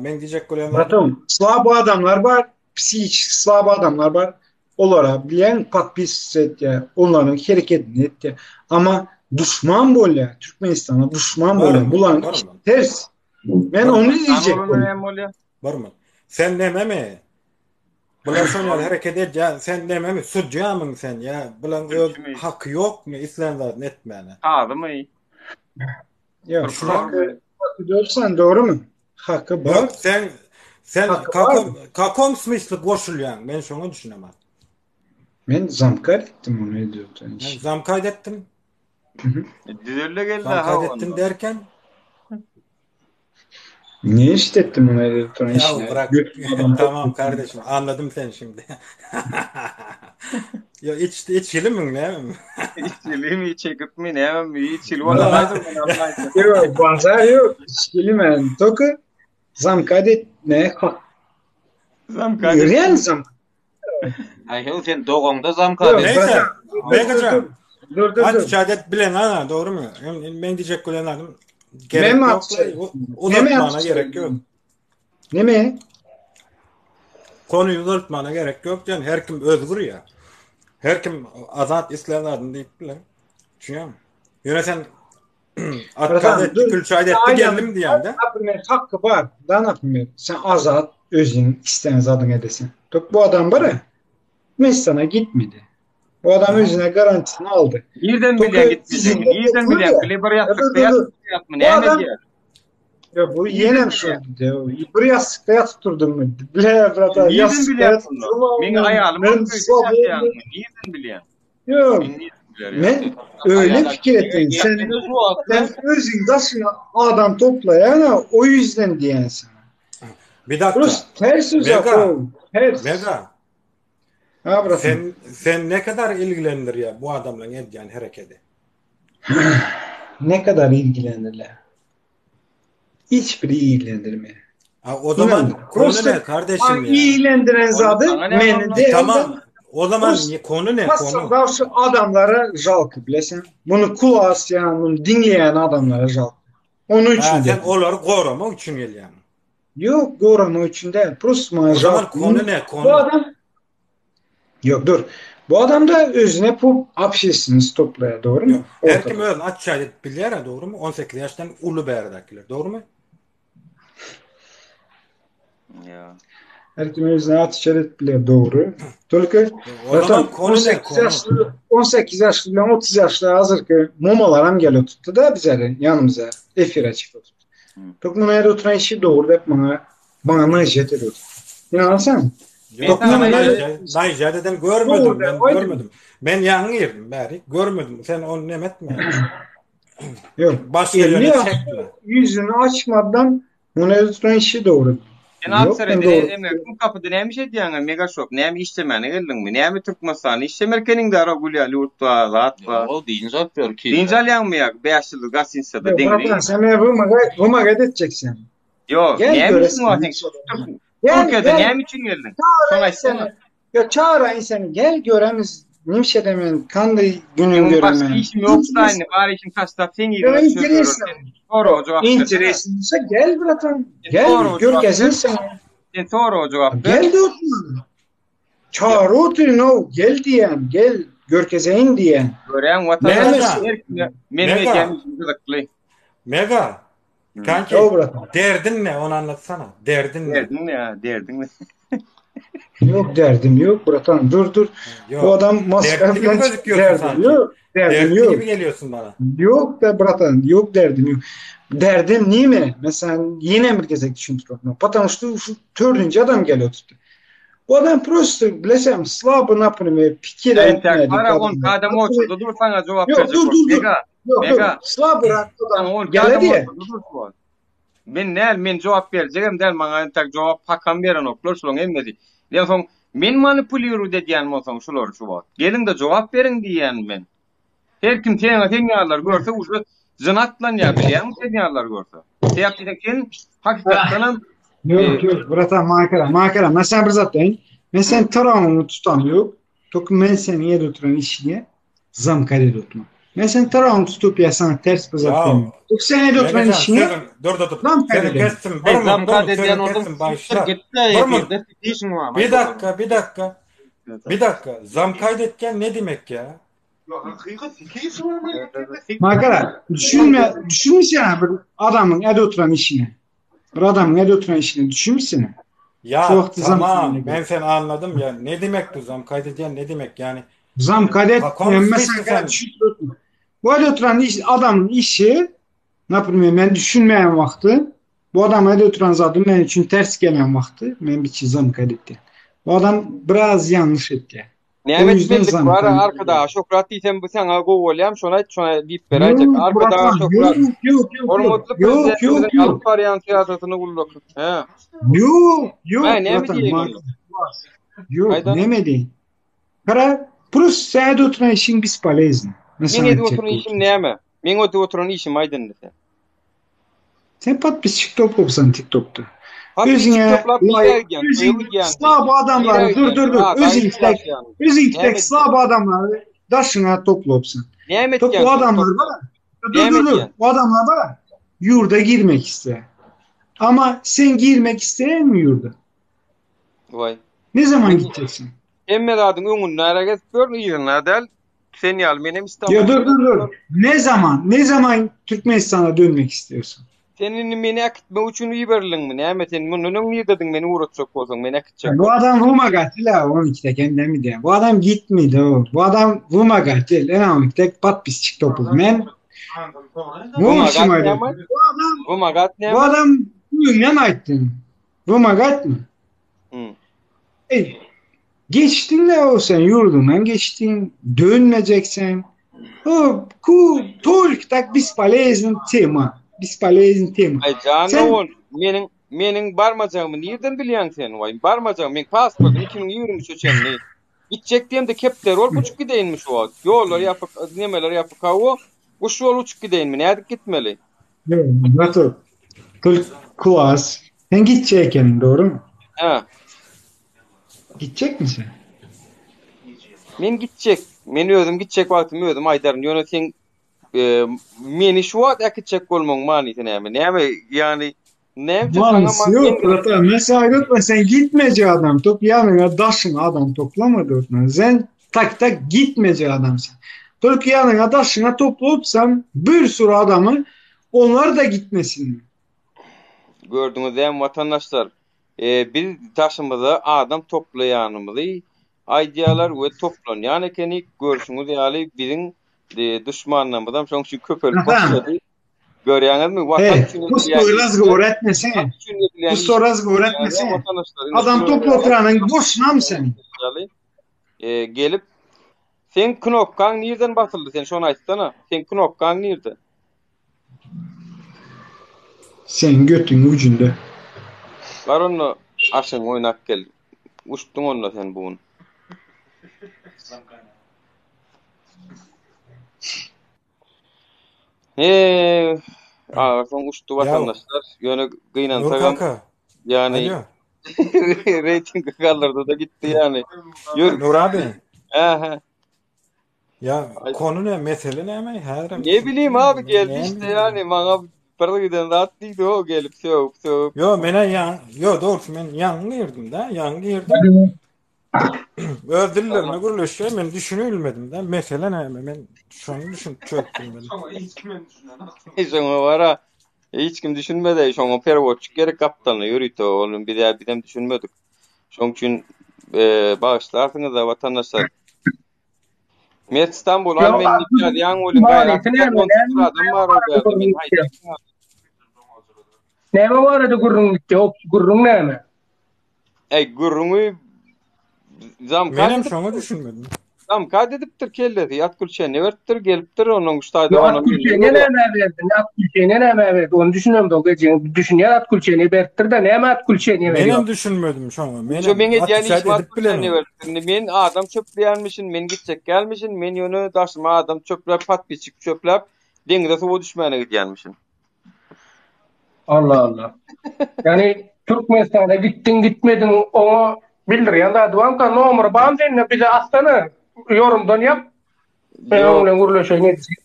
Speaker 17: men diýjek bolýan
Speaker 15: Bratom, slabo adamlar bar, psihiki slabo adamlar bar. Olara bilen podpisat etýär, olaryň hereketini etýär. Amma duşman bolýar, Türkmenistana duşman bolýar. Bularyň işi ters. Men ony diýjek bolýan.
Speaker 17: Barmy? Sen nememi? Bular şoň ýaly hereket edýär. Sen nememi? Sudýamyň sen ýa? Bulaň öz haky ýokmy islän zadyny etmäne?
Speaker 1: Kazymy?
Speaker 15: Ýok, haky haky dörsen dogrymy? Haky bar.
Speaker 17: Ýok, sen sen kakom kakom smysly goşulýaň? Men şoňa düşünemok.
Speaker 15: Men zamkar etdim ony edýän.
Speaker 17: Men zamkar etdim.
Speaker 1: Düzelde geldi
Speaker 17: ha. Zamkar etdim derken
Speaker 15: Ne işlettim onu edip
Speaker 17: Ya bırak. Tamam kardeşim anladım sen şimdi. Ya iç içili mi ne?
Speaker 1: İçili mi çekip mi ne mi içili wala
Speaker 15: Yok bazar yok içkili men toku zamkad etme hak.
Speaker 1: Zamkad.
Speaker 15: Real zamkad.
Speaker 5: Ay hew sen dogaňda zamkad et.
Speaker 17: Neyse. Megacan.
Speaker 15: Dur dur
Speaker 17: Hadi
Speaker 15: dur.
Speaker 17: şehadet bilen ha doğru mu? Men diyecek bilen adam. Gerek
Speaker 15: Neme
Speaker 17: yok.
Speaker 15: atacak? Neme
Speaker 17: Uzatmana
Speaker 15: atacak?
Speaker 17: gerek yok.
Speaker 15: Neme?
Speaker 17: Konuyu uzatmana gerek yok diyen her kim özgür ya. Her kim azat isteyen adını deyip bilen. Düşünüyor musun? Yöne sen Atkaz etti, Külçayda etti, geldim diyen de.
Speaker 15: Naprimер hakkı var. Da naprimер sen azat özün isteyen zadın edesin. Tok bu adam var ya Türkmenistan'a gitmedi. Bu adam özüne garantisini aldı.
Speaker 1: Nereden
Speaker 15: Toku
Speaker 1: bilýän gitmeyeceğini? Nereden bilýän? Bile bir ýassyk ýatyp
Speaker 15: Bu
Speaker 1: näme
Speaker 15: adam
Speaker 1: diýär?
Speaker 15: Ya bu yenem şu diyor. Bir yastıkta yatıp durdum mu? Bile brata
Speaker 1: Nereden
Speaker 15: yastıkta
Speaker 1: bilýän
Speaker 15: yatıp
Speaker 1: bunu?
Speaker 15: durma.
Speaker 1: Meň aýalym
Speaker 15: Ben
Speaker 1: nereden bilýän?
Speaker 15: Yok. Men öyle fikir ettim. Sen, sen özün daşına adam toplayana o yüzden diyen sana.
Speaker 17: Bir dakika.
Speaker 15: Burası ters uzak
Speaker 17: Mega.
Speaker 15: oğlum. Ters.
Speaker 17: Mega.
Speaker 15: Ha brata.
Speaker 17: Sen sen ne kadar ilgilendir ya bu adamla edýän hereketi?
Speaker 15: Ne kadar ilgilenirler. Hiçbiri ilgilendirmiyor.
Speaker 17: Ha, o zaman
Speaker 15: İnan,
Speaker 17: konu
Speaker 15: prosta
Speaker 17: ne kardeşim ya?
Speaker 15: ilgilendiren zadı
Speaker 1: sana ne
Speaker 15: meni
Speaker 1: anlamı?
Speaker 15: değil.
Speaker 17: Tamam. O zaman
Speaker 15: Prosta-
Speaker 17: ne- konu ne konu?
Speaker 15: Prosta şu adamlara jalkı bilesin. Bunu kulağı asyan, bunu dinleyen adamlara jalkı. Onun için
Speaker 17: Ha, sen
Speaker 15: dedim.
Speaker 17: onları korumak için gelýän.
Speaker 15: Yok gorama için değil. Prosta bana
Speaker 17: O zaman
Speaker 15: jalkı.
Speaker 17: konu ne
Speaker 15: Bu
Speaker 17: konu?
Speaker 15: adam Yok dur. Bu adam da özüne pop apşesini toplaya doğru mu?
Speaker 17: Yok. Her
Speaker 15: Ortada.
Speaker 17: kim özüni açça edip bilýär doğru mu? 18 yaştan ulu bärdekiler doğru mu?
Speaker 1: Ya.
Speaker 15: Her kim özüne atış bile doğru. Только
Speaker 17: O zaman
Speaker 15: zaten
Speaker 17: konu ne
Speaker 15: 18
Speaker 17: konu?
Speaker 15: yaşlı 18 yaşlı ile 30 yaşlı hazır ki momalar hem gel oturttu da bize yanımıza efire çıktı oturttu. Tokmanaya oturan işi doğru hep bana bana nasihat ediyordu. İnanırsan.
Speaker 17: Yok
Speaker 1: Ben sana
Speaker 17: ben Nijer'den görmedim
Speaker 15: Doğru,
Speaker 17: ben
Speaker 15: oydu.
Speaker 17: görmedim. Ben yanı girdim bari görmedim. Sen onu nem etme.
Speaker 15: Yok.
Speaker 17: Başka
Speaker 15: Elini
Speaker 17: yöne
Speaker 15: aç-
Speaker 17: çekme.
Speaker 15: yüzünü açmadan buna oturan işi doğru.
Speaker 1: Sen
Speaker 15: Yok
Speaker 1: atsana
Speaker 15: ben doğru.
Speaker 1: Emek kapıda näme iş edýäň? Mega shop näme işlemäne geldiňmi? Näme Türkmenistany işlemerkeniň de ara gülýär ýurtda, zat bar.
Speaker 5: O dynç alyp ýör ki.
Speaker 1: Dynç alýaňmy ýa 5 ýyllyk gastinsada
Speaker 15: Yok,
Speaker 1: deňine?
Speaker 15: bratan sen beni bu maga edeceksin.
Speaker 1: Ýok,
Speaker 15: Gel
Speaker 1: näme
Speaker 15: göresin.
Speaker 1: üçin var sen? Türk-
Speaker 15: Gel
Speaker 1: Türkiýede
Speaker 15: gel.
Speaker 1: näme üçin geldiň? Şoňa
Speaker 15: Çağırayım
Speaker 1: aýtsana.
Speaker 15: seni. Ya çağırayım seni. Gel göremiz. Nimşedemen. Kandı günün
Speaker 1: Benim başka
Speaker 15: göremen.
Speaker 1: işim yok da aynı. Bari işim taşlap sen
Speaker 15: Ya
Speaker 1: ýerine
Speaker 15: interesin.
Speaker 1: Soru cevap ver.
Speaker 15: İnteresinse gel bratan. Gel
Speaker 1: Doğru,
Speaker 15: gör
Speaker 1: cevap
Speaker 15: gezin
Speaker 1: ver.
Speaker 15: sen.
Speaker 1: Sen soru cevap ver.
Speaker 15: Gel de otur. Çağır otur no. Gel diyen. Gel görkezeyin diyen.
Speaker 1: Gören vatandaş
Speaker 17: Mega.
Speaker 1: her kime men
Speaker 17: Mega.
Speaker 1: edýän işim gyzykly.
Speaker 17: Mega. Kanki
Speaker 15: Yo bratan.
Speaker 17: derdin ne onu anlatsana. Derdin ne?
Speaker 1: Derdin ne ya? Derdin ne?
Speaker 15: Yok derdim yok bratan. Dur dur.
Speaker 17: Yok.
Speaker 15: Bu adam maskara
Speaker 17: Dertli gibi
Speaker 15: falan çıktı.
Speaker 17: gözüküyorsun
Speaker 15: Derdim
Speaker 17: sanki.
Speaker 15: yok. Derdim
Speaker 17: Dertli
Speaker 15: yok.
Speaker 17: gibi geliyorsun bana.
Speaker 15: Yok da bratan, yok derdim yok. Derdim niye mi? Mesela yine bir gezek düşündüm. Потому что şu dördüncü adam geliyor tuttu. Bu adam просто, bilesem, slabı например, pikir
Speaker 1: Entek
Speaker 15: etmedi.
Speaker 1: para on kadam oturdu dur sana cevap
Speaker 15: Yok
Speaker 1: verecek.
Speaker 15: dur dur dur.
Speaker 1: Mega.
Speaker 15: Yok dur.
Speaker 1: Mega.
Speaker 15: Slabı
Speaker 1: Sana
Speaker 15: adam
Speaker 1: on
Speaker 15: gele
Speaker 1: kadam
Speaker 15: diye.
Speaker 1: oturdu dur şu an. Men näl men jogap berjegem däl maňa entek jogap hakam beren oklar şulaň hemmesi. Diýen soň men manipuliru diýen bolsaň şular şu wagt. Geliň de jogap beriň diýen men. Her kim sen sen ýalylar görse uje jynatlanýar bilýärmi sen ýalylar görse. Sebäp diýen sen hakykatdan hem
Speaker 15: Ýok, ýok, bratan, maňa gara, maňa gara. Men sana bir zat diýeýin. Men sen tarawyňy tutam ýok. Tok men seni ýerde oturan işiňe zamkar edip oturma. Men sen tarawyňy tutup ýa sana ters bir zat diýemem. Tok sen ýerde oturan işiňe
Speaker 17: Dur dur dur.
Speaker 15: zamkar
Speaker 17: Seni
Speaker 15: edemem.
Speaker 17: kesdim. Bir
Speaker 5: Hey
Speaker 17: minut,
Speaker 5: zamkat
Speaker 17: bir minut, seni
Speaker 5: edýän bolsaň
Speaker 17: kesdim,
Speaker 5: siktir
Speaker 17: bagyşla.
Speaker 5: git-de
Speaker 17: Bir minut.
Speaker 5: efirde sikişiň bar
Speaker 17: Bir dakika, bir dakika. Bir dakika. Zamkayt etken ne demek ya?
Speaker 15: Maňa gara, düşünme, düşünmişsene bir adamyň ede oturan işine. Bir adamyň ede oturan işine düşünmişsene. Şu
Speaker 17: Ya
Speaker 15: wagty zamkar
Speaker 17: tamam
Speaker 15: edemem.
Speaker 17: ben seni anladım ya. Ne demek bu zamkayt edýän ne demek yani?
Speaker 15: Zamkar et,
Speaker 17: Kakom
Speaker 15: mesela
Speaker 17: sıçtı
Speaker 15: gara
Speaker 17: sen.
Speaker 15: düşünip oturma. Bu ede oturan iş, adamyň işi, naprimýer, men düşünmeýän wagty, bu adam ede oturan zady men üçin ters gelen wagty, men biçi zamkar etýän. Bu adam biraz ýalňyş etýär. O
Speaker 1: Näme
Speaker 15: ýüzden
Speaker 1: etmelidik
Speaker 15: zamkar
Speaker 1: bar
Speaker 15: etýär.
Speaker 1: arkadaga Şöhrat diýsem bu saňa gowy bolýam şony aýt şony diýip beräýjek
Speaker 15: Ýok,
Speaker 1: arkadaga
Speaker 15: bratan,
Speaker 1: Şöhrat
Speaker 15: ýok, ýok, ýok, ýok,
Speaker 1: hormatly
Speaker 15: ýok, ýok,
Speaker 1: prezidentimiziň alyp
Speaker 15: ýok.
Speaker 1: barýan syýasatyny ulluk hä
Speaker 15: Ýok, ýok,
Speaker 1: Hä näme
Speaker 15: bratan,
Speaker 1: diýeýin
Speaker 15: ma-
Speaker 1: onda
Speaker 15: ýok,
Speaker 1: Aýdan
Speaker 15: näme diýeýin? Gara, prosto sen edip oturan işiň bespolezny. Men
Speaker 1: Meň
Speaker 15: sana
Speaker 1: edip
Speaker 15: aýtjak
Speaker 1: oturan işim
Speaker 15: bolýan.
Speaker 1: näme? Meň edip oturan işimi aýt indi sen.
Speaker 15: Sen podpisçik toplapsan TikTokda.
Speaker 1: Podpisçik
Speaker 15: Özüňe
Speaker 1: toplap nirä
Speaker 15: laýk,
Speaker 1: gidýän?
Speaker 15: özüň
Speaker 1: Toýa gidýän.
Speaker 15: slab
Speaker 1: Nirä
Speaker 15: adamlary dur
Speaker 1: gidýän?
Speaker 15: dur dur.
Speaker 1: Ada
Speaker 15: Özüň tek,
Speaker 1: ulaşýan.
Speaker 15: özüň
Speaker 1: Näme
Speaker 15: tek
Speaker 1: edýän?
Speaker 15: slab adamlary daşyňa toplapsan.
Speaker 1: Näme
Speaker 15: Top
Speaker 1: etýän
Speaker 15: o
Speaker 1: şony
Speaker 15: adamlar
Speaker 1: toplap?
Speaker 15: bar. Dur
Speaker 1: Näme
Speaker 15: dur dur.
Speaker 1: etýän?
Speaker 15: O adamlar bar. Ýurda girmek isleýär. Ama sen girmek isleýärmi ýurda?
Speaker 1: Waý.
Speaker 15: Ne zaman
Speaker 1: Men
Speaker 15: gidjeksin?
Speaker 1: hemme zadyň öňünde ara gezip ýörün, yzynda däl. Sen ýaly menem
Speaker 15: Ya
Speaker 1: İstanbulda
Speaker 15: dur dur
Speaker 1: gezip
Speaker 15: dur.
Speaker 1: ýörün.
Speaker 15: Ne zaman? Ne zaman Türkmenistana dönmek istiyorsun?
Speaker 1: Sen indi meni äkitmek üçin iberiliňmi? Näme sen mundan öň nirdediň meni ugratjak bolsaň, meni äkitjek
Speaker 15: Bu
Speaker 1: bolsaň?
Speaker 15: adam vumagatil ha 12'de kendimi diye. Bu adam gitmedi o. Bu adam vumagatil. En 12'de patpisçik topu. Men bu
Speaker 1: Vumagat
Speaker 15: işim
Speaker 1: näme?
Speaker 15: Bu adam
Speaker 1: Vumagat
Speaker 15: bu
Speaker 1: näme?
Speaker 15: adam ne aytdın? Vumagat mı?
Speaker 1: Hı.
Speaker 15: Ey, geçtin de o sen yurdundan geçtin. Dönmeyeceksin. O ku только так бесполезный тема. Бесполезный тема.
Speaker 1: Aý jan
Speaker 15: Sen
Speaker 1: ogul, meniň meniň barmajagymy nirden bilýäň sen? Waý, barmajagym, meň pasportym 2023-e çenli. Gitjek diýemde kepderi bolup uçup gideýinmi şu wagt? Ýollar ýapyk, nemeler ýapyk hawa. Guş bolup uçup gideýinmi? Nädip gitmeli?
Speaker 15: Nasıl? Только klas. Sen gidecek ekeniň, dogry mı?
Speaker 1: Hä.
Speaker 15: Gidecek misin?
Speaker 1: Men gitjek. Men özüm gitjek wagtym özüm aýdaryn. Ýöne sen e, meni şu wagt äkitjek bolmagyň manysy näme? Näme, ýagny näme üçin saňa
Speaker 15: Manysy ýok, bratan. Men sana aýdypman, sen gitmejek adam top, ýanyňa daşyňa adam toplama diýipman. Sen tak tak gitmejek adamsyn. Только ýanyňa daşyňa toplapsan bir sürü adamy, onlar da gitmesin.
Speaker 1: Gördüňiz dämi watandaşlar? E, biz daşymyza adam toplaýanymyzy aýdýarlar we toplanýan ekenik. Görşüňiz ýaly biziň e, duşmanlarymyzam şoň üçin köpelip başlady. Görýäňizmi? Watan
Speaker 15: Hey,
Speaker 1: üçin edilýän
Speaker 15: pustoý
Speaker 1: işler,
Speaker 15: razgovor etmesene.
Speaker 1: watan üçin edilýän
Speaker 15: Pustoý
Speaker 1: işler
Speaker 15: razgovor etmesene.
Speaker 1: watandaşlar ine
Speaker 15: Adam
Speaker 1: şular
Speaker 15: topla
Speaker 1: ýaly
Speaker 15: oturanyň boşunamy seniň?
Speaker 1: ýaly e, gelip seň knopkaň nirden basyldy sen şony aýtsana. Seň knopkaň nirde?
Speaker 15: Seň götüň ujunda.
Speaker 1: Bar onda aşyňy oýnap gel. Uçduň onda sen bu gün. He, ahyrsoň uçdy
Speaker 17: Ýa
Speaker 1: watandaşlar. Ýöne
Speaker 17: Nur
Speaker 1: gynansagam
Speaker 17: kaka.
Speaker 1: ýagny
Speaker 17: Alo.
Speaker 1: reýtingi galdyrdy-da gitdi ýagny. Ýör.
Speaker 17: Nur abi.
Speaker 1: Hä, hä.
Speaker 17: Ya konu ne? Mesele näme? Häzirem
Speaker 1: Ne bileyim abi geldi
Speaker 17: Näme
Speaker 1: işte yani maňa bir giden zat diýdi o gelip sögüp sögüp.
Speaker 17: Yo menä ýa yo dogrusy men ýaňy girdim da, ýaňy girdim. Öz dillerine gürleşýär, men düşünilmedim da. Mesele näme? Men şony düşünip çözüp bilmedim.
Speaker 1: Şoňa bara hiç kim düşünmedi. Şoňa perewodçik gerek gapdalyna ýörite. Ony biz bizem düşünmedik. Şoň üçin e, bagyşlarsyňyz da watandaşlar. Mert İstanbul al men diýip ýazýaň welin gaýrat
Speaker 7: Manysy näme?
Speaker 1: 18 adam bar o bärde men haýdap.
Speaker 7: Näme barada gürrüň gitdi? O gürrüň näme?
Speaker 1: Ey gürrüňi zamkat
Speaker 17: Menem
Speaker 1: edip
Speaker 17: şoňa düşünmedim.
Speaker 1: zamkat edipdir kellesi ýat gülçenine beripdir gelipdir onuň ştaýda
Speaker 7: Ýok,
Speaker 1: onuň
Speaker 7: at gülçenine näme berdi? At gülçenine näme berdi? Ony düşünemde gejeni düşünýän at gülçenine beripdir-de näme at gülçenine berýär?
Speaker 17: Menem düşünmedim şoňa. Menem
Speaker 1: Şo meň edýän
Speaker 17: otwečat
Speaker 1: işim at
Speaker 17: edip
Speaker 1: gülçenine
Speaker 17: bilemok.
Speaker 1: beripdir. Indi men adam çöpleýänmişin, men gitjek gelmişin, men ýöne daşyma adam çöpläp, podpisçik çöpläp, deňize suwa düşmäne gidýänmişin.
Speaker 7: Allah Allah. Ýani. Türkmenistana gitdiň gitmediň oňa bildirýän zady barmyka nomery barmy sende bize atsana ýorumdan ýap men oň bilen gürleşeýin edjek.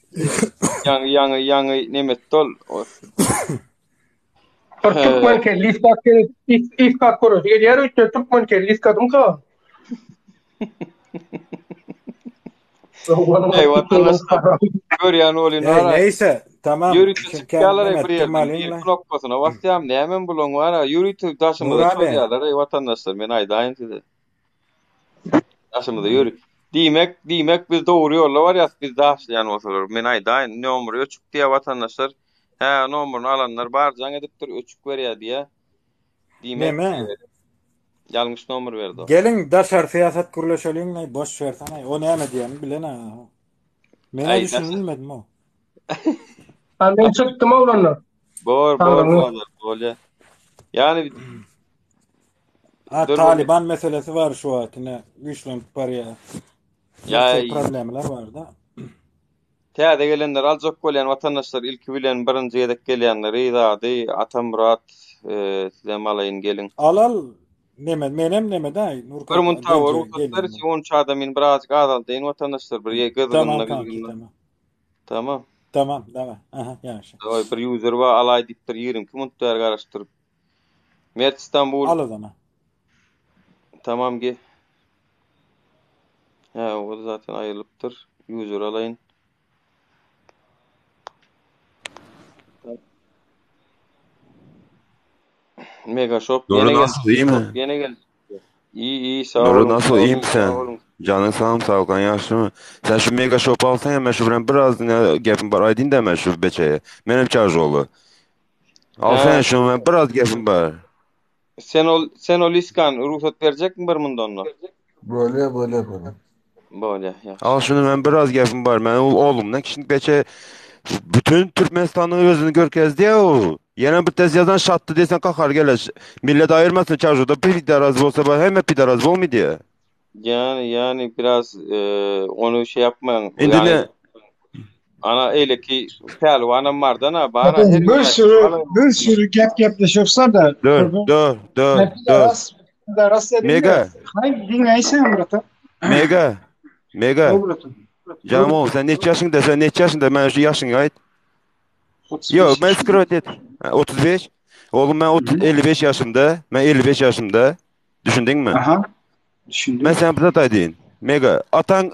Speaker 1: Ýaňy ýaňy ýaňy nemetdi ol.
Speaker 7: Bir türkmen kelli iskat iskat göresi gelýär öýtde türkmen kelli iskadymyka?
Speaker 1: Ey vatandaşlar görýän bolýan
Speaker 17: Ey, ara. neyse tamam.
Speaker 1: Ýörite çykýarlar ey bir ýerden bir knopkasyna basýam nämem bulaň bar a ýörite daşymyza çozýarlar ey vatandaşlar men aýdaýyn size. Daşymyza ýöri. Diýmek, diýmek biz dogry ýolda barýas biz daşlaýan bolsalar. Men aýdaýyn nomeri öçük diýýär vatandaşlar. Hä nomerini alanlar bar jaň edipdir öçük berýär diýýär. Diýmek
Speaker 17: Neme?
Speaker 1: Ýalňyş nomer berdi o.
Speaker 17: Geliň daşary syýasat gürleşeliňlaý boş bersenaý o näme diýenini bilen-ä. Menä
Speaker 1: Aý,
Speaker 17: düşünilmedim o.
Speaker 7: Ha men çykdym oglanlar.
Speaker 1: Bor, bor, bor, bolýa. Ýani
Speaker 17: Ha Taliban meselesi bar şu wagt ine güýçlenip barýar.
Speaker 1: Ýa
Speaker 17: problemler bar-da.
Speaker 1: Täze gelenleri aljak bolýan watandaşlar ilki bilen birinji gezek gelýänleri zady Atamyrat sizem alaýyn geliň.
Speaker 17: Al al neme menem neme da
Speaker 1: Nurka. Bir munta bor rugsat ber 13 adamyny birazjyk azaldaýyn watandaşlar bir gyzgynda gyzgynda. Tamam.
Speaker 17: Tamam tamam aha ýagşy.
Speaker 1: Daway bir user bar alaý diýipdir 22 munt bäri garaşdyryp. Mert Istanbul.
Speaker 17: Al o zaman.
Speaker 1: Tamam ge. Hä, o zaten aýrylypdyr. User alaýyn. Mega Shop
Speaker 18: Nuri
Speaker 1: ýene gel.
Speaker 18: nasıl iyi mi?
Speaker 1: Ýene gel. İyi iyi sag
Speaker 18: Nuri
Speaker 1: boluň.
Speaker 18: nasıl
Speaker 1: Sag
Speaker 18: iyi
Speaker 1: boluň.
Speaker 18: mi sen?
Speaker 1: Sag boluň.
Speaker 18: Canın sağ mı sağlıklan yaşlı mı? Sen şu Mega Shop alsan ya ben şu bilen biraz ne gepim var aydın da ben şu beçeye. Benim çarjı Alsan
Speaker 1: Hä,
Speaker 18: ya şunu ben biraz gepim var.
Speaker 1: sen ol sen ol iskan rugsat berjekmi bir munda onda?
Speaker 13: Bolýa bolýa bolýa.
Speaker 1: Bolýa, ýagşy.
Speaker 18: Al şunu ben biraz gepim var. Ben o oğlumdan kişilik beçe bütün Türkmenistan'ın özünü görkezdi ya o. Yine bir tez yazan şattı desen kakar gelir. Millet ayırmasın çarjıda bir pidaraz olsa var hemen pidaraz olmuyor diye.
Speaker 1: Yani yani biraz e, onu şey yapmaň.
Speaker 18: Indi
Speaker 1: Yani
Speaker 18: ne?
Speaker 1: ana eýleki pälwanam bardan ha bara her
Speaker 15: Bir
Speaker 1: welaýat
Speaker 15: sürü
Speaker 1: alaý.
Speaker 15: bir sürü gep gepleşiyorsa da
Speaker 18: Dur
Speaker 15: kurban
Speaker 18: dur dur
Speaker 15: ben
Speaker 18: dur.
Speaker 15: rast rast dedim de
Speaker 18: Mega
Speaker 15: hayır dinleysen Murat'a.
Speaker 18: mega mega.
Speaker 15: O Murat'a.
Speaker 18: Canım oğlum sen neçe yaşında sen neçe yaşında ben şu yaşını ait. Yo
Speaker 15: 35
Speaker 18: ben
Speaker 15: yaşında.
Speaker 18: skrovet et. Ha, 35. Oğlum ben 30, 55 yaşımda. Ben 55 yaşımda. Düşündün mü?
Speaker 15: Aha
Speaker 18: Ben
Speaker 15: düşündüm.
Speaker 18: sana bir zat diyeyim. Mega atan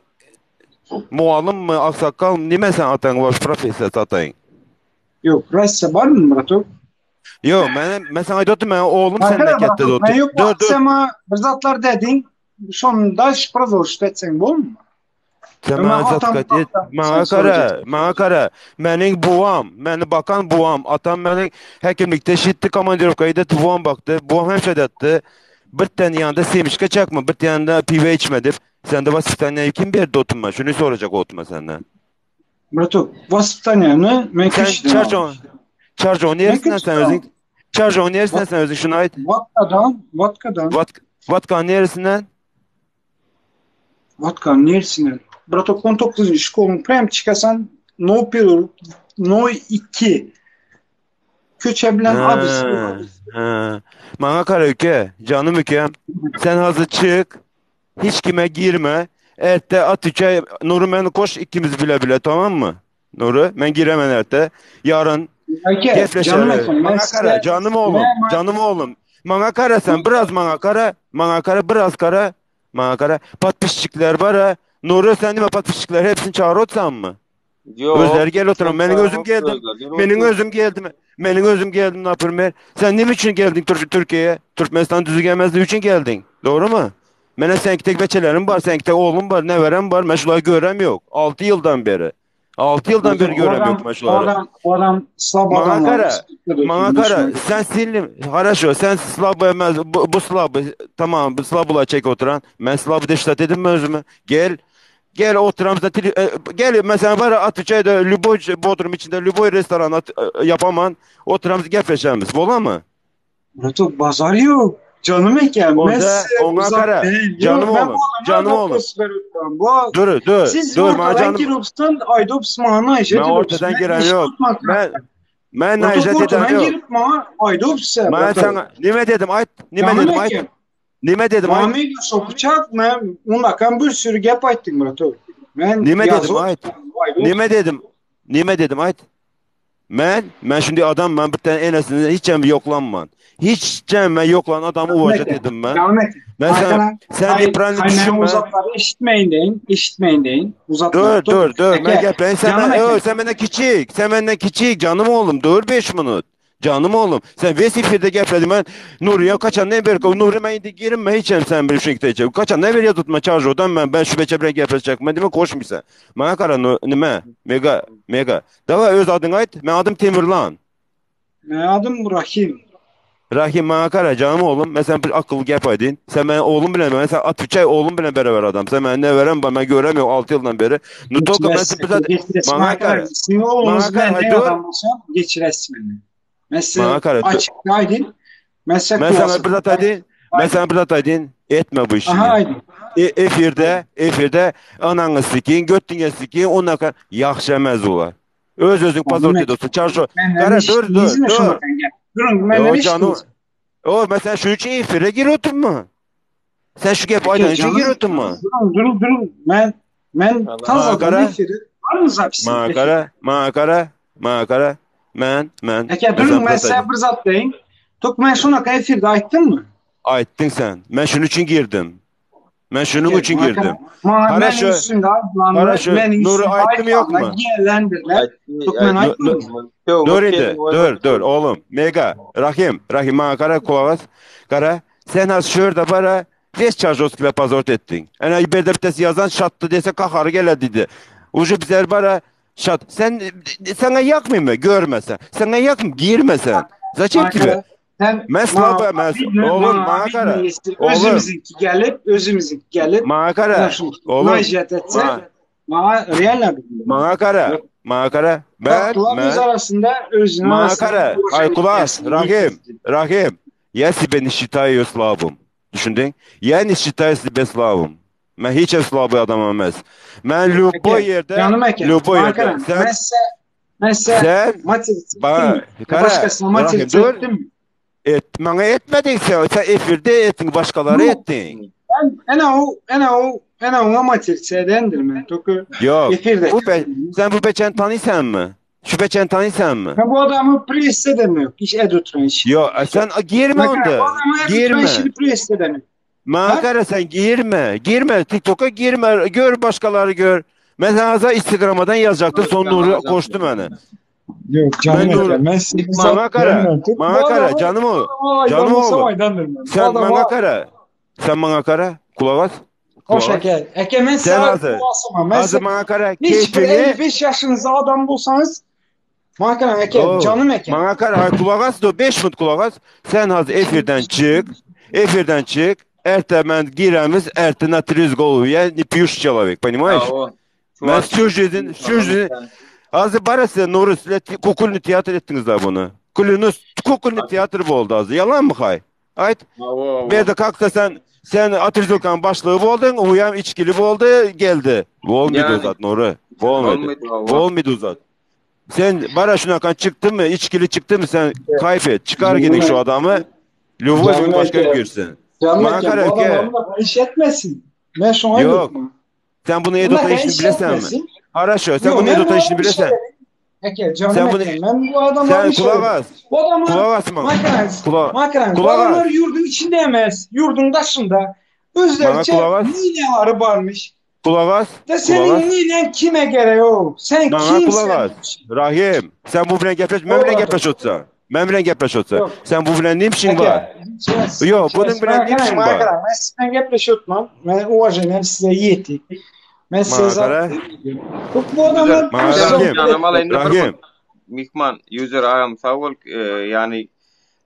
Speaker 18: muallim mı aksakal mı? Nime sen atan var profesör atayın.
Speaker 15: Yok rastsa var mı Murat'ım?
Speaker 18: Yo ben ben sana aydım ben oğlum
Speaker 15: Arkadaşlar
Speaker 18: senden ketте
Speaker 15: ben
Speaker 18: dotu.
Speaker 15: yok
Speaker 18: Dur dur.
Speaker 15: akşama bir zatlar dedin. Sonunda продолжить etsen bol mu?
Speaker 18: Sen
Speaker 15: Ama
Speaker 18: bana zat
Speaker 15: atam
Speaker 18: kat et.
Speaker 15: sen
Speaker 18: Bana kara,
Speaker 15: soracaksın.
Speaker 18: bana kara. Menin buam, meni bakan buam, atam menin hekimlikte şitti komandirovkayı da buam baktı. Buam hemşe etti. Bir tane yanında semişke çakma, bir tane yanında pive içmedi. Sen de vaspitaniye kim verdi oturma? Şunu soracak oturma senden.
Speaker 15: Murat'ım vaspitaniyanı ben
Speaker 18: Sen
Speaker 15: kişiden aldım.
Speaker 18: çarjon, çarjon
Speaker 15: Ben
Speaker 18: neresinden sen
Speaker 15: kişiden
Speaker 18: özün?
Speaker 15: aldım.
Speaker 18: Çarjon neresinden sen özün şunu ait?
Speaker 15: Vatkadan, Vatkadan,
Speaker 18: Vat, Vatkan neresinden?
Speaker 15: Vatkan neresinden? Bratok 19. şkolun prem çıkasan no 1, no 2. Köçe bilen adresi.
Speaker 18: Ha, ha. Bana kara ülke, canım ülkem. Sen hazır çık. Hiç kime girme. Erte at üçe Nuru ben koş ikimiz bile bile tamam mı? Nuru ben giremen erte. Yarın
Speaker 15: Ake, canım
Speaker 18: gepleşelim.
Speaker 15: efendim ben
Speaker 18: Bana kara
Speaker 15: size
Speaker 18: canım oğlum.
Speaker 15: ne
Speaker 18: Canım oğlum. Bana kara sen biraz bana kara. Bana kara biraz kara. Bana kara. Patpişçikler var ha. Nuru sen değil mi patpişçikler hepsini çağır otsan mı?
Speaker 1: Yok,
Speaker 18: Özler gel oturan.
Speaker 1: sen
Speaker 18: Benim özüm
Speaker 1: çağırma
Speaker 18: geldim.
Speaker 1: özler gel
Speaker 18: Benim
Speaker 1: otur.
Speaker 18: özüm geldim. Benim özüm geldim Napırmer. Sen ne için geldin Tür Türkiye'ye? Türkmenistan düzü gelmezliği için geldin. Doğru mu? Mene sen tek beçelerim var, sen tek oğlum var, ne verem var. Ben şuları görem yok. 6 yıldan beri. 6 yıldan beri
Speaker 15: Bratok
Speaker 18: görem
Speaker 15: adam
Speaker 18: yok ben şuları.
Speaker 15: adam adam slab
Speaker 18: Bana
Speaker 15: adamlar
Speaker 18: kara,
Speaker 15: sıkıntı
Speaker 18: bana
Speaker 15: dökülmüş.
Speaker 18: kara, sen sildim. Haraşo, sen slabı emez, bu, bu slabı, tamam, bu slabı çek oturan. Ben slabı deşlat dedim mi özümü? Gel, Gel oturamızda tele- e, gel mesela var Atıçay'da Lüboy Bodrum içinde Lüboy restoran at, e, yapaman oturamız gepleşemiz. Bola mı?
Speaker 15: Bratok bazar yok. Canım ekem. Ben
Speaker 18: Onda
Speaker 15: size
Speaker 18: ona
Speaker 15: uzak
Speaker 18: kara.
Speaker 15: değil. Yok
Speaker 18: Canım
Speaker 15: ben bu
Speaker 18: oğlum.
Speaker 15: adama
Speaker 18: Canım oğlum.
Speaker 15: doktor veriyorum. Bu
Speaker 18: Dur dur
Speaker 15: siz
Speaker 18: dur bana
Speaker 15: ortadan
Speaker 18: canım.
Speaker 15: giripsin, aydopsmanı
Speaker 18: Ben
Speaker 15: jedilopsun.
Speaker 18: ortadan
Speaker 15: Ben
Speaker 18: giren
Speaker 15: iş
Speaker 18: yok.
Speaker 15: tutmak
Speaker 18: Ben
Speaker 15: lazım.
Speaker 18: Men naýjat
Speaker 15: Otup
Speaker 18: eden
Speaker 15: men
Speaker 18: ýok.
Speaker 15: girip maňa aýdyp size
Speaker 18: Men
Speaker 15: bratan.
Speaker 18: saňa nime dedim aýt? Nime
Speaker 15: Canım
Speaker 18: dedim aýt?
Speaker 15: eken.
Speaker 18: Nime dedim aýt?
Speaker 15: Mami sokacak men undakan bir sürü gep aýtdyň bratan. Men
Speaker 18: Nime dedim
Speaker 15: ýazyp
Speaker 18: aýt?
Speaker 15: aýdyp.
Speaker 18: Nime dedim? Nime dedim aýt? Men men şundi adam men bir tane enesini hiç hem yoklanman. Hiç hem men yoklan adamı uvacat dedim ben.
Speaker 15: Canım eken.
Speaker 18: Ben sen
Speaker 15: Arkana
Speaker 18: sen
Speaker 15: hay
Speaker 18: diprani
Speaker 15: hay men
Speaker 18: düşünme.
Speaker 15: uzatmadı eşitmeyin deyin. Eşitmeyin deyin. Uzatma.
Speaker 18: Dur dur dur. Men
Speaker 15: Eke
Speaker 18: gel ben sen
Speaker 15: canım
Speaker 18: ben
Speaker 15: eken.
Speaker 18: ö, sen benden küçük. Sen benden küçük canım oğlum. Dur 5 minut. Canım oğlum. Sen vesifirde gepledin ben Nuriye kaçan ne bir Nuri ben indi girinme hiç hem sen bir şey gidecek. Kaçan ne bir tutma çarj odan ben ben şu beçe bir geplecek. Ben demek koşmuşsan. Bana kara nime mega mega. Dava öz adın ait. Ben adım Temirlan.
Speaker 15: Men adım Rahim.
Speaker 18: Rahim bana kara canım oğlum. Mesela bir akıllı gep aydın. Sen ben oğlum bile ben sen Atüçay oğlum bile beraber adam. Sen ben ne veren ben göremiyorum 6 yıldan beri. Nutoka ben
Speaker 15: Geçiresiz.
Speaker 18: bir zat
Speaker 15: Geçiresiz.
Speaker 18: bana
Speaker 15: Bana
Speaker 18: kara.
Speaker 15: kara. Sizin
Speaker 18: Bana
Speaker 15: oğlunuz
Speaker 18: kara
Speaker 15: ben
Speaker 18: hay
Speaker 15: ne
Speaker 18: dur.
Speaker 15: adam olsam geçiresiz beni. Mesela
Speaker 18: Bana kara dur.
Speaker 15: açık aydın. Mesela
Speaker 18: Ben sana
Speaker 15: kulası.
Speaker 18: bir zat aydın. Ben sana bir zat aydın. Etme bu
Speaker 15: Aha
Speaker 18: işini.
Speaker 15: aydın.
Speaker 18: E, efirde, efirde ananı sikin, götünü sikin, ona kadar yaxşı olar. Öz özün
Speaker 15: Canım
Speaker 18: pazar
Speaker 15: eken.
Speaker 18: ediyorsun. Çarşı.
Speaker 15: Menden
Speaker 18: Kara dur dur
Speaker 15: eşittiniz mi
Speaker 18: dur.
Speaker 15: şunu? Gel. Durun menden
Speaker 18: O canım.
Speaker 15: eşittiniz.
Speaker 18: O mesela şu için efire gir oturma. Sen şu gep
Speaker 15: Eke
Speaker 18: aydan için
Speaker 15: canım.
Speaker 18: gir oturma.
Speaker 15: Durun durun durun. Ben ben
Speaker 18: Bana
Speaker 15: tazadan
Speaker 18: kara,
Speaker 15: efiri. Var mı zapisi
Speaker 18: bana
Speaker 15: efiri?
Speaker 18: kara, bana kara, bana kara. Men, men.
Speaker 15: Eke
Speaker 18: Ben
Speaker 15: durun
Speaker 18: sana
Speaker 15: ben
Speaker 18: bir zat
Speaker 15: size
Speaker 18: aydın.
Speaker 15: bir zat deyin. Tok ben şuna efirde ayttın mı?
Speaker 18: Aytdın sen. Ben şunun için girdim. Ben şunun
Speaker 15: Eke
Speaker 18: için
Speaker 15: bana
Speaker 18: girdim.
Speaker 15: kara. Bana
Speaker 18: Kara
Speaker 15: benim
Speaker 18: şu,
Speaker 15: üstümde
Speaker 18: kara
Speaker 15: adlanlar,
Speaker 18: şu,
Speaker 15: benim
Speaker 18: Nuri
Speaker 15: üstümde
Speaker 18: ayttı mı yok
Speaker 15: aytlanlar,
Speaker 18: mu?
Speaker 15: gelendirler. Tok ben
Speaker 18: Nu,
Speaker 15: aytmadım
Speaker 18: nu,
Speaker 15: mı?
Speaker 18: dur indi, dur, dur oğlum. Mega, Rahim, Rahim bana kara kulağız. Kara, sen az şurada bara, beş çarjos pazort ettin. Yani bir de bitesi yazan şattı dese kaharı gele dedi. Ucu bizer bara, şat. Sen, sana yakmıyor mu? Görmesen. Sana yakmıyor, girmesen. Zaçem
Speaker 15: Bana
Speaker 18: gibi.
Speaker 15: kara. Sen
Speaker 18: Men
Speaker 15: bana
Speaker 18: slabı, men,
Speaker 15: abidme,
Speaker 18: oğlum
Speaker 15: bana
Speaker 18: bana kara.
Speaker 15: abidme yestir.
Speaker 18: Oğlum,
Speaker 15: Özümüzünki gelip, özümüzünki gelip,
Speaker 18: bana kara.
Speaker 15: şunu
Speaker 18: Oğlum,
Speaker 15: najiyet etse,
Speaker 18: bana,
Speaker 15: bana real abidme.
Speaker 18: bana kara.
Speaker 15: Yok.
Speaker 18: Bana kara. Ben,
Speaker 15: Baktılar öz
Speaker 18: ben,
Speaker 15: arasında, özünün
Speaker 18: Bana
Speaker 15: arasında
Speaker 18: kara, ay
Speaker 15: uğraşan
Speaker 18: kulağız,
Speaker 15: gelsin.
Speaker 18: Rahim, Rahim. Я себя не считаю слабым. Düşündün? Я не считаю себя слабым. Ben hiç слабый adam emez. Ben любой
Speaker 15: Eke,
Speaker 18: yerde,
Speaker 15: canım eke,
Speaker 18: любой
Speaker 15: bana
Speaker 18: yerde.
Speaker 15: kara.
Speaker 18: Sen,
Speaker 15: Ben size, ben size
Speaker 18: sen,
Speaker 15: maçı çektim
Speaker 18: bana,
Speaker 15: mi? Ya
Speaker 18: kara,
Speaker 15: başkasına maçı
Speaker 18: Rahim dur.
Speaker 15: çektim mi?
Speaker 18: Et, bana etmedin sen. Sen efirde ettin, başkaları
Speaker 15: Yok.
Speaker 18: ettin.
Speaker 15: Ben ene o, ene o, ene ona maçı çedendir men. Toku
Speaker 18: Yok.
Speaker 15: efirde.
Speaker 18: Bu be, sen bu beçen tanıysan mı? Şu beçen tanıysan mı?
Speaker 15: Ben bu adamı presse demiyor. Hiç edutran iş.
Speaker 18: Yok, sen girme
Speaker 15: Bak bu
Speaker 18: onda.
Speaker 15: adamı edutran
Speaker 18: Girme.
Speaker 15: işini presse demiyor.
Speaker 18: Bana
Speaker 15: Ha?
Speaker 18: kara sen girme. Girme. TikTok'a girme. Gör başkaları gör. Mesela az Instagram'dan yazacaktım. Son Nuri koştu beni.
Speaker 15: Yok
Speaker 18: Ben
Speaker 15: canım
Speaker 18: Nuri.
Speaker 15: eke. Ben size
Speaker 18: Bana
Speaker 15: zat
Speaker 18: kara.
Speaker 15: vermem. Bu
Speaker 18: Bana kara.
Speaker 15: adamı
Speaker 18: Canım o.
Speaker 15: aydan
Speaker 18: Canım
Speaker 15: olsam
Speaker 18: oğlum.
Speaker 15: aydandır ben. Bu
Speaker 18: Sen bana
Speaker 15: adama
Speaker 18: kara. Sen bana kara. Kulak as.
Speaker 15: hoş
Speaker 18: Kulak as.
Speaker 15: eke. Eke ben
Speaker 18: Sen
Speaker 15: size
Speaker 18: hazır.
Speaker 15: kulasamam. Ben
Speaker 18: Hazır
Speaker 15: size
Speaker 18: bana kara.
Speaker 15: hiç bir
Speaker 18: Keyfini.
Speaker 15: 55 yaşınızda adam bulsanız Makara eke
Speaker 18: Oo.
Speaker 15: canım eke.
Speaker 18: Bana kara. Hay kulak as. Dur 5 minut kulak as. Sen hazır efirden çık. Efirden çık. Erte ben giremiz. Erte na triz голову. Я не пьющий человек, понимаешь? Ben всю жизнь, всю жизнь Azı barası Nuri sizler kukulni tiyatro ettiniz daha bunu. Kulünüz kukulni tiyatro bu oldu azı. Yalan mı hay? Ayt. Bir de kalksa sen sen Atrizulkan başlığı oldun, uyan içkili oldu, geldi. Olmadı
Speaker 1: Yani.
Speaker 18: uzat Nuri. Olmadı.
Speaker 1: Olmadı,
Speaker 18: Olmadı uzat. Sen bara şuna çıktı mı, içkili çıktı mı sen kaybet. Çıkar gidin şu adamı. Lüvü
Speaker 15: Canım
Speaker 18: başka
Speaker 15: eke.
Speaker 18: girsin.
Speaker 15: Canım
Speaker 18: Bana
Speaker 15: eke.
Speaker 18: kara
Speaker 15: Bu adam
Speaker 18: eke.
Speaker 15: onunla iş etmesin. Ben şuna
Speaker 18: Yok.
Speaker 15: yutma.
Speaker 18: Sen bunu
Speaker 15: Bununla
Speaker 18: Edota işini
Speaker 15: iş
Speaker 18: bilesen mi?
Speaker 15: etmesin.
Speaker 18: Haraşo, sen
Speaker 15: Yok
Speaker 18: bunu
Speaker 15: ben bu
Speaker 18: Edota işini
Speaker 15: adamı iş
Speaker 18: bilesen.
Speaker 15: ederim. Eke canım
Speaker 18: Sen bunu
Speaker 15: eke. Ben bu adamları
Speaker 18: sen
Speaker 15: iş
Speaker 18: kulak
Speaker 15: ederim.
Speaker 18: as.
Speaker 15: Bu adamlar
Speaker 18: Kulak asma.
Speaker 15: Makarans,
Speaker 18: Kula
Speaker 15: makarans. Bu
Speaker 18: kulak
Speaker 15: adamlar
Speaker 18: as.
Speaker 15: yurdun içinde emez. Yurdun dışında.
Speaker 18: Bana
Speaker 15: Özlerce
Speaker 18: kulak as.
Speaker 15: nineleri varmış.
Speaker 18: Kulak as.
Speaker 15: De
Speaker 18: Kulak
Speaker 15: senin
Speaker 18: as.
Speaker 15: ninen kime gerek o? Sen
Speaker 18: Bana kulak
Speaker 15: kimsen?
Speaker 18: as. Rahim. Sen bu bilen gepleş, men bilen
Speaker 15: Doğru.
Speaker 18: gepleş otsa. Men bilen gepleş otsa.
Speaker 15: Yok.
Speaker 18: Sen bu bilen nimşin var?
Speaker 15: Eke, hiç
Speaker 18: Yok, bunun bilen
Speaker 15: Makarans,
Speaker 18: nimşin var?
Speaker 15: makarans. Ben sizden gepleş otmam. Ben uvajeniyem size yeti. Ben size
Speaker 18: Bana
Speaker 15: zat
Speaker 18: kara.
Speaker 15: Bak bu adamlar
Speaker 18: Bana
Speaker 15: prosta
Speaker 18: Rahim.
Speaker 1: Canım alayım da bir
Speaker 18: Rahim.
Speaker 1: Mihman user ağam sağ ol. E, yani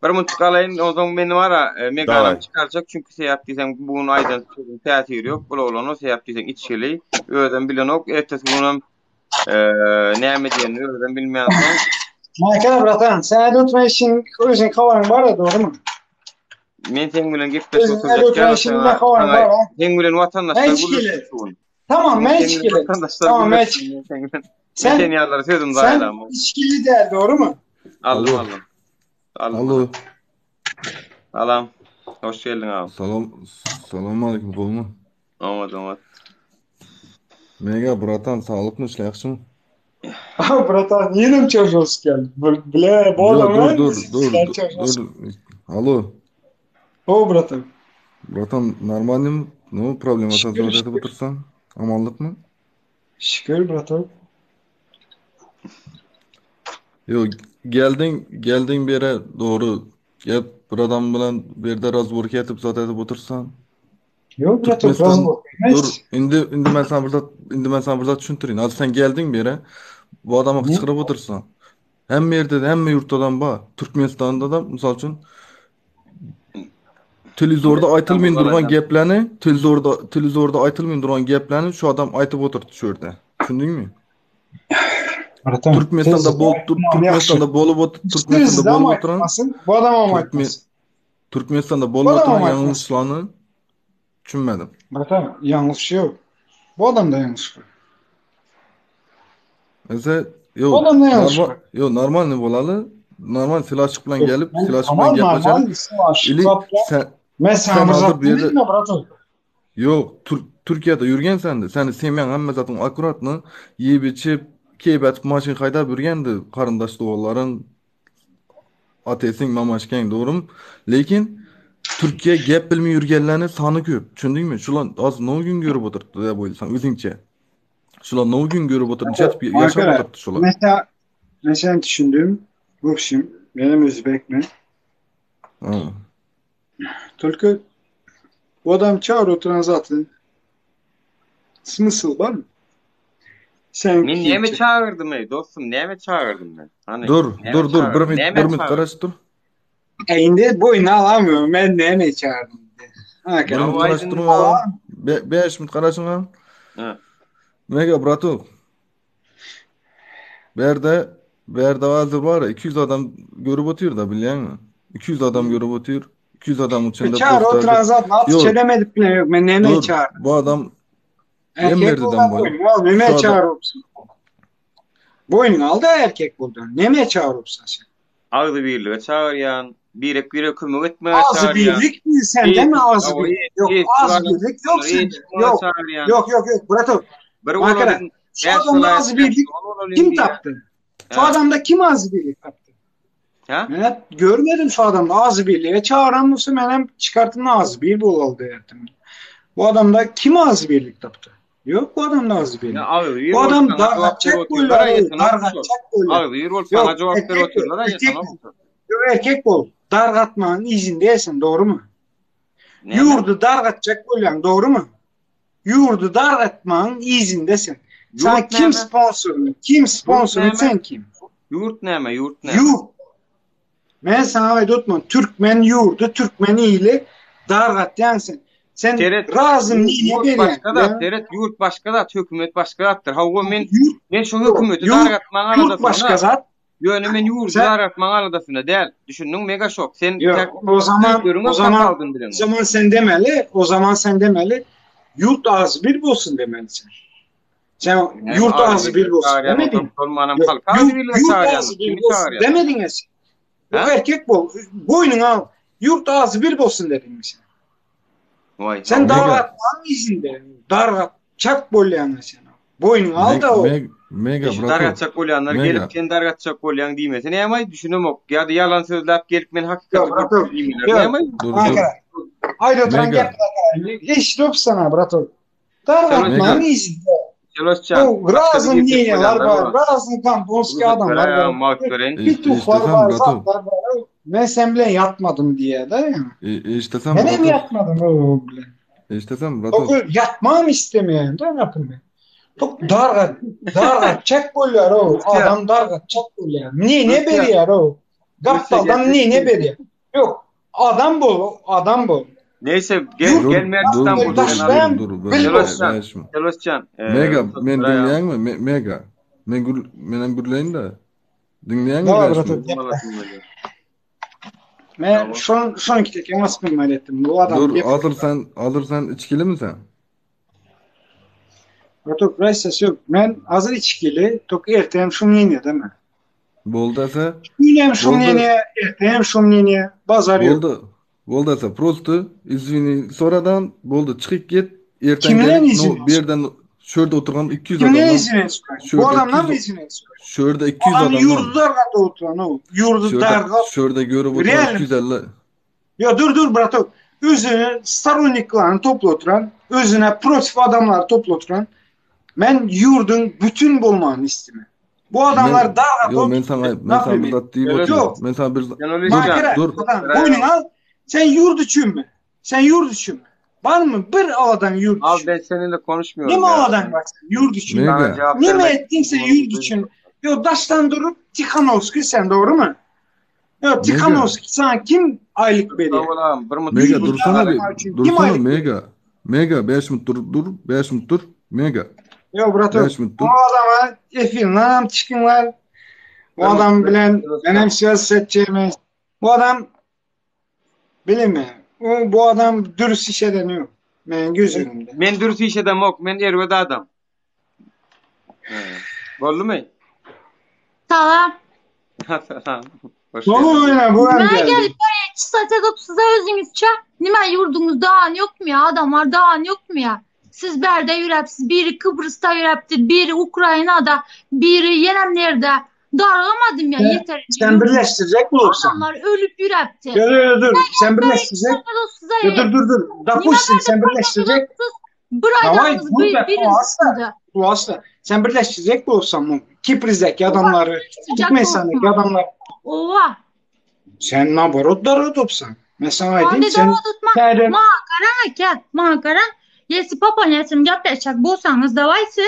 Speaker 1: bir mıntık alayım o zaman benim ara e, meganam
Speaker 18: Davay.
Speaker 1: çıkaracak çünkü şey yaptıysan bugün aydan sözün tesiri yok. Bula olan o şey yaptıysan içkili. Özden bilen ok. Ertesi günüm e, ne diyen özden bilmeyen son.
Speaker 15: Makarna bratan, sen ötme işin özün kavarın var ya doğru mu?
Speaker 1: Men sen bilen gepleş
Speaker 15: Özün
Speaker 1: oturacak
Speaker 15: ötme
Speaker 1: gel
Speaker 15: işin de
Speaker 1: sana
Speaker 15: kavarın
Speaker 1: sana
Speaker 15: var ha.
Speaker 1: sen bilen vatandaşlar
Speaker 15: Ben
Speaker 1: gurursun
Speaker 15: içkili.
Speaker 1: şu
Speaker 15: Tamam
Speaker 1: Men
Speaker 15: ben
Speaker 1: sen bilen
Speaker 15: içkili.
Speaker 1: vatandaşlar
Speaker 15: Tamam ben
Speaker 1: gurursun
Speaker 15: içkili.
Speaker 1: sen bilen. Men
Speaker 15: Sen
Speaker 1: sen yarlara sözüm
Speaker 15: sen
Speaker 1: dahi ama.
Speaker 15: içkili değil doğru mu?
Speaker 1: Aldym
Speaker 19: Alo.
Speaker 1: aldym. Aldym.
Speaker 19: Alo.
Speaker 1: Salam. Hoş geldiň agam.
Speaker 19: Salam. Salam aleyküm gowmy?
Speaker 1: Oňat oňat.
Speaker 19: Mega bratan saglykmy işle ýagşymy?
Speaker 15: Ah bratan ýenem çarşosk geldi. Bile bu
Speaker 19: Ýo
Speaker 15: adam
Speaker 19: dur dur dur dur. Alo.
Speaker 15: O bratan.
Speaker 19: Bratan normalnymy? No problema sen
Speaker 15: Şükür
Speaker 19: sorat edip
Speaker 15: şükür.
Speaker 19: otursan. Amanlykmy?
Speaker 15: Şükür bratan.
Speaker 19: Ýo geldiň geldiň bir ýere dogry gep bir adam bilen bir ýerde razborka etip zat edip otursan.
Speaker 15: Ýok bratan
Speaker 19: Türkmenistan
Speaker 15: razborka
Speaker 19: dur
Speaker 15: emes.
Speaker 19: indi indi men sana bir zat indi men sana bir zat düşündirin. Hadi sen geldiň bir ýere bu adama
Speaker 15: Hı?
Speaker 19: gyçgyryp otursan. Hemme ýerde de hemme ýurtda adam bar. Türkmenistanda da mysal üçin telewizorda aýtylmaýan durgan geplerini telewizorda telewizorda aýtylmaýan durgan geplerini şu adam aýtyp oturdy şu ýerde. Düşündiňmi?
Speaker 15: Bratan
Speaker 19: Türkmenistanda bolup Türkmenistanda bolup ot Türkmenistanda bolup oturan
Speaker 15: Bu adam hem
Speaker 19: Türkmen
Speaker 15: aýtmasyn.
Speaker 19: Türkmenistanda
Speaker 15: Bu
Speaker 19: bolup
Speaker 15: adam
Speaker 19: oturan
Speaker 15: hem aýtmasyn.
Speaker 19: ýalňyşlany düşünmedim.
Speaker 15: Bratan ýalňyş ýok. Bu adamda ýalňyş bar.
Speaker 19: Mesela
Speaker 15: Bu
Speaker 19: yo
Speaker 15: adamda ýalňyş
Speaker 19: normal
Speaker 15: bar.
Speaker 19: yo normalny bolaly. Normal silaşyk bilen
Speaker 15: Yok,
Speaker 19: gelip
Speaker 15: ben
Speaker 19: silaşyk bilen
Speaker 15: tamam normal
Speaker 19: gepleşeli.
Speaker 15: savaş.
Speaker 19: Ili sen
Speaker 15: Men
Speaker 19: sen
Speaker 15: sana bir
Speaker 19: hazır
Speaker 15: zat
Speaker 19: bir ýerde
Speaker 15: demedim ya bratan.
Speaker 19: Ýok, Türk Türkiýede ýürgen sende. Seni semýaň hemme zatyň akkuratny iýip içip, keýp etip maşyn haýdap ýürgendi garyndaş doganlaryň, atesiň, mamaşkaň dogrymy? Lekin Türkiýe gep bilmeý ýürgenlerini sany köp. Düşündiňmi? Şular az no gün görüp oturtdy diýip oýlasaň özüňçe. Şular no gün görüp oturdy, çetip ýaşap
Speaker 15: Ankara,
Speaker 19: oturtdy şular.
Speaker 15: Mesela, mesela düşündüm. В общем, benim Özbek mi?
Speaker 19: Ha.
Speaker 15: Только bu adam çağır oturan zaten. Smysl bar mı? Sen
Speaker 1: Men näme
Speaker 15: kim?
Speaker 1: çagyrdym ey dostum, näme çagyrdym men? Hany,
Speaker 19: Dur,
Speaker 1: näme
Speaker 19: dur, dur, bir
Speaker 1: çagyrdym?
Speaker 19: minut,
Speaker 1: Näme
Speaker 19: bir minut
Speaker 1: çagyrdym?
Speaker 19: garaş dur.
Speaker 15: E indi boýun alamıyorum. Men näme çağırdım? Ha,
Speaker 19: Bir minut
Speaker 1: Ýa
Speaker 19: garaş
Speaker 1: aýdyn.
Speaker 19: duruň agam. Be 5 minut garaşyň agam.
Speaker 1: Ha.
Speaker 19: Mega bratuk. Berde berde hazır var ya 200 adam görüp otyr da bilýäňmi? 200 adam görüp otyr. 200 adamyň içinde
Speaker 15: Çağır
Speaker 19: prosta
Speaker 15: oturan zaten at
Speaker 19: Ýok.
Speaker 15: çelemedik bile yok. Men näme
Speaker 19: Dur,
Speaker 15: çağırdım?
Speaker 19: bu adam
Speaker 15: Erkek
Speaker 19: Emmer'den
Speaker 15: buldan
Speaker 19: boý.
Speaker 15: boyun al. Neme
Speaker 19: Şu adam
Speaker 15: çağırıpsın? Boyun al da erkek buldan. Neme çağırıpsın sen?
Speaker 1: Agzy birlige çagyrýan, birek-birege kömek etmäge
Speaker 15: Ağzı
Speaker 1: çagyrýan.
Speaker 15: birlik mi sende mi ağzı
Speaker 1: Hawa,
Speaker 15: birlik? Yok
Speaker 1: hiç
Speaker 15: ağzı birlik yok sende.
Speaker 1: Yok.
Speaker 15: Yok. Yok yok yok. Bırak
Speaker 1: Bir
Speaker 15: Ankara.
Speaker 1: bolalyň,
Speaker 15: Şu
Speaker 1: bäş
Speaker 15: adamda
Speaker 1: welaýat,
Speaker 15: ağzı
Speaker 1: bäş
Speaker 15: birlik
Speaker 1: dogan bolalyň
Speaker 15: kim
Speaker 1: diýýär.
Speaker 15: taptı? Şu
Speaker 1: Ha.
Speaker 15: adamda kim ağzı birlik taptı?
Speaker 1: Ha?
Speaker 15: Ben hep görmedim şu adamda ağzı birliğe çağıran olsa ben hem çıkartın ağzı bir bol derdim. Bu adamda kim ağzı birlik taptı? Yok bu adamda ağzı birlik.
Speaker 1: Ya agzy bir
Speaker 15: Bu adam
Speaker 1: bolup sana jogap berip
Speaker 15: dargatacak
Speaker 1: otyrlar,
Speaker 15: boylar,
Speaker 1: ýetenok şol.
Speaker 15: dargatacak boylar.
Speaker 1: Agzy bir bolup
Speaker 15: Yok
Speaker 1: sana jogap berip
Speaker 15: erkek bol,
Speaker 1: otyrlar,
Speaker 15: erkek
Speaker 1: ýetenok
Speaker 15: bol.
Speaker 1: şol.
Speaker 15: Yok erkek bol. Dargatmanın izindeysin doğru mu?
Speaker 1: Näme?
Speaker 15: Yurdu dargatacak bolyan doğru mu? Yurdu dargatmanın izindesin. Sana
Speaker 1: Ýurt
Speaker 15: kim
Speaker 1: näme?
Speaker 15: sponsorunu? Kim
Speaker 1: Ýurt
Speaker 15: sponsorunu
Speaker 1: näme?
Speaker 15: sen kim?
Speaker 1: Ýurt näme? Ýurt näme?
Speaker 15: Yurt. Men sana aýdyp Türkmen ýurdu, Türkmen ili dargatýan sen. Sen
Speaker 1: Seret,
Speaker 15: razım
Speaker 1: ýurt,
Speaker 15: niye
Speaker 1: ýurt
Speaker 15: berýän?
Speaker 1: başga zat,
Speaker 15: Ya?
Speaker 1: seret, ýurt başga zat, hökümet başga zatdyr. Hawa men
Speaker 15: Ýurt,
Speaker 1: men şu
Speaker 15: ýok,
Speaker 1: hökümeti
Speaker 15: ýurt,
Speaker 1: dargatmaň
Speaker 15: ýurt başga
Speaker 1: aladasynda.
Speaker 15: zat.
Speaker 1: Ýöne men ýurdy
Speaker 15: Sen
Speaker 1: dargatmaň aladasynda däl. Düşündiň mega şok. Sen
Speaker 15: Yok,
Speaker 1: tek
Speaker 15: o zaman
Speaker 1: sözleriňe
Speaker 15: o zaman
Speaker 1: tapaldyn
Speaker 15: o
Speaker 1: bileňok.
Speaker 15: zaman sen demeli, o zaman sen demeli yurt az bir bolsun demeli sen. Sen
Speaker 1: Näme
Speaker 15: yurt
Speaker 1: agzy
Speaker 15: az bir
Speaker 1: birlige
Speaker 15: bolsun
Speaker 1: çagyrýan
Speaker 15: demedin.
Speaker 1: bolsam, bolmanam
Speaker 15: Yok,
Speaker 1: halka agzy
Speaker 15: yurt,
Speaker 1: birlige
Speaker 15: yurt
Speaker 1: çagyrýan,
Speaker 15: az bir
Speaker 1: kimi
Speaker 15: bolsun
Speaker 1: çagyrýan?
Speaker 15: demedin ya sen. Yok
Speaker 1: Ha?
Speaker 15: erkek bol, boynuna al. Yurt az bir bolsun dedin mi sen?
Speaker 1: Vay,
Speaker 15: Sen
Speaker 1: hawa.
Speaker 19: Mega
Speaker 15: dargatmanın izinde, dargat, çak bolýan sen. Boynuna al
Speaker 19: me
Speaker 15: da o.
Speaker 19: me mega
Speaker 1: E şu
Speaker 19: bratok.
Speaker 1: dargatjak bolýanlar
Speaker 19: Mega.
Speaker 1: gelip sen dargatjak bolýaň diýmese näme düşünemok. Ýa-da ýalan sözläp gelip men
Speaker 15: Yok,
Speaker 1: hakykaty
Speaker 15: bırak.
Speaker 1: görüp diýmeler.
Speaker 15: Yok.
Speaker 1: Näme?
Speaker 19: Dur dur.
Speaker 15: Ankara. Haydi oturan
Speaker 19: Mega.
Speaker 15: gel. Eşit sana bırak. Dargatmanın
Speaker 19: Mega.
Speaker 15: izinde.
Speaker 1: Çelosjan,
Speaker 15: Bu
Speaker 1: başga bir
Speaker 15: razın
Speaker 1: girjek
Speaker 15: niyeler
Speaker 1: bolýanlar
Speaker 15: var,
Speaker 1: bar.
Speaker 15: razın kambonski
Speaker 1: Rugsat
Speaker 15: adamlar
Speaker 1: beräýem,
Speaker 15: var.
Speaker 1: wagt bereýin.
Speaker 19: E,
Speaker 15: Pituhlar
Speaker 19: işlesem
Speaker 15: var,
Speaker 19: bratok.
Speaker 15: zatlar var. Men sen bile yatmadım diye de yani.
Speaker 19: E, işlesem
Speaker 15: Ben hem
Speaker 19: bratok.
Speaker 15: yatmadım o bile.
Speaker 19: İşlesem bratok.
Speaker 15: Toku yatmam istemeyen de ne yapayım ben? Tok darga darga çek bolýar o.
Speaker 1: Rusya,
Speaker 15: Adam darga çek bolýar. Ne ne
Speaker 1: Rusya,
Speaker 15: berýär o?
Speaker 1: Rusya
Speaker 15: Gapdaldan ne ne
Speaker 1: getirsin.
Speaker 15: berýär? Yok. Adam bol, adam bol.
Speaker 1: Neyse gel
Speaker 15: Yurt
Speaker 19: Dur
Speaker 1: gel Mert
Speaker 19: dur
Speaker 1: İstanbul'da
Speaker 19: dur
Speaker 1: sen
Speaker 15: taşlayan
Speaker 19: dur dur
Speaker 15: bil
Speaker 19: bir
Speaker 15: bol.
Speaker 1: Çelosjan,
Speaker 19: beş mi?
Speaker 1: Çelosjan, e,
Speaker 19: Mega
Speaker 1: rugsat
Speaker 19: men
Speaker 1: beräýem.
Speaker 19: diňleýäňmi? Me, mega. Men gür menem gürleýin de. Diňleýäňmi
Speaker 15: Daway
Speaker 19: beş
Speaker 15: brat.
Speaker 19: minut?
Speaker 1: Malasyn bolýar.
Speaker 15: Men
Speaker 1: Tamam.
Speaker 15: şon şon kiteke maspın ettim. Bu adam
Speaker 19: Dur
Speaker 15: gep.
Speaker 19: hazır sen hazır sen içkili mi sen?
Speaker 15: Brat, ses yok. Men hazır içkili, tok ertem şum yine değil mi?
Speaker 19: Boldy ese.
Speaker 15: Şu hem şu
Speaker 19: Boldy.
Speaker 15: mneniýe, erte hem şu mneniýe, bazar ýok.
Speaker 19: Boldy. Boldy ese. Prosto izwini soradan boldy çykyp git. Erten
Speaker 15: Kimden
Speaker 19: gelip
Speaker 15: izin
Speaker 19: no bir yerden şurada oturan 200
Speaker 15: Kimden
Speaker 19: adamdan
Speaker 15: izin soraýyn? Bu
Speaker 19: şurada
Speaker 15: adamdan mı
Speaker 19: 200
Speaker 15: izin soraýyn?
Speaker 19: şurada 200
Speaker 15: Adam
Speaker 19: adamdan
Speaker 15: ýurdy dargada oturan o. Ýurdy
Speaker 19: şurada
Speaker 15: darga.
Speaker 19: şurada görüp oturan
Speaker 15: Real.
Speaker 19: 250
Speaker 15: Ya dur dur bratok. Özüne storonniklaryny topla oturan, özüne protiv adamlary topla oturan. Men ýurduň bütün bolmagyny istemem. Bu adamlar
Speaker 19: Men
Speaker 15: dargada
Speaker 19: yo men sana men sana bir
Speaker 15: Naprimýer.
Speaker 19: zat diýip otyryn.
Speaker 15: Ýok.
Speaker 19: Men sana bir
Speaker 1: Sen ol
Speaker 19: dur
Speaker 15: Makara,
Speaker 19: dur.
Speaker 15: adam, boýnuňa al. Sen ýurt üçinmi? Sen ýurt üçinmi? Barmy bir adam ýurt
Speaker 1: Abi
Speaker 15: üçin?
Speaker 1: ben seninle konuşmuyorum
Speaker 15: Nime
Speaker 1: ya.
Speaker 15: adam var sen yurt için?
Speaker 19: Mega.
Speaker 1: Sana cevap
Speaker 15: Nime
Speaker 1: vermek
Speaker 15: ettin sen yurt için? Yo daştan durup Tikhanovski sen doğru mu? Yo Tikhanovski sana kim aylık veriyor?
Speaker 1: Tamam, bir mutlu-
Speaker 19: Mega
Speaker 15: Yurdu
Speaker 19: dursana bir.
Speaker 15: dargada için kim
Speaker 19: Dursana
Speaker 15: aylık veriyor?
Speaker 19: mega. Mega 5 minut dur dur 5 minut dur. Mega.
Speaker 15: Yo bratok
Speaker 19: 5 minut
Speaker 15: bu
Speaker 19: dur.
Speaker 15: adama efirden çıkınlar. Bu adam bilen benim siyasetçimiz. Bu adam bilin O, bu adam dürüst iş edeniyor. Men göz önümde.
Speaker 1: Men dürüst iş edemok, men erbet adam. He. Boldy my?
Speaker 14: Salam.
Speaker 1: Salam. Hoş
Speaker 15: Dolu
Speaker 1: geldin.
Speaker 15: oyna bu hem
Speaker 14: Nime
Speaker 15: geldi.
Speaker 14: gelip böyle çisat edip size özünüzce nime yurdunuz dağın yok mu ya? Adamlar dağın yok mu ya? Siz berde yürepsiz. Biri Kıbrıs'ta yürepti, biri Ukrayna'da, biri yenem nerede? Darılamadım ya
Speaker 15: Sen,
Speaker 14: yeterince
Speaker 15: sen
Speaker 14: yurdum.
Speaker 15: birleştirecek bulursan.
Speaker 14: Adamlar ölüp yürepti.
Speaker 15: Yo, yo, yo, dur. Sen birleştirecek.
Speaker 14: Size
Speaker 15: Yo, dur dur dur. Допустим, sen birleştirecek.
Speaker 14: Bir
Speaker 15: Davay
Speaker 14: aydanız
Speaker 15: dur
Speaker 14: bir,
Speaker 15: be,
Speaker 14: birin
Speaker 15: o asla.
Speaker 14: sıkıldı.
Speaker 15: Bu asla. Sen birleştirecek bulursan bu Kiprizdeki adamları,
Speaker 14: Birleştirecek
Speaker 15: Türkmenistan'daki
Speaker 14: olsam.
Speaker 15: adamlar.
Speaker 14: Ova.
Speaker 15: Sen naborot darıtıpsan. Men sana aýdayım
Speaker 14: Andi
Speaker 15: sen
Speaker 14: tutma.
Speaker 15: täze
Speaker 14: Ma garan aka, ma garan. Yesi papa niyetim gaplaşacak bolsanız davaysi.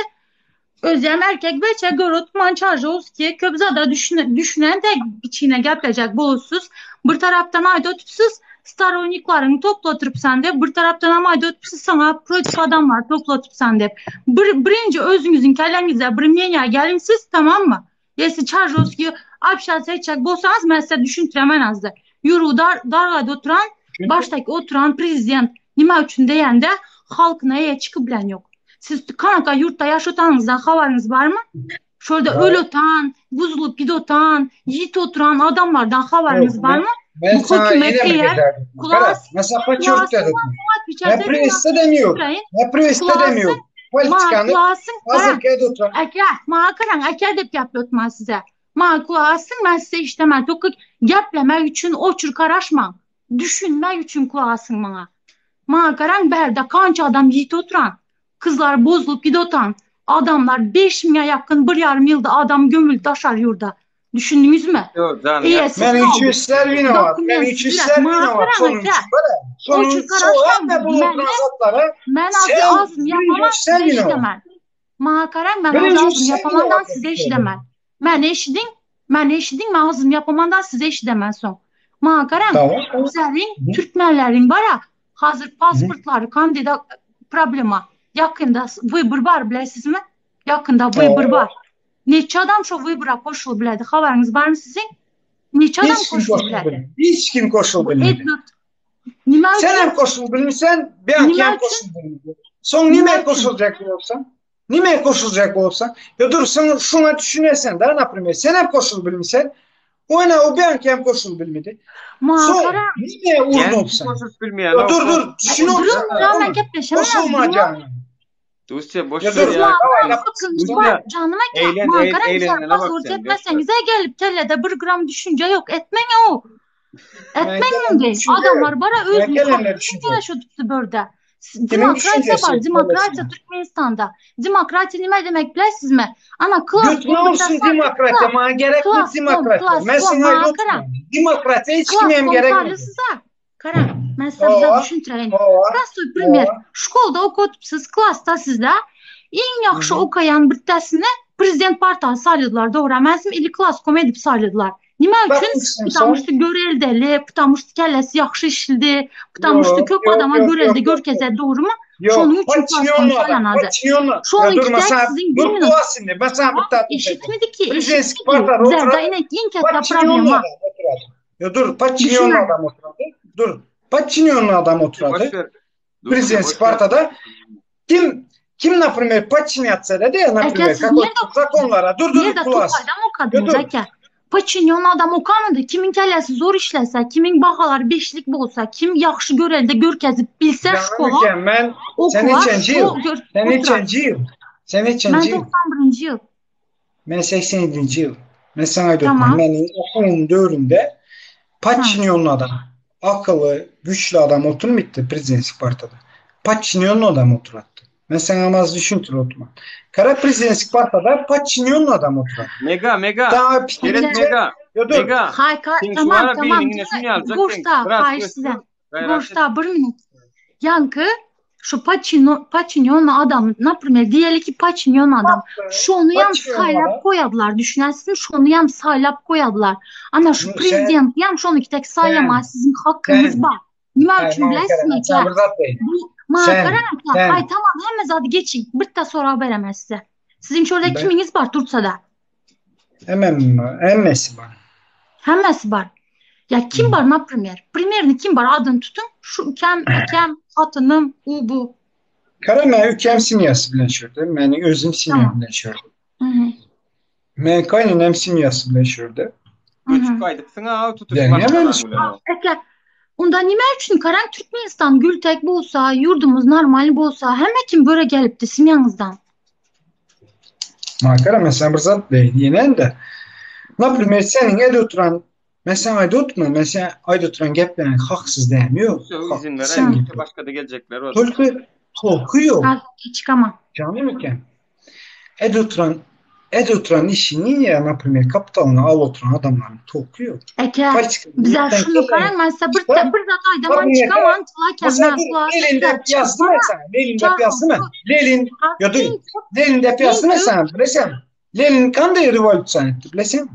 Speaker 14: Özlem erkek beçe görütman çarjovski köpzada düşünen, düşünen de içine gaplaşacak bolsuz. Bir taraftan ayda ötüpsüz staronikların toplatırıp sen de bir taraftan ama ayda ötüpsüz sana protiv adamlar toplatıp sen de. Bir, birinci özünüzün kellenizde bir meniye gelinsiz tamam mı? Yesi çarjovski apşa seçecek bolsanız ben size düşüntüremen azdı. Yuru dar, dargada oturan baştaki oturan prezident nime üçün deyende halkına eğe çıkıp bilen yok. Siz kanaka yurtta yaşatanınızdan haberiniz var mı? Şöyle öl otan, buzulup gidotan, yiğit oturan adamlardan haberiniz var mı?
Speaker 15: Ben
Speaker 14: Bu
Speaker 15: sana
Speaker 14: hükümet
Speaker 15: yine mi
Speaker 14: eğer
Speaker 15: getirdim?
Speaker 14: kulağa
Speaker 15: Kara, mesela
Speaker 14: kulağa
Speaker 15: paçört dedim.
Speaker 14: biçerse
Speaker 15: Ne presse demiyor. Ne presse demiyor. Politikanı
Speaker 14: Kulağısın,
Speaker 15: hazır kaydı oturan.
Speaker 14: Aka, mağa karan, aka dep gaplatman size. Mağa kulağısın, ben size işlemem. Toki gaplemek üçün oçur karaşma. Düşünmek üçün kulağısın bana. Mağa karan berde kança adam yiğit oturan. Kızlar bozulup gidotan. Adamlar 5 milyar yakın bir yarım yılda adam gömül taşar yurda. Düşündünüz mü?
Speaker 1: Yok canım.
Speaker 14: İyi,
Speaker 1: ya.
Speaker 14: siz
Speaker 15: Men
Speaker 14: kaldı.
Speaker 15: 300'ler vino var. Men 300'ler vino var.
Speaker 14: Mağa karan
Speaker 15: Sonun
Speaker 14: aka.
Speaker 15: için böyle. Sonun
Speaker 14: Oçur
Speaker 15: so hemme
Speaker 14: karaşman.
Speaker 15: bu
Speaker 14: Ben
Speaker 15: oturan zatlara
Speaker 14: Ben
Speaker 15: sen
Speaker 14: azı azım
Speaker 15: birinci
Speaker 14: yapamam
Speaker 15: sen
Speaker 14: size
Speaker 15: vino var.
Speaker 14: işlemem. Mağa karan ben azı
Speaker 15: Birinci
Speaker 14: azım
Speaker 15: sen vino
Speaker 14: yapamandan
Speaker 15: var.
Speaker 14: size işlemem. Ben eşidin, ben eşidin, ben azım yapamandan size işlemem son. Mağa karan
Speaker 15: Tamam. tamam.
Speaker 14: bizlerin, Türkmenlerin var ya, hazır pasportları kandida problema. Yakında vыбор var bilesiz mi? Yakında vыбор var. Neçə adam şu vыбора koşulu biledi? Haberiniz var mı sizin? Neçə adam
Speaker 15: Hiç kim
Speaker 14: koşulu
Speaker 15: koşul
Speaker 14: biledi?
Speaker 15: bilmedi. Hiç kim koşul bilmedi.
Speaker 14: Edward, nime
Speaker 15: Sen
Speaker 14: üçün?
Speaker 15: hem koşul bilmişsen, ben
Speaker 14: Nime
Speaker 15: hem
Speaker 14: üçün?
Speaker 15: koşul bilmedi. Son
Speaker 14: Nime
Speaker 15: nime
Speaker 14: üçün?
Speaker 15: koşulacak olsan? Nime koşulacak olsan? Ya dur sen şuna düşünesen de, naprimyer, sen hem koşul bilmişsen, oyna o ben hem koşul bilmedi.
Speaker 14: Mağa
Speaker 15: Son
Speaker 14: karan
Speaker 15: nime
Speaker 1: Yani
Speaker 15: urdun
Speaker 1: kim
Speaker 15: sen?
Speaker 1: koşup bilmeyen
Speaker 15: Ya
Speaker 1: o.
Speaker 15: dur dur düşün
Speaker 14: Durun
Speaker 15: olsan.
Speaker 14: ya ben gepleşemem. Durun.
Speaker 15: Koşulmayacağını.
Speaker 1: Dusya boş
Speaker 15: Ya
Speaker 1: ver
Speaker 15: dur.
Speaker 1: ya.
Speaker 15: Davay,
Speaker 14: Mağa sıkıntı
Speaker 1: Dusya
Speaker 14: var. Canıma ki
Speaker 1: eğlen
Speaker 14: mağa
Speaker 1: eğ,
Speaker 14: karan güzel
Speaker 1: eğlenene bak
Speaker 14: pasvort
Speaker 1: sen boş ver.
Speaker 14: etmesenize gelip kellede bir gram düşünce yok. Etmen o.
Speaker 15: Ben
Speaker 14: Etmen
Speaker 15: gelen
Speaker 14: diye.
Speaker 15: düşünce yok.
Speaker 14: Adamlar bara
Speaker 15: Ben
Speaker 14: özünü
Speaker 15: gelenle
Speaker 14: hakkı
Speaker 15: düşünce yok.
Speaker 14: yaşatıp burada.
Speaker 15: Kimin
Speaker 14: Demokratiya
Speaker 15: düşüncesi?
Speaker 14: var. Demokratiya
Speaker 15: Öylesine.
Speaker 14: Türkmenistan'da. Demokratiya ne demek bilesiz mi? Ana klas
Speaker 15: Götüne olsun demokratiya. Bana gerek yok
Speaker 14: Klas kom,
Speaker 15: demokratiya.
Speaker 14: klas
Speaker 15: Ben
Speaker 14: kom.
Speaker 15: sana
Speaker 14: Mağa
Speaker 15: ayrı
Speaker 14: karan.
Speaker 15: oturmam. Demokratiya hiç
Speaker 14: Klas
Speaker 15: kimem
Speaker 14: kom
Speaker 15: gerekmedi.
Speaker 14: sarlısız ha. Karan, ben size bir
Speaker 15: Ova,
Speaker 14: düşündüreyim.
Speaker 15: ova,
Speaker 14: Prostoy primer.
Speaker 15: ova.
Speaker 14: Şkolda okutupsuz, klasda sizdə iň ýagşy
Speaker 15: Hı hı.
Speaker 14: okayan birtasini prezident partiyası sayladılar. Doğru emasmi? Ili klass kom edip sayladılar. Nima
Speaker 15: Bak
Speaker 14: üçün?
Speaker 15: sen
Speaker 14: Потому
Speaker 15: son.
Speaker 14: что göreldeli, потому что kellesi yaxşı işledi, потому что
Speaker 15: Yok,
Speaker 14: köp
Speaker 15: yok,
Speaker 14: adama
Speaker 15: yok,
Speaker 14: görelde
Speaker 15: yok, yok, yok.
Speaker 14: görkezedi, doğru mu?
Speaker 15: Yok,
Speaker 14: Şonuň üçün klass kom
Speaker 15: подчиненный adam,
Speaker 14: saylanady.
Speaker 15: подчиненный. Ya
Speaker 14: Şonuň
Speaker 15: dur
Speaker 14: tek
Speaker 15: mesela,
Speaker 14: sizin bir
Speaker 15: dur
Speaker 14: minut.
Speaker 15: kulağı şimdi. Ben sana bir
Speaker 14: Tamam,
Speaker 15: tatlı dedim.
Speaker 14: eşitmedi ki,
Speaker 15: Prezidentski
Speaker 14: eşitmedi.
Speaker 15: partiyada
Speaker 14: Bizlerde
Speaker 15: oturadı.
Speaker 14: inek iň katta
Speaker 15: Подчиненный
Speaker 14: problema.
Speaker 15: adam oturadı. Ya dur, подчиненный
Speaker 14: Düşünün.
Speaker 15: adam oturadı. Dur, подчиненный adam
Speaker 1: Boş
Speaker 15: oturadı.
Speaker 1: ver. Dusya
Speaker 15: Prezidentski
Speaker 1: boş ver.
Speaker 15: partiyada kim kim например подчиняться dedi ya
Speaker 14: Aka
Speaker 15: например
Speaker 14: siz
Speaker 15: какой
Speaker 14: nerede
Speaker 15: законlara dur dur
Speaker 14: nerede
Speaker 15: kulağı
Speaker 14: Tokay'da mı
Speaker 15: Ya
Speaker 14: okadınız
Speaker 15: dur
Speaker 14: aka? Podçinýon adam okamady. Kimiň kellesi zor işlese, kimiň bahalary beşlik bolsa, kim ýagşy görelde görkezip bilse
Speaker 15: Janym
Speaker 14: şkola
Speaker 15: eken, men sen
Speaker 14: okuwa
Speaker 15: neçenji
Speaker 14: şo
Speaker 15: ýyl?
Speaker 14: gör
Speaker 15: Sen
Speaker 14: oturar.
Speaker 15: neçenji ýyl? Sen
Speaker 14: Men
Speaker 15: neçenji ýyl?
Speaker 14: 91-nji ýyl.
Speaker 15: Men 87-nji ýyl. Men saňa aýdyp otyryn,
Speaker 14: Tamam.
Speaker 15: meniň okuwym döwründe
Speaker 14: Ha.
Speaker 15: podçinýonly adam, akyly, güýçli adam oturmytdy prezidentski partada. Podçinýonly adam oturatdy. Men saňa az düşündirip oturman. Kara prezidentski partada podçinýonly adam oturatdy.
Speaker 1: Mega, mega.
Speaker 15: Daha
Speaker 1: Seret
Speaker 15: pikirinçe,
Speaker 1: mega.
Speaker 15: yo dur.
Speaker 1: Mega.
Speaker 14: Hay ka,
Speaker 1: Sen şu
Speaker 14: tamam
Speaker 1: ara
Speaker 14: tamam.
Speaker 1: beýniňine şuny aljak sen.
Speaker 14: Goşda,
Speaker 1: Biraz
Speaker 14: haýyş
Speaker 1: ösdür.
Speaker 14: sizden.
Speaker 1: Gaýrat et.
Speaker 14: Goşda bir minut. Ýaňky şu podçinýon podçinýonly adam, naprimer, diýeli ki podçinýon adam. Şony ýam
Speaker 15: Podçinýonly
Speaker 14: saýlap
Speaker 15: adam.
Speaker 14: goýadylar, düşünäsiňmi? Şony ýam saýlap goýadylar. Ana şu
Speaker 15: Nu sen,
Speaker 14: prezident ýam şony tek
Speaker 15: sen,
Speaker 14: saýlamaga siziň hakyňyz
Speaker 15: sen.
Speaker 14: bar. Nime
Speaker 15: Hay,
Speaker 14: üçin
Speaker 15: maňa gara,
Speaker 14: biläýsiňmi
Speaker 15: men saňa
Speaker 14: kä?
Speaker 15: bir zat diýeýin.
Speaker 14: Bu maňa
Speaker 15: Sen,
Speaker 14: garaň kä,
Speaker 15: sen.
Speaker 14: haý tamam hemme zady geçiň. Birde sorag beremen size. Siziň şurada
Speaker 15: Ben,
Speaker 14: kimiňiz bar Turçada?
Speaker 15: hemmem bar, hemmesi bar.
Speaker 14: Hemmesi bar. Ya kim bar naprimer? Primerini kim bar adyny tutuň. Şu ükem, ekem, hatynym, u bu.
Speaker 15: Kara men ükem simýasy bilen şurada, meniň özüm simýam
Speaker 14: Tamam.
Speaker 15: bilen şurada.
Speaker 14: Mhm.
Speaker 15: Men kaýnenem simýasy bilen şurada.
Speaker 1: Göçüp
Speaker 14: Mhm.
Speaker 1: gaýdypsyň-a tutuş
Speaker 15: Deňem
Speaker 1: maşgalaň
Speaker 15: öyle.
Speaker 1: bilen.
Speaker 14: Eke, onda nime üçin garaň Türkmenistan gültek bolsa, ýurdumyz normal bolsa, hemme kim böre gelipdi simýaňyzdan?
Speaker 15: Makara men sana bir zat diýeýin ýene-de. Naprimer seniň ede oturan men saňa aýdyp oturman, men sen aýdyp oturan gepleriň haksyz dämi ýok.
Speaker 1: Söz izin
Speaker 15: Hakly sen
Speaker 1: beräý,
Speaker 15: gepleýäň.
Speaker 1: başga-da geljekler bar.
Speaker 15: Tolky tolky ýok.
Speaker 14: Hazir çykama.
Speaker 15: Janym eken. Ede oturan ede oturan işini ýa naprimer kapitalyny alyp oturan adamlaryň tolky ýok.
Speaker 14: Eke,
Speaker 15: Politika
Speaker 14: bize
Speaker 15: ýurtdan
Speaker 14: şunu
Speaker 15: kelläňi
Speaker 14: garaň men size bir
Speaker 15: çykar.
Speaker 14: bir zat aýdaman
Speaker 15: Naprimer
Speaker 14: çykaman, çylaken
Speaker 15: Mesela
Speaker 14: men
Speaker 15: dur
Speaker 14: kulağa
Speaker 15: Lenin
Speaker 14: sizler
Speaker 15: dep
Speaker 14: çykyp
Speaker 15: ýazdy men
Speaker 14: bara
Speaker 15: sana. Lenin dep ýazdy men. Lenin ýa dur.
Speaker 14: Iň köp
Speaker 15: Lenin dep
Speaker 14: iň
Speaker 15: ýazdy men
Speaker 14: köp
Speaker 15: sana. Bileseň. Lenin kanday rewolýusiýa etdi bileseň?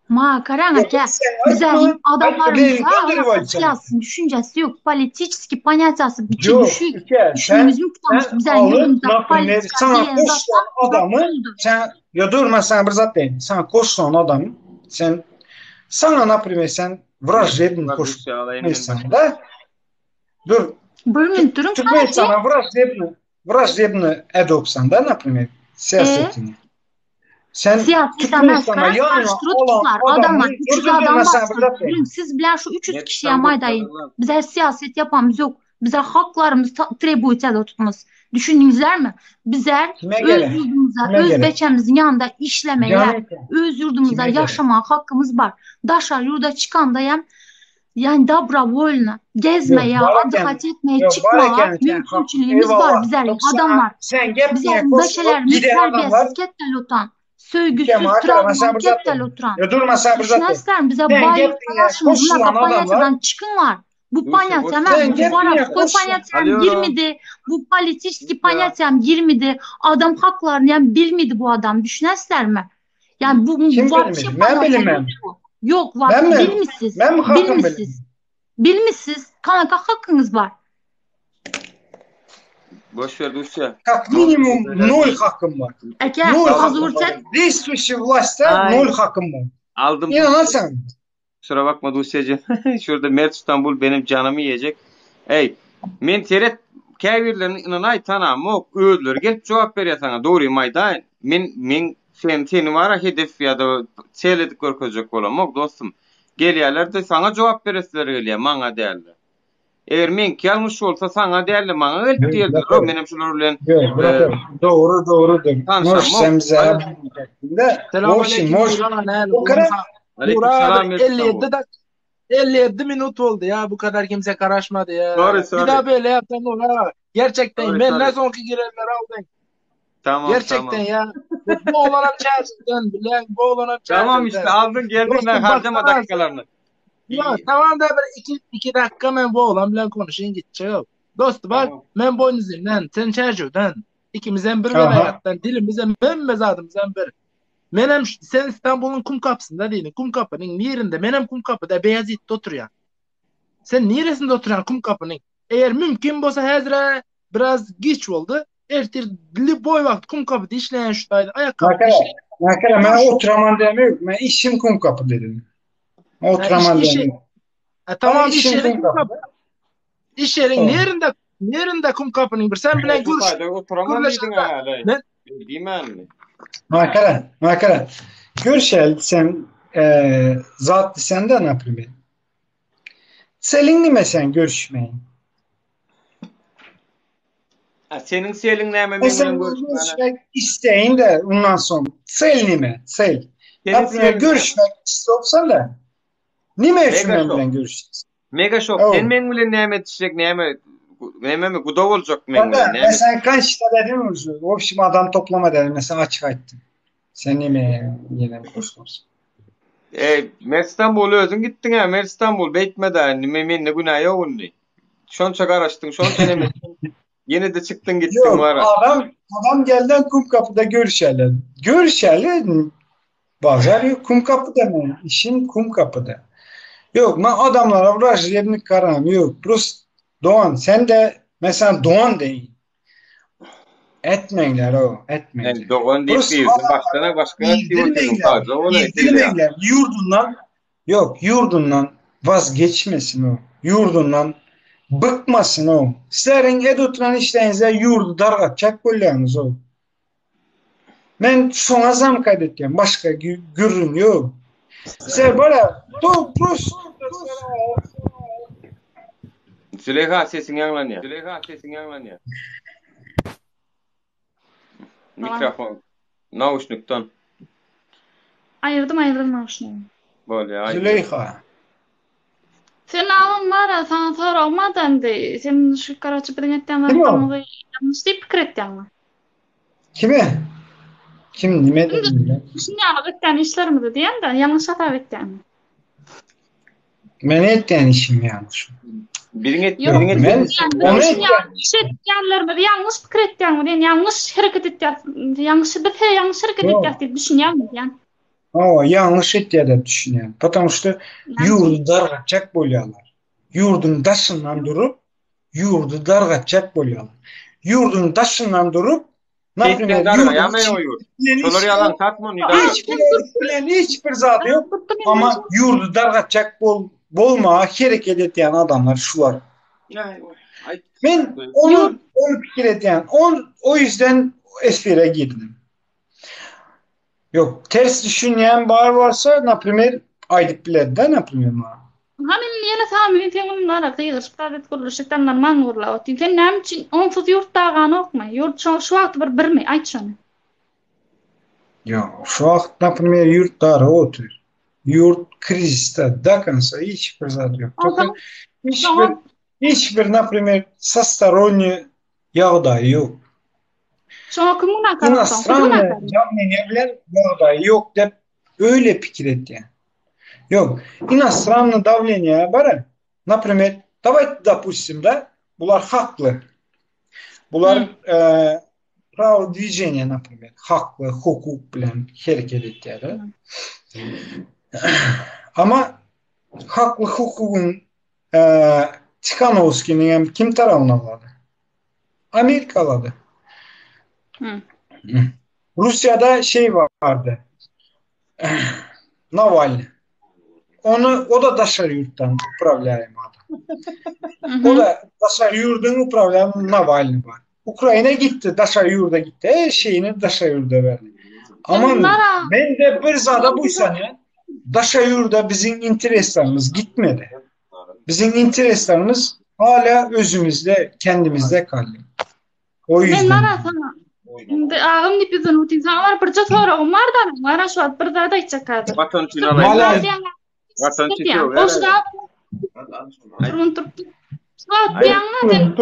Speaker 14: Ma garaň
Speaker 15: Ýa
Speaker 14: eke,
Speaker 15: sen
Speaker 14: bize
Speaker 15: aýtma. Aýtma Lenin
Speaker 14: adamlarymyza
Speaker 15: kanday rewolýusiýa etdi?
Speaker 14: syýasy düşünjesi ýok, politiçeskiý ponýatiýasy biçi
Speaker 15: Ýok,
Speaker 14: düşük,
Speaker 15: ike, sen
Speaker 14: düşünmemiz mümkin
Speaker 15: sen
Speaker 14: bize
Speaker 15: alyp,
Speaker 14: ýurdumyzda
Speaker 15: naprimer,
Speaker 14: politika
Speaker 15: sana
Speaker 14: diýen
Speaker 15: goşlan
Speaker 14: zatdan uzak
Speaker 15: adamy,
Speaker 14: duruldy.
Speaker 15: sen ýa dur men sana bir zat diýeýin. Sana goşlan adamy, sen sana naprimer sen wraždebny
Speaker 1: Var
Speaker 15: goşup
Speaker 1: Rusya alayım ben başka.
Speaker 15: da dur
Speaker 14: Bir minut duruň
Speaker 15: Türkmenistana wraždebny wraždebny edopsan da naprimer
Speaker 14: E
Speaker 15: siýasetini. Sen
Speaker 14: Syýasy
Speaker 15: Türkmenistana
Speaker 14: istemez,
Speaker 15: ýanyna
Speaker 14: karşydyryp
Speaker 15: alan
Speaker 14: tutlar. Adamlar
Speaker 15: adamy
Speaker 14: 300
Speaker 15: dur dur dur
Speaker 14: adam
Speaker 15: men sana bir
Speaker 14: baksın.
Speaker 15: zat diýeýin.
Speaker 14: Durun siz bilen şu 300
Speaker 1: Net
Speaker 14: kişiye
Speaker 1: İstanbul
Speaker 14: maydayın.
Speaker 1: kadınlar.
Speaker 14: Bize siyaset yapamız yok. Bize haklarımız trebuyt tutmaz. Düşündünüzler mi? Bizler
Speaker 15: Kime
Speaker 14: öz
Speaker 15: gerek?
Speaker 14: yurdumuza,
Speaker 15: Kime
Speaker 14: öz
Speaker 15: gerek?
Speaker 14: beçemizin yanında işlemeye,
Speaker 15: Canım
Speaker 14: öz yurdumuza
Speaker 15: kime gerek?
Speaker 14: yaşamaya hakkımız var. Daşar yurda çıkan da yem, yani dobrovolno
Speaker 15: Yok
Speaker 14: gezmeye,
Speaker 15: var eken,
Speaker 14: adıhat etmeye
Speaker 15: yok var
Speaker 14: çıkmalar
Speaker 15: eken sen hak.
Speaker 14: mümkünçülüğümüz var.
Speaker 15: Eyvallah.
Speaker 14: Bizler
Speaker 15: Yok sana
Speaker 14: adamlar.
Speaker 15: sen
Speaker 14: Bize
Speaker 15: gepmeye koşulup
Speaker 14: beçelerimiz
Speaker 15: giden adamlar
Speaker 14: terbiyesiz kettel otan, söygüsüz,
Speaker 15: Kemal ben sana
Speaker 14: travmalı
Speaker 15: bir zat
Speaker 14: kettel
Speaker 15: diyeyim.
Speaker 14: oturan.
Speaker 15: Ya durma sen bir zat diyeyim.
Speaker 14: Düşünesler bize
Speaker 15: Sen
Speaker 14: bayır
Speaker 15: gepmeye
Speaker 14: kalaşımız
Speaker 15: koşulan
Speaker 14: buna
Speaker 15: adamlar
Speaker 14: panyatıdan çıkınlar. Bu
Speaker 1: Duysa
Speaker 14: panyat
Speaker 1: boş
Speaker 14: hemen
Speaker 15: sen
Speaker 14: bu
Speaker 15: gepmeye
Speaker 14: varavskoy
Speaker 15: koşulan
Speaker 14: panyatiyam
Speaker 1: Alıyorum.
Speaker 14: girmedi. Bu politiski
Speaker 1: Duysa.
Speaker 14: panyatiyam girmedi. Adam haklarını yani bilmedi bu adam. Düşünesler mi? Yani bu
Speaker 15: kim
Speaker 14: vapşe
Speaker 15: bilmedi? Ben
Speaker 14: panyatya yok
Speaker 15: bilmem.
Speaker 14: bu. Yok
Speaker 15: Ben
Speaker 14: var.
Speaker 15: mi?
Speaker 14: Bilmişsiz.
Speaker 15: Ben mi hakkım bilmem?
Speaker 14: Bilmişsiz. Bilmişsiz. Kanaka hakkınız var.
Speaker 1: Boş ver Duysa.
Speaker 15: Как
Speaker 1: Ne oldu
Speaker 15: minimum
Speaker 1: böyle?
Speaker 15: nol hakkım var.
Speaker 14: Eke
Speaker 15: Nol
Speaker 1: Tamam.
Speaker 15: hakkım var.
Speaker 14: hazırta
Speaker 15: Действующий властьta
Speaker 1: Ay.
Speaker 15: nol hakkım var.
Speaker 1: Aldım Duysa.
Speaker 15: İnanarsan.
Speaker 1: Kusura bakma Dusya'cığım. Şurada Mert İstanbul benim canımı yiyecek. Ey, men seret käbirleriniň ynanay tanamok, özleri gelip jogap berýär saňa. Dogrymy aýdaýyn. Men men sen seni bara hedef ýa-da çel edip görkezjek bolamok dostum. Gelýärler-de saňa jogap beresleri gelýär, maňa däl-de. Eger meňki ýalňyş bolsa saňa däl-de maňa gelip
Speaker 15: Yok,
Speaker 1: diýerdiler.
Speaker 15: bırak
Speaker 1: Menem şular bilen
Speaker 15: Yok,
Speaker 1: e,
Speaker 15: bırak. Doğru doğrudur. Moş
Speaker 1: tanışamok.
Speaker 15: sen bize
Speaker 1: Garaz
Speaker 15: de
Speaker 20: Selam
Speaker 15: Voşin
Speaker 20: aleyküm
Speaker 15: moş.
Speaker 20: Nurhan el.
Speaker 15: O kadar
Speaker 1: Aleyküm
Speaker 20: Nurhan
Speaker 1: selam Mert
Speaker 20: 57
Speaker 1: İstanbul.
Speaker 20: dak 57 minut oldu ya. Bu kadar kimse karışmadı ya.
Speaker 1: Sorry
Speaker 20: Bir
Speaker 1: sorry.
Speaker 20: daha böyle yapsan Nurhan. Gerçekten
Speaker 1: Sorry
Speaker 20: ben
Speaker 1: sorry.
Speaker 20: ne sonki girenleri aldın.
Speaker 1: Tamam
Speaker 20: Gerçekten
Speaker 1: tamam.
Speaker 20: ya. Bu olanam çerçeveden bilen, bu olanam
Speaker 1: Tamam işte
Speaker 20: çerçeveden.
Speaker 1: aldın geldin lan
Speaker 20: Dostum
Speaker 1: harcama
Speaker 20: baksana.
Speaker 1: dakikalarını.
Speaker 20: Ya
Speaker 1: İyi.
Speaker 20: tamam da bir iki, iki dakika ben bu oğlan bilen konuşayım gideceğim. Dost bak
Speaker 1: Tamam.
Speaker 20: ben boynuzumdan, sen çerçeveden. İkimizden bir
Speaker 15: Aha.
Speaker 20: velayattan, dilimizden, ben mezadımızdan bir. Menem sen İstanbul'un kum kapısında değilin. Kum kapının yerinde. Menem kum kapıda Beyazıt'ta oturuyor. Sen neresinde oturuyorsun kum kapının? Eğer mümkün bolsa hazire biraz geç oldu. Ertir boy vakt kum kapıda işleyen şu daydı. Ayakkabı
Speaker 15: Makara,
Speaker 20: işleyen.
Speaker 15: makara ben
Speaker 20: Görüş.
Speaker 15: oturaman demiyorum. Ben işim kum kapı dedim.
Speaker 20: Ha, iş,
Speaker 15: Oturaman
Speaker 20: işi,
Speaker 15: demiyorum.
Speaker 20: ha,
Speaker 15: Ben
Speaker 20: tamam iş
Speaker 15: işim
Speaker 20: yerin
Speaker 15: kum
Speaker 20: kum
Speaker 15: kapıda.
Speaker 20: kapı. İş yerin
Speaker 15: Tamam.
Speaker 20: nerinde nerinde kum kapının bir sen bilen
Speaker 1: Şu
Speaker 20: görüş.
Speaker 1: taýda oturaman diýdiň
Speaker 20: Görüşende.
Speaker 1: ha,
Speaker 20: Ne?
Speaker 1: Diýmänmi?
Speaker 15: Makara, makara. Görüşel sen. e, zat diýsende, naprimer. Seliň nime sen görüşmeýin?
Speaker 1: A seniň seliň näme men bilen görüşmäne?
Speaker 15: Görüşmek isteýin de ondan soň sel nime? Sel. Naprimer görüşmek istiyorsan da nime üçin men bilen görüşjeksin?
Speaker 1: Mega şok. Sen meň bilen näme etişjek, näme nämemi guda boljak meň bilen?
Speaker 15: Näme? Sen kaç dedim уже. В общем adam toplama dedim. Mesela açyk aýtdym. Sen nime ýene goşulursun?
Speaker 1: Ey, Mert İstanbul özüň gitdiň-ä, Mert İstanbul beýtme-dä, indi mende günä ýok indi. Şonça garaşdyň, şonça neme etdiň. Ýene-de çykdyň gitdiň
Speaker 15: Ýok,
Speaker 1: wara.
Speaker 15: adam adam gelden Kumkapyda görüşeli. Görüşeli. Bazar ýok Kumkapyda men. Işim Kumkapyda. Ýok, men adamlara wraždebnik garam ýok. Prost dogan, sen de men sana dogan deýin. Etmeňler o, etmeňler.
Speaker 1: Men dogan diýip girdim, başdan başga diýip otyrdyň, sadja bolaý.
Speaker 15: Bildirmeňler, ýurdundan, ýok, ýurdundan wazgeçmesin o, ýurdundan bykmasyn o. Sizleriň edip oturan işleriňize ýurdy dargatjak bolýaňyz o. Men şoňa zamkat etýän, başga gürrüň ýok. Sizler bara, to prost
Speaker 1: Züleýha sesiň ýaňlanýar. Züleýha sesiň ýaňlanýar. Mikrofon. Nauşnikden.
Speaker 14: Aýyrdym aýyrdym nauşnigi.
Speaker 1: Bolýar. aýdyr.
Speaker 15: Züleýha.
Speaker 14: Sen agam bara saňa soragym bar da indi sen şu karaçy biziň etýän
Speaker 15: Kim o?
Speaker 14: zatlarymyzy ýalňyş diýip pikir etýäňmi?
Speaker 15: Kime? Kim nime
Speaker 14: Indi
Speaker 15: dedim ben?
Speaker 14: şuny ýaly etýän işlerimizi diýen-de ýalňyş hasap etýäňmi?
Speaker 15: Men etýän işim ýalňyş.
Speaker 1: Biziň et,
Speaker 14: Ýok,
Speaker 1: biziň
Speaker 15: Men
Speaker 1: etýän
Speaker 14: ýalňyş
Speaker 15: onu
Speaker 14: ýalňyş
Speaker 15: etýän.
Speaker 14: ýalňyş etýänlerimizi ýalňyş pikir etýäňmi diýen ýalňyş hereket etýäs ýalňyş biz he ýalňyş hereket
Speaker 15: Ýok.
Speaker 14: etýäs diýip düşünýäňmi diýen.
Speaker 15: Hawa, ýalňyş etýär diýip düşünýän. Потому что
Speaker 14: Näme üçin?
Speaker 15: ýurdy dargatjak bolýarlar. Ýurduň daşyndan durup, ýurdy dargatjak bolýarlar. Ýurduň daşyndan durup,
Speaker 1: Seýitden
Speaker 15: naprimer, ýurduň
Speaker 1: dargaýarmy o
Speaker 15: içinde
Speaker 1: ýurt?
Speaker 15: bilen
Speaker 1: Şolar
Speaker 15: hiç
Speaker 1: ýalan
Speaker 15: ýok.
Speaker 1: satma ony
Speaker 14: Aa,
Speaker 1: dargat.
Speaker 15: Hiç bir edip bilen hiç bir zady ýok.
Speaker 14: Tutdum indi
Speaker 15: Ama ýurdy dargatjak bol bolmaga hereket etýän adamlar şular.
Speaker 1: Aýt.
Speaker 15: Men onu
Speaker 14: Ýurt
Speaker 15: onu pikir edýän. On o ýüzden efire girdim. Ýok, ters düşünýän bar bolsa, naprimer, aýdyp biler-de, naprimer maňa.
Speaker 14: Ha men ýene saňa men seň bilen bara gygyryşyp gazet gurluşyk danlarman gurlap otyryn. Sen näme üçin onsuz ýurt daganokmy? Ýurt şo şu wagt bir birmi? Aýt şony.
Speaker 15: Ýok, şu wagt naprimer ýurt daryp otyr. Ýurt krizisde do konca hiç bir zat ýok.
Speaker 14: Onsoň
Speaker 15: Hiç
Speaker 14: şoňa
Speaker 15: bir hiç bir naprimer sostoronniý ýagdaýy ýok.
Speaker 14: Şoňa kim günäkär onsoň? Biz
Speaker 15: Inostrannyý
Speaker 14: günäkärmi?
Speaker 15: dawleniýe bilen ýagdaýy ýok diýip öýle pikir etýän. Ýok, inostrannyý dawleniýe bar. Naprimer, dawayt dopustim da, bular hakly. Bular e, prawo dwiženiýa naprimer, hakly, hukuk bilen hereket etýärler. Ama hakly hukugyň e, Tikhanovskiniň hem kim tarapyny alady? Amerika alady. Russiýada şey vardy. Navalny. Onu o da daşary ýurtdan upravlýaýym adam. O da daşary ýurduň upravlýan Navalny bar. Ukrayna gitti, daşary ýurda gitti. Her şeyini daşary ýurda berdi. Aman men de bir zada buýsanýan. Daşary ýurda biziň intereslerimiz gitmedi. Biziň intereslerimiz hala özümizde, kendimizde kaldy. O
Speaker 14: Men
Speaker 15: yüzden.
Speaker 14: bara saňa indi agam diýip ýüzlenip otyryn. Saňa bar birje soragym bar da, bara şu wagt bir zat aýtjak häzir.
Speaker 1: Watan üçin
Speaker 14: Türkmen
Speaker 1: alaýyn.
Speaker 14: diýen
Speaker 1: Watan üçin
Speaker 14: diýen.
Speaker 1: sögär.
Speaker 14: Goşuda Turun turup şu wagt diýýäňmi sen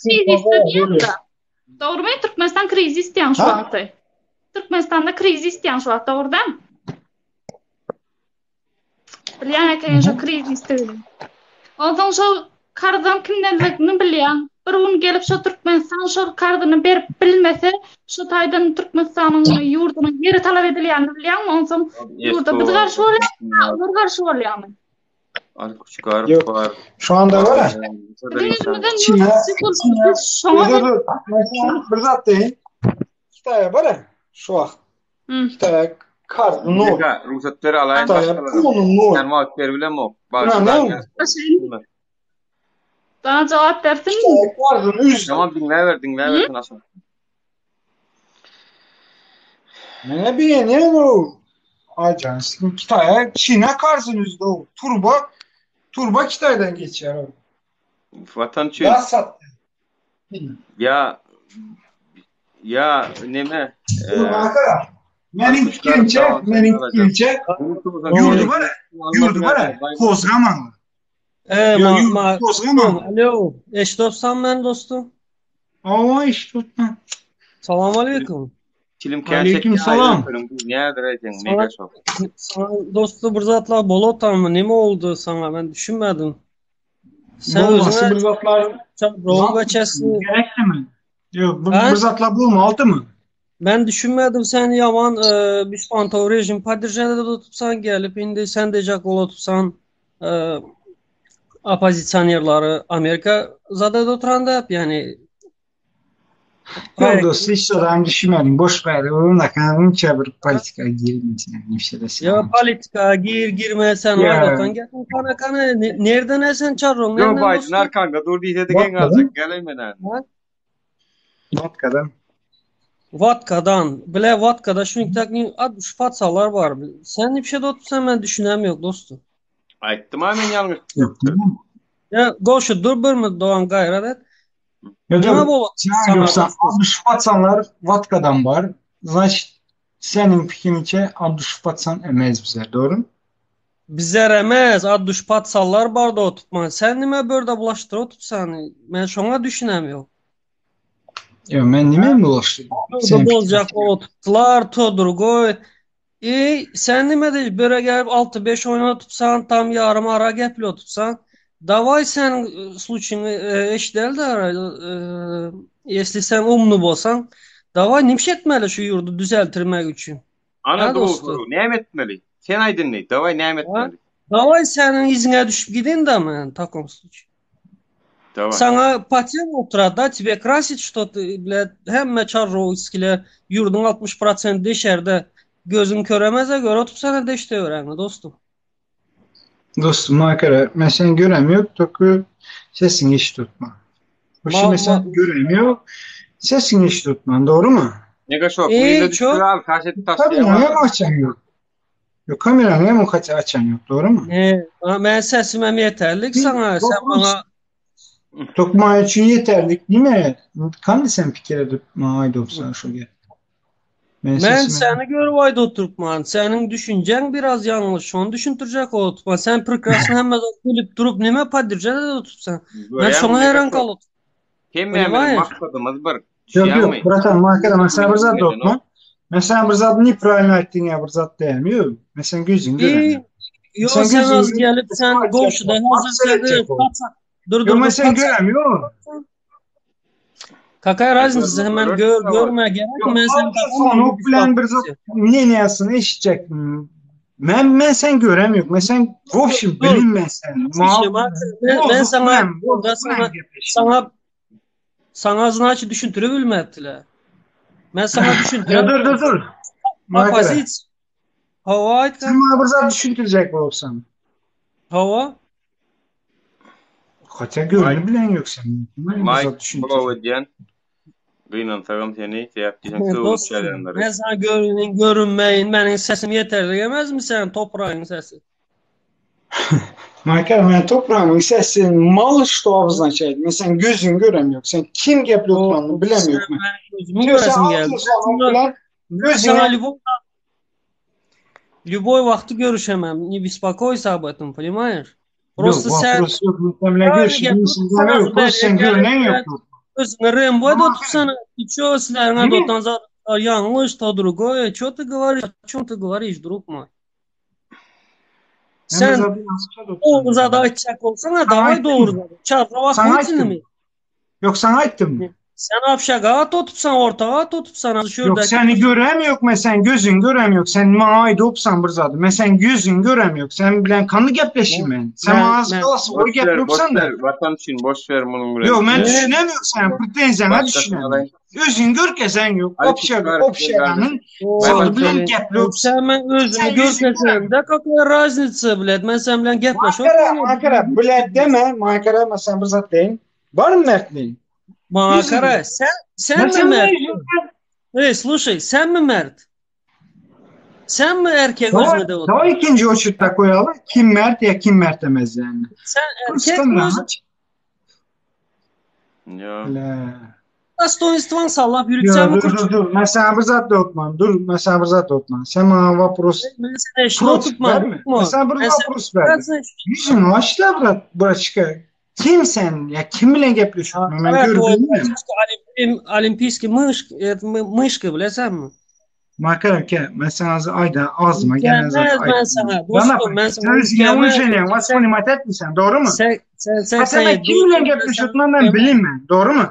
Speaker 14: krizisde diýýäň-de. Dogrumy? Türkmenistan krizis diýýäň şu
Speaker 15: Ha?
Speaker 14: wagty. Türkmenistanda krizis diýýäň şu wagt, dogrudan? Bilýän ekeniň şo krizisdigini. Onsoň şol karzam kimdenligini bilýäň. Bir gün gelip şo Türkmenistan şol karzyny berip bilmese, şo taýdan Türkmenistanyň ýurdunyň ýeri talap edilýänini bilýäňmi? Onsoň ýurda biz garşy bolýarmy, olar garşy bolýarmy?
Speaker 15: Ýok. Şu anda var.
Speaker 14: Biziň ýüzümizden
Speaker 15: Çin'e,
Speaker 14: ýurt
Speaker 15: Çin'e,
Speaker 14: biz şoňa
Speaker 15: dur, dur, ben sana bir zat deýin. Hytaýa bar şu wagt. Hytaýa karz nol.
Speaker 1: Zeka, rugsat ber alaýyn
Speaker 15: Hytaýa
Speaker 1: başgalara.
Speaker 15: puluň nol.
Speaker 1: Sen wagt ber bilemok.
Speaker 15: Ynanam.
Speaker 14: Sana jogap bersin.
Speaker 15: Hytaýa karzyny üzdü.
Speaker 1: Tamam diňläber, diňläber sen aşa.
Speaker 15: Mene begenýän o. Aycan, siz Kitaya, Çin'e karsın o. Turba, turba Kitay'dan geçer o.
Speaker 1: Watan üçin.
Speaker 15: Gaz satdy.
Speaker 1: Ýa ýa neme?
Speaker 15: Meniň pikirimçe, meniň pikirimçe ýurdy bar, ýurdy bar, gozgamaň.
Speaker 21: E, ma, ma,
Speaker 15: gozgamaň.
Speaker 21: Alo, eşidipsan men dostum?
Speaker 15: Awa, eşidipman.
Speaker 21: Salam aleyküm.
Speaker 1: Çilim kän
Speaker 15: Aleyküm salam.
Speaker 1: Nädir aýdyň, mega şok.
Speaker 21: Sana dostu bir zatlar bolup nime oldu sana ben düşünmedim. Sen
Speaker 15: Bolmasy
Speaker 21: özüňe
Speaker 15: bir zatlar
Speaker 21: rol geçesi.
Speaker 15: Gerekli mi? Yok, bu, bir zatlar bolmalydy mı?
Speaker 21: Ben düşünmedim sen yaman e, bir pantol rejim padişahda da tutsan gelip indi sen diyecek ola tutsan e, oppozisionerleri Amerika zada da oturan da yani
Speaker 15: Yok dost hiç adam düşünmedim. Boş ver. Onunla kanunca bir politika girmesin. Bir şey de
Speaker 21: Ya politika gir girme sen
Speaker 15: Ya.
Speaker 21: var otan gel kana kana ne- nereden esen çarron
Speaker 1: Joe
Speaker 21: nereden
Speaker 1: Biden
Speaker 21: dostum?
Speaker 1: arkanda dur diýse de geň aljak geleýmen ha.
Speaker 15: Vatkadan.
Speaker 21: Vatkadan bile vatkada şunu tak ad şpatsalar var. Sen bir şey de otursan ben düşünem yok dostum.
Speaker 1: Aýtdym ha men ýalňyş.
Speaker 21: Ya goşu dur bir mi Doğan gayret et.
Speaker 15: Ya
Speaker 21: Nime
Speaker 15: dur.
Speaker 21: bol
Speaker 15: Sen yoksa Abdüşfatsanlar Vatkadan var. Значит, senin fikrince Abdüşfatsan emez bize. Doğru mu?
Speaker 21: Bizler emez ad düşpatsalar barda otutma. Sen nime böyle bulaştır otutsan? Ben şona düşünem yok.
Speaker 15: Ya ben nime mi bulaştırdım?
Speaker 21: Burada
Speaker 15: Senin
Speaker 21: bolcak otuttular to drugoy. E sen nime de böyle gelip 6-5 oyuna tutsan tam yarım ara gepli otutsan. Davay sen e, случайно e, eşidel de ara, e, если sen umnu bolsan davay nimş etmeli şu yurdu düzeltirmek için.
Speaker 1: Ana
Speaker 21: Ha dostu.
Speaker 1: doğru, näme etmeli? Sen aýdyn daway näme etmeli?
Speaker 21: Davay senin izine düşüp gidin de men takom случае.
Speaker 1: Daway.
Speaker 21: Sana patent oturar da тебе красить что-то, блядь, hemme çarroğiskiler yurdun 60% deşerde gözün köremeze göre oturup sana deşte öğrenme dostum.
Speaker 15: Dostum makara. Ben seni göremiyor. Toku sesini hiç tutma. Bu
Speaker 21: Ma-
Speaker 15: şimdi sen
Speaker 21: ma-
Speaker 15: göremiyor. Sesini hiç tutma. Doğru mu?
Speaker 1: Mega şok.
Speaker 21: E,
Speaker 1: Bu ýerde
Speaker 21: çok-
Speaker 1: düşür al, kaşet
Speaker 15: Tabii
Speaker 1: taşlaýan.
Speaker 15: onu açan yok. Yok kameranı hem o açan yok. Doğru mu?
Speaker 21: Ne? Ben sesim hem yeterlik sana. Sen bana
Speaker 15: Tokma için yeterlik değil mi? Kan sen fikir edip haydi olsan şu gel. Ben
Speaker 21: ben
Speaker 15: sesimi
Speaker 21: seni görüp ayda oturtman. Senin düşüncen biraz yanlış. Onu düşüntürecek o oturtma. Sen prekrasını hemen gülüp durup nime padirce de oturtsan. Ben şona hayran kalıp.
Speaker 1: Hemmämiziň
Speaker 21: Понимаешь?
Speaker 1: maksadymyz bir.
Speaker 15: Yok
Speaker 1: Düşýärmi?
Speaker 15: yok bratan makara mesela bir zat
Speaker 1: Neden o?
Speaker 15: otma. Mesela bir zat ne правильно ettin ya bir zat diyemiyor. Mesela gözün göremiyor.
Speaker 21: İyi. Yo
Speaker 15: Sen
Speaker 21: sen
Speaker 15: gözün
Speaker 21: az gelip sen komşuda hazır sen Dur
Speaker 15: Yok
Speaker 21: dur dur.
Speaker 15: mesela
Speaker 21: patsa-
Speaker 15: göremiyor.
Speaker 21: Какая разница hemen gör görme gerek
Speaker 15: Yok
Speaker 21: ben sen
Speaker 15: sonu bilen bir zat ne niyasını eşitecek. Ben ben sen göremiyorum. Mesela в общем
Speaker 21: Dur.
Speaker 15: bilinmez sen.
Speaker 21: Ben, ben sana
Speaker 15: Ben,
Speaker 21: ben sana sana sana значит düşüntürü bilmediler. Ben sana düşüntürü.
Speaker 15: Ya dur dur dur. Makara.
Speaker 21: Opozit. Hava aytkan.
Speaker 15: Sen bana bir zat düşündürecek olsam.
Speaker 21: Hava.
Speaker 15: Hatta görünü bilen yok sen. Bir
Speaker 1: Mike
Speaker 15: zat düşündürecek.
Speaker 1: follow edýän. Gynansagam seni, sebäp diýseň sögünip
Speaker 21: Dostum,
Speaker 1: çälýänleri.
Speaker 21: ben sana görünün görünmeyin benim sesim yeterli gelmez mi sen toprağın sesi?
Speaker 15: Michael ben toprağımın sesi mal что обозначает. Mesela gözün göremiyor. Sen kim gepli oturanını bilemiyor.
Speaker 21: Sen benim gözümü göresim geldi.
Speaker 15: Bilen,
Speaker 21: Ben sana
Speaker 15: gözüne
Speaker 21: любой любой vakti görüşemem. Не беспокойся об этом, понимаешь? Просто
Speaker 15: Yok,
Speaker 21: sen
Speaker 15: вопрос yok. Muhtemelen
Speaker 21: Yani
Speaker 15: görüşü
Speaker 21: gel-
Speaker 15: bilirsin. Yok, просто sen görünen yok.
Speaker 21: Özüne Rembo'ya da otursana. Ты чё, sizlerin
Speaker 15: Değil mi?
Speaker 21: adı zaten yanlış, то другое. Чё ты говоришь? О чем ты говоришь, друг мой? Sen doğru zada aytacak olsana, davay
Speaker 15: aytdym.
Speaker 21: doğru zada. Çarra
Speaker 15: Sana
Speaker 21: vaqtı
Speaker 15: aytdym.
Speaker 21: mi?
Speaker 15: Yok sana aytdym.
Speaker 21: Sen apşaga tutupsan, ortağa tutupsan,
Speaker 15: Yok
Speaker 21: şuradaki
Speaker 15: seni görem yok mesela gözün görem yok. Sen bana ait opsan bir zadı. Mesela gözün görem yok. Sen bilen kanlı gepleşim ben. Sen
Speaker 21: Ben-
Speaker 15: bana az
Speaker 21: ben-
Speaker 15: kalası oy
Speaker 1: Boş ver, boş
Speaker 15: gepleşsen de.
Speaker 1: ver. Vatan üçin boş ver munuň bilen.
Speaker 15: Yok ben düşünemiyorum sen. Pretenziyana
Speaker 1: Başkasını
Speaker 15: düşünemiyorum.
Speaker 1: alayım.
Speaker 15: Özün gör ki sen yok.
Speaker 1: Ali
Speaker 15: Opşa,
Speaker 1: Çıkar,
Speaker 15: opşaganın
Speaker 21: O,
Speaker 15: zadı bilen
Speaker 21: sen-
Speaker 15: gepleşsen.
Speaker 21: Sen ben özümü
Speaker 15: Sen yüzünü
Speaker 21: görmesem de какая разница, блядь? Ben sen bilen gepleş.
Speaker 15: Makara, makara. Bilet deme. Makara mesela bir zat değil. Var mı mertliğin?
Speaker 21: Bana
Speaker 15: Yüzünü
Speaker 21: kara,
Speaker 15: gör.
Speaker 21: sen sen mi
Speaker 15: Mesela
Speaker 21: mert?
Speaker 15: yüzünü
Speaker 21: Ey, слушай, sen mi mert? Sen mi erkek özüňe de
Speaker 15: Dawa ikinji oçurtda koýaly. Kim mert ýa kim mert emez ýani.
Speaker 21: Sen erkek mi özüň?
Speaker 1: Ýa.
Speaker 21: Dostoinstwaň sallap ýürüpseň
Speaker 15: Dur dur dur. Men sana bir zat dotman. Dur, men sana bir zat dotman. Sen maňa вопрос.
Speaker 21: Men sana şunu tutman.
Speaker 15: Men sana bir вопрос berdim. Ýüzüňi açla brat, braçka. Kim sen? Ya kim bilen gepleşiyorsun? Men görüp bilmiyorum.
Speaker 21: Olimpiyski myş, myşka bilesenmi?
Speaker 15: Makar aka, men sana az ayda azma gene zat
Speaker 21: Ben
Speaker 15: ayda.
Speaker 21: sana dostum, ben sana
Speaker 15: Sen özüne unuşanyan, воспринимать etmişsen, doğru mu?
Speaker 21: Sen sen sen
Speaker 15: Ha sen kim bilen gepleşiyorsun ben bilinmem, doğru mu?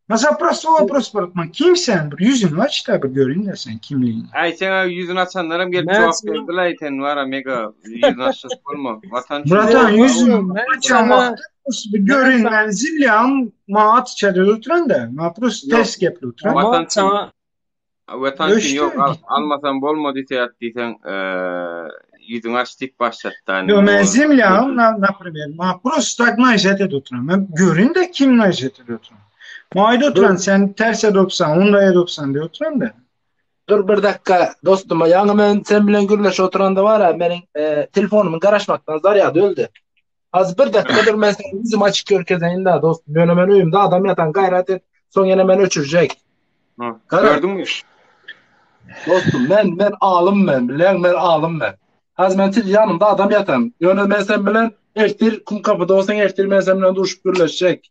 Speaker 15: Mesela просто вопрос bırakma. Kim sen? Bir yüzünü aç da bir göreyim de sen kimliğini.
Speaker 1: Aý sen ýüzüni açanlaram gelip
Speaker 21: Men
Speaker 1: jogap
Speaker 21: sana-
Speaker 1: berdiler sen wara mega ýüzüni açjak bolma. Watan üçin.
Speaker 15: Bratan yüzünü
Speaker 21: Ben
Speaker 15: açan
Speaker 21: sana-
Speaker 15: vakti bir göreyim ben zilyan ma at içeri oturan da ma просто
Speaker 1: Yok.
Speaker 15: ters gepli oturan.
Speaker 1: Watan üçin.
Speaker 21: Sana
Speaker 1: Watan üçin
Speaker 15: Öçtü.
Speaker 1: ýok al, almasam bolmady diýip diýseň, ýüzüňi aç diýip başlatdy.
Speaker 15: Yo men zemlям, na, например, ma просто так наезжать edip oturan. Ben göreyim de kim наезжать edip oturan. Ma ayda oturan sen ters edip otursan, onda edip otursan diye oturan da.
Speaker 20: Dur bir dakika dostum, ýaňy men sen bilen gürleşip oturanda bar ya, meniň e, telefonumyň garaşmakdan zarýady öldi. Az bir dakika dur men seni yüzüm açık görkezeýin da dostum. Ýöne men öýümde adam ýatan gaýrat et, soň ýene men öçürjek. Gara.
Speaker 1: Gördüňmi?
Speaker 20: Dostum men men alym men, bilen men alym men. Az men til ýanymda adam ýatan. Ýöne men sen bilen ertir kum kapyda bolsaň ertir men sen bilen duşup gürleşjek.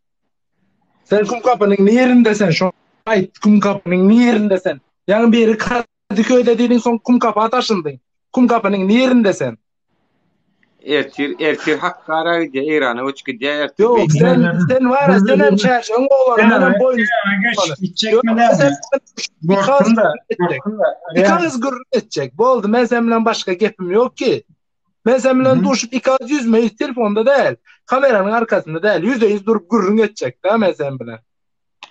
Speaker 20: Sen kum kapynyň nirinde sen şo aýt kum kapynyň nirinde sen? Ýaňy biri Kadıköy'de diýdiň soň kum kapa taşyndyň. Kum kapynyň nirinde sen?
Speaker 1: Ertir ertir Hakkara gidýär, Eýrana göçüp gidýär ertir.
Speaker 20: Ýok sen sen var ya sen hem çärjeň oglany men hem boýun.
Speaker 15: Gitjek mi näme? Gorkdum da, gorkdum da.
Speaker 20: Iki gürrüň etjek. Boldy men sen bilen başga gepim ýok ki. Men sen bilen duşup iki agyz ýüzme ýüz telefonda däl, kameranyň arkasynda däl, ýüze ýüz durup gürrüň etjek da men sen bilen.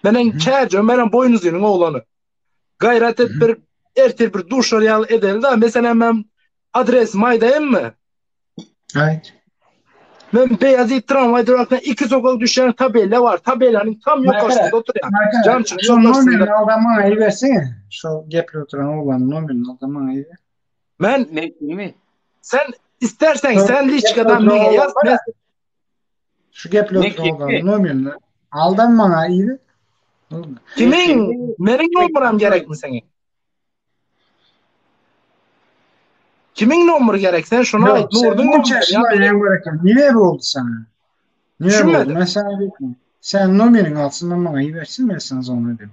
Speaker 20: Meniň çärjeň, menem boýnuzynyň oglany. Gaýrat et bir ertir bir duşar ýaly edeli da, meselem men adresimi aýdaýynmy?
Speaker 15: Aýt.
Speaker 20: Men Beyazıt tramvay durakına iki sokak düşen tabela var. Tabelanın tam yukarısında oturuyor. Camçının
Speaker 15: Şu nomerini
Speaker 20: yukarısında.
Speaker 15: al da maňa ibersene. Şu gepli oturan oglan nomerini al da maňa iber.
Speaker 20: Men
Speaker 1: mi?
Speaker 20: Sen istersen sen liçkadan mene yaz. Ben
Speaker 15: Şu gepli
Speaker 1: Ne
Speaker 15: oturan oglan
Speaker 1: kimi?
Speaker 15: nomerini al da maňa iber.
Speaker 20: kimin? Benim numaram gerek mi sana? Kimin numarı gerek? Sen şunu ait.
Speaker 15: Yok, sen
Speaker 20: Nurdun
Speaker 15: munça
Speaker 20: numarı. Ya
Speaker 15: şuna
Speaker 20: benim.
Speaker 15: ne gerek? Niye bu oldu sana? Niye bu oldu?
Speaker 20: Düşünmedim.
Speaker 15: Ben sana diyorum. Sen nomerini alsın da maňa ibersin ben sana sonra dedim.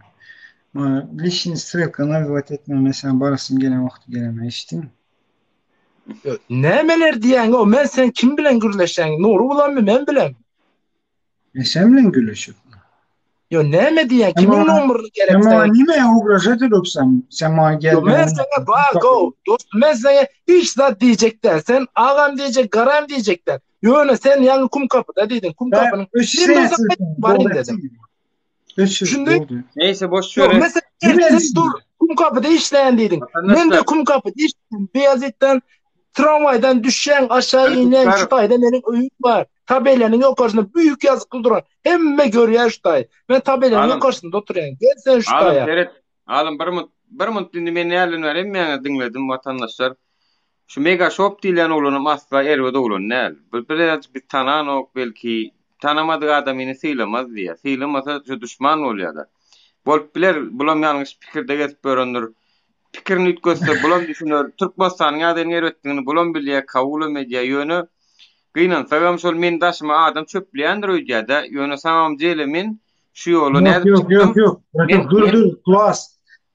Speaker 15: Maňa lişini strelka navigat etme mesela barasım gelen vakti geleme eşittin.
Speaker 20: Nämeler diýen o? Men sen kim bilen gürleşen? Nuru bulan mı? Men bilen.
Speaker 15: E sen bilen gürleşip.
Speaker 20: Yo näme diýen? Kimin
Speaker 15: Ama-
Speaker 20: numaryny gerek
Speaker 15: Ama
Speaker 20: sana?
Speaker 15: nime uğraşat edip sen? Sen bana
Speaker 20: Yo
Speaker 15: geldin.
Speaker 20: men sana bak o dostum men sana hiç zat diyecekler. Sen ağam diyecek, garam diyecekler. Ýöne sen ýaňy kum kapyda diýdin. Kum kapynyň
Speaker 15: Öçse
Speaker 20: Bir bolsa baryn dedim. Şimdi
Speaker 1: Neyse boş
Speaker 20: Yok
Speaker 1: ver.
Speaker 20: mesela ertir dur kum kapıda işleyen dedin. Men de kum kapıda işleyen Beyazıt'tan tramvaydan düşen aşağı inen şu tayda benim öyüm var. Tabelanın yukarısında büyük yazıklı duran. Hemme görüyor şu tay. Ben tabelanın
Speaker 1: Alım.
Speaker 20: yukarısında oturuyorum. Gel sen şu
Speaker 1: Alım
Speaker 20: taya.
Speaker 1: seret. Alım bir mut bir mut indi men nälen ber hemmäňe diňledim watandaşlar. Şu mega shop diýlen oglanam asla erbet oglan däl. Bir biraz bir tananok belki tanamadyk adamyny sylamaz diýýär. Sylamasa şu düşman bolýar da. Bolup biler bulam ýalňyş pikirde gezip ýörendir. Pikirini üýtgetse bulam düşüner. Türkmenistanyň ýagdaýynyň erbetligini bulam bilýär, kabulam edýär. Ýöne gynansagam şol men daşyma adam çöpleýändir öýdýär-de. Ýöne saňam jele men şu ýola
Speaker 15: Yok
Speaker 1: nädip
Speaker 15: yok yok yok.
Speaker 1: Men-
Speaker 15: Dur
Speaker 1: men-
Speaker 15: dur Klas.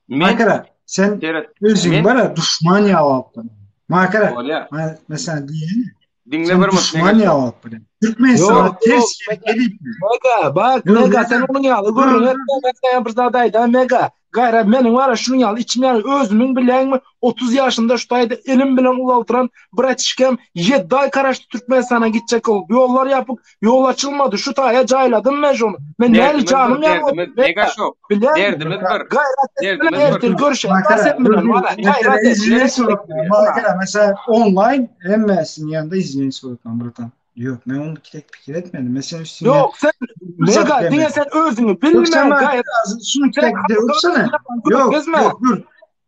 Speaker 1: Men
Speaker 15: Makara sen
Speaker 1: Seret,
Speaker 15: özün
Speaker 1: men-
Speaker 15: bara düşman ýalypdyr. Makara.
Speaker 1: Bolýar.
Speaker 15: Mesela diýeni.
Speaker 1: Diňle
Speaker 15: Sen
Speaker 1: bir mut
Speaker 15: düşman
Speaker 1: mega shop.
Speaker 15: ýalypdyr. Türkmenistan
Speaker 20: Yok
Speaker 15: ters
Speaker 20: yok.
Speaker 15: gelip
Speaker 20: Mega bak
Speaker 15: Yok,
Speaker 20: mega
Speaker 15: yok.
Speaker 20: sen onun ýaly gürrüň etme. Ben sana bir zat aýdaýyn mega. Gaýra meniň var şunuň ýaly içim ýaly özümiň bileňmi 30 ýaşynda şu taýda elim bilen ulaltıran bratişkem 7 ay karaştı Türkmenistana gidecek olup ýollar ýapyk, ýol açylmady. Şu taýa jaýladym men şonu. Men näli
Speaker 1: Derdimiz
Speaker 20: janym
Speaker 1: bir,
Speaker 20: ýaly
Speaker 1: derdimiz mega shop.
Speaker 20: Bilen
Speaker 1: Derdimiz bir.
Speaker 20: Gaýrat et
Speaker 1: Derdimiz
Speaker 20: bilen ertir
Speaker 1: bir.
Speaker 20: görüşelim.
Speaker 15: Makara,
Speaker 20: Sen
Speaker 15: dur
Speaker 20: bilen
Speaker 15: dur.
Speaker 20: valla
Speaker 15: Mesela
Speaker 20: gayrat et.
Speaker 15: izine sorup Makara mesela online hemmesinin yanında izine sorup bratan. Yok ben onu tek fikir etmedim. Mesela üstüne
Speaker 20: Yok sen
Speaker 15: fırsat
Speaker 20: mega diňe
Speaker 15: demedim.
Speaker 20: sen özüňi
Speaker 15: Yok
Speaker 20: bilme
Speaker 15: sen bana
Speaker 20: gayrat
Speaker 15: şunu
Speaker 20: sen
Speaker 15: tek de
Speaker 20: halka
Speaker 15: okusana.
Speaker 20: özüňe
Speaker 15: Yok
Speaker 20: gezme.
Speaker 15: yok dur.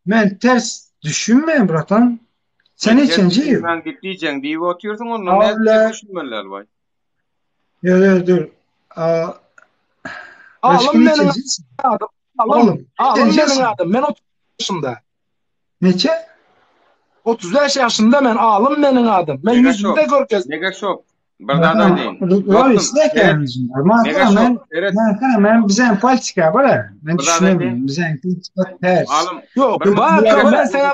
Speaker 15: Ben ters düşünme bratan. Sen neçenji ýyl?
Speaker 1: Sen diýip diýjeň diýip otyrsyň onda nädip düşünmeliler baý.
Speaker 15: Ýok ýok dur.
Speaker 20: Alym meniň adym. Alym. Alym meniň adym. Men 30 ýaşymda.
Speaker 15: Neçe?
Speaker 20: 35 ýaşymda men alym meniň adym. Men ýüzümde görkez.
Speaker 1: Mega şok. Bir zat aýdaýyn.
Speaker 15: Men men bizem politika bar. Men düşünemem. Bizem politika ters.
Speaker 1: Alym.
Speaker 20: Ýok, bar, men sana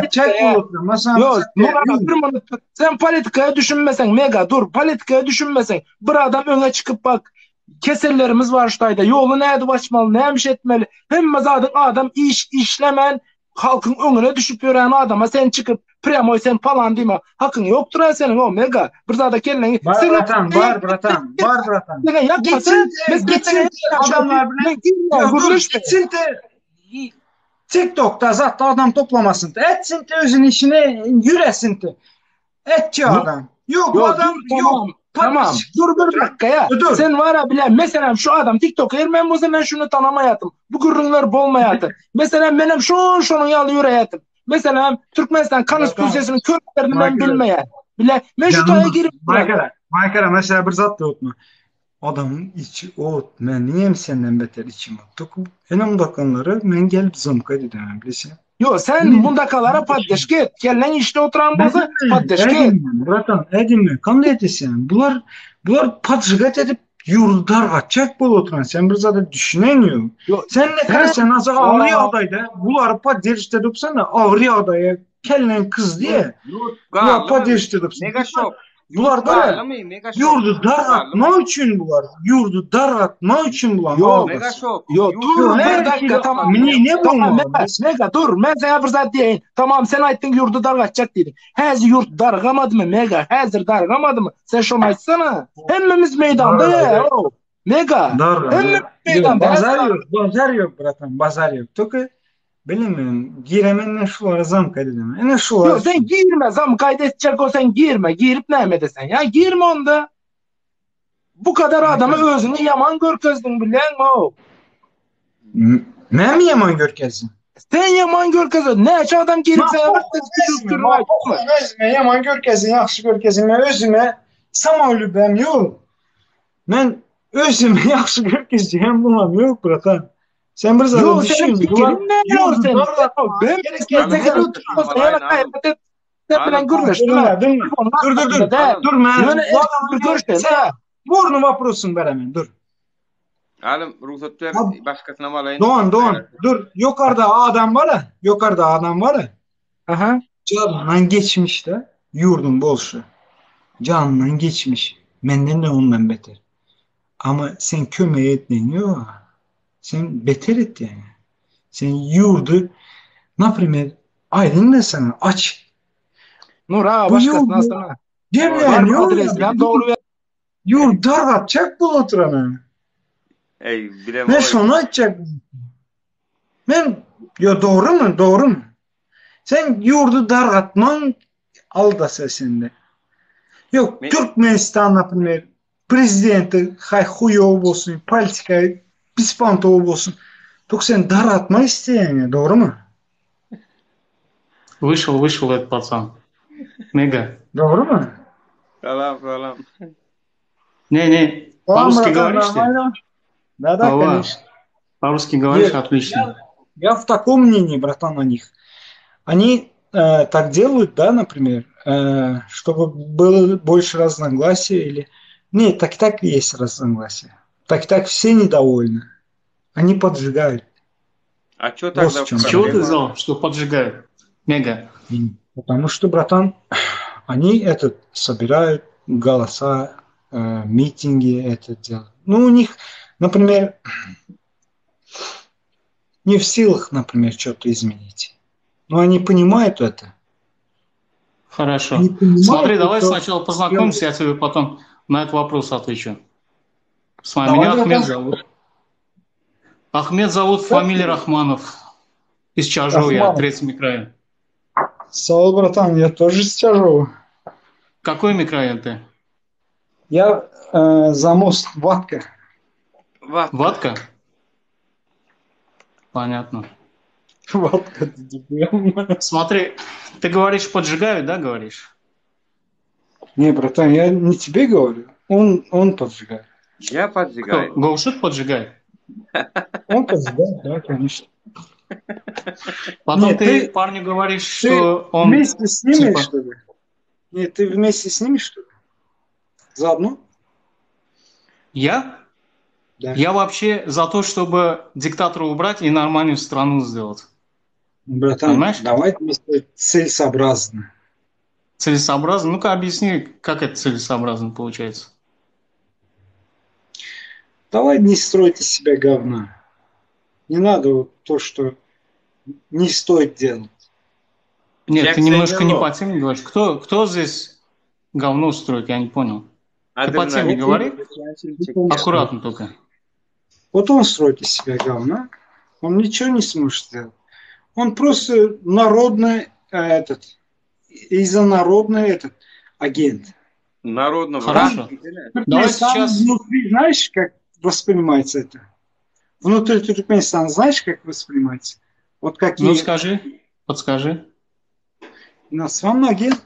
Speaker 15: bir çek bolup,
Speaker 20: Ýok, bir minut. Sen politikaya düşünmeseň, mega dur, politikaya düşünmeseň, bir adam öňe çykyp bak, kesellerimiz bar şu taýda, ýoly nädip açmaly, näme iş etmeli, hemme zadyň adam iş işlemän, Halkyň öňüne düşüp ýören adama sen çykyp prýamoý sen palan diýme hakyň ýokdur a seniň o mega bir zada kelleňi
Speaker 15: Bar bratan bar bratan bar bratan.
Speaker 20: Seni ýakmasa
Speaker 15: Gitsin gitsin adamlar bilen gürleşme. Gitsin TikTokda zatda adam toplamasyn. Etsin özüni işine ýüresin. Etçi adam. Ýok bu adam ýok.
Speaker 20: Tamam. Dur bir dakika ya.
Speaker 15: Dur.
Speaker 20: Sen var ya bilen mesela şu adam TikTok ermen bolsa men şunu tanamaýatym. Bu gürrüňler bolmaýardy. Mesela menem şu şonuň ýaly ýöreýärdim. Mesela Türkmenistan konstitusiýasynyň köplerini men bilmeýän. Bile men şu taýa girip
Speaker 15: Maýkara, Maýkara mesela bir zat ýokmy? Adamyň içi ot, men niýem senden beter içim ot. Enem dakanlary men gelip zamka edemem bilse.
Speaker 20: Yo sen mundakalara poddeşka et. Kelleň işde oturan bolsa poddeşka et.
Speaker 15: Bratan, edinme. Kanday etesen? Bular bular podjigat edip ýurdy dargatjak bolup oturan. Sen bir zada düşünen ýok.
Speaker 20: Yo,
Speaker 15: Sen ne kara sen az agyr ýagdaýda bulary poddeşka edip sana agyr ýagdaýa kelleň kyz diýe.
Speaker 1: Ýurt
Speaker 15: Bular
Speaker 1: garlymy?
Speaker 15: poddeşka edip.
Speaker 1: Mega şok.
Speaker 15: Bular
Speaker 1: Ýurt
Speaker 15: da
Speaker 1: garlymy? Mega şok.
Speaker 15: ýurdy
Speaker 1: Ýurt
Speaker 15: dargatmak
Speaker 1: garlymy?
Speaker 15: üçin bular. Ýurdy dargatmak üçin bular
Speaker 20: Yo,
Speaker 1: Mega
Speaker 15: aldasy.
Speaker 1: şok.
Speaker 20: Yo
Speaker 1: Ýurt
Speaker 20: dur
Speaker 15: Yo
Speaker 20: bir
Speaker 15: her
Speaker 20: dakika
Speaker 15: hili
Speaker 20: tamam.
Speaker 15: mini
Speaker 20: Tamam
Speaker 15: bolmaly.
Speaker 20: mega, mega dur men sana bir zat diýeýin. Tamam sen aýtdyň ýurdy dargatjak diýdiň. Häzir ýurt dargamadymy mega? Häzir dargamadymy? Sen şony aýtsana. Hemmemiz meýdanda
Speaker 15: Dargady.
Speaker 20: o. Mega.
Speaker 15: Dargady.
Speaker 20: Hemmemiz
Speaker 15: Yo,
Speaker 20: meýdanda.
Speaker 15: bazar
Speaker 20: Häzir
Speaker 15: yok, bazar yok bratan, bazar yok. Только bilmiyorum, giremen şulara zam kaydedemem. Ene şular
Speaker 20: Yo sen girme zam kaydetjek bolsaň girme. Girip näme edesen? Ya girme onda. Bu kadar adama özüňi ýaman görkezdiň bilýäňmi o?
Speaker 15: Men mi yaman görkezdim?
Speaker 20: Sen ýaman görkezdiň. Näçe adam girip sana bir
Speaker 15: Özüme, özüme yaman görkezin, yaxşı görkezin. Men özüme samolübem yok. Men özüme yaxşı görkezeceğim bulam yok bratan. Sen bir zada
Speaker 20: Yo senin
Speaker 15: düşün. Bular
Speaker 20: fikrin ne diyor
Speaker 15: yurdu
Speaker 20: sen?
Speaker 15: dargatmak
Speaker 20: Ben
Speaker 15: gerek
Speaker 20: sen
Speaker 15: yok.
Speaker 20: sen bilen gürleşdim.
Speaker 15: Dur, dur, dur, dur. Dur, men.
Speaker 20: Ýöne
Speaker 15: Bu adamın
Speaker 20: görüşdüm.
Speaker 15: Sen burnu vaprosun beremen, dur.
Speaker 1: Alym rugsat ber
Speaker 15: Ab-
Speaker 1: başgasyna alaýyn.
Speaker 15: Doğan, Doğan, dur. Yukarıda adam var ya, yukarıda adam var ya.
Speaker 20: Aha.
Speaker 15: Canından geçmiş de yurdun bolşu. Canından geçmiş. Menden de ondan beter. Ama sen kömeğe etmeyin yok. Sen beter et yani. Sen yurdu, naprimер, aydın da sana aç.
Speaker 20: Nur ha
Speaker 15: Bu
Speaker 20: başkasına
Speaker 15: yurdu
Speaker 20: sana.
Speaker 15: Demleyen
Speaker 20: Var mı
Speaker 15: yok
Speaker 20: adres?
Speaker 15: ya.
Speaker 20: Ben doğru ver.
Speaker 15: Yurt dargatacak bul oturana.
Speaker 1: Ey bilem
Speaker 15: Ben
Speaker 1: oy.
Speaker 15: şunu açacak. Men yo doğru mu? Doğru mu? Sen yurdu dargatman aldasa sende. Yok
Speaker 1: Men-
Speaker 15: Türkmenistan naprimер prezidenti hay huyo bolsun, politika pispantow bolsun. Tok sen dargatma isteyen doğru mu?
Speaker 6: Вышел, вышел этот пацан. Мега.
Speaker 15: Doğru mu?
Speaker 1: Salam salam.
Speaker 6: Не, не,
Speaker 15: Tamam
Speaker 6: по-русски
Speaker 15: братан,
Speaker 6: говоришь ты?
Speaker 15: нормально. Да, да,
Speaker 6: Ава.
Speaker 15: конечно.
Speaker 6: По-русски говоришь,
Speaker 15: Нет,
Speaker 6: отлично.
Speaker 15: Я, я в таком мнении, братан, о них. Они э, так делают, да, например, э, чтобы было больше разногласий или... Нет, так и так есть разногласия. Так и так все недовольны. Они поджигают.
Speaker 1: A ço
Speaker 15: Вот
Speaker 1: тогда
Speaker 15: в чем
Speaker 6: С чего ты
Speaker 1: проблема?
Speaker 6: взял, что поджигают? Мега.
Speaker 15: Потому что, братан, они этот собирают голоса, э, митинги это делают. Ну, у них, например, не в силах, например, что-то изменить. Но они понимают это.
Speaker 6: Хорошо.
Speaker 15: Они понимают,
Speaker 6: Смотри, давай
Speaker 15: что
Speaker 6: сначала познакомимся, я тебе потом на этот вопрос отвечу. Смотри,
Speaker 15: Давай,
Speaker 6: меня Ахмед
Speaker 15: братан.
Speaker 6: зовут. Ахмед зовут, фамилия Рахманов. Из Чажова я,
Speaker 15: Рахманов.
Speaker 6: третий микрорайон.
Speaker 15: Сау, братан, я тоже из Чажова.
Speaker 6: Какой микрорайон ты?
Speaker 15: Я э, за мост Ватка.
Speaker 1: Ватка.
Speaker 6: Ватка? Понятно. Смотри, ты говоришь, поджигают, да, говоришь?
Speaker 15: Не, братан, я не тебе говорю. Он, он поджигает.
Speaker 1: Я поджигаю.
Speaker 6: Кто? Говшут поджигает?
Speaker 15: Он поджигает, да, конечно.
Speaker 6: Потом
Speaker 15: Нет,
Speaker 6: ты,
Speaker 15: ты
Speaker 6: парню говоришь,
Speaker 15: ты
Speaker 6: что он
Speaker 15: вместе с ними,
Speaker 6: типа...
Speaker 15: что ли? Нет, ты вместе с ними, что ли? Заодно?
Speaker 6: Я?
Speaker 15: Да.
Speaker 6: Я вообще за то, чтобы диктатора убрать и нормальную страну сделать.
Speaker 15: Братан,
Speaker 6: Понимаешь?
Speaker 15: давай вместе целесообразно.
Speaker 6: Целесообразно? Ну-ка объясни, как это целесообразно получается.
Speaker 15: Давай не строить из себя говна. Не надо вот то, что не стоит делать.
Speaker 6: Нет, ты
Speaker 1: Jackson
Speaker 6: немножко не
Speaker 1: Yellow.
Speaker 6: по теме говоришь. Кто, кто здесь говно строит, я не понял. Ты по
Speaker 1: Adrenalin
Speaker 6: теме говори,
Speaker 15: Вот он
Speaker 6: аккуратно только.
Speaker 15: Вот он строит из себя говна. Он ничего не сможет сделать. Он просто народный э, этот, из-за народный этот агент.
Speaker 1: Народного
Speaker 6: Хорошо. Давай
Speaker 15: Туркменистан
Speaker 6: сейчас...
Speaker 15: внутри, знаешь, как воспринимается это? Внутри Туркменистана знаешь, как воспринимается? Вот
Speaker 6: Ну
Speaker 15: какие
Speaker 6: скажи, подскажи.
Speaker 15: иностранный агент.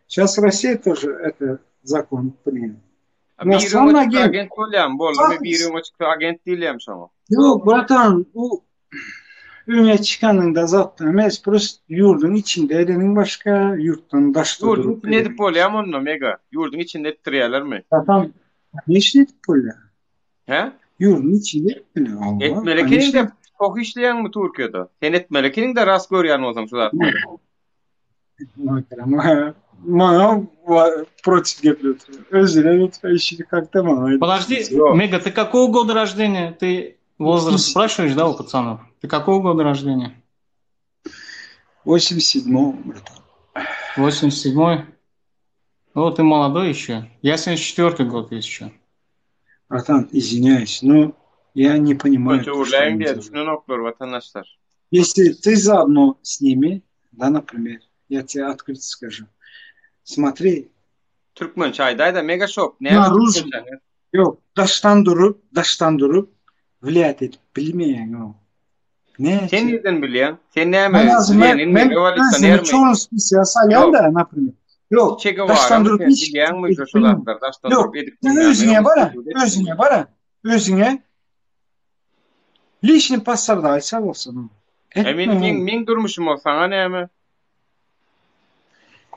Speaker 15: Сейчас Россия тоже это закон приняла.
Speaker 1: Biri
Speaker 15: Иностранный
Speaker 1: oňa çyksa
Speaker 15: агент.
Speaker 1: agent bolýam, bolmy? Biri oňa çyksa agent diýilýär şoňa.
Speaker 15: Yok bratan, bu öňe çykanyňda zatdan emes, prosta ýurduň içinde edeniň başga, ýurtdan daşda
Speaker 1: Ýurduň
Speaker 15: durup
Speaker 1: içinde edip
Speaker 15: edeniň.
Speaker 1: bolýam onda mega. Ýurduň içinde etdirýärlermi?
Speaker 15: Bratan, ne işin edip bolýar?
Speaker 1: He?
Speaker 15: Ýurduň içinde etmeli. Allah,
Speaker 1: Etmeli
Speaker 15: конечно.
Speaker 1: kiniňde çok işleýäňmi Türkiýede? Sen etmeli kiniňde rast görýän bolsaň şu zatlary.
Speaker 15: Maňa против geplet. Özüne lütfen işini kakta maňa.
Speaker 6: Подожди,
Speaker 1: Ýok.
Speaker 6: Мега, ты какого года рождения? Ты возраст спрашиваешь, да, у пацанов? Ты какого года рождения?
Speaker 15: 87-го, братан.
Speaker 6: 87-й? О, ты молодой еще. Я 74-й год еще.
Speaker 15: Братан, извиняюсь, но я не понимаю
Speaker 1: Köçe
Speaker 15: то, что
Speaker 1: urlaýan
Speaker 15: они
Speaker 1: diýe
Speaker 15: делают.
Speaker 1: düşünen oklar vatandaşlar.
Speaker 15: Если ты заодно с ними, да, например, я тебе открыто скажу. Смотри,
Speaker 1: Türkmen çaýdaýda mega shop. Näme
Speaker 15: Наружу.
Speaker 1: türkmen çaýy?
Speaker 15: Yok, daşdan durup, daşdan durup влиять edip bilmeýän o. Ne?
Speaker 1: Sen nirden bilýän? Sen näme?
Speaker 15: Men azim men,
Speaker 1: Lenin mi,
Speaker 15: men
Speaker 1: rewolýusionermi?
Speaker 15: özümi çoğun saýan
Speaker 1: Ýok.
Speaker 15: da, например. Yok,
Speaker 1: Che
Speaker 15: daşdan
Speaker 1: Guevara'my
Speaker 15: durup
Speaker 1: sen
Speaker 15: hiç
Speaker 1: bilýäňmi
Speaker 15: edip
Speaker 1: şu şu
Speaker 15: bilmeýän.
Speaker 1: zatlar? Daşdan
Speaker 15: Yok,
Speaker 1: durup edip
Speaker 15: sen
Speaker 1: bilýänmi?
Speaker 15: özüňe bara,
Speaker 1: Ýok,
Speaker 15: özüňe bara, özüňe личный пострадайся bolsun.
Speaker 1: E men
Speaker 15: Etme.
Speaker 1: men men durmuşum o sana näme?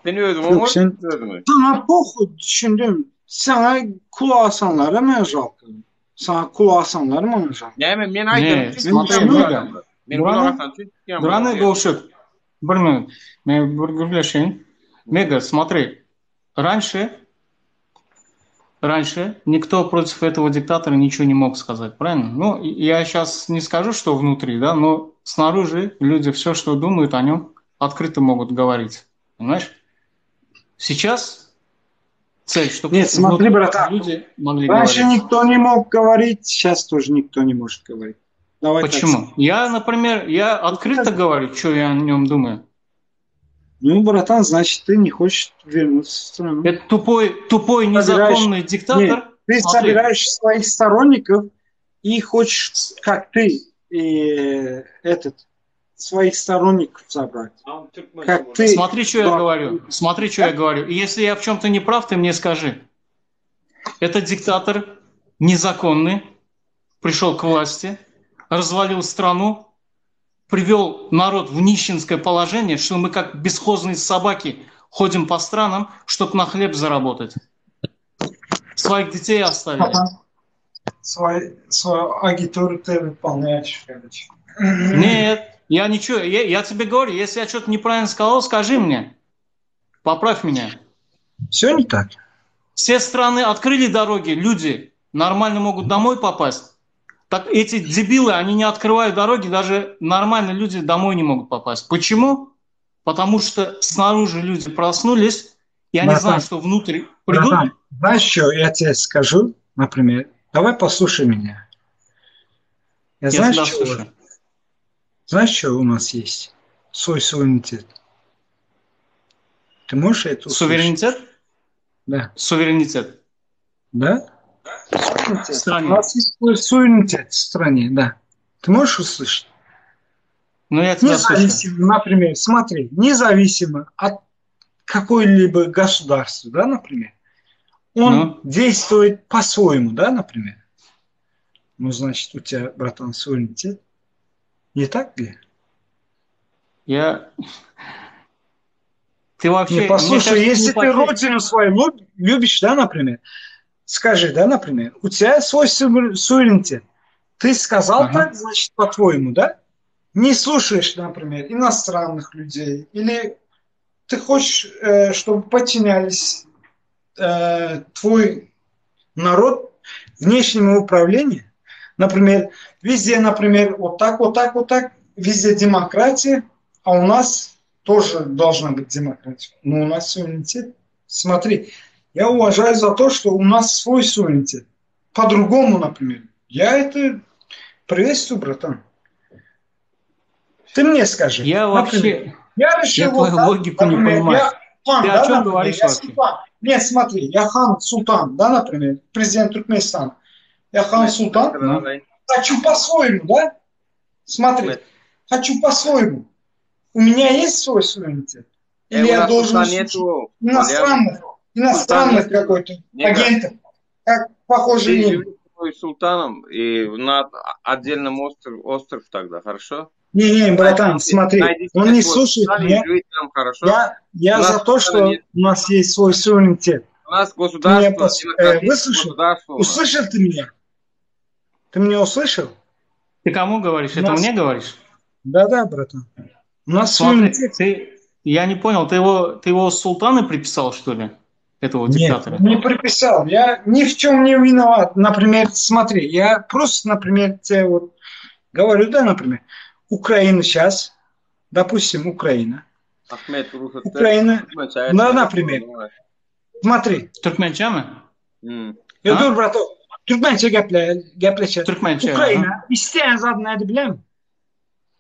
Speaker 1: Sen özüň
Speaker 15: Yok
Speaker 1: oňar
Speaker 15: sen
Speaker 1: özüňi.
Speaker 15: sana poxu düşündüm. Sana kulağı asanlara mı жалко? Sana kulağı asanlara mı жалко?
Speaker 1: Näme men aýdym
Speaker 6: Не,
Speaker 1: üçin
Speaker 6: смотри,
Speaker 1: çykýan bu
Speaker 6: Мега.
Speaker 1: adamlar. Men gulak
Speaker 6: Durany,
Speaker 1: asan üçin çykýan
Speaker 6: Durany
Speaker 1: bular.
Speaker 6: Говшут. Bir minut. Men bir gürleşeýin. Мега, смотри. Раньше, раньше никто против этого диктатора ничего не мог сказать, правильно? Ну, я сейчас не скажу, что внутри, да, но снаружи люди все, что думают о нем, открыто могут говорить. Понимаешь? Сейчас цель, чтобы
Speaker 15: Нет, смотри,
Speaker 6: внутри
Speaker 15: братан.
Speaker 6: люди могли
Speaker 15: Раньше
Speaker 6: говорить.
Speaker 15: никто не мог говорить, сейчас тоже никто не может говорить. Давай так
Speaker 6: Почему? Я, например, я открыто говорю, что я о нем думаю.
Speaker 15: Ну, братан, значит, ты не хочешь вернуться в страну.
Speaker 6: Это тупой, тупой незаконный
Speaker 15: Нет,
Speaker 6: диктатор.
Speaker 15: ты
Speaker 6: Смотри.
Speaker 15: собираешь своих сторонников и хочешь, как ты, э, этот, своих сторонников забрать. Как ты.
Speaker 6: Смотри, что я говорю. Смотри, что я говорю. И если я в чем-то не прав, ты мне скажи. Этот диктатор незаконный, пришел к власти, развалил страну, привел народ в нищенское положение, что мы как бесхозные собаки ходим по странам, чтобы на хлеб заработать. Своих детей оставили.
Speaker 15: Свой, свою агитуру ты выполняешь, короче.
Speaker 6: Нет, я ничего, я, я тебе говорю, если я что-то неправильно сказал, скажи мне. Поправь меня.
Speaker 15: Все не так.
Speaker 6: Все страны открыли дороги, люди нормально могут домой попасть. Так эти дебилы, они не открывают дороги, даже нормально люди домой не могут попасть. Почему? Потому что снаружи люди проснулись, и они
Speaker 15: Братан,
Speaker 6: знают, что внутрь придут.
Speaker 15: Братан, знаешь, что я тебе скажу, например? Давай послушай меня. Я,
Speaker 6: Я
Speaker 15: знаешь,
Speaker 6: всегда
Speaker 15: что,
Speaker 6: слушаю.
Speaker 15: знаешь, что у нас есть? Свой суверенитет. Ты можешь это услышать?
Speaker 6: Суверенитет?
Speaker 15: Да.
Speaker 6: Суверенитет.
Speaker 15: Да?
Speaker 6: В стране.
Speaker 15: У нас есть свой суверенитет в стране, да. Ты можешь услышать?
Speaker 6: Ну, я тебя слушаю.
Speaker 15: Независимо, например, смотри, независимо от какой-либо государства, да, например, он
Speaker 6: Ну?
Speaker 15: действует по-своему, да, например. Ну, значит, у тебя, братан, суверенитет. Не так ли?
Speaker 6: Я... Ты вообще,
Speaker 15: Не,
Speaker 6: мне
Speaker 15: послушай,
Speaker 6: кажется, не
Speaker 15: если ты
Speaker 6: похож.
Speaker 15: родину свою лю- любишь, да, например, скажи, да, например, у тебя свой сувер- суверенитет. Ты сказал
Speaker 6: Ага.
Speaker 15: так, значит, по-твоему, да? Не слушаешь, например, иностранных людей, или ты хочешь, э, чтобы подчинялись э, твой народ внешнему управлению. Например, везде, например, вот так, вот так, вот так, везде демократия, а у нас тоже должна быть демократия. Но у нас суверенитет. Смотри, я уважаю за то, что у нас свой суверенитет. По-другому, например. Я это приветствую, братан. Ты мне скажи.
Speaker 6: Я
Speaker 15: Например,
Speaker 6: вообще,
Speaker 15: я
Speaker 6: я
Speaker 15: решил вот
Speaker 6: твою
Speaker 15: так,
Speaker 6: логику не
Speaker 15: например,
Speaker 6: понимаю.
Speaker 15: я хан,
Speaker 6: Ты о
Speaker 15: да,
Speaker 6: чем
Speaker 15: например,
Speaker 6: говоришь
Speaker 15: я
Speaker 6: вообще?
Speaker 15: султан. Нет, смотри, я хан султан, да, например, президент Туркменистана. Я хан султан,
Speaker 6: Ну?
Speaker 15: хочу по-своему, да? Смотри, хочу по-своему. У меня есть свой суверенитет?
Speaker 1: Э,
Speaker 15: Или
Speaker 1: у
Speaker 15: я
Speaker 1: нас
Speaker 15: должен
Speaker 1: султан
Speaker 15: слушать
Speaker 1: нету,
Speaker 15: иностранных,
Speaker 1: Султан
Speaker 15: иностранных
Speaker 1: нету.
Speaker 15: какой-то
Speaker 1: Нега.
Speaker 15: агентов, как похоже
Speaker 1: Ты
Speaker 15: им?
Speaker 1: живи с султаном и на отдельном остров, остров тогда, хорошо?
Speaker 15: Не-не, братан,
Speaker 1: Найди,
Speaker 15: смотри,
Speaker 1: найди
Speaker 15: он
Speaker 1: себе
Speaker 15: не
Speaker 1: свой
Speaker 15: слушает
Speaker 1: султан и
Speaker 15: меня.
Speaker 1: живи там, хорошо?
Speaker 15: Я,
Speaker 1: У
Speaker 15: я
Speaker 1: нас
Speaker 15: за то,
Speaker 1: султана
Speaker 15: что
Speaker 1: нет.
Speaker 15: у нас есть свой суверенитет.
Speaker 1: У нас
Speaker 15: Ты меня
Speaker 1: государство,
Speaker 15: пос- э,
Speaker 1: демократическое
Speaker 15: выслушал?
Speaker 1: государство у нас.
Speaker 15: Услышал ты меня? Ты меня услышал?
Speaker 6: Ты кому говоришь?
Speaker 15: У
Speaker 6: Это
Speaker 15: нас...
Speaker 6: мне говоришь?
Speaker 15: Да-да, братан. У нас
Speaker 6: Смотри,
Speaker 15: суверенитет.
Speaker 6: ты, я не понял, ты его, ты его султана приписал, что ли, этого
Speaker 15: Нет,
Speaker 6: диктатора?
Speaker 15: не приписал. Я ни в чем не виноват. Например, смотри, я просто, например, тебе вот говорю, да, например, Украина сейчас, допустим, Украина.
Speaker 1: Ахмед, rugsat ber.
Speaker 15: Украина,
Speaker 1: Türkmençe
Speaker 15: да,
Speaker 1: aýtmaly
Speaker 15: например, смотри,
Speaker 6: Türkmençemi?
Speaker 1: Hmm.
Speaker 15: Ya
Speaker 6: Ha?
Speaker 15: dur bratок, Türkmençe geple, gepleşelim.
Speaker 6: Türkmençe, aha.
Speaker 15: Ukrayna isteyen zaten hadi bilen.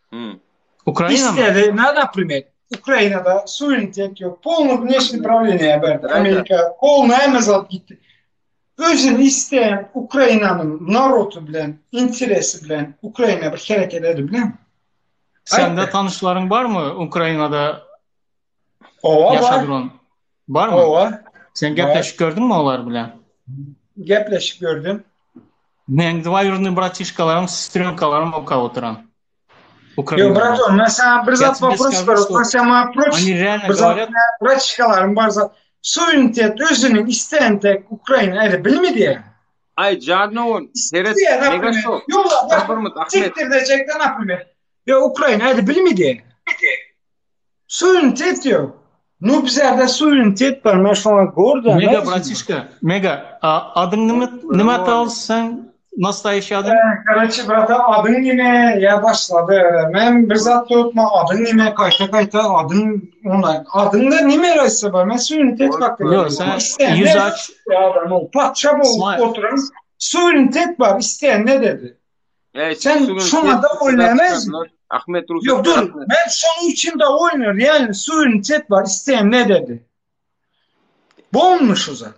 Speaker 1: Hmm.
Speaker 6: Ukrayna mı?
Speaker 15: İstedi, ne например, Ukrayna'da suverenitet yok. Polny внешнее правление berdi.
Speaker 1: Aynen.
Speaker 15: Amerika polny hemme zat gitti. Özün isteyen Ukrayna'nın narodu bilen, interesi bilen, Ukrayna bir hereket edip bilen.
Speaker 6: Sende
Speaker 15: Ayt.
Speaker 6: tanışların var mı Ukrayna'da
Speaker 15: Ova var.
Speaker 6: yaşadıran? Var mı?
Speaker 15: Ova
Speaker 6: Sen
Speaker 15: var.
Speaker 6: gepleşip gördün mü onlar bilen?
Speaker 15: Gepleşip gördüm.
Speaker 6: Men двоюродный братишkalarım, сестренкаларым oka oturan.
Speaker 15: Yo
Speaker 6: Ukrayna'da.
Speaker 15: братан, ben sana bir
Speaker 6: Я
Speaker 15: zat
Speaker 6: тебе
Speaker 15: вопрос
Speaker 6: скажу,
Speaker 15: soruyorum.
Speaker 6: что
Speaker 15: Ben sana proç,
Speaker 6: они реально
Speaker 15: bir zat
Speaker 6: говорят,
Speaker 15: bratişkalarım var zat. Suverenitet özünün isteyen tek Ukrayna edi bilmi diye.
Speaker 1: Ay Jarno'nun seret
Speaker 15: Diye
Speaker 1: mega
Speaker 15: например,
Speaker 1: şok.
Speaker 15: yolla bak
Speaker 1: Ahmet Ahmet.
Speaker 15: siktir diyecekler например. Ya Ukrayna edi bilmi diye. Suverenitet yok. Nu bizlerde suverenitet var. Ben şuna gorda.
Speaker 6: Mega братишка, Mega, a, adın nime, nime tal sen настоящий adın?
Speaker 15: Короче, brata adın nime ya başladı öyle. Ben bir zat tutma adın nime kayta kayta adın ona. Adın da nime raysa var. Ben suverenitet hakkında.
Speaker 6: Yok sen
Speaker 15: İsteyen
Speaker 6: yüz
Speaker 15: ne
Speaker 6: aç.
Speaker 15: ya adam ol. Padişah ol
Speaker 6: İsmail.
Speaker 15: oturan suverenitet var. İsteyen ne dedi?
Speaker 1: Evet,
Speaker 15: Sen
Speaker 1: suverenitet
Speaker 15: şuna da oynayamaz mı?
Speaker 1: çıkardılar. Ahmet ruhsat
Speaker 15: Yok dur.
Speaker 1: Ahmet.
Speaker 15: Ben şunun için de oynuyor. Yani suverenitet var. İsteyen ne dedi? Bu olmuş o zaman.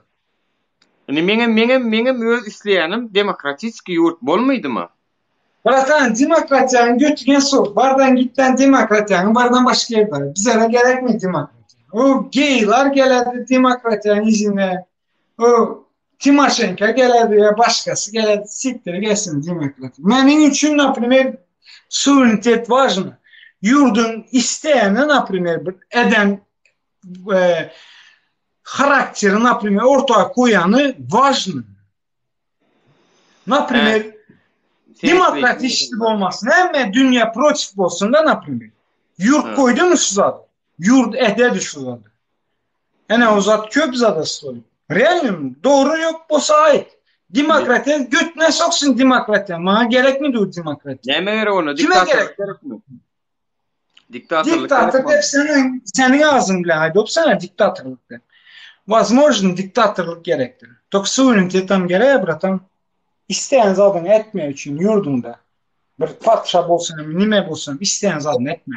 Speaker 1: Yani meňem meňem meňem öz isleýänim demokratik ýurt bolmaýdy mı?
Speaker 15: Bratan demokratiyanın götüne sok. Bardan gitten demokratiyanın bardan başka yer var. Bize de gerek mi demokrati? O geyler geledi demokratiyanın izine. O Timoşenko geledi ya başkası geledi. Siktir gelsin demokrati. Benim için например suverenitet важно. Yurdun isteyeni например bir eden e, karakteri например ortaya koyanı важно. Например Demokrat işlik olmasın. Hemme dünya protiv olsun da например. Yurt
Speaker 1: Evet.
Speaker 15: koydu mu şu zat? Yurt ededi şu zat. Yani o zat köp zadası oluyor. Real mi? Doğru yok bolsa ait. Demokratiya götüne soksun demokratiya. Bana gerek mi diyor demokratiya?
Speaker 1: Näme gerek ona?
Speaker 15: Kime
Speaker 1: Diktatörlük
Speaker 15: gerek?
Speaker 1: gerek mi? Diktatörlük
Speaker 15: Diktatör
Speaker 1: gerek mi?
Speaker 15: hep senin, senin ağzın bile haydi opsana diktatörlük de. Возможно diktatörlük gerektir. Tok suverenitet tam gerek bratan. İsteyen zaten etme için yurdunda. Bir padişah bolsun, nime bolsun, isteyen zaten etme.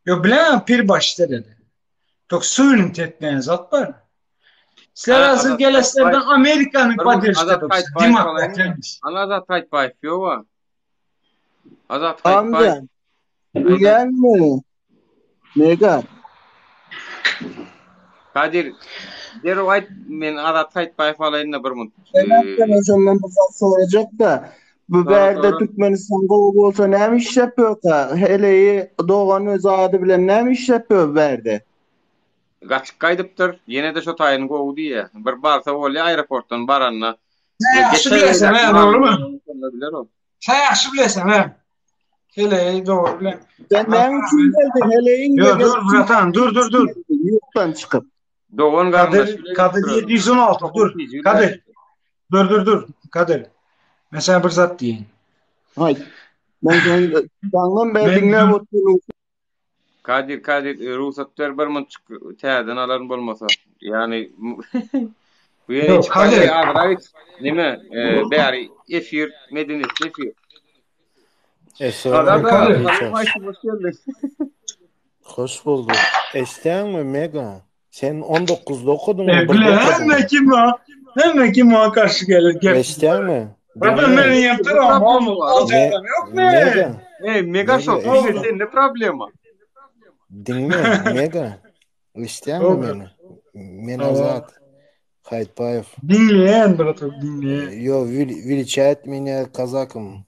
Speaker 15: Yo bilemem pir başta dedi. Tok suverenitet diyen zat var. Sizler
Speaker 1: Ha,
Speaker 15: hazır
Speaker 1: Azat
Speaker 15: geleslerden
Speaker 1: Kaytbayev.
Speaker 15: Amerika'nın
Speaker 1: Bir
Speaker 15: поддержка
Speaker 1: Azat
Speaker 15: edip,
Speaker 1: Kaytbayev
Speaker 15: demokratiya.
Speaker 1: Ana Azat Kaytbayev yok wa. Azat Kaytbayev.
Speaker 3: Amca. Diýýäňmi? Mega.
Speaker 1: Kadir, derrew aýt, men Azat Haýtbaýew alaýyn-da bir munt.
Speaker 3: Men şondan bir zat sorajak-da. Bu bärde Türkmenistan gowy bolsa näme işläp ýörkä? Heleýi dogany zady bilen näme işläp ýör bärde?
Speaker 1: Gaçyp gaýdypdyr. Ýene-de şo taýyny gowy diýýä. Bir barsa bolýa aeroportdan baranda.
Speaker 15: Sen ýagşy bileseň, hä, dogrumy? Sen ýagşy bileseň, hä. Heleý dogry bilen.
Speaker 3: Sen näme üçin geldiň? Heleýiň
Speaker 15: Ýok, dur bratan, dur dur dur.
Speaker 3: Ýurtdan çykyp.
Speaker 1: Dogan
Speaker 15: garyndaş. Kadir, Kadir 716 dur. Kadir. Dur dur dur. Kadir. Men sana bir zat diýeyim.
Speaker 3: Haý. Men seni daňdan bäri diňläp otyryn.
Speaker 1: Kadir Kadir rugsat ber bir munçuk täzeden alaryn bolmasa. Ýani bu ýere
Speaker 15: Yok, Kadir.
Speaker 1: Azraýt nime bäri efir medeniýetli efir.
Speaker 22: Essalamu Hoş bulduk. Eşitýäňmi Mega? Sen 19-da okudyňmy?
Speaker 15: E, bile hemme kim o? Hemme kim o karşı gelir. Gep.
Speaker 22: Eşitýäňmi?
Speaker 15: Bratan meni ýapdyr
Speaker 1: Mega.
Speaker 15: Mega.
Speaker 1: Ey Mega şok. Sen ne problema?
Speaker 22: Diňle Mega. Eşitýäňmi meni? Men Azat Haýtbaýew.
Speaker 15: Diňleýän bratan diňleýän.
Speaker 22: Yo величает меня казаком.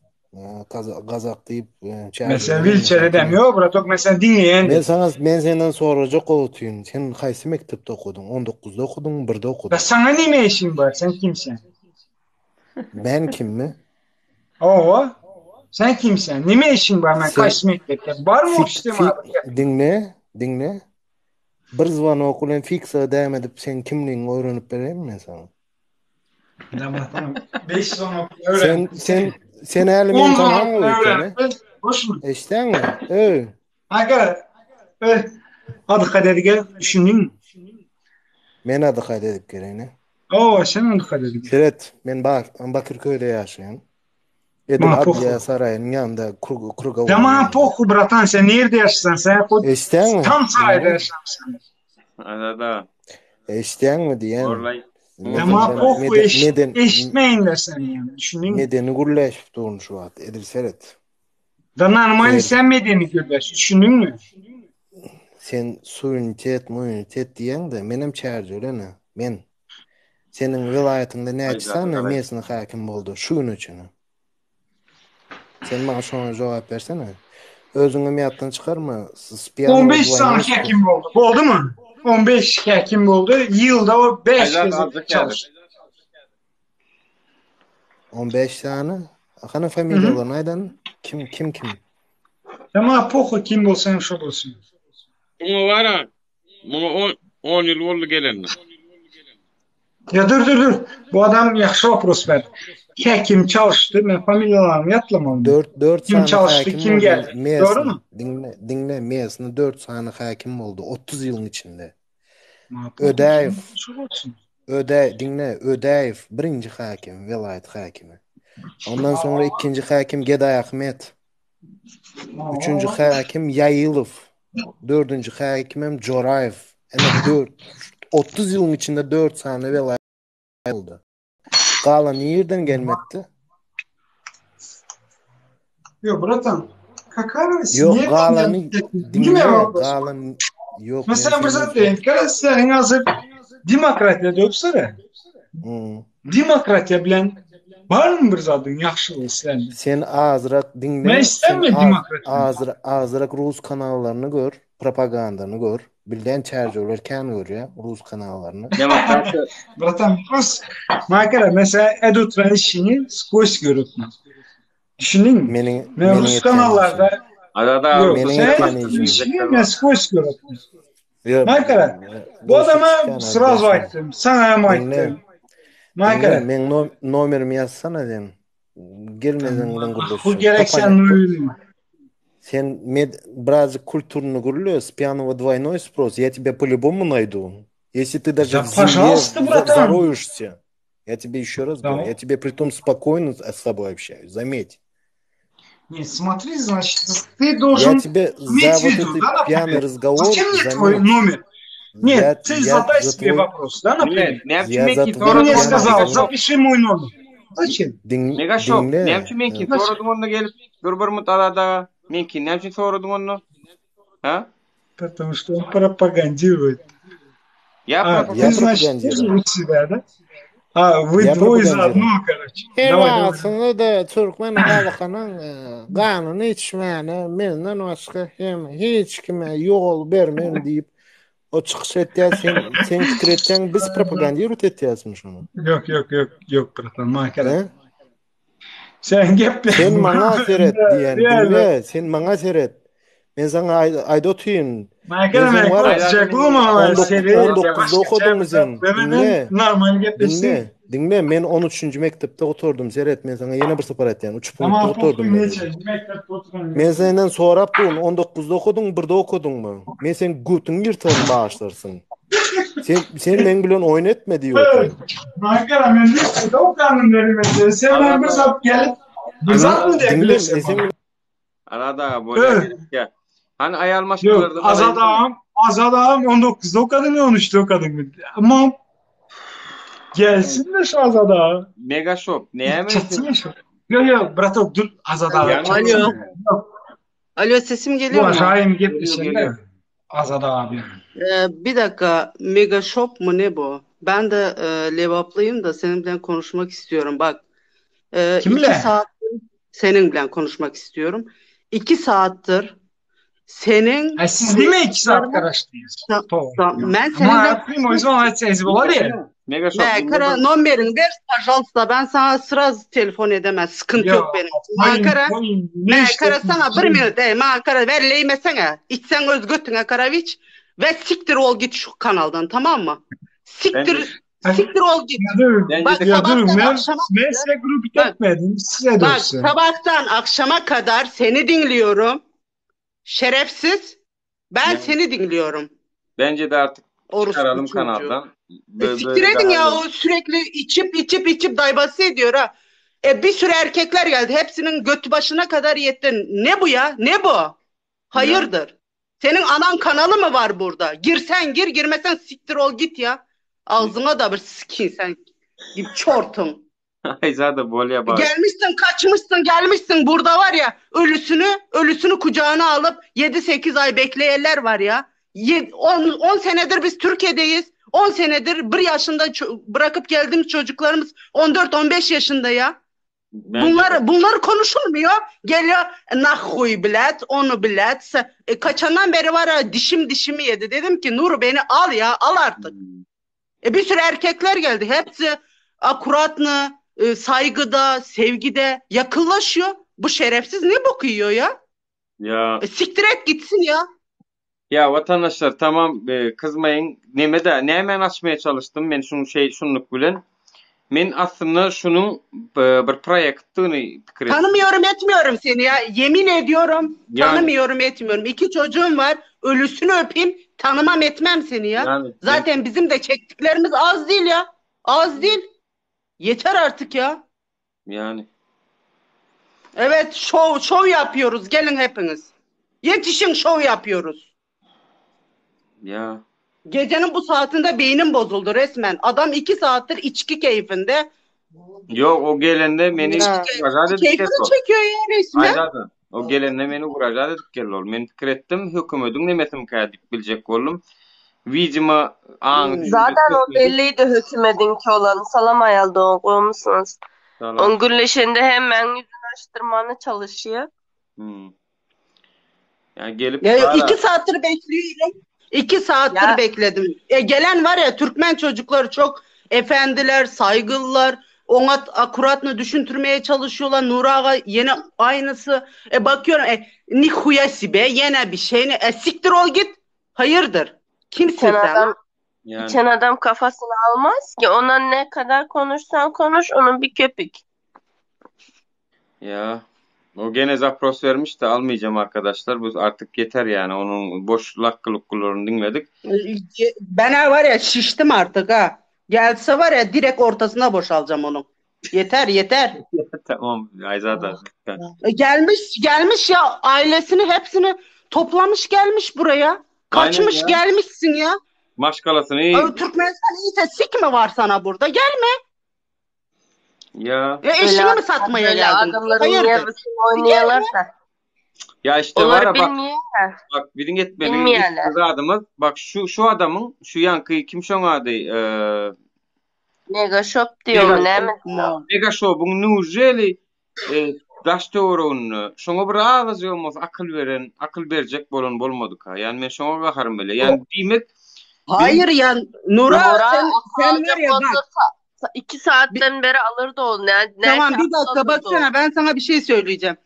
Speaker 22: Gazak diýip
Speaker 15: Men sen wilçer edem ýok bratok men sen diňleýän.
Speaker 22: Men saňa men senden sorajak otyryn. Sen haýsy mekdepde okudyň? 19-da okudyň, 1-de okudyň?
Speaker 15: Da saňa nime işiň bar? Sen kimsen?
Speaker 22: Men kimmi?
Speaker 15: Owa. Sen kimsen? Nime işiň bar? Men haýsy mekdepde? Barmy o sistema?
Speaker 22: Diňle, diňle. Bir zwanok bilen fiksa däm edip seň kimligiňi öwrenip bereýinmi men saňa? Sen sen sen häli meni tanamok ekeni. Eşitýäňmi? Öý.
Speaker 15: Aga, öý. Adyka edip gel, düşündiňmi?
Speaker 22: Men adyka edip geleýin.
Speaker 15: Owa, sen adyka edip gel.
Speaker 22: Seret, men Bakyrköýde ýaşaýan. Edil Adliýa saraýynyň ýanynda
Speaker 15: krugowoý. Da maňa pohu bratan sen nirde ýaşaýsaň sen hut
Speaker 22: Eşitýäňmi?
Speaker 15: Tam saraýda ýaşaýaň.
Speaker 1: Ada.
Speaker 22: Eşitýäňmi diýen.
Speaker 15: Da maňa pohu eşitmeýinler sen ýa düşündiňmi?
Speaker 22: Medeni gürleşip durun şu wagt edil seret.
Speaker 15: Da normalny sen medeni gürleş düşündiňmi?
Speaker 22: Sen suverenitet, muverenitet diýýäň-de, menem çärjewlene. Men. Seniň welaýatyňda näçe sany mesny häkim boldy şu güne çenli? Sen maňa şoňa jogap bersene. Özüňem ýatdan çykarma.
Speaker 15: 15 sany häkim boldy. Boldumy? 15 häkim boldy. Ýylda o 5 gezek çalyşdy.
Speaker 22: 15 sany? Hany familiýalaryny aýdan? Kim kim kim?
Speaker 15: Ýa pohu kim bolsa hem şo bolsun.
Speaker 1: Muňa bara Muňa on, on ýyl boldy gelenine.
Speaker 15: Ya dur dur dur. Bu adam ýagşy wopros berdi. Häkim çalyşdy. Men familiýalaryny ýatlamaly.
Speaker 22: 4 4
Speaker 15: Kim
Speaker 22: sany
Speaker 15: çalyşdy,
Speaker 22: häkim
Speaker 15: kim
Speaker 22: boldy.
Speaker 15: geldi?
Speaker 22: Mesny.
Speaker 15: Dogrumy?
Speaker 22: Diňle, diňle, mesny 4 sany häkim boldy 30 ýylyň içinde.
Speaker 15: Ma, bu
Speaker 22: Ödäýew,
Speaker 15: şu bolsun.
Speaker 22: Ödä, diňle, Ödäýew birinji häkim, welaýat häkimi. Ondan soňra ikinji häkim Gedaý Ahmet. Üçünji häkim Ýaýylow. Dördünji häkimem Joraýew. Ene dört, 30 ýylyň içinde dört sany welaýat boldy. Galan nirden gelmekdi?
Speaker 15: Ýok, bratan. Kakara
Speaker 22: Ýok, galany diňle, galan ýok.
Speaker 15: Mesela bir zat diýeýin. Kara seniň hazir demokratiýa diýipsiň.
Speaker 22: Hmm.
Speaker 15: Demokratiýa bilen barmy bir zadyň ýagşylygy sende?
Speaker 22: Sen azrak diňle.
Speaker 15: Men istemem demokratiýa.
Speaker 22: Azrak azrak rus kanallaryny gör, propagandany gör. Bilýän çärjewler kän görýär rus kanallaryny.
Speaker 1: Demokratiýa.
Speaker 15: Bratan, rus Makara, mesela edutran işini skos görüpmi? Düşündiňmi?
Speaker 22: Meniň
Speaker 15: Men rus kanallarda
Speaker 1: Adada
Speaker 22: meniň etýän
Speaker 15: işim. Men skos görüpmi? Maýkara, bu adama srazu aýtdym, saňa hem aýtdym.
Speaker 22: Maýkara. Meň nomerimi ýazsana sen. Gelmezeň bilen gürleşjek.
Speaker 15: Bu gerek sen nomerini.
Speaker 22: Sen med birazcık kulturny gürle, с пьяного двойной спрос, я тебя по-любому найду. Если ты даже
Speaker 15: да,
Speaker 22: в земле
Speaker 15: пожалуйста, братан.
Speaker 22: зароешься, я тебе еще раз говорю, я тебе притом спокойно с тобой общаюсь, заметь.
Speaker 15: Нет, смотри, значит, ты должен
Speaker 22: я тебе
Speaker 15: иметь
Speaker 22: за
Speaker 15: в виду,
Speaker 22: вот этот
Speaker 15: да,
Speaker 22: пьяный
Speaker 15: например,
Speaker 22: разговор
Speaker 15: Зачем мне
Speaker 22: заметь.
Speaker 15: твой номер? Нет,
Speaker 22: Я-
Speaker 15: ты
Speaker 22: я
Speaker 15: задай
Speaker 22: за
Speaker 15: себе
Speaker 22: твой-
Speaker 15: вопрос, да, например?
Speaker 1: Näme
Speaker 22: Я
Speaker 1: üçin
Speaker 22: за
Speaker 1: men
Speaker 15: Ты
Speaker 22: твой
Speaker 15: мне
Speaker 22: пьяный
Speaker 15: сказал,
Speaker 22: разговор-
Speaker 15: запиши мой номер. Зачем?
Speaker 22: Diň,
Speaker 1: Megaşok,
Speaker 22: diňle.
Speaker 1: näme üçin men ki soradym onda gelip dur bir minut arada. Meňkini näme üçin soradyň onda? Ha?
Speaker 15: Потому что он пропагандирует.
Speaker 1: Я
Speaker 15: А, ты, значит, тоже у себя, да? А, вы
Speaker 22: Я
Speaker 15: двое
Speaker 22: пропагандирую.
Speaker 15: заодно, короче. Давай, давай.
Speaker 22: Ewasyny-da türkmen halkynyň ganyny içmäne menden başga hem hiç kime ýol bermen diýip o çykyş etýär sen sen pikir etseň biz propagandirowat etýäsmi şony?
Speaker 15: Yok, yok, yok, yok, bratan, maňa
Speaker 22: He?
Speaker 15: Sen geple.
Speaker 22: Sen maňa seret diýen,
Speaker 15: Diýerler.
Speaker 22: diňle, sen maňa seret. Men saňa aýda otyryn.
Speaker 15: Maňa
Speaker 22: Men sen
Speaker 15: gara,
Speaker 22: wara 19 19-da okadyňmy sen? Diňle.
Speaker 15: Normal gepleşsin.
Speaker 22: Diňle, diňle, men 13-nji mekdepde oturdym, seret, men saňa ýene bir sapar aýtýan, 3 punktda
Speaker 15: Tamam,
Speaker 22: oturdym men.
Speaker 15: neçe mekdepde oturan.
Speaker 22: Men senden sorap durun, 19-da okadyň, birde okadyňmy? Men seň götüňi ýyrtaryn bagyşlarsyň. Sen sen meň bilen oýun etme diýip otyryn.
Speaker 15: Maňa gara, men mekdepde okanym derim. Sen ben bir zat gelip, bir zat mı diye
Speaker 22: Diňle,
Speaker 15: bilesin
Speaker 22: men sen
Speaker 15: bana?
Speaker 1: Azat aga bolýar
Speaker 15: Evet.
Speaker 1: gerekýä. Hani aýal
Speaker 15: Yok,
Speaker 1: maşgalalarda
Speaker 15: Azat ağam, Azat ağam 19'da okadın mı 13'te okadın mı? Ama gelsin de şu Azat ağa.
Speaker 1: Mega shop näme
Speaker 15: Çatsın şu. Yok yok, bratok dur Azat ağa.
Speaker 1: Yani-
Speaker 15: çatsın.
Speaker 2: Alo. Alo sesim
Speaker 15: Bu
Speaker 2: geliyor mu?
Speaker 15: aşağı
Speaker 1: Geliyor,
Speaker 15: gepleşelim
Speaker 1: geliyor.
Speaker 15: Azat abi.
Speaker 2: Ee, bir dakika Mega Shop mu ne bu? Ben de e, Levaplıyım da seninle konuşmak istiyorum. Bak e,
Speaker 15: Kimle?
Speaker 2: iki saattir seninle konuşmak istiyorum. İki saattir senin
Speaker 15: Ha, siz değil mi 2 saat karaştınız?
Speaker 2: Ta-
Speaker 15: Tamam.
Speaker 2: ta- ben
Speaker 15: Ama
Speaker 2: seninle
Speaker 15: primo o zaman sesi olabilir.
Speaker 1: Mega shop
Speaker 2: Ne, kara nomerini ver pожалуйста ben sana sırası telefon edemez. Sıkıntı
Speaker 15: Ya,
Speaker 2: yok benim.
Speaker 15: koyun,
Speaker 2: Makara,
Speaker 15: koyun, ne işte-
Speaker 2: kara sana bir minut, ey, makara ver leymesene. İçsen öz götüne karaviç ve siktir ol git şu kanaldan tamam mı? Siktir, siktir ol git.
Speaker 15: Dur,
Speaker 2: Bak
Speaker 15: ya durun
Speaker 2: sabahtan
Speaker 15: ben,
Speaker 2: akşama
Speaker 15: ben size grup etmedim. Size
Speaker 2: bak
Speaker 15: döksün.
Speaker 2: sabahtan akşama kadar seni dinliyorum. Şerefsiz. Ben
Speaker 1: Yani-
Speaker 2: seni dinliyorum.
Speaker 1: Bence de artık
Speaker 2: Orospu
Speaker 1: çıkaralım
Speaker 2: çocuğu.
Speaker 1: kanaldan.
Speaker 2: E,
Speaker 1: Böyle,
Speaker 2: siktir
Speaker 1: böyle
Speaker 2: edin
Speaker 1: daha
Speaker 2: ya
Speaker 1: iyi.
Speaker 2: o sürekli içip içip içip daybası ediyor ha. E, bir sürü erkekler geldi. Hepsinin götü başına kadar yetti. Ne bu ya? Ne bu? Hayırdır? Senin anan kanalı mı var burada? Girsen gir, girmesen siktir ol git ya. Ağzına da bir sikin sen. Gibi çortun.
Speaker 1: Ayzada bolya bak.
Speaker 2: Gelmişsin, kaçmışsın, gelmişsin. Burada var ya ölüsünü, ölüsünü kucağına alıp 7-8 ay bekleyenler var ya. 10 senedir biz Türkiye'deyiz. 10 senedir bir yaşında ço- bırakıp geldiğimiz çocuklarımız 14-15 yaşında ya.
Speaker 1: Bence
Speaker 2: Bunlar bunlar konuşulmuyor. Geliyor nahuy bilet, onu bilet. E, kaçandan beri var ya dişim dişimi yedi. Dedim ki Nur beni al ya, al artık. E, bir sürü erkekler geldi. Hepsi akuratlı, e, saygıda, sevgide yakınlaşıyor. Bu şerefsiz ne boku yiyor ya?
Speaker 1: Ya
Speaker 2: E, siktir et gitsin ya.
Speaker 1: ya vatandaşlar tamam e, kızmayın. Neme de ne hemen açmaya çalıştım ben şunu şey şunluk bilen. Men aslında şunun e, bir proyektini pikir ettim.
Speaker 2: Tanımıyorum etmiyorum seni ya. Yemin ediyorum
Speaker 1: Yani
Speaker 2: tanımıyorum etmiyorum. İki çocuğum var. Ölüsünü öpeyim. Tanımam etmem seni ya.
Speaker 1: yani ben
Speaker 2: Zaten bizim de çektiklerimiz az değil ya. Az değil. Yeter artık ya.
Speaker 1: yani
Speaker 2: Evet şov şov yapıyoruz. Gelin hepiniz. Yetişin şov yapıyoruz.
Speaker 1: ya
Speaker 2: Gecenin bu saatinde beynim bozuldu resmen. Adam iki saattir içki keyfinde.
Speaker 1: Yok o gelende beni
Speaker 2: İçki
Speaker 1: kuraja dedik
Speaker 2: keyfini
Speaker 1: ol.
Speaker 2: çekiyor ya resmen.
Speaker 1: Ayzada o gelende beni kuraja dedik gel ol. Men pikir ettim hükümetin nemesim kâ bilecek oldum. Vidima aňy düşünjesi
Speaker 4: Zaten o
Speaker 1: yetmedi.
Speaker 4: belliydi hükümetinki olanı. Salam ayaldı o koymuşsunuz.
Speaker 1: Salam.
Speaker 4: On gürleşende hemen yüzünü açtırmanı çalışıyor.
Speaker 1: Hmm. Yani gelip
Speaker 2: Ya
Speaker 1: bara
Speaker 2: iki saattir bekliyorum. İki saattir
Speaker 4: Ya
Speaker 2: bekledim. E, gelen var ya Türkmen çocukları çok efendiler, saygılılar. Ona akuratını düşüntürmeye çalışıyorlar. Nur Ağa yine aynısı. E bakıyorum e, ni sibe yine bir şey. Ne, e, siktir ol git. Hayırdır? Kimsin
Speaker 4: içen
Speaker 2: sen?
Speaker 4: adam
Speaker 1: yani
Speaker 4: içen adam kafasını almaz ki ona ne kadar konuşsan konuş onun bir köpük.
Speaker 1: ya o gene zapros vermiş de almayacağım arkadaşlar. Bu artık yeter yani. Onun boş lakkı lukkularını dinledik.
Speaker 2: E, Ben ha var ya şiştim artık ha. Gelse var ya direkt ortasına boşalacağım onun. Yeter yeter.
Speaker 1: Tamam Ayzada lütfen.
Speaker 2: E, Gelmiş gelmiş ya ailesini hepsini toplamış gelmiş buraya.
Speaker 1: Aynen
Speaker 2: Kaçmış
Speaker 1: ya.
Speaker 2: gelmişsin ya.
Speaker 1: Maşkalasını
Speaker 2: Ay, Türkmenistan iyiyse sik mi var sana burada? Gelme.
Speaker 1: ya
Speaker 2: Ya
Speaker 4: Öyle
Speaker 2: eşini mi
Speaker 4: adamlar
Speaker 2: satmaya
Speaker 4: böyle
Speaker 2: geldin?
Speaker 4: adamların
Speaker 2: Hayırdır?
Speaker 4: yarısını
Speaker 2: E, Gelme.
Speaker 4: oynuyorlar da.
Speaker 1: Ýa işte
Speaker 4: Olar
Speaker 1: bar-a bak,
Speaker 4: bilmeýär.
Speaker 1: bak biziň etmeli
Speaker 4: Bilmeýärler.
Speaker 1: ilki zadymyz, bak şu şu adamyň, şu ýaňky kim şoň ady, eee
Speaker 4: Mega shop diýomy näme diýo?
Speaker 1: Mega shop'uň nujeli e, daş töwereginde şoňa bir azajygam bolsa akyl beren, akyl berjek bolan bolmadyka. Ýani men şoňa gaharym gelýär. Ýani diýmek
Speaker 2: Hayır ya Nura
Speaker 4: Nura
Speaker 2: sen
Speaker 4: akıl
Speaker 2: sen
Speaker 4: alacak
Speaker 2: var ya
Speaker 4: bolsa
Speaker 2: bak.
Speaker 4: sa- sa- iki saatten beri alırdı o. Ne,
Speaker 2: Tamam
Speaker 4: nerede
Speaker 2: bir dakika
Speaker 4: alırdı o?
Speaker 2: baksana ben sana bir şey söyleyeceğim.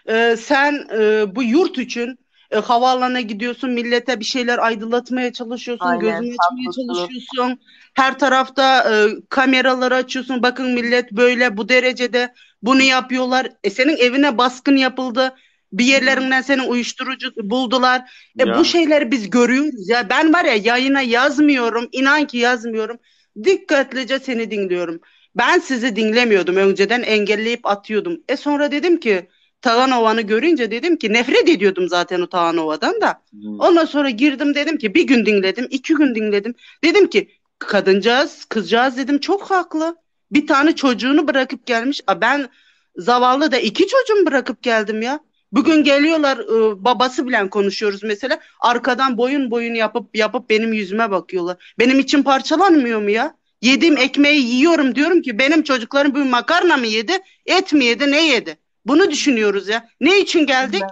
Speaker 2: Ee, sen e, bu yurt için e, havaalanına gidiyorsun millete bir şeyler aydınlatmaya çalışıyorsun,
Speaker 4: Aynen
Speaker 2: gözünü açmaya
Speaker 4: haklısınız.
Speaker 2: çalışıyorsun. Her tarafta e, kameraları açıyorsun. Bakın millet böyle bu derecede bunu yapıyorlar. E, senin evine baskın yapıldı. Bir yerlerinden senin uyuşturucu buldular. E, bu
Speaker 1: ya
Speaker 2: şeyleri biz görüyoruz ya. Ben var ya yayına yazmıyorum. İnan ki yazmıyorum. Dikkatlice seni dinliyorum. Ben sizi dinlemiyordum. Önceden engelleyip atıyordum. E sonra dedim ki Taganova'nı görünce dedim ki nefret ediyordum zaten o Taganova'dan da.
Speaker 1: Hmm.
Speaker 2: Ondan sonra girdim dedim ki bir gün dinledim, iki gün dinledim. Dedim ki kadıncağız, kızcağız dedim çok haklı. Bir tane çocuğunu bırakıp gelmiş. A ben zavallı da iki çocuğumu bırakıp geldim ya. Bugün geliyorlar e, babası bilen konuşuyoruz mesela. Arkadan boyun boyun yapıp yapıp benim yüzüme bakıyorlar. Benim için parçalanmıyor mu ya? Yediğim ekmeği yiyorum diyorum ki benim çocuklarım bugün makarna mı yedi, et mi yedi, ne yedi? Bunu düşünüyoruz ya. Ne için geldik?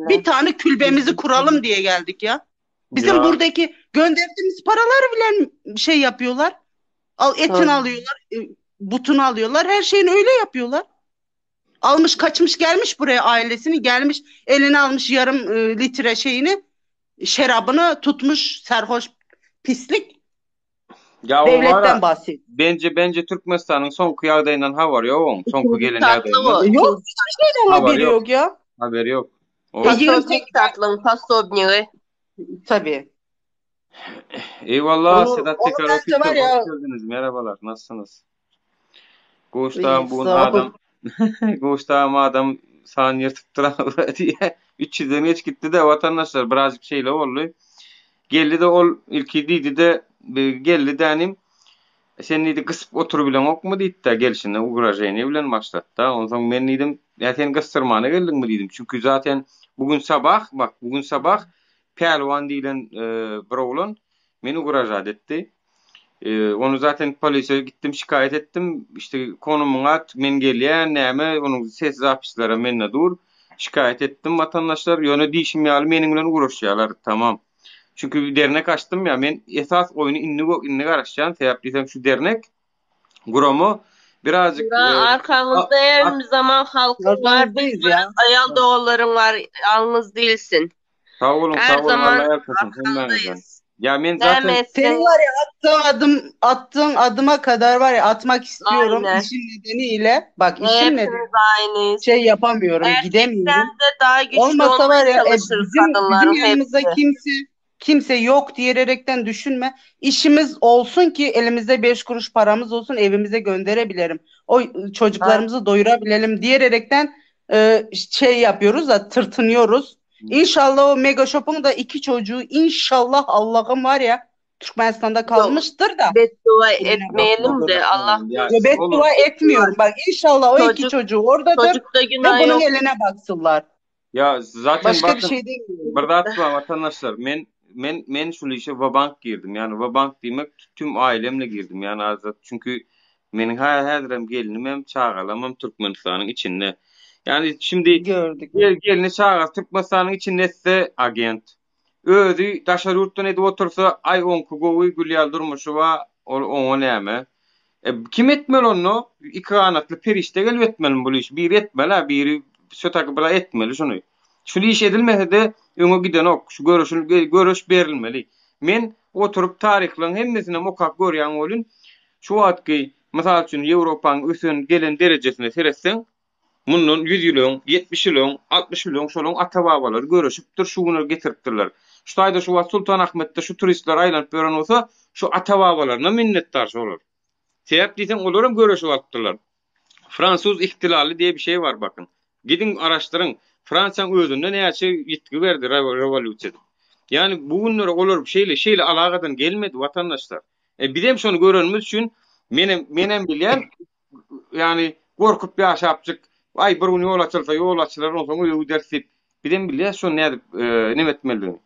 Speaker 2: Bir tane külbemizi kuralım diye geldik ya. Bizim
Speaker 1: ya
Speaker 2: buradaki gönderdiğimiz paralar bile şey yapıyorlar. Al etini
Speaker 4: Tabii.
Speaker 2: alıyorlar, e, butunu alıyorlar. Her şeyini öyle yapıyorlar. Almış kaçmış gelmiş buraya ailesini gelmiş eline almış yarım e, litre şeyini şarabını tutmuş sarhoş pislik
Speaker 1: ya o var
Speaker 2: devletten
Speaker 1: ya
Speaker 2: bahsediyor.
Speaker 1: bence bence Türkmenistan'ın soňky ýagdaýyndan habary ýok oň. Soňky gelen
Speaker 4: Tatlı
Speaker 1: ýagdaýyndan
Speaker 4: o.
Speaker 2: Yok hiçbir şeyden
Speaker 1: habary
Speaker 2: haberi
Speaker 1: ýok.
Speaker 2: yok ya.
Speaker 1: Haberi ýok. O
Speaker 2: E 28
Speaker 4: Pasobnik tatlım pasobniği.
Speaker 2: tabii.
Speaker 1: Eyvallah
Speaker 2: Onu
Speaker 1: Sedat
Speaker 2: onu
Speaker 1: Peker
Speaker 2: bence var
Speaker 1: Official
Speaker 2: ya
Speaker 1: hoş geldiniz. Merhabalar. Nasılsınız?
Speaker 2: iyi,
Speaker 1: Goştağım bugün
Speaker 2: sağ ol.
Speaker 1: adam Goştağım adam sağın yırtıp duran diye 300'den geç gitti de vatandaşlar birazcık şeyle oldu. Geldi de ol ilki dedi de e, geldi denim sen dedi kısıp oturubilen ok mu dedi de gelişine uğraşayını bilen başlattı. da. Ondan sonra men dedim ya sen kıstırmana geldin mi dedim. Çünkü zaten bugün sabah bak bugün sabah Pälwan diýlen e, bir oglan meni uğraşat etti. Ee, onu zaten polise gittim şikayet ettim. İşte konumuň at, men gelýän, näme, onuň ses zapisleri mende dur. Şikayet ettim vatandaşlar. Ýöne diýşim ýaly meniň bilen uğraşýarlar. Tamam. Çünkü dernek açtym ya men esas oýny indi indi garaşýan. Sebäp diýsem şu dernek gurama birazcık
Speaker 4: Nura
Speaker 1: e, a,
Speaker 4: arkanızda her
Speaker 1: a,
Speaker 4: zaman halkın var, biz
Speaker 2: Arkanızdayız
Speaker 4: varız,
Speaker 2: ya.
Speaker 4: ayal doğaların var, yalnız değilsin.
Speaker 1: sag boluň,
Speaker 4: Her
Speaker 1: sag boluň.
Speaker 4: zaman
Speaker 1: Allah ýalkasyn hemmäňizden.
Speaker 4: arkandayız.
Speaker 1: Ya men
Speaker 4: Näme
Speaker 1: zaten
Speaker 2: Senin
Speaker 4: etsen
Speaker 2: var ya attığın adım attığın adıma kadar var ya atmak istiyorum
Speaker 4: aynı.
Speaker 2: işim nedeniyle. Bak işim
Speaker 4: Hepimiz
Speaker 2: nedeniyle
Speaker 4: aynıyız.
Speaker 2: şey yapamıyorum,
Speaker 4: Erkekten
Speaker 2: gidemiyorum.
Speaker 4: de daha güçlü
Speaker 2: Olmasa var
Speaker 4: olmaya
Speaker 2: ya e,
Speaker 4: çalışır
Speaker 2: bizim bizim
Speaker 4: kadınların
Speaker 2: yanımızda
Speaker 4: hepsi.
Speaker 2: kimse kimse yok diyerekten düşünme. İşimiz olsun ki elimizde beş kuruş paramız olsun evimize gönderebilirim. O e, çocuklarımızı doyurabilelim diyerekten e, şey yapıyoruz da tırtınıyoruz. İnşallah o Mega Shop'un da iki çocuğu inşallah Allah'ım var ya Türkmenistan'da
Speaker 4: Yok
Speaker 2: kalmıştır da
Speaker 4: beddua
Speaker 2: eline
Speaker 4: etmeyelim
Speaker 1: yapma
Speaker 4: de Allah
Speaker 1: yapmayalım. Ya
Speaker 2: Ya
Speaker 4: korusun.
Speaker 1: olur.
Speaker 2: beddua etmiyorum. Bak inşallah o iki
Speaker 4: Çocuk
Speaker 2: çocuğu oradadır
Speaker 4: çocukta
Speaker 2: ve
Speaker 4: günah
Speaker 2: bunun
Speaker 4: yok.
Speaker 2: eline baksınlar.
Speaker 1: Ya zaten
Speaker 2: Başka bir
Speaker 1: bakın
Speaker 2: şey demiyorum.
Speaker 1: bir zat bar vatandaşlar. Men men men şul işe vabank girdim. Yani vabank diýmek tüm ailemle girdim. Yani azat çünkü meniň ha häzirem gelinim hem çagalam hem Türkmenistanyň içinde. Yani şimdi
Speaker 2: Gördük.
Speaker 1: gel gelini çagasy Türkmenistanyň içinde etse agent. Özi daşary ýurtdan edip otursa ay onky gowy gül ýaly durmuşy bar ol oňa näme? E, kim etmeli onu? Iki ganatly perişde gelip etmeli bu işi. Biri etmeli ha, biri sötak bula etmeli şunu. Şunu iş edilmese de öňe giden ok. Şu görüşün görüş berilmeli. Men oturup taryhlaryň hemmesine okap görýän bolun. Şu wagtky mysal üçin Ýewropanyň ösen gelen derejesine seretseň, mundan 100 ýyl öň, 70 ýyl öň, 60 ýyl öň şolaryň ata-babalary görüşipdir, şu güne getiripdirler. Şu taýda şu wagt Sultan Ahmetde şu turistler aýlanyp ýören bolsa, şu ata-babalaryna minnetdar şolar. Sebäp diýseň olaram görüşip alypdyrlar. Fransuz ihtilaly diýe bir şey bar bakın. Gidiň araşdyryň. Fransiýanyň özünde näçe ýitgi berdi rewolýusiýa. Yani bu günlere olar şeýle şeýle alagadan gelmedi vatandaşlar. E bizem şonu görenimiz üçin menem menem bilýän yani gorkup ýaşapjyk ay bir gün ýol açylsa ýol açylar onsoň öýe gideris diýip. Bizem bilýäs şony nädip neme etmelidigini.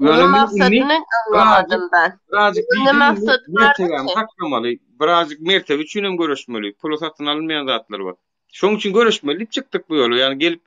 Speaker 4: Onuň
Speaker 1: Ýöne men indi
Speaker 4: maksadyny
Speaker 1: birazjyk
Speaker 4: anlamadym ben.
Speaker 1: birazjyk
Speaker 4: Ne
Speaker 1: diýdim
Speaker 4: maksady bardy
Speaker 1: mertebämi
Speaker 4: ki?
Speaker 1: saklamaly, birazjyk mertebe üçin hem göreşmeli. Pula satyn alynmaýan zatlar bar. Şonuň üçin göreşmeli diýip çykdyk bu ýola. Ýagny gelip.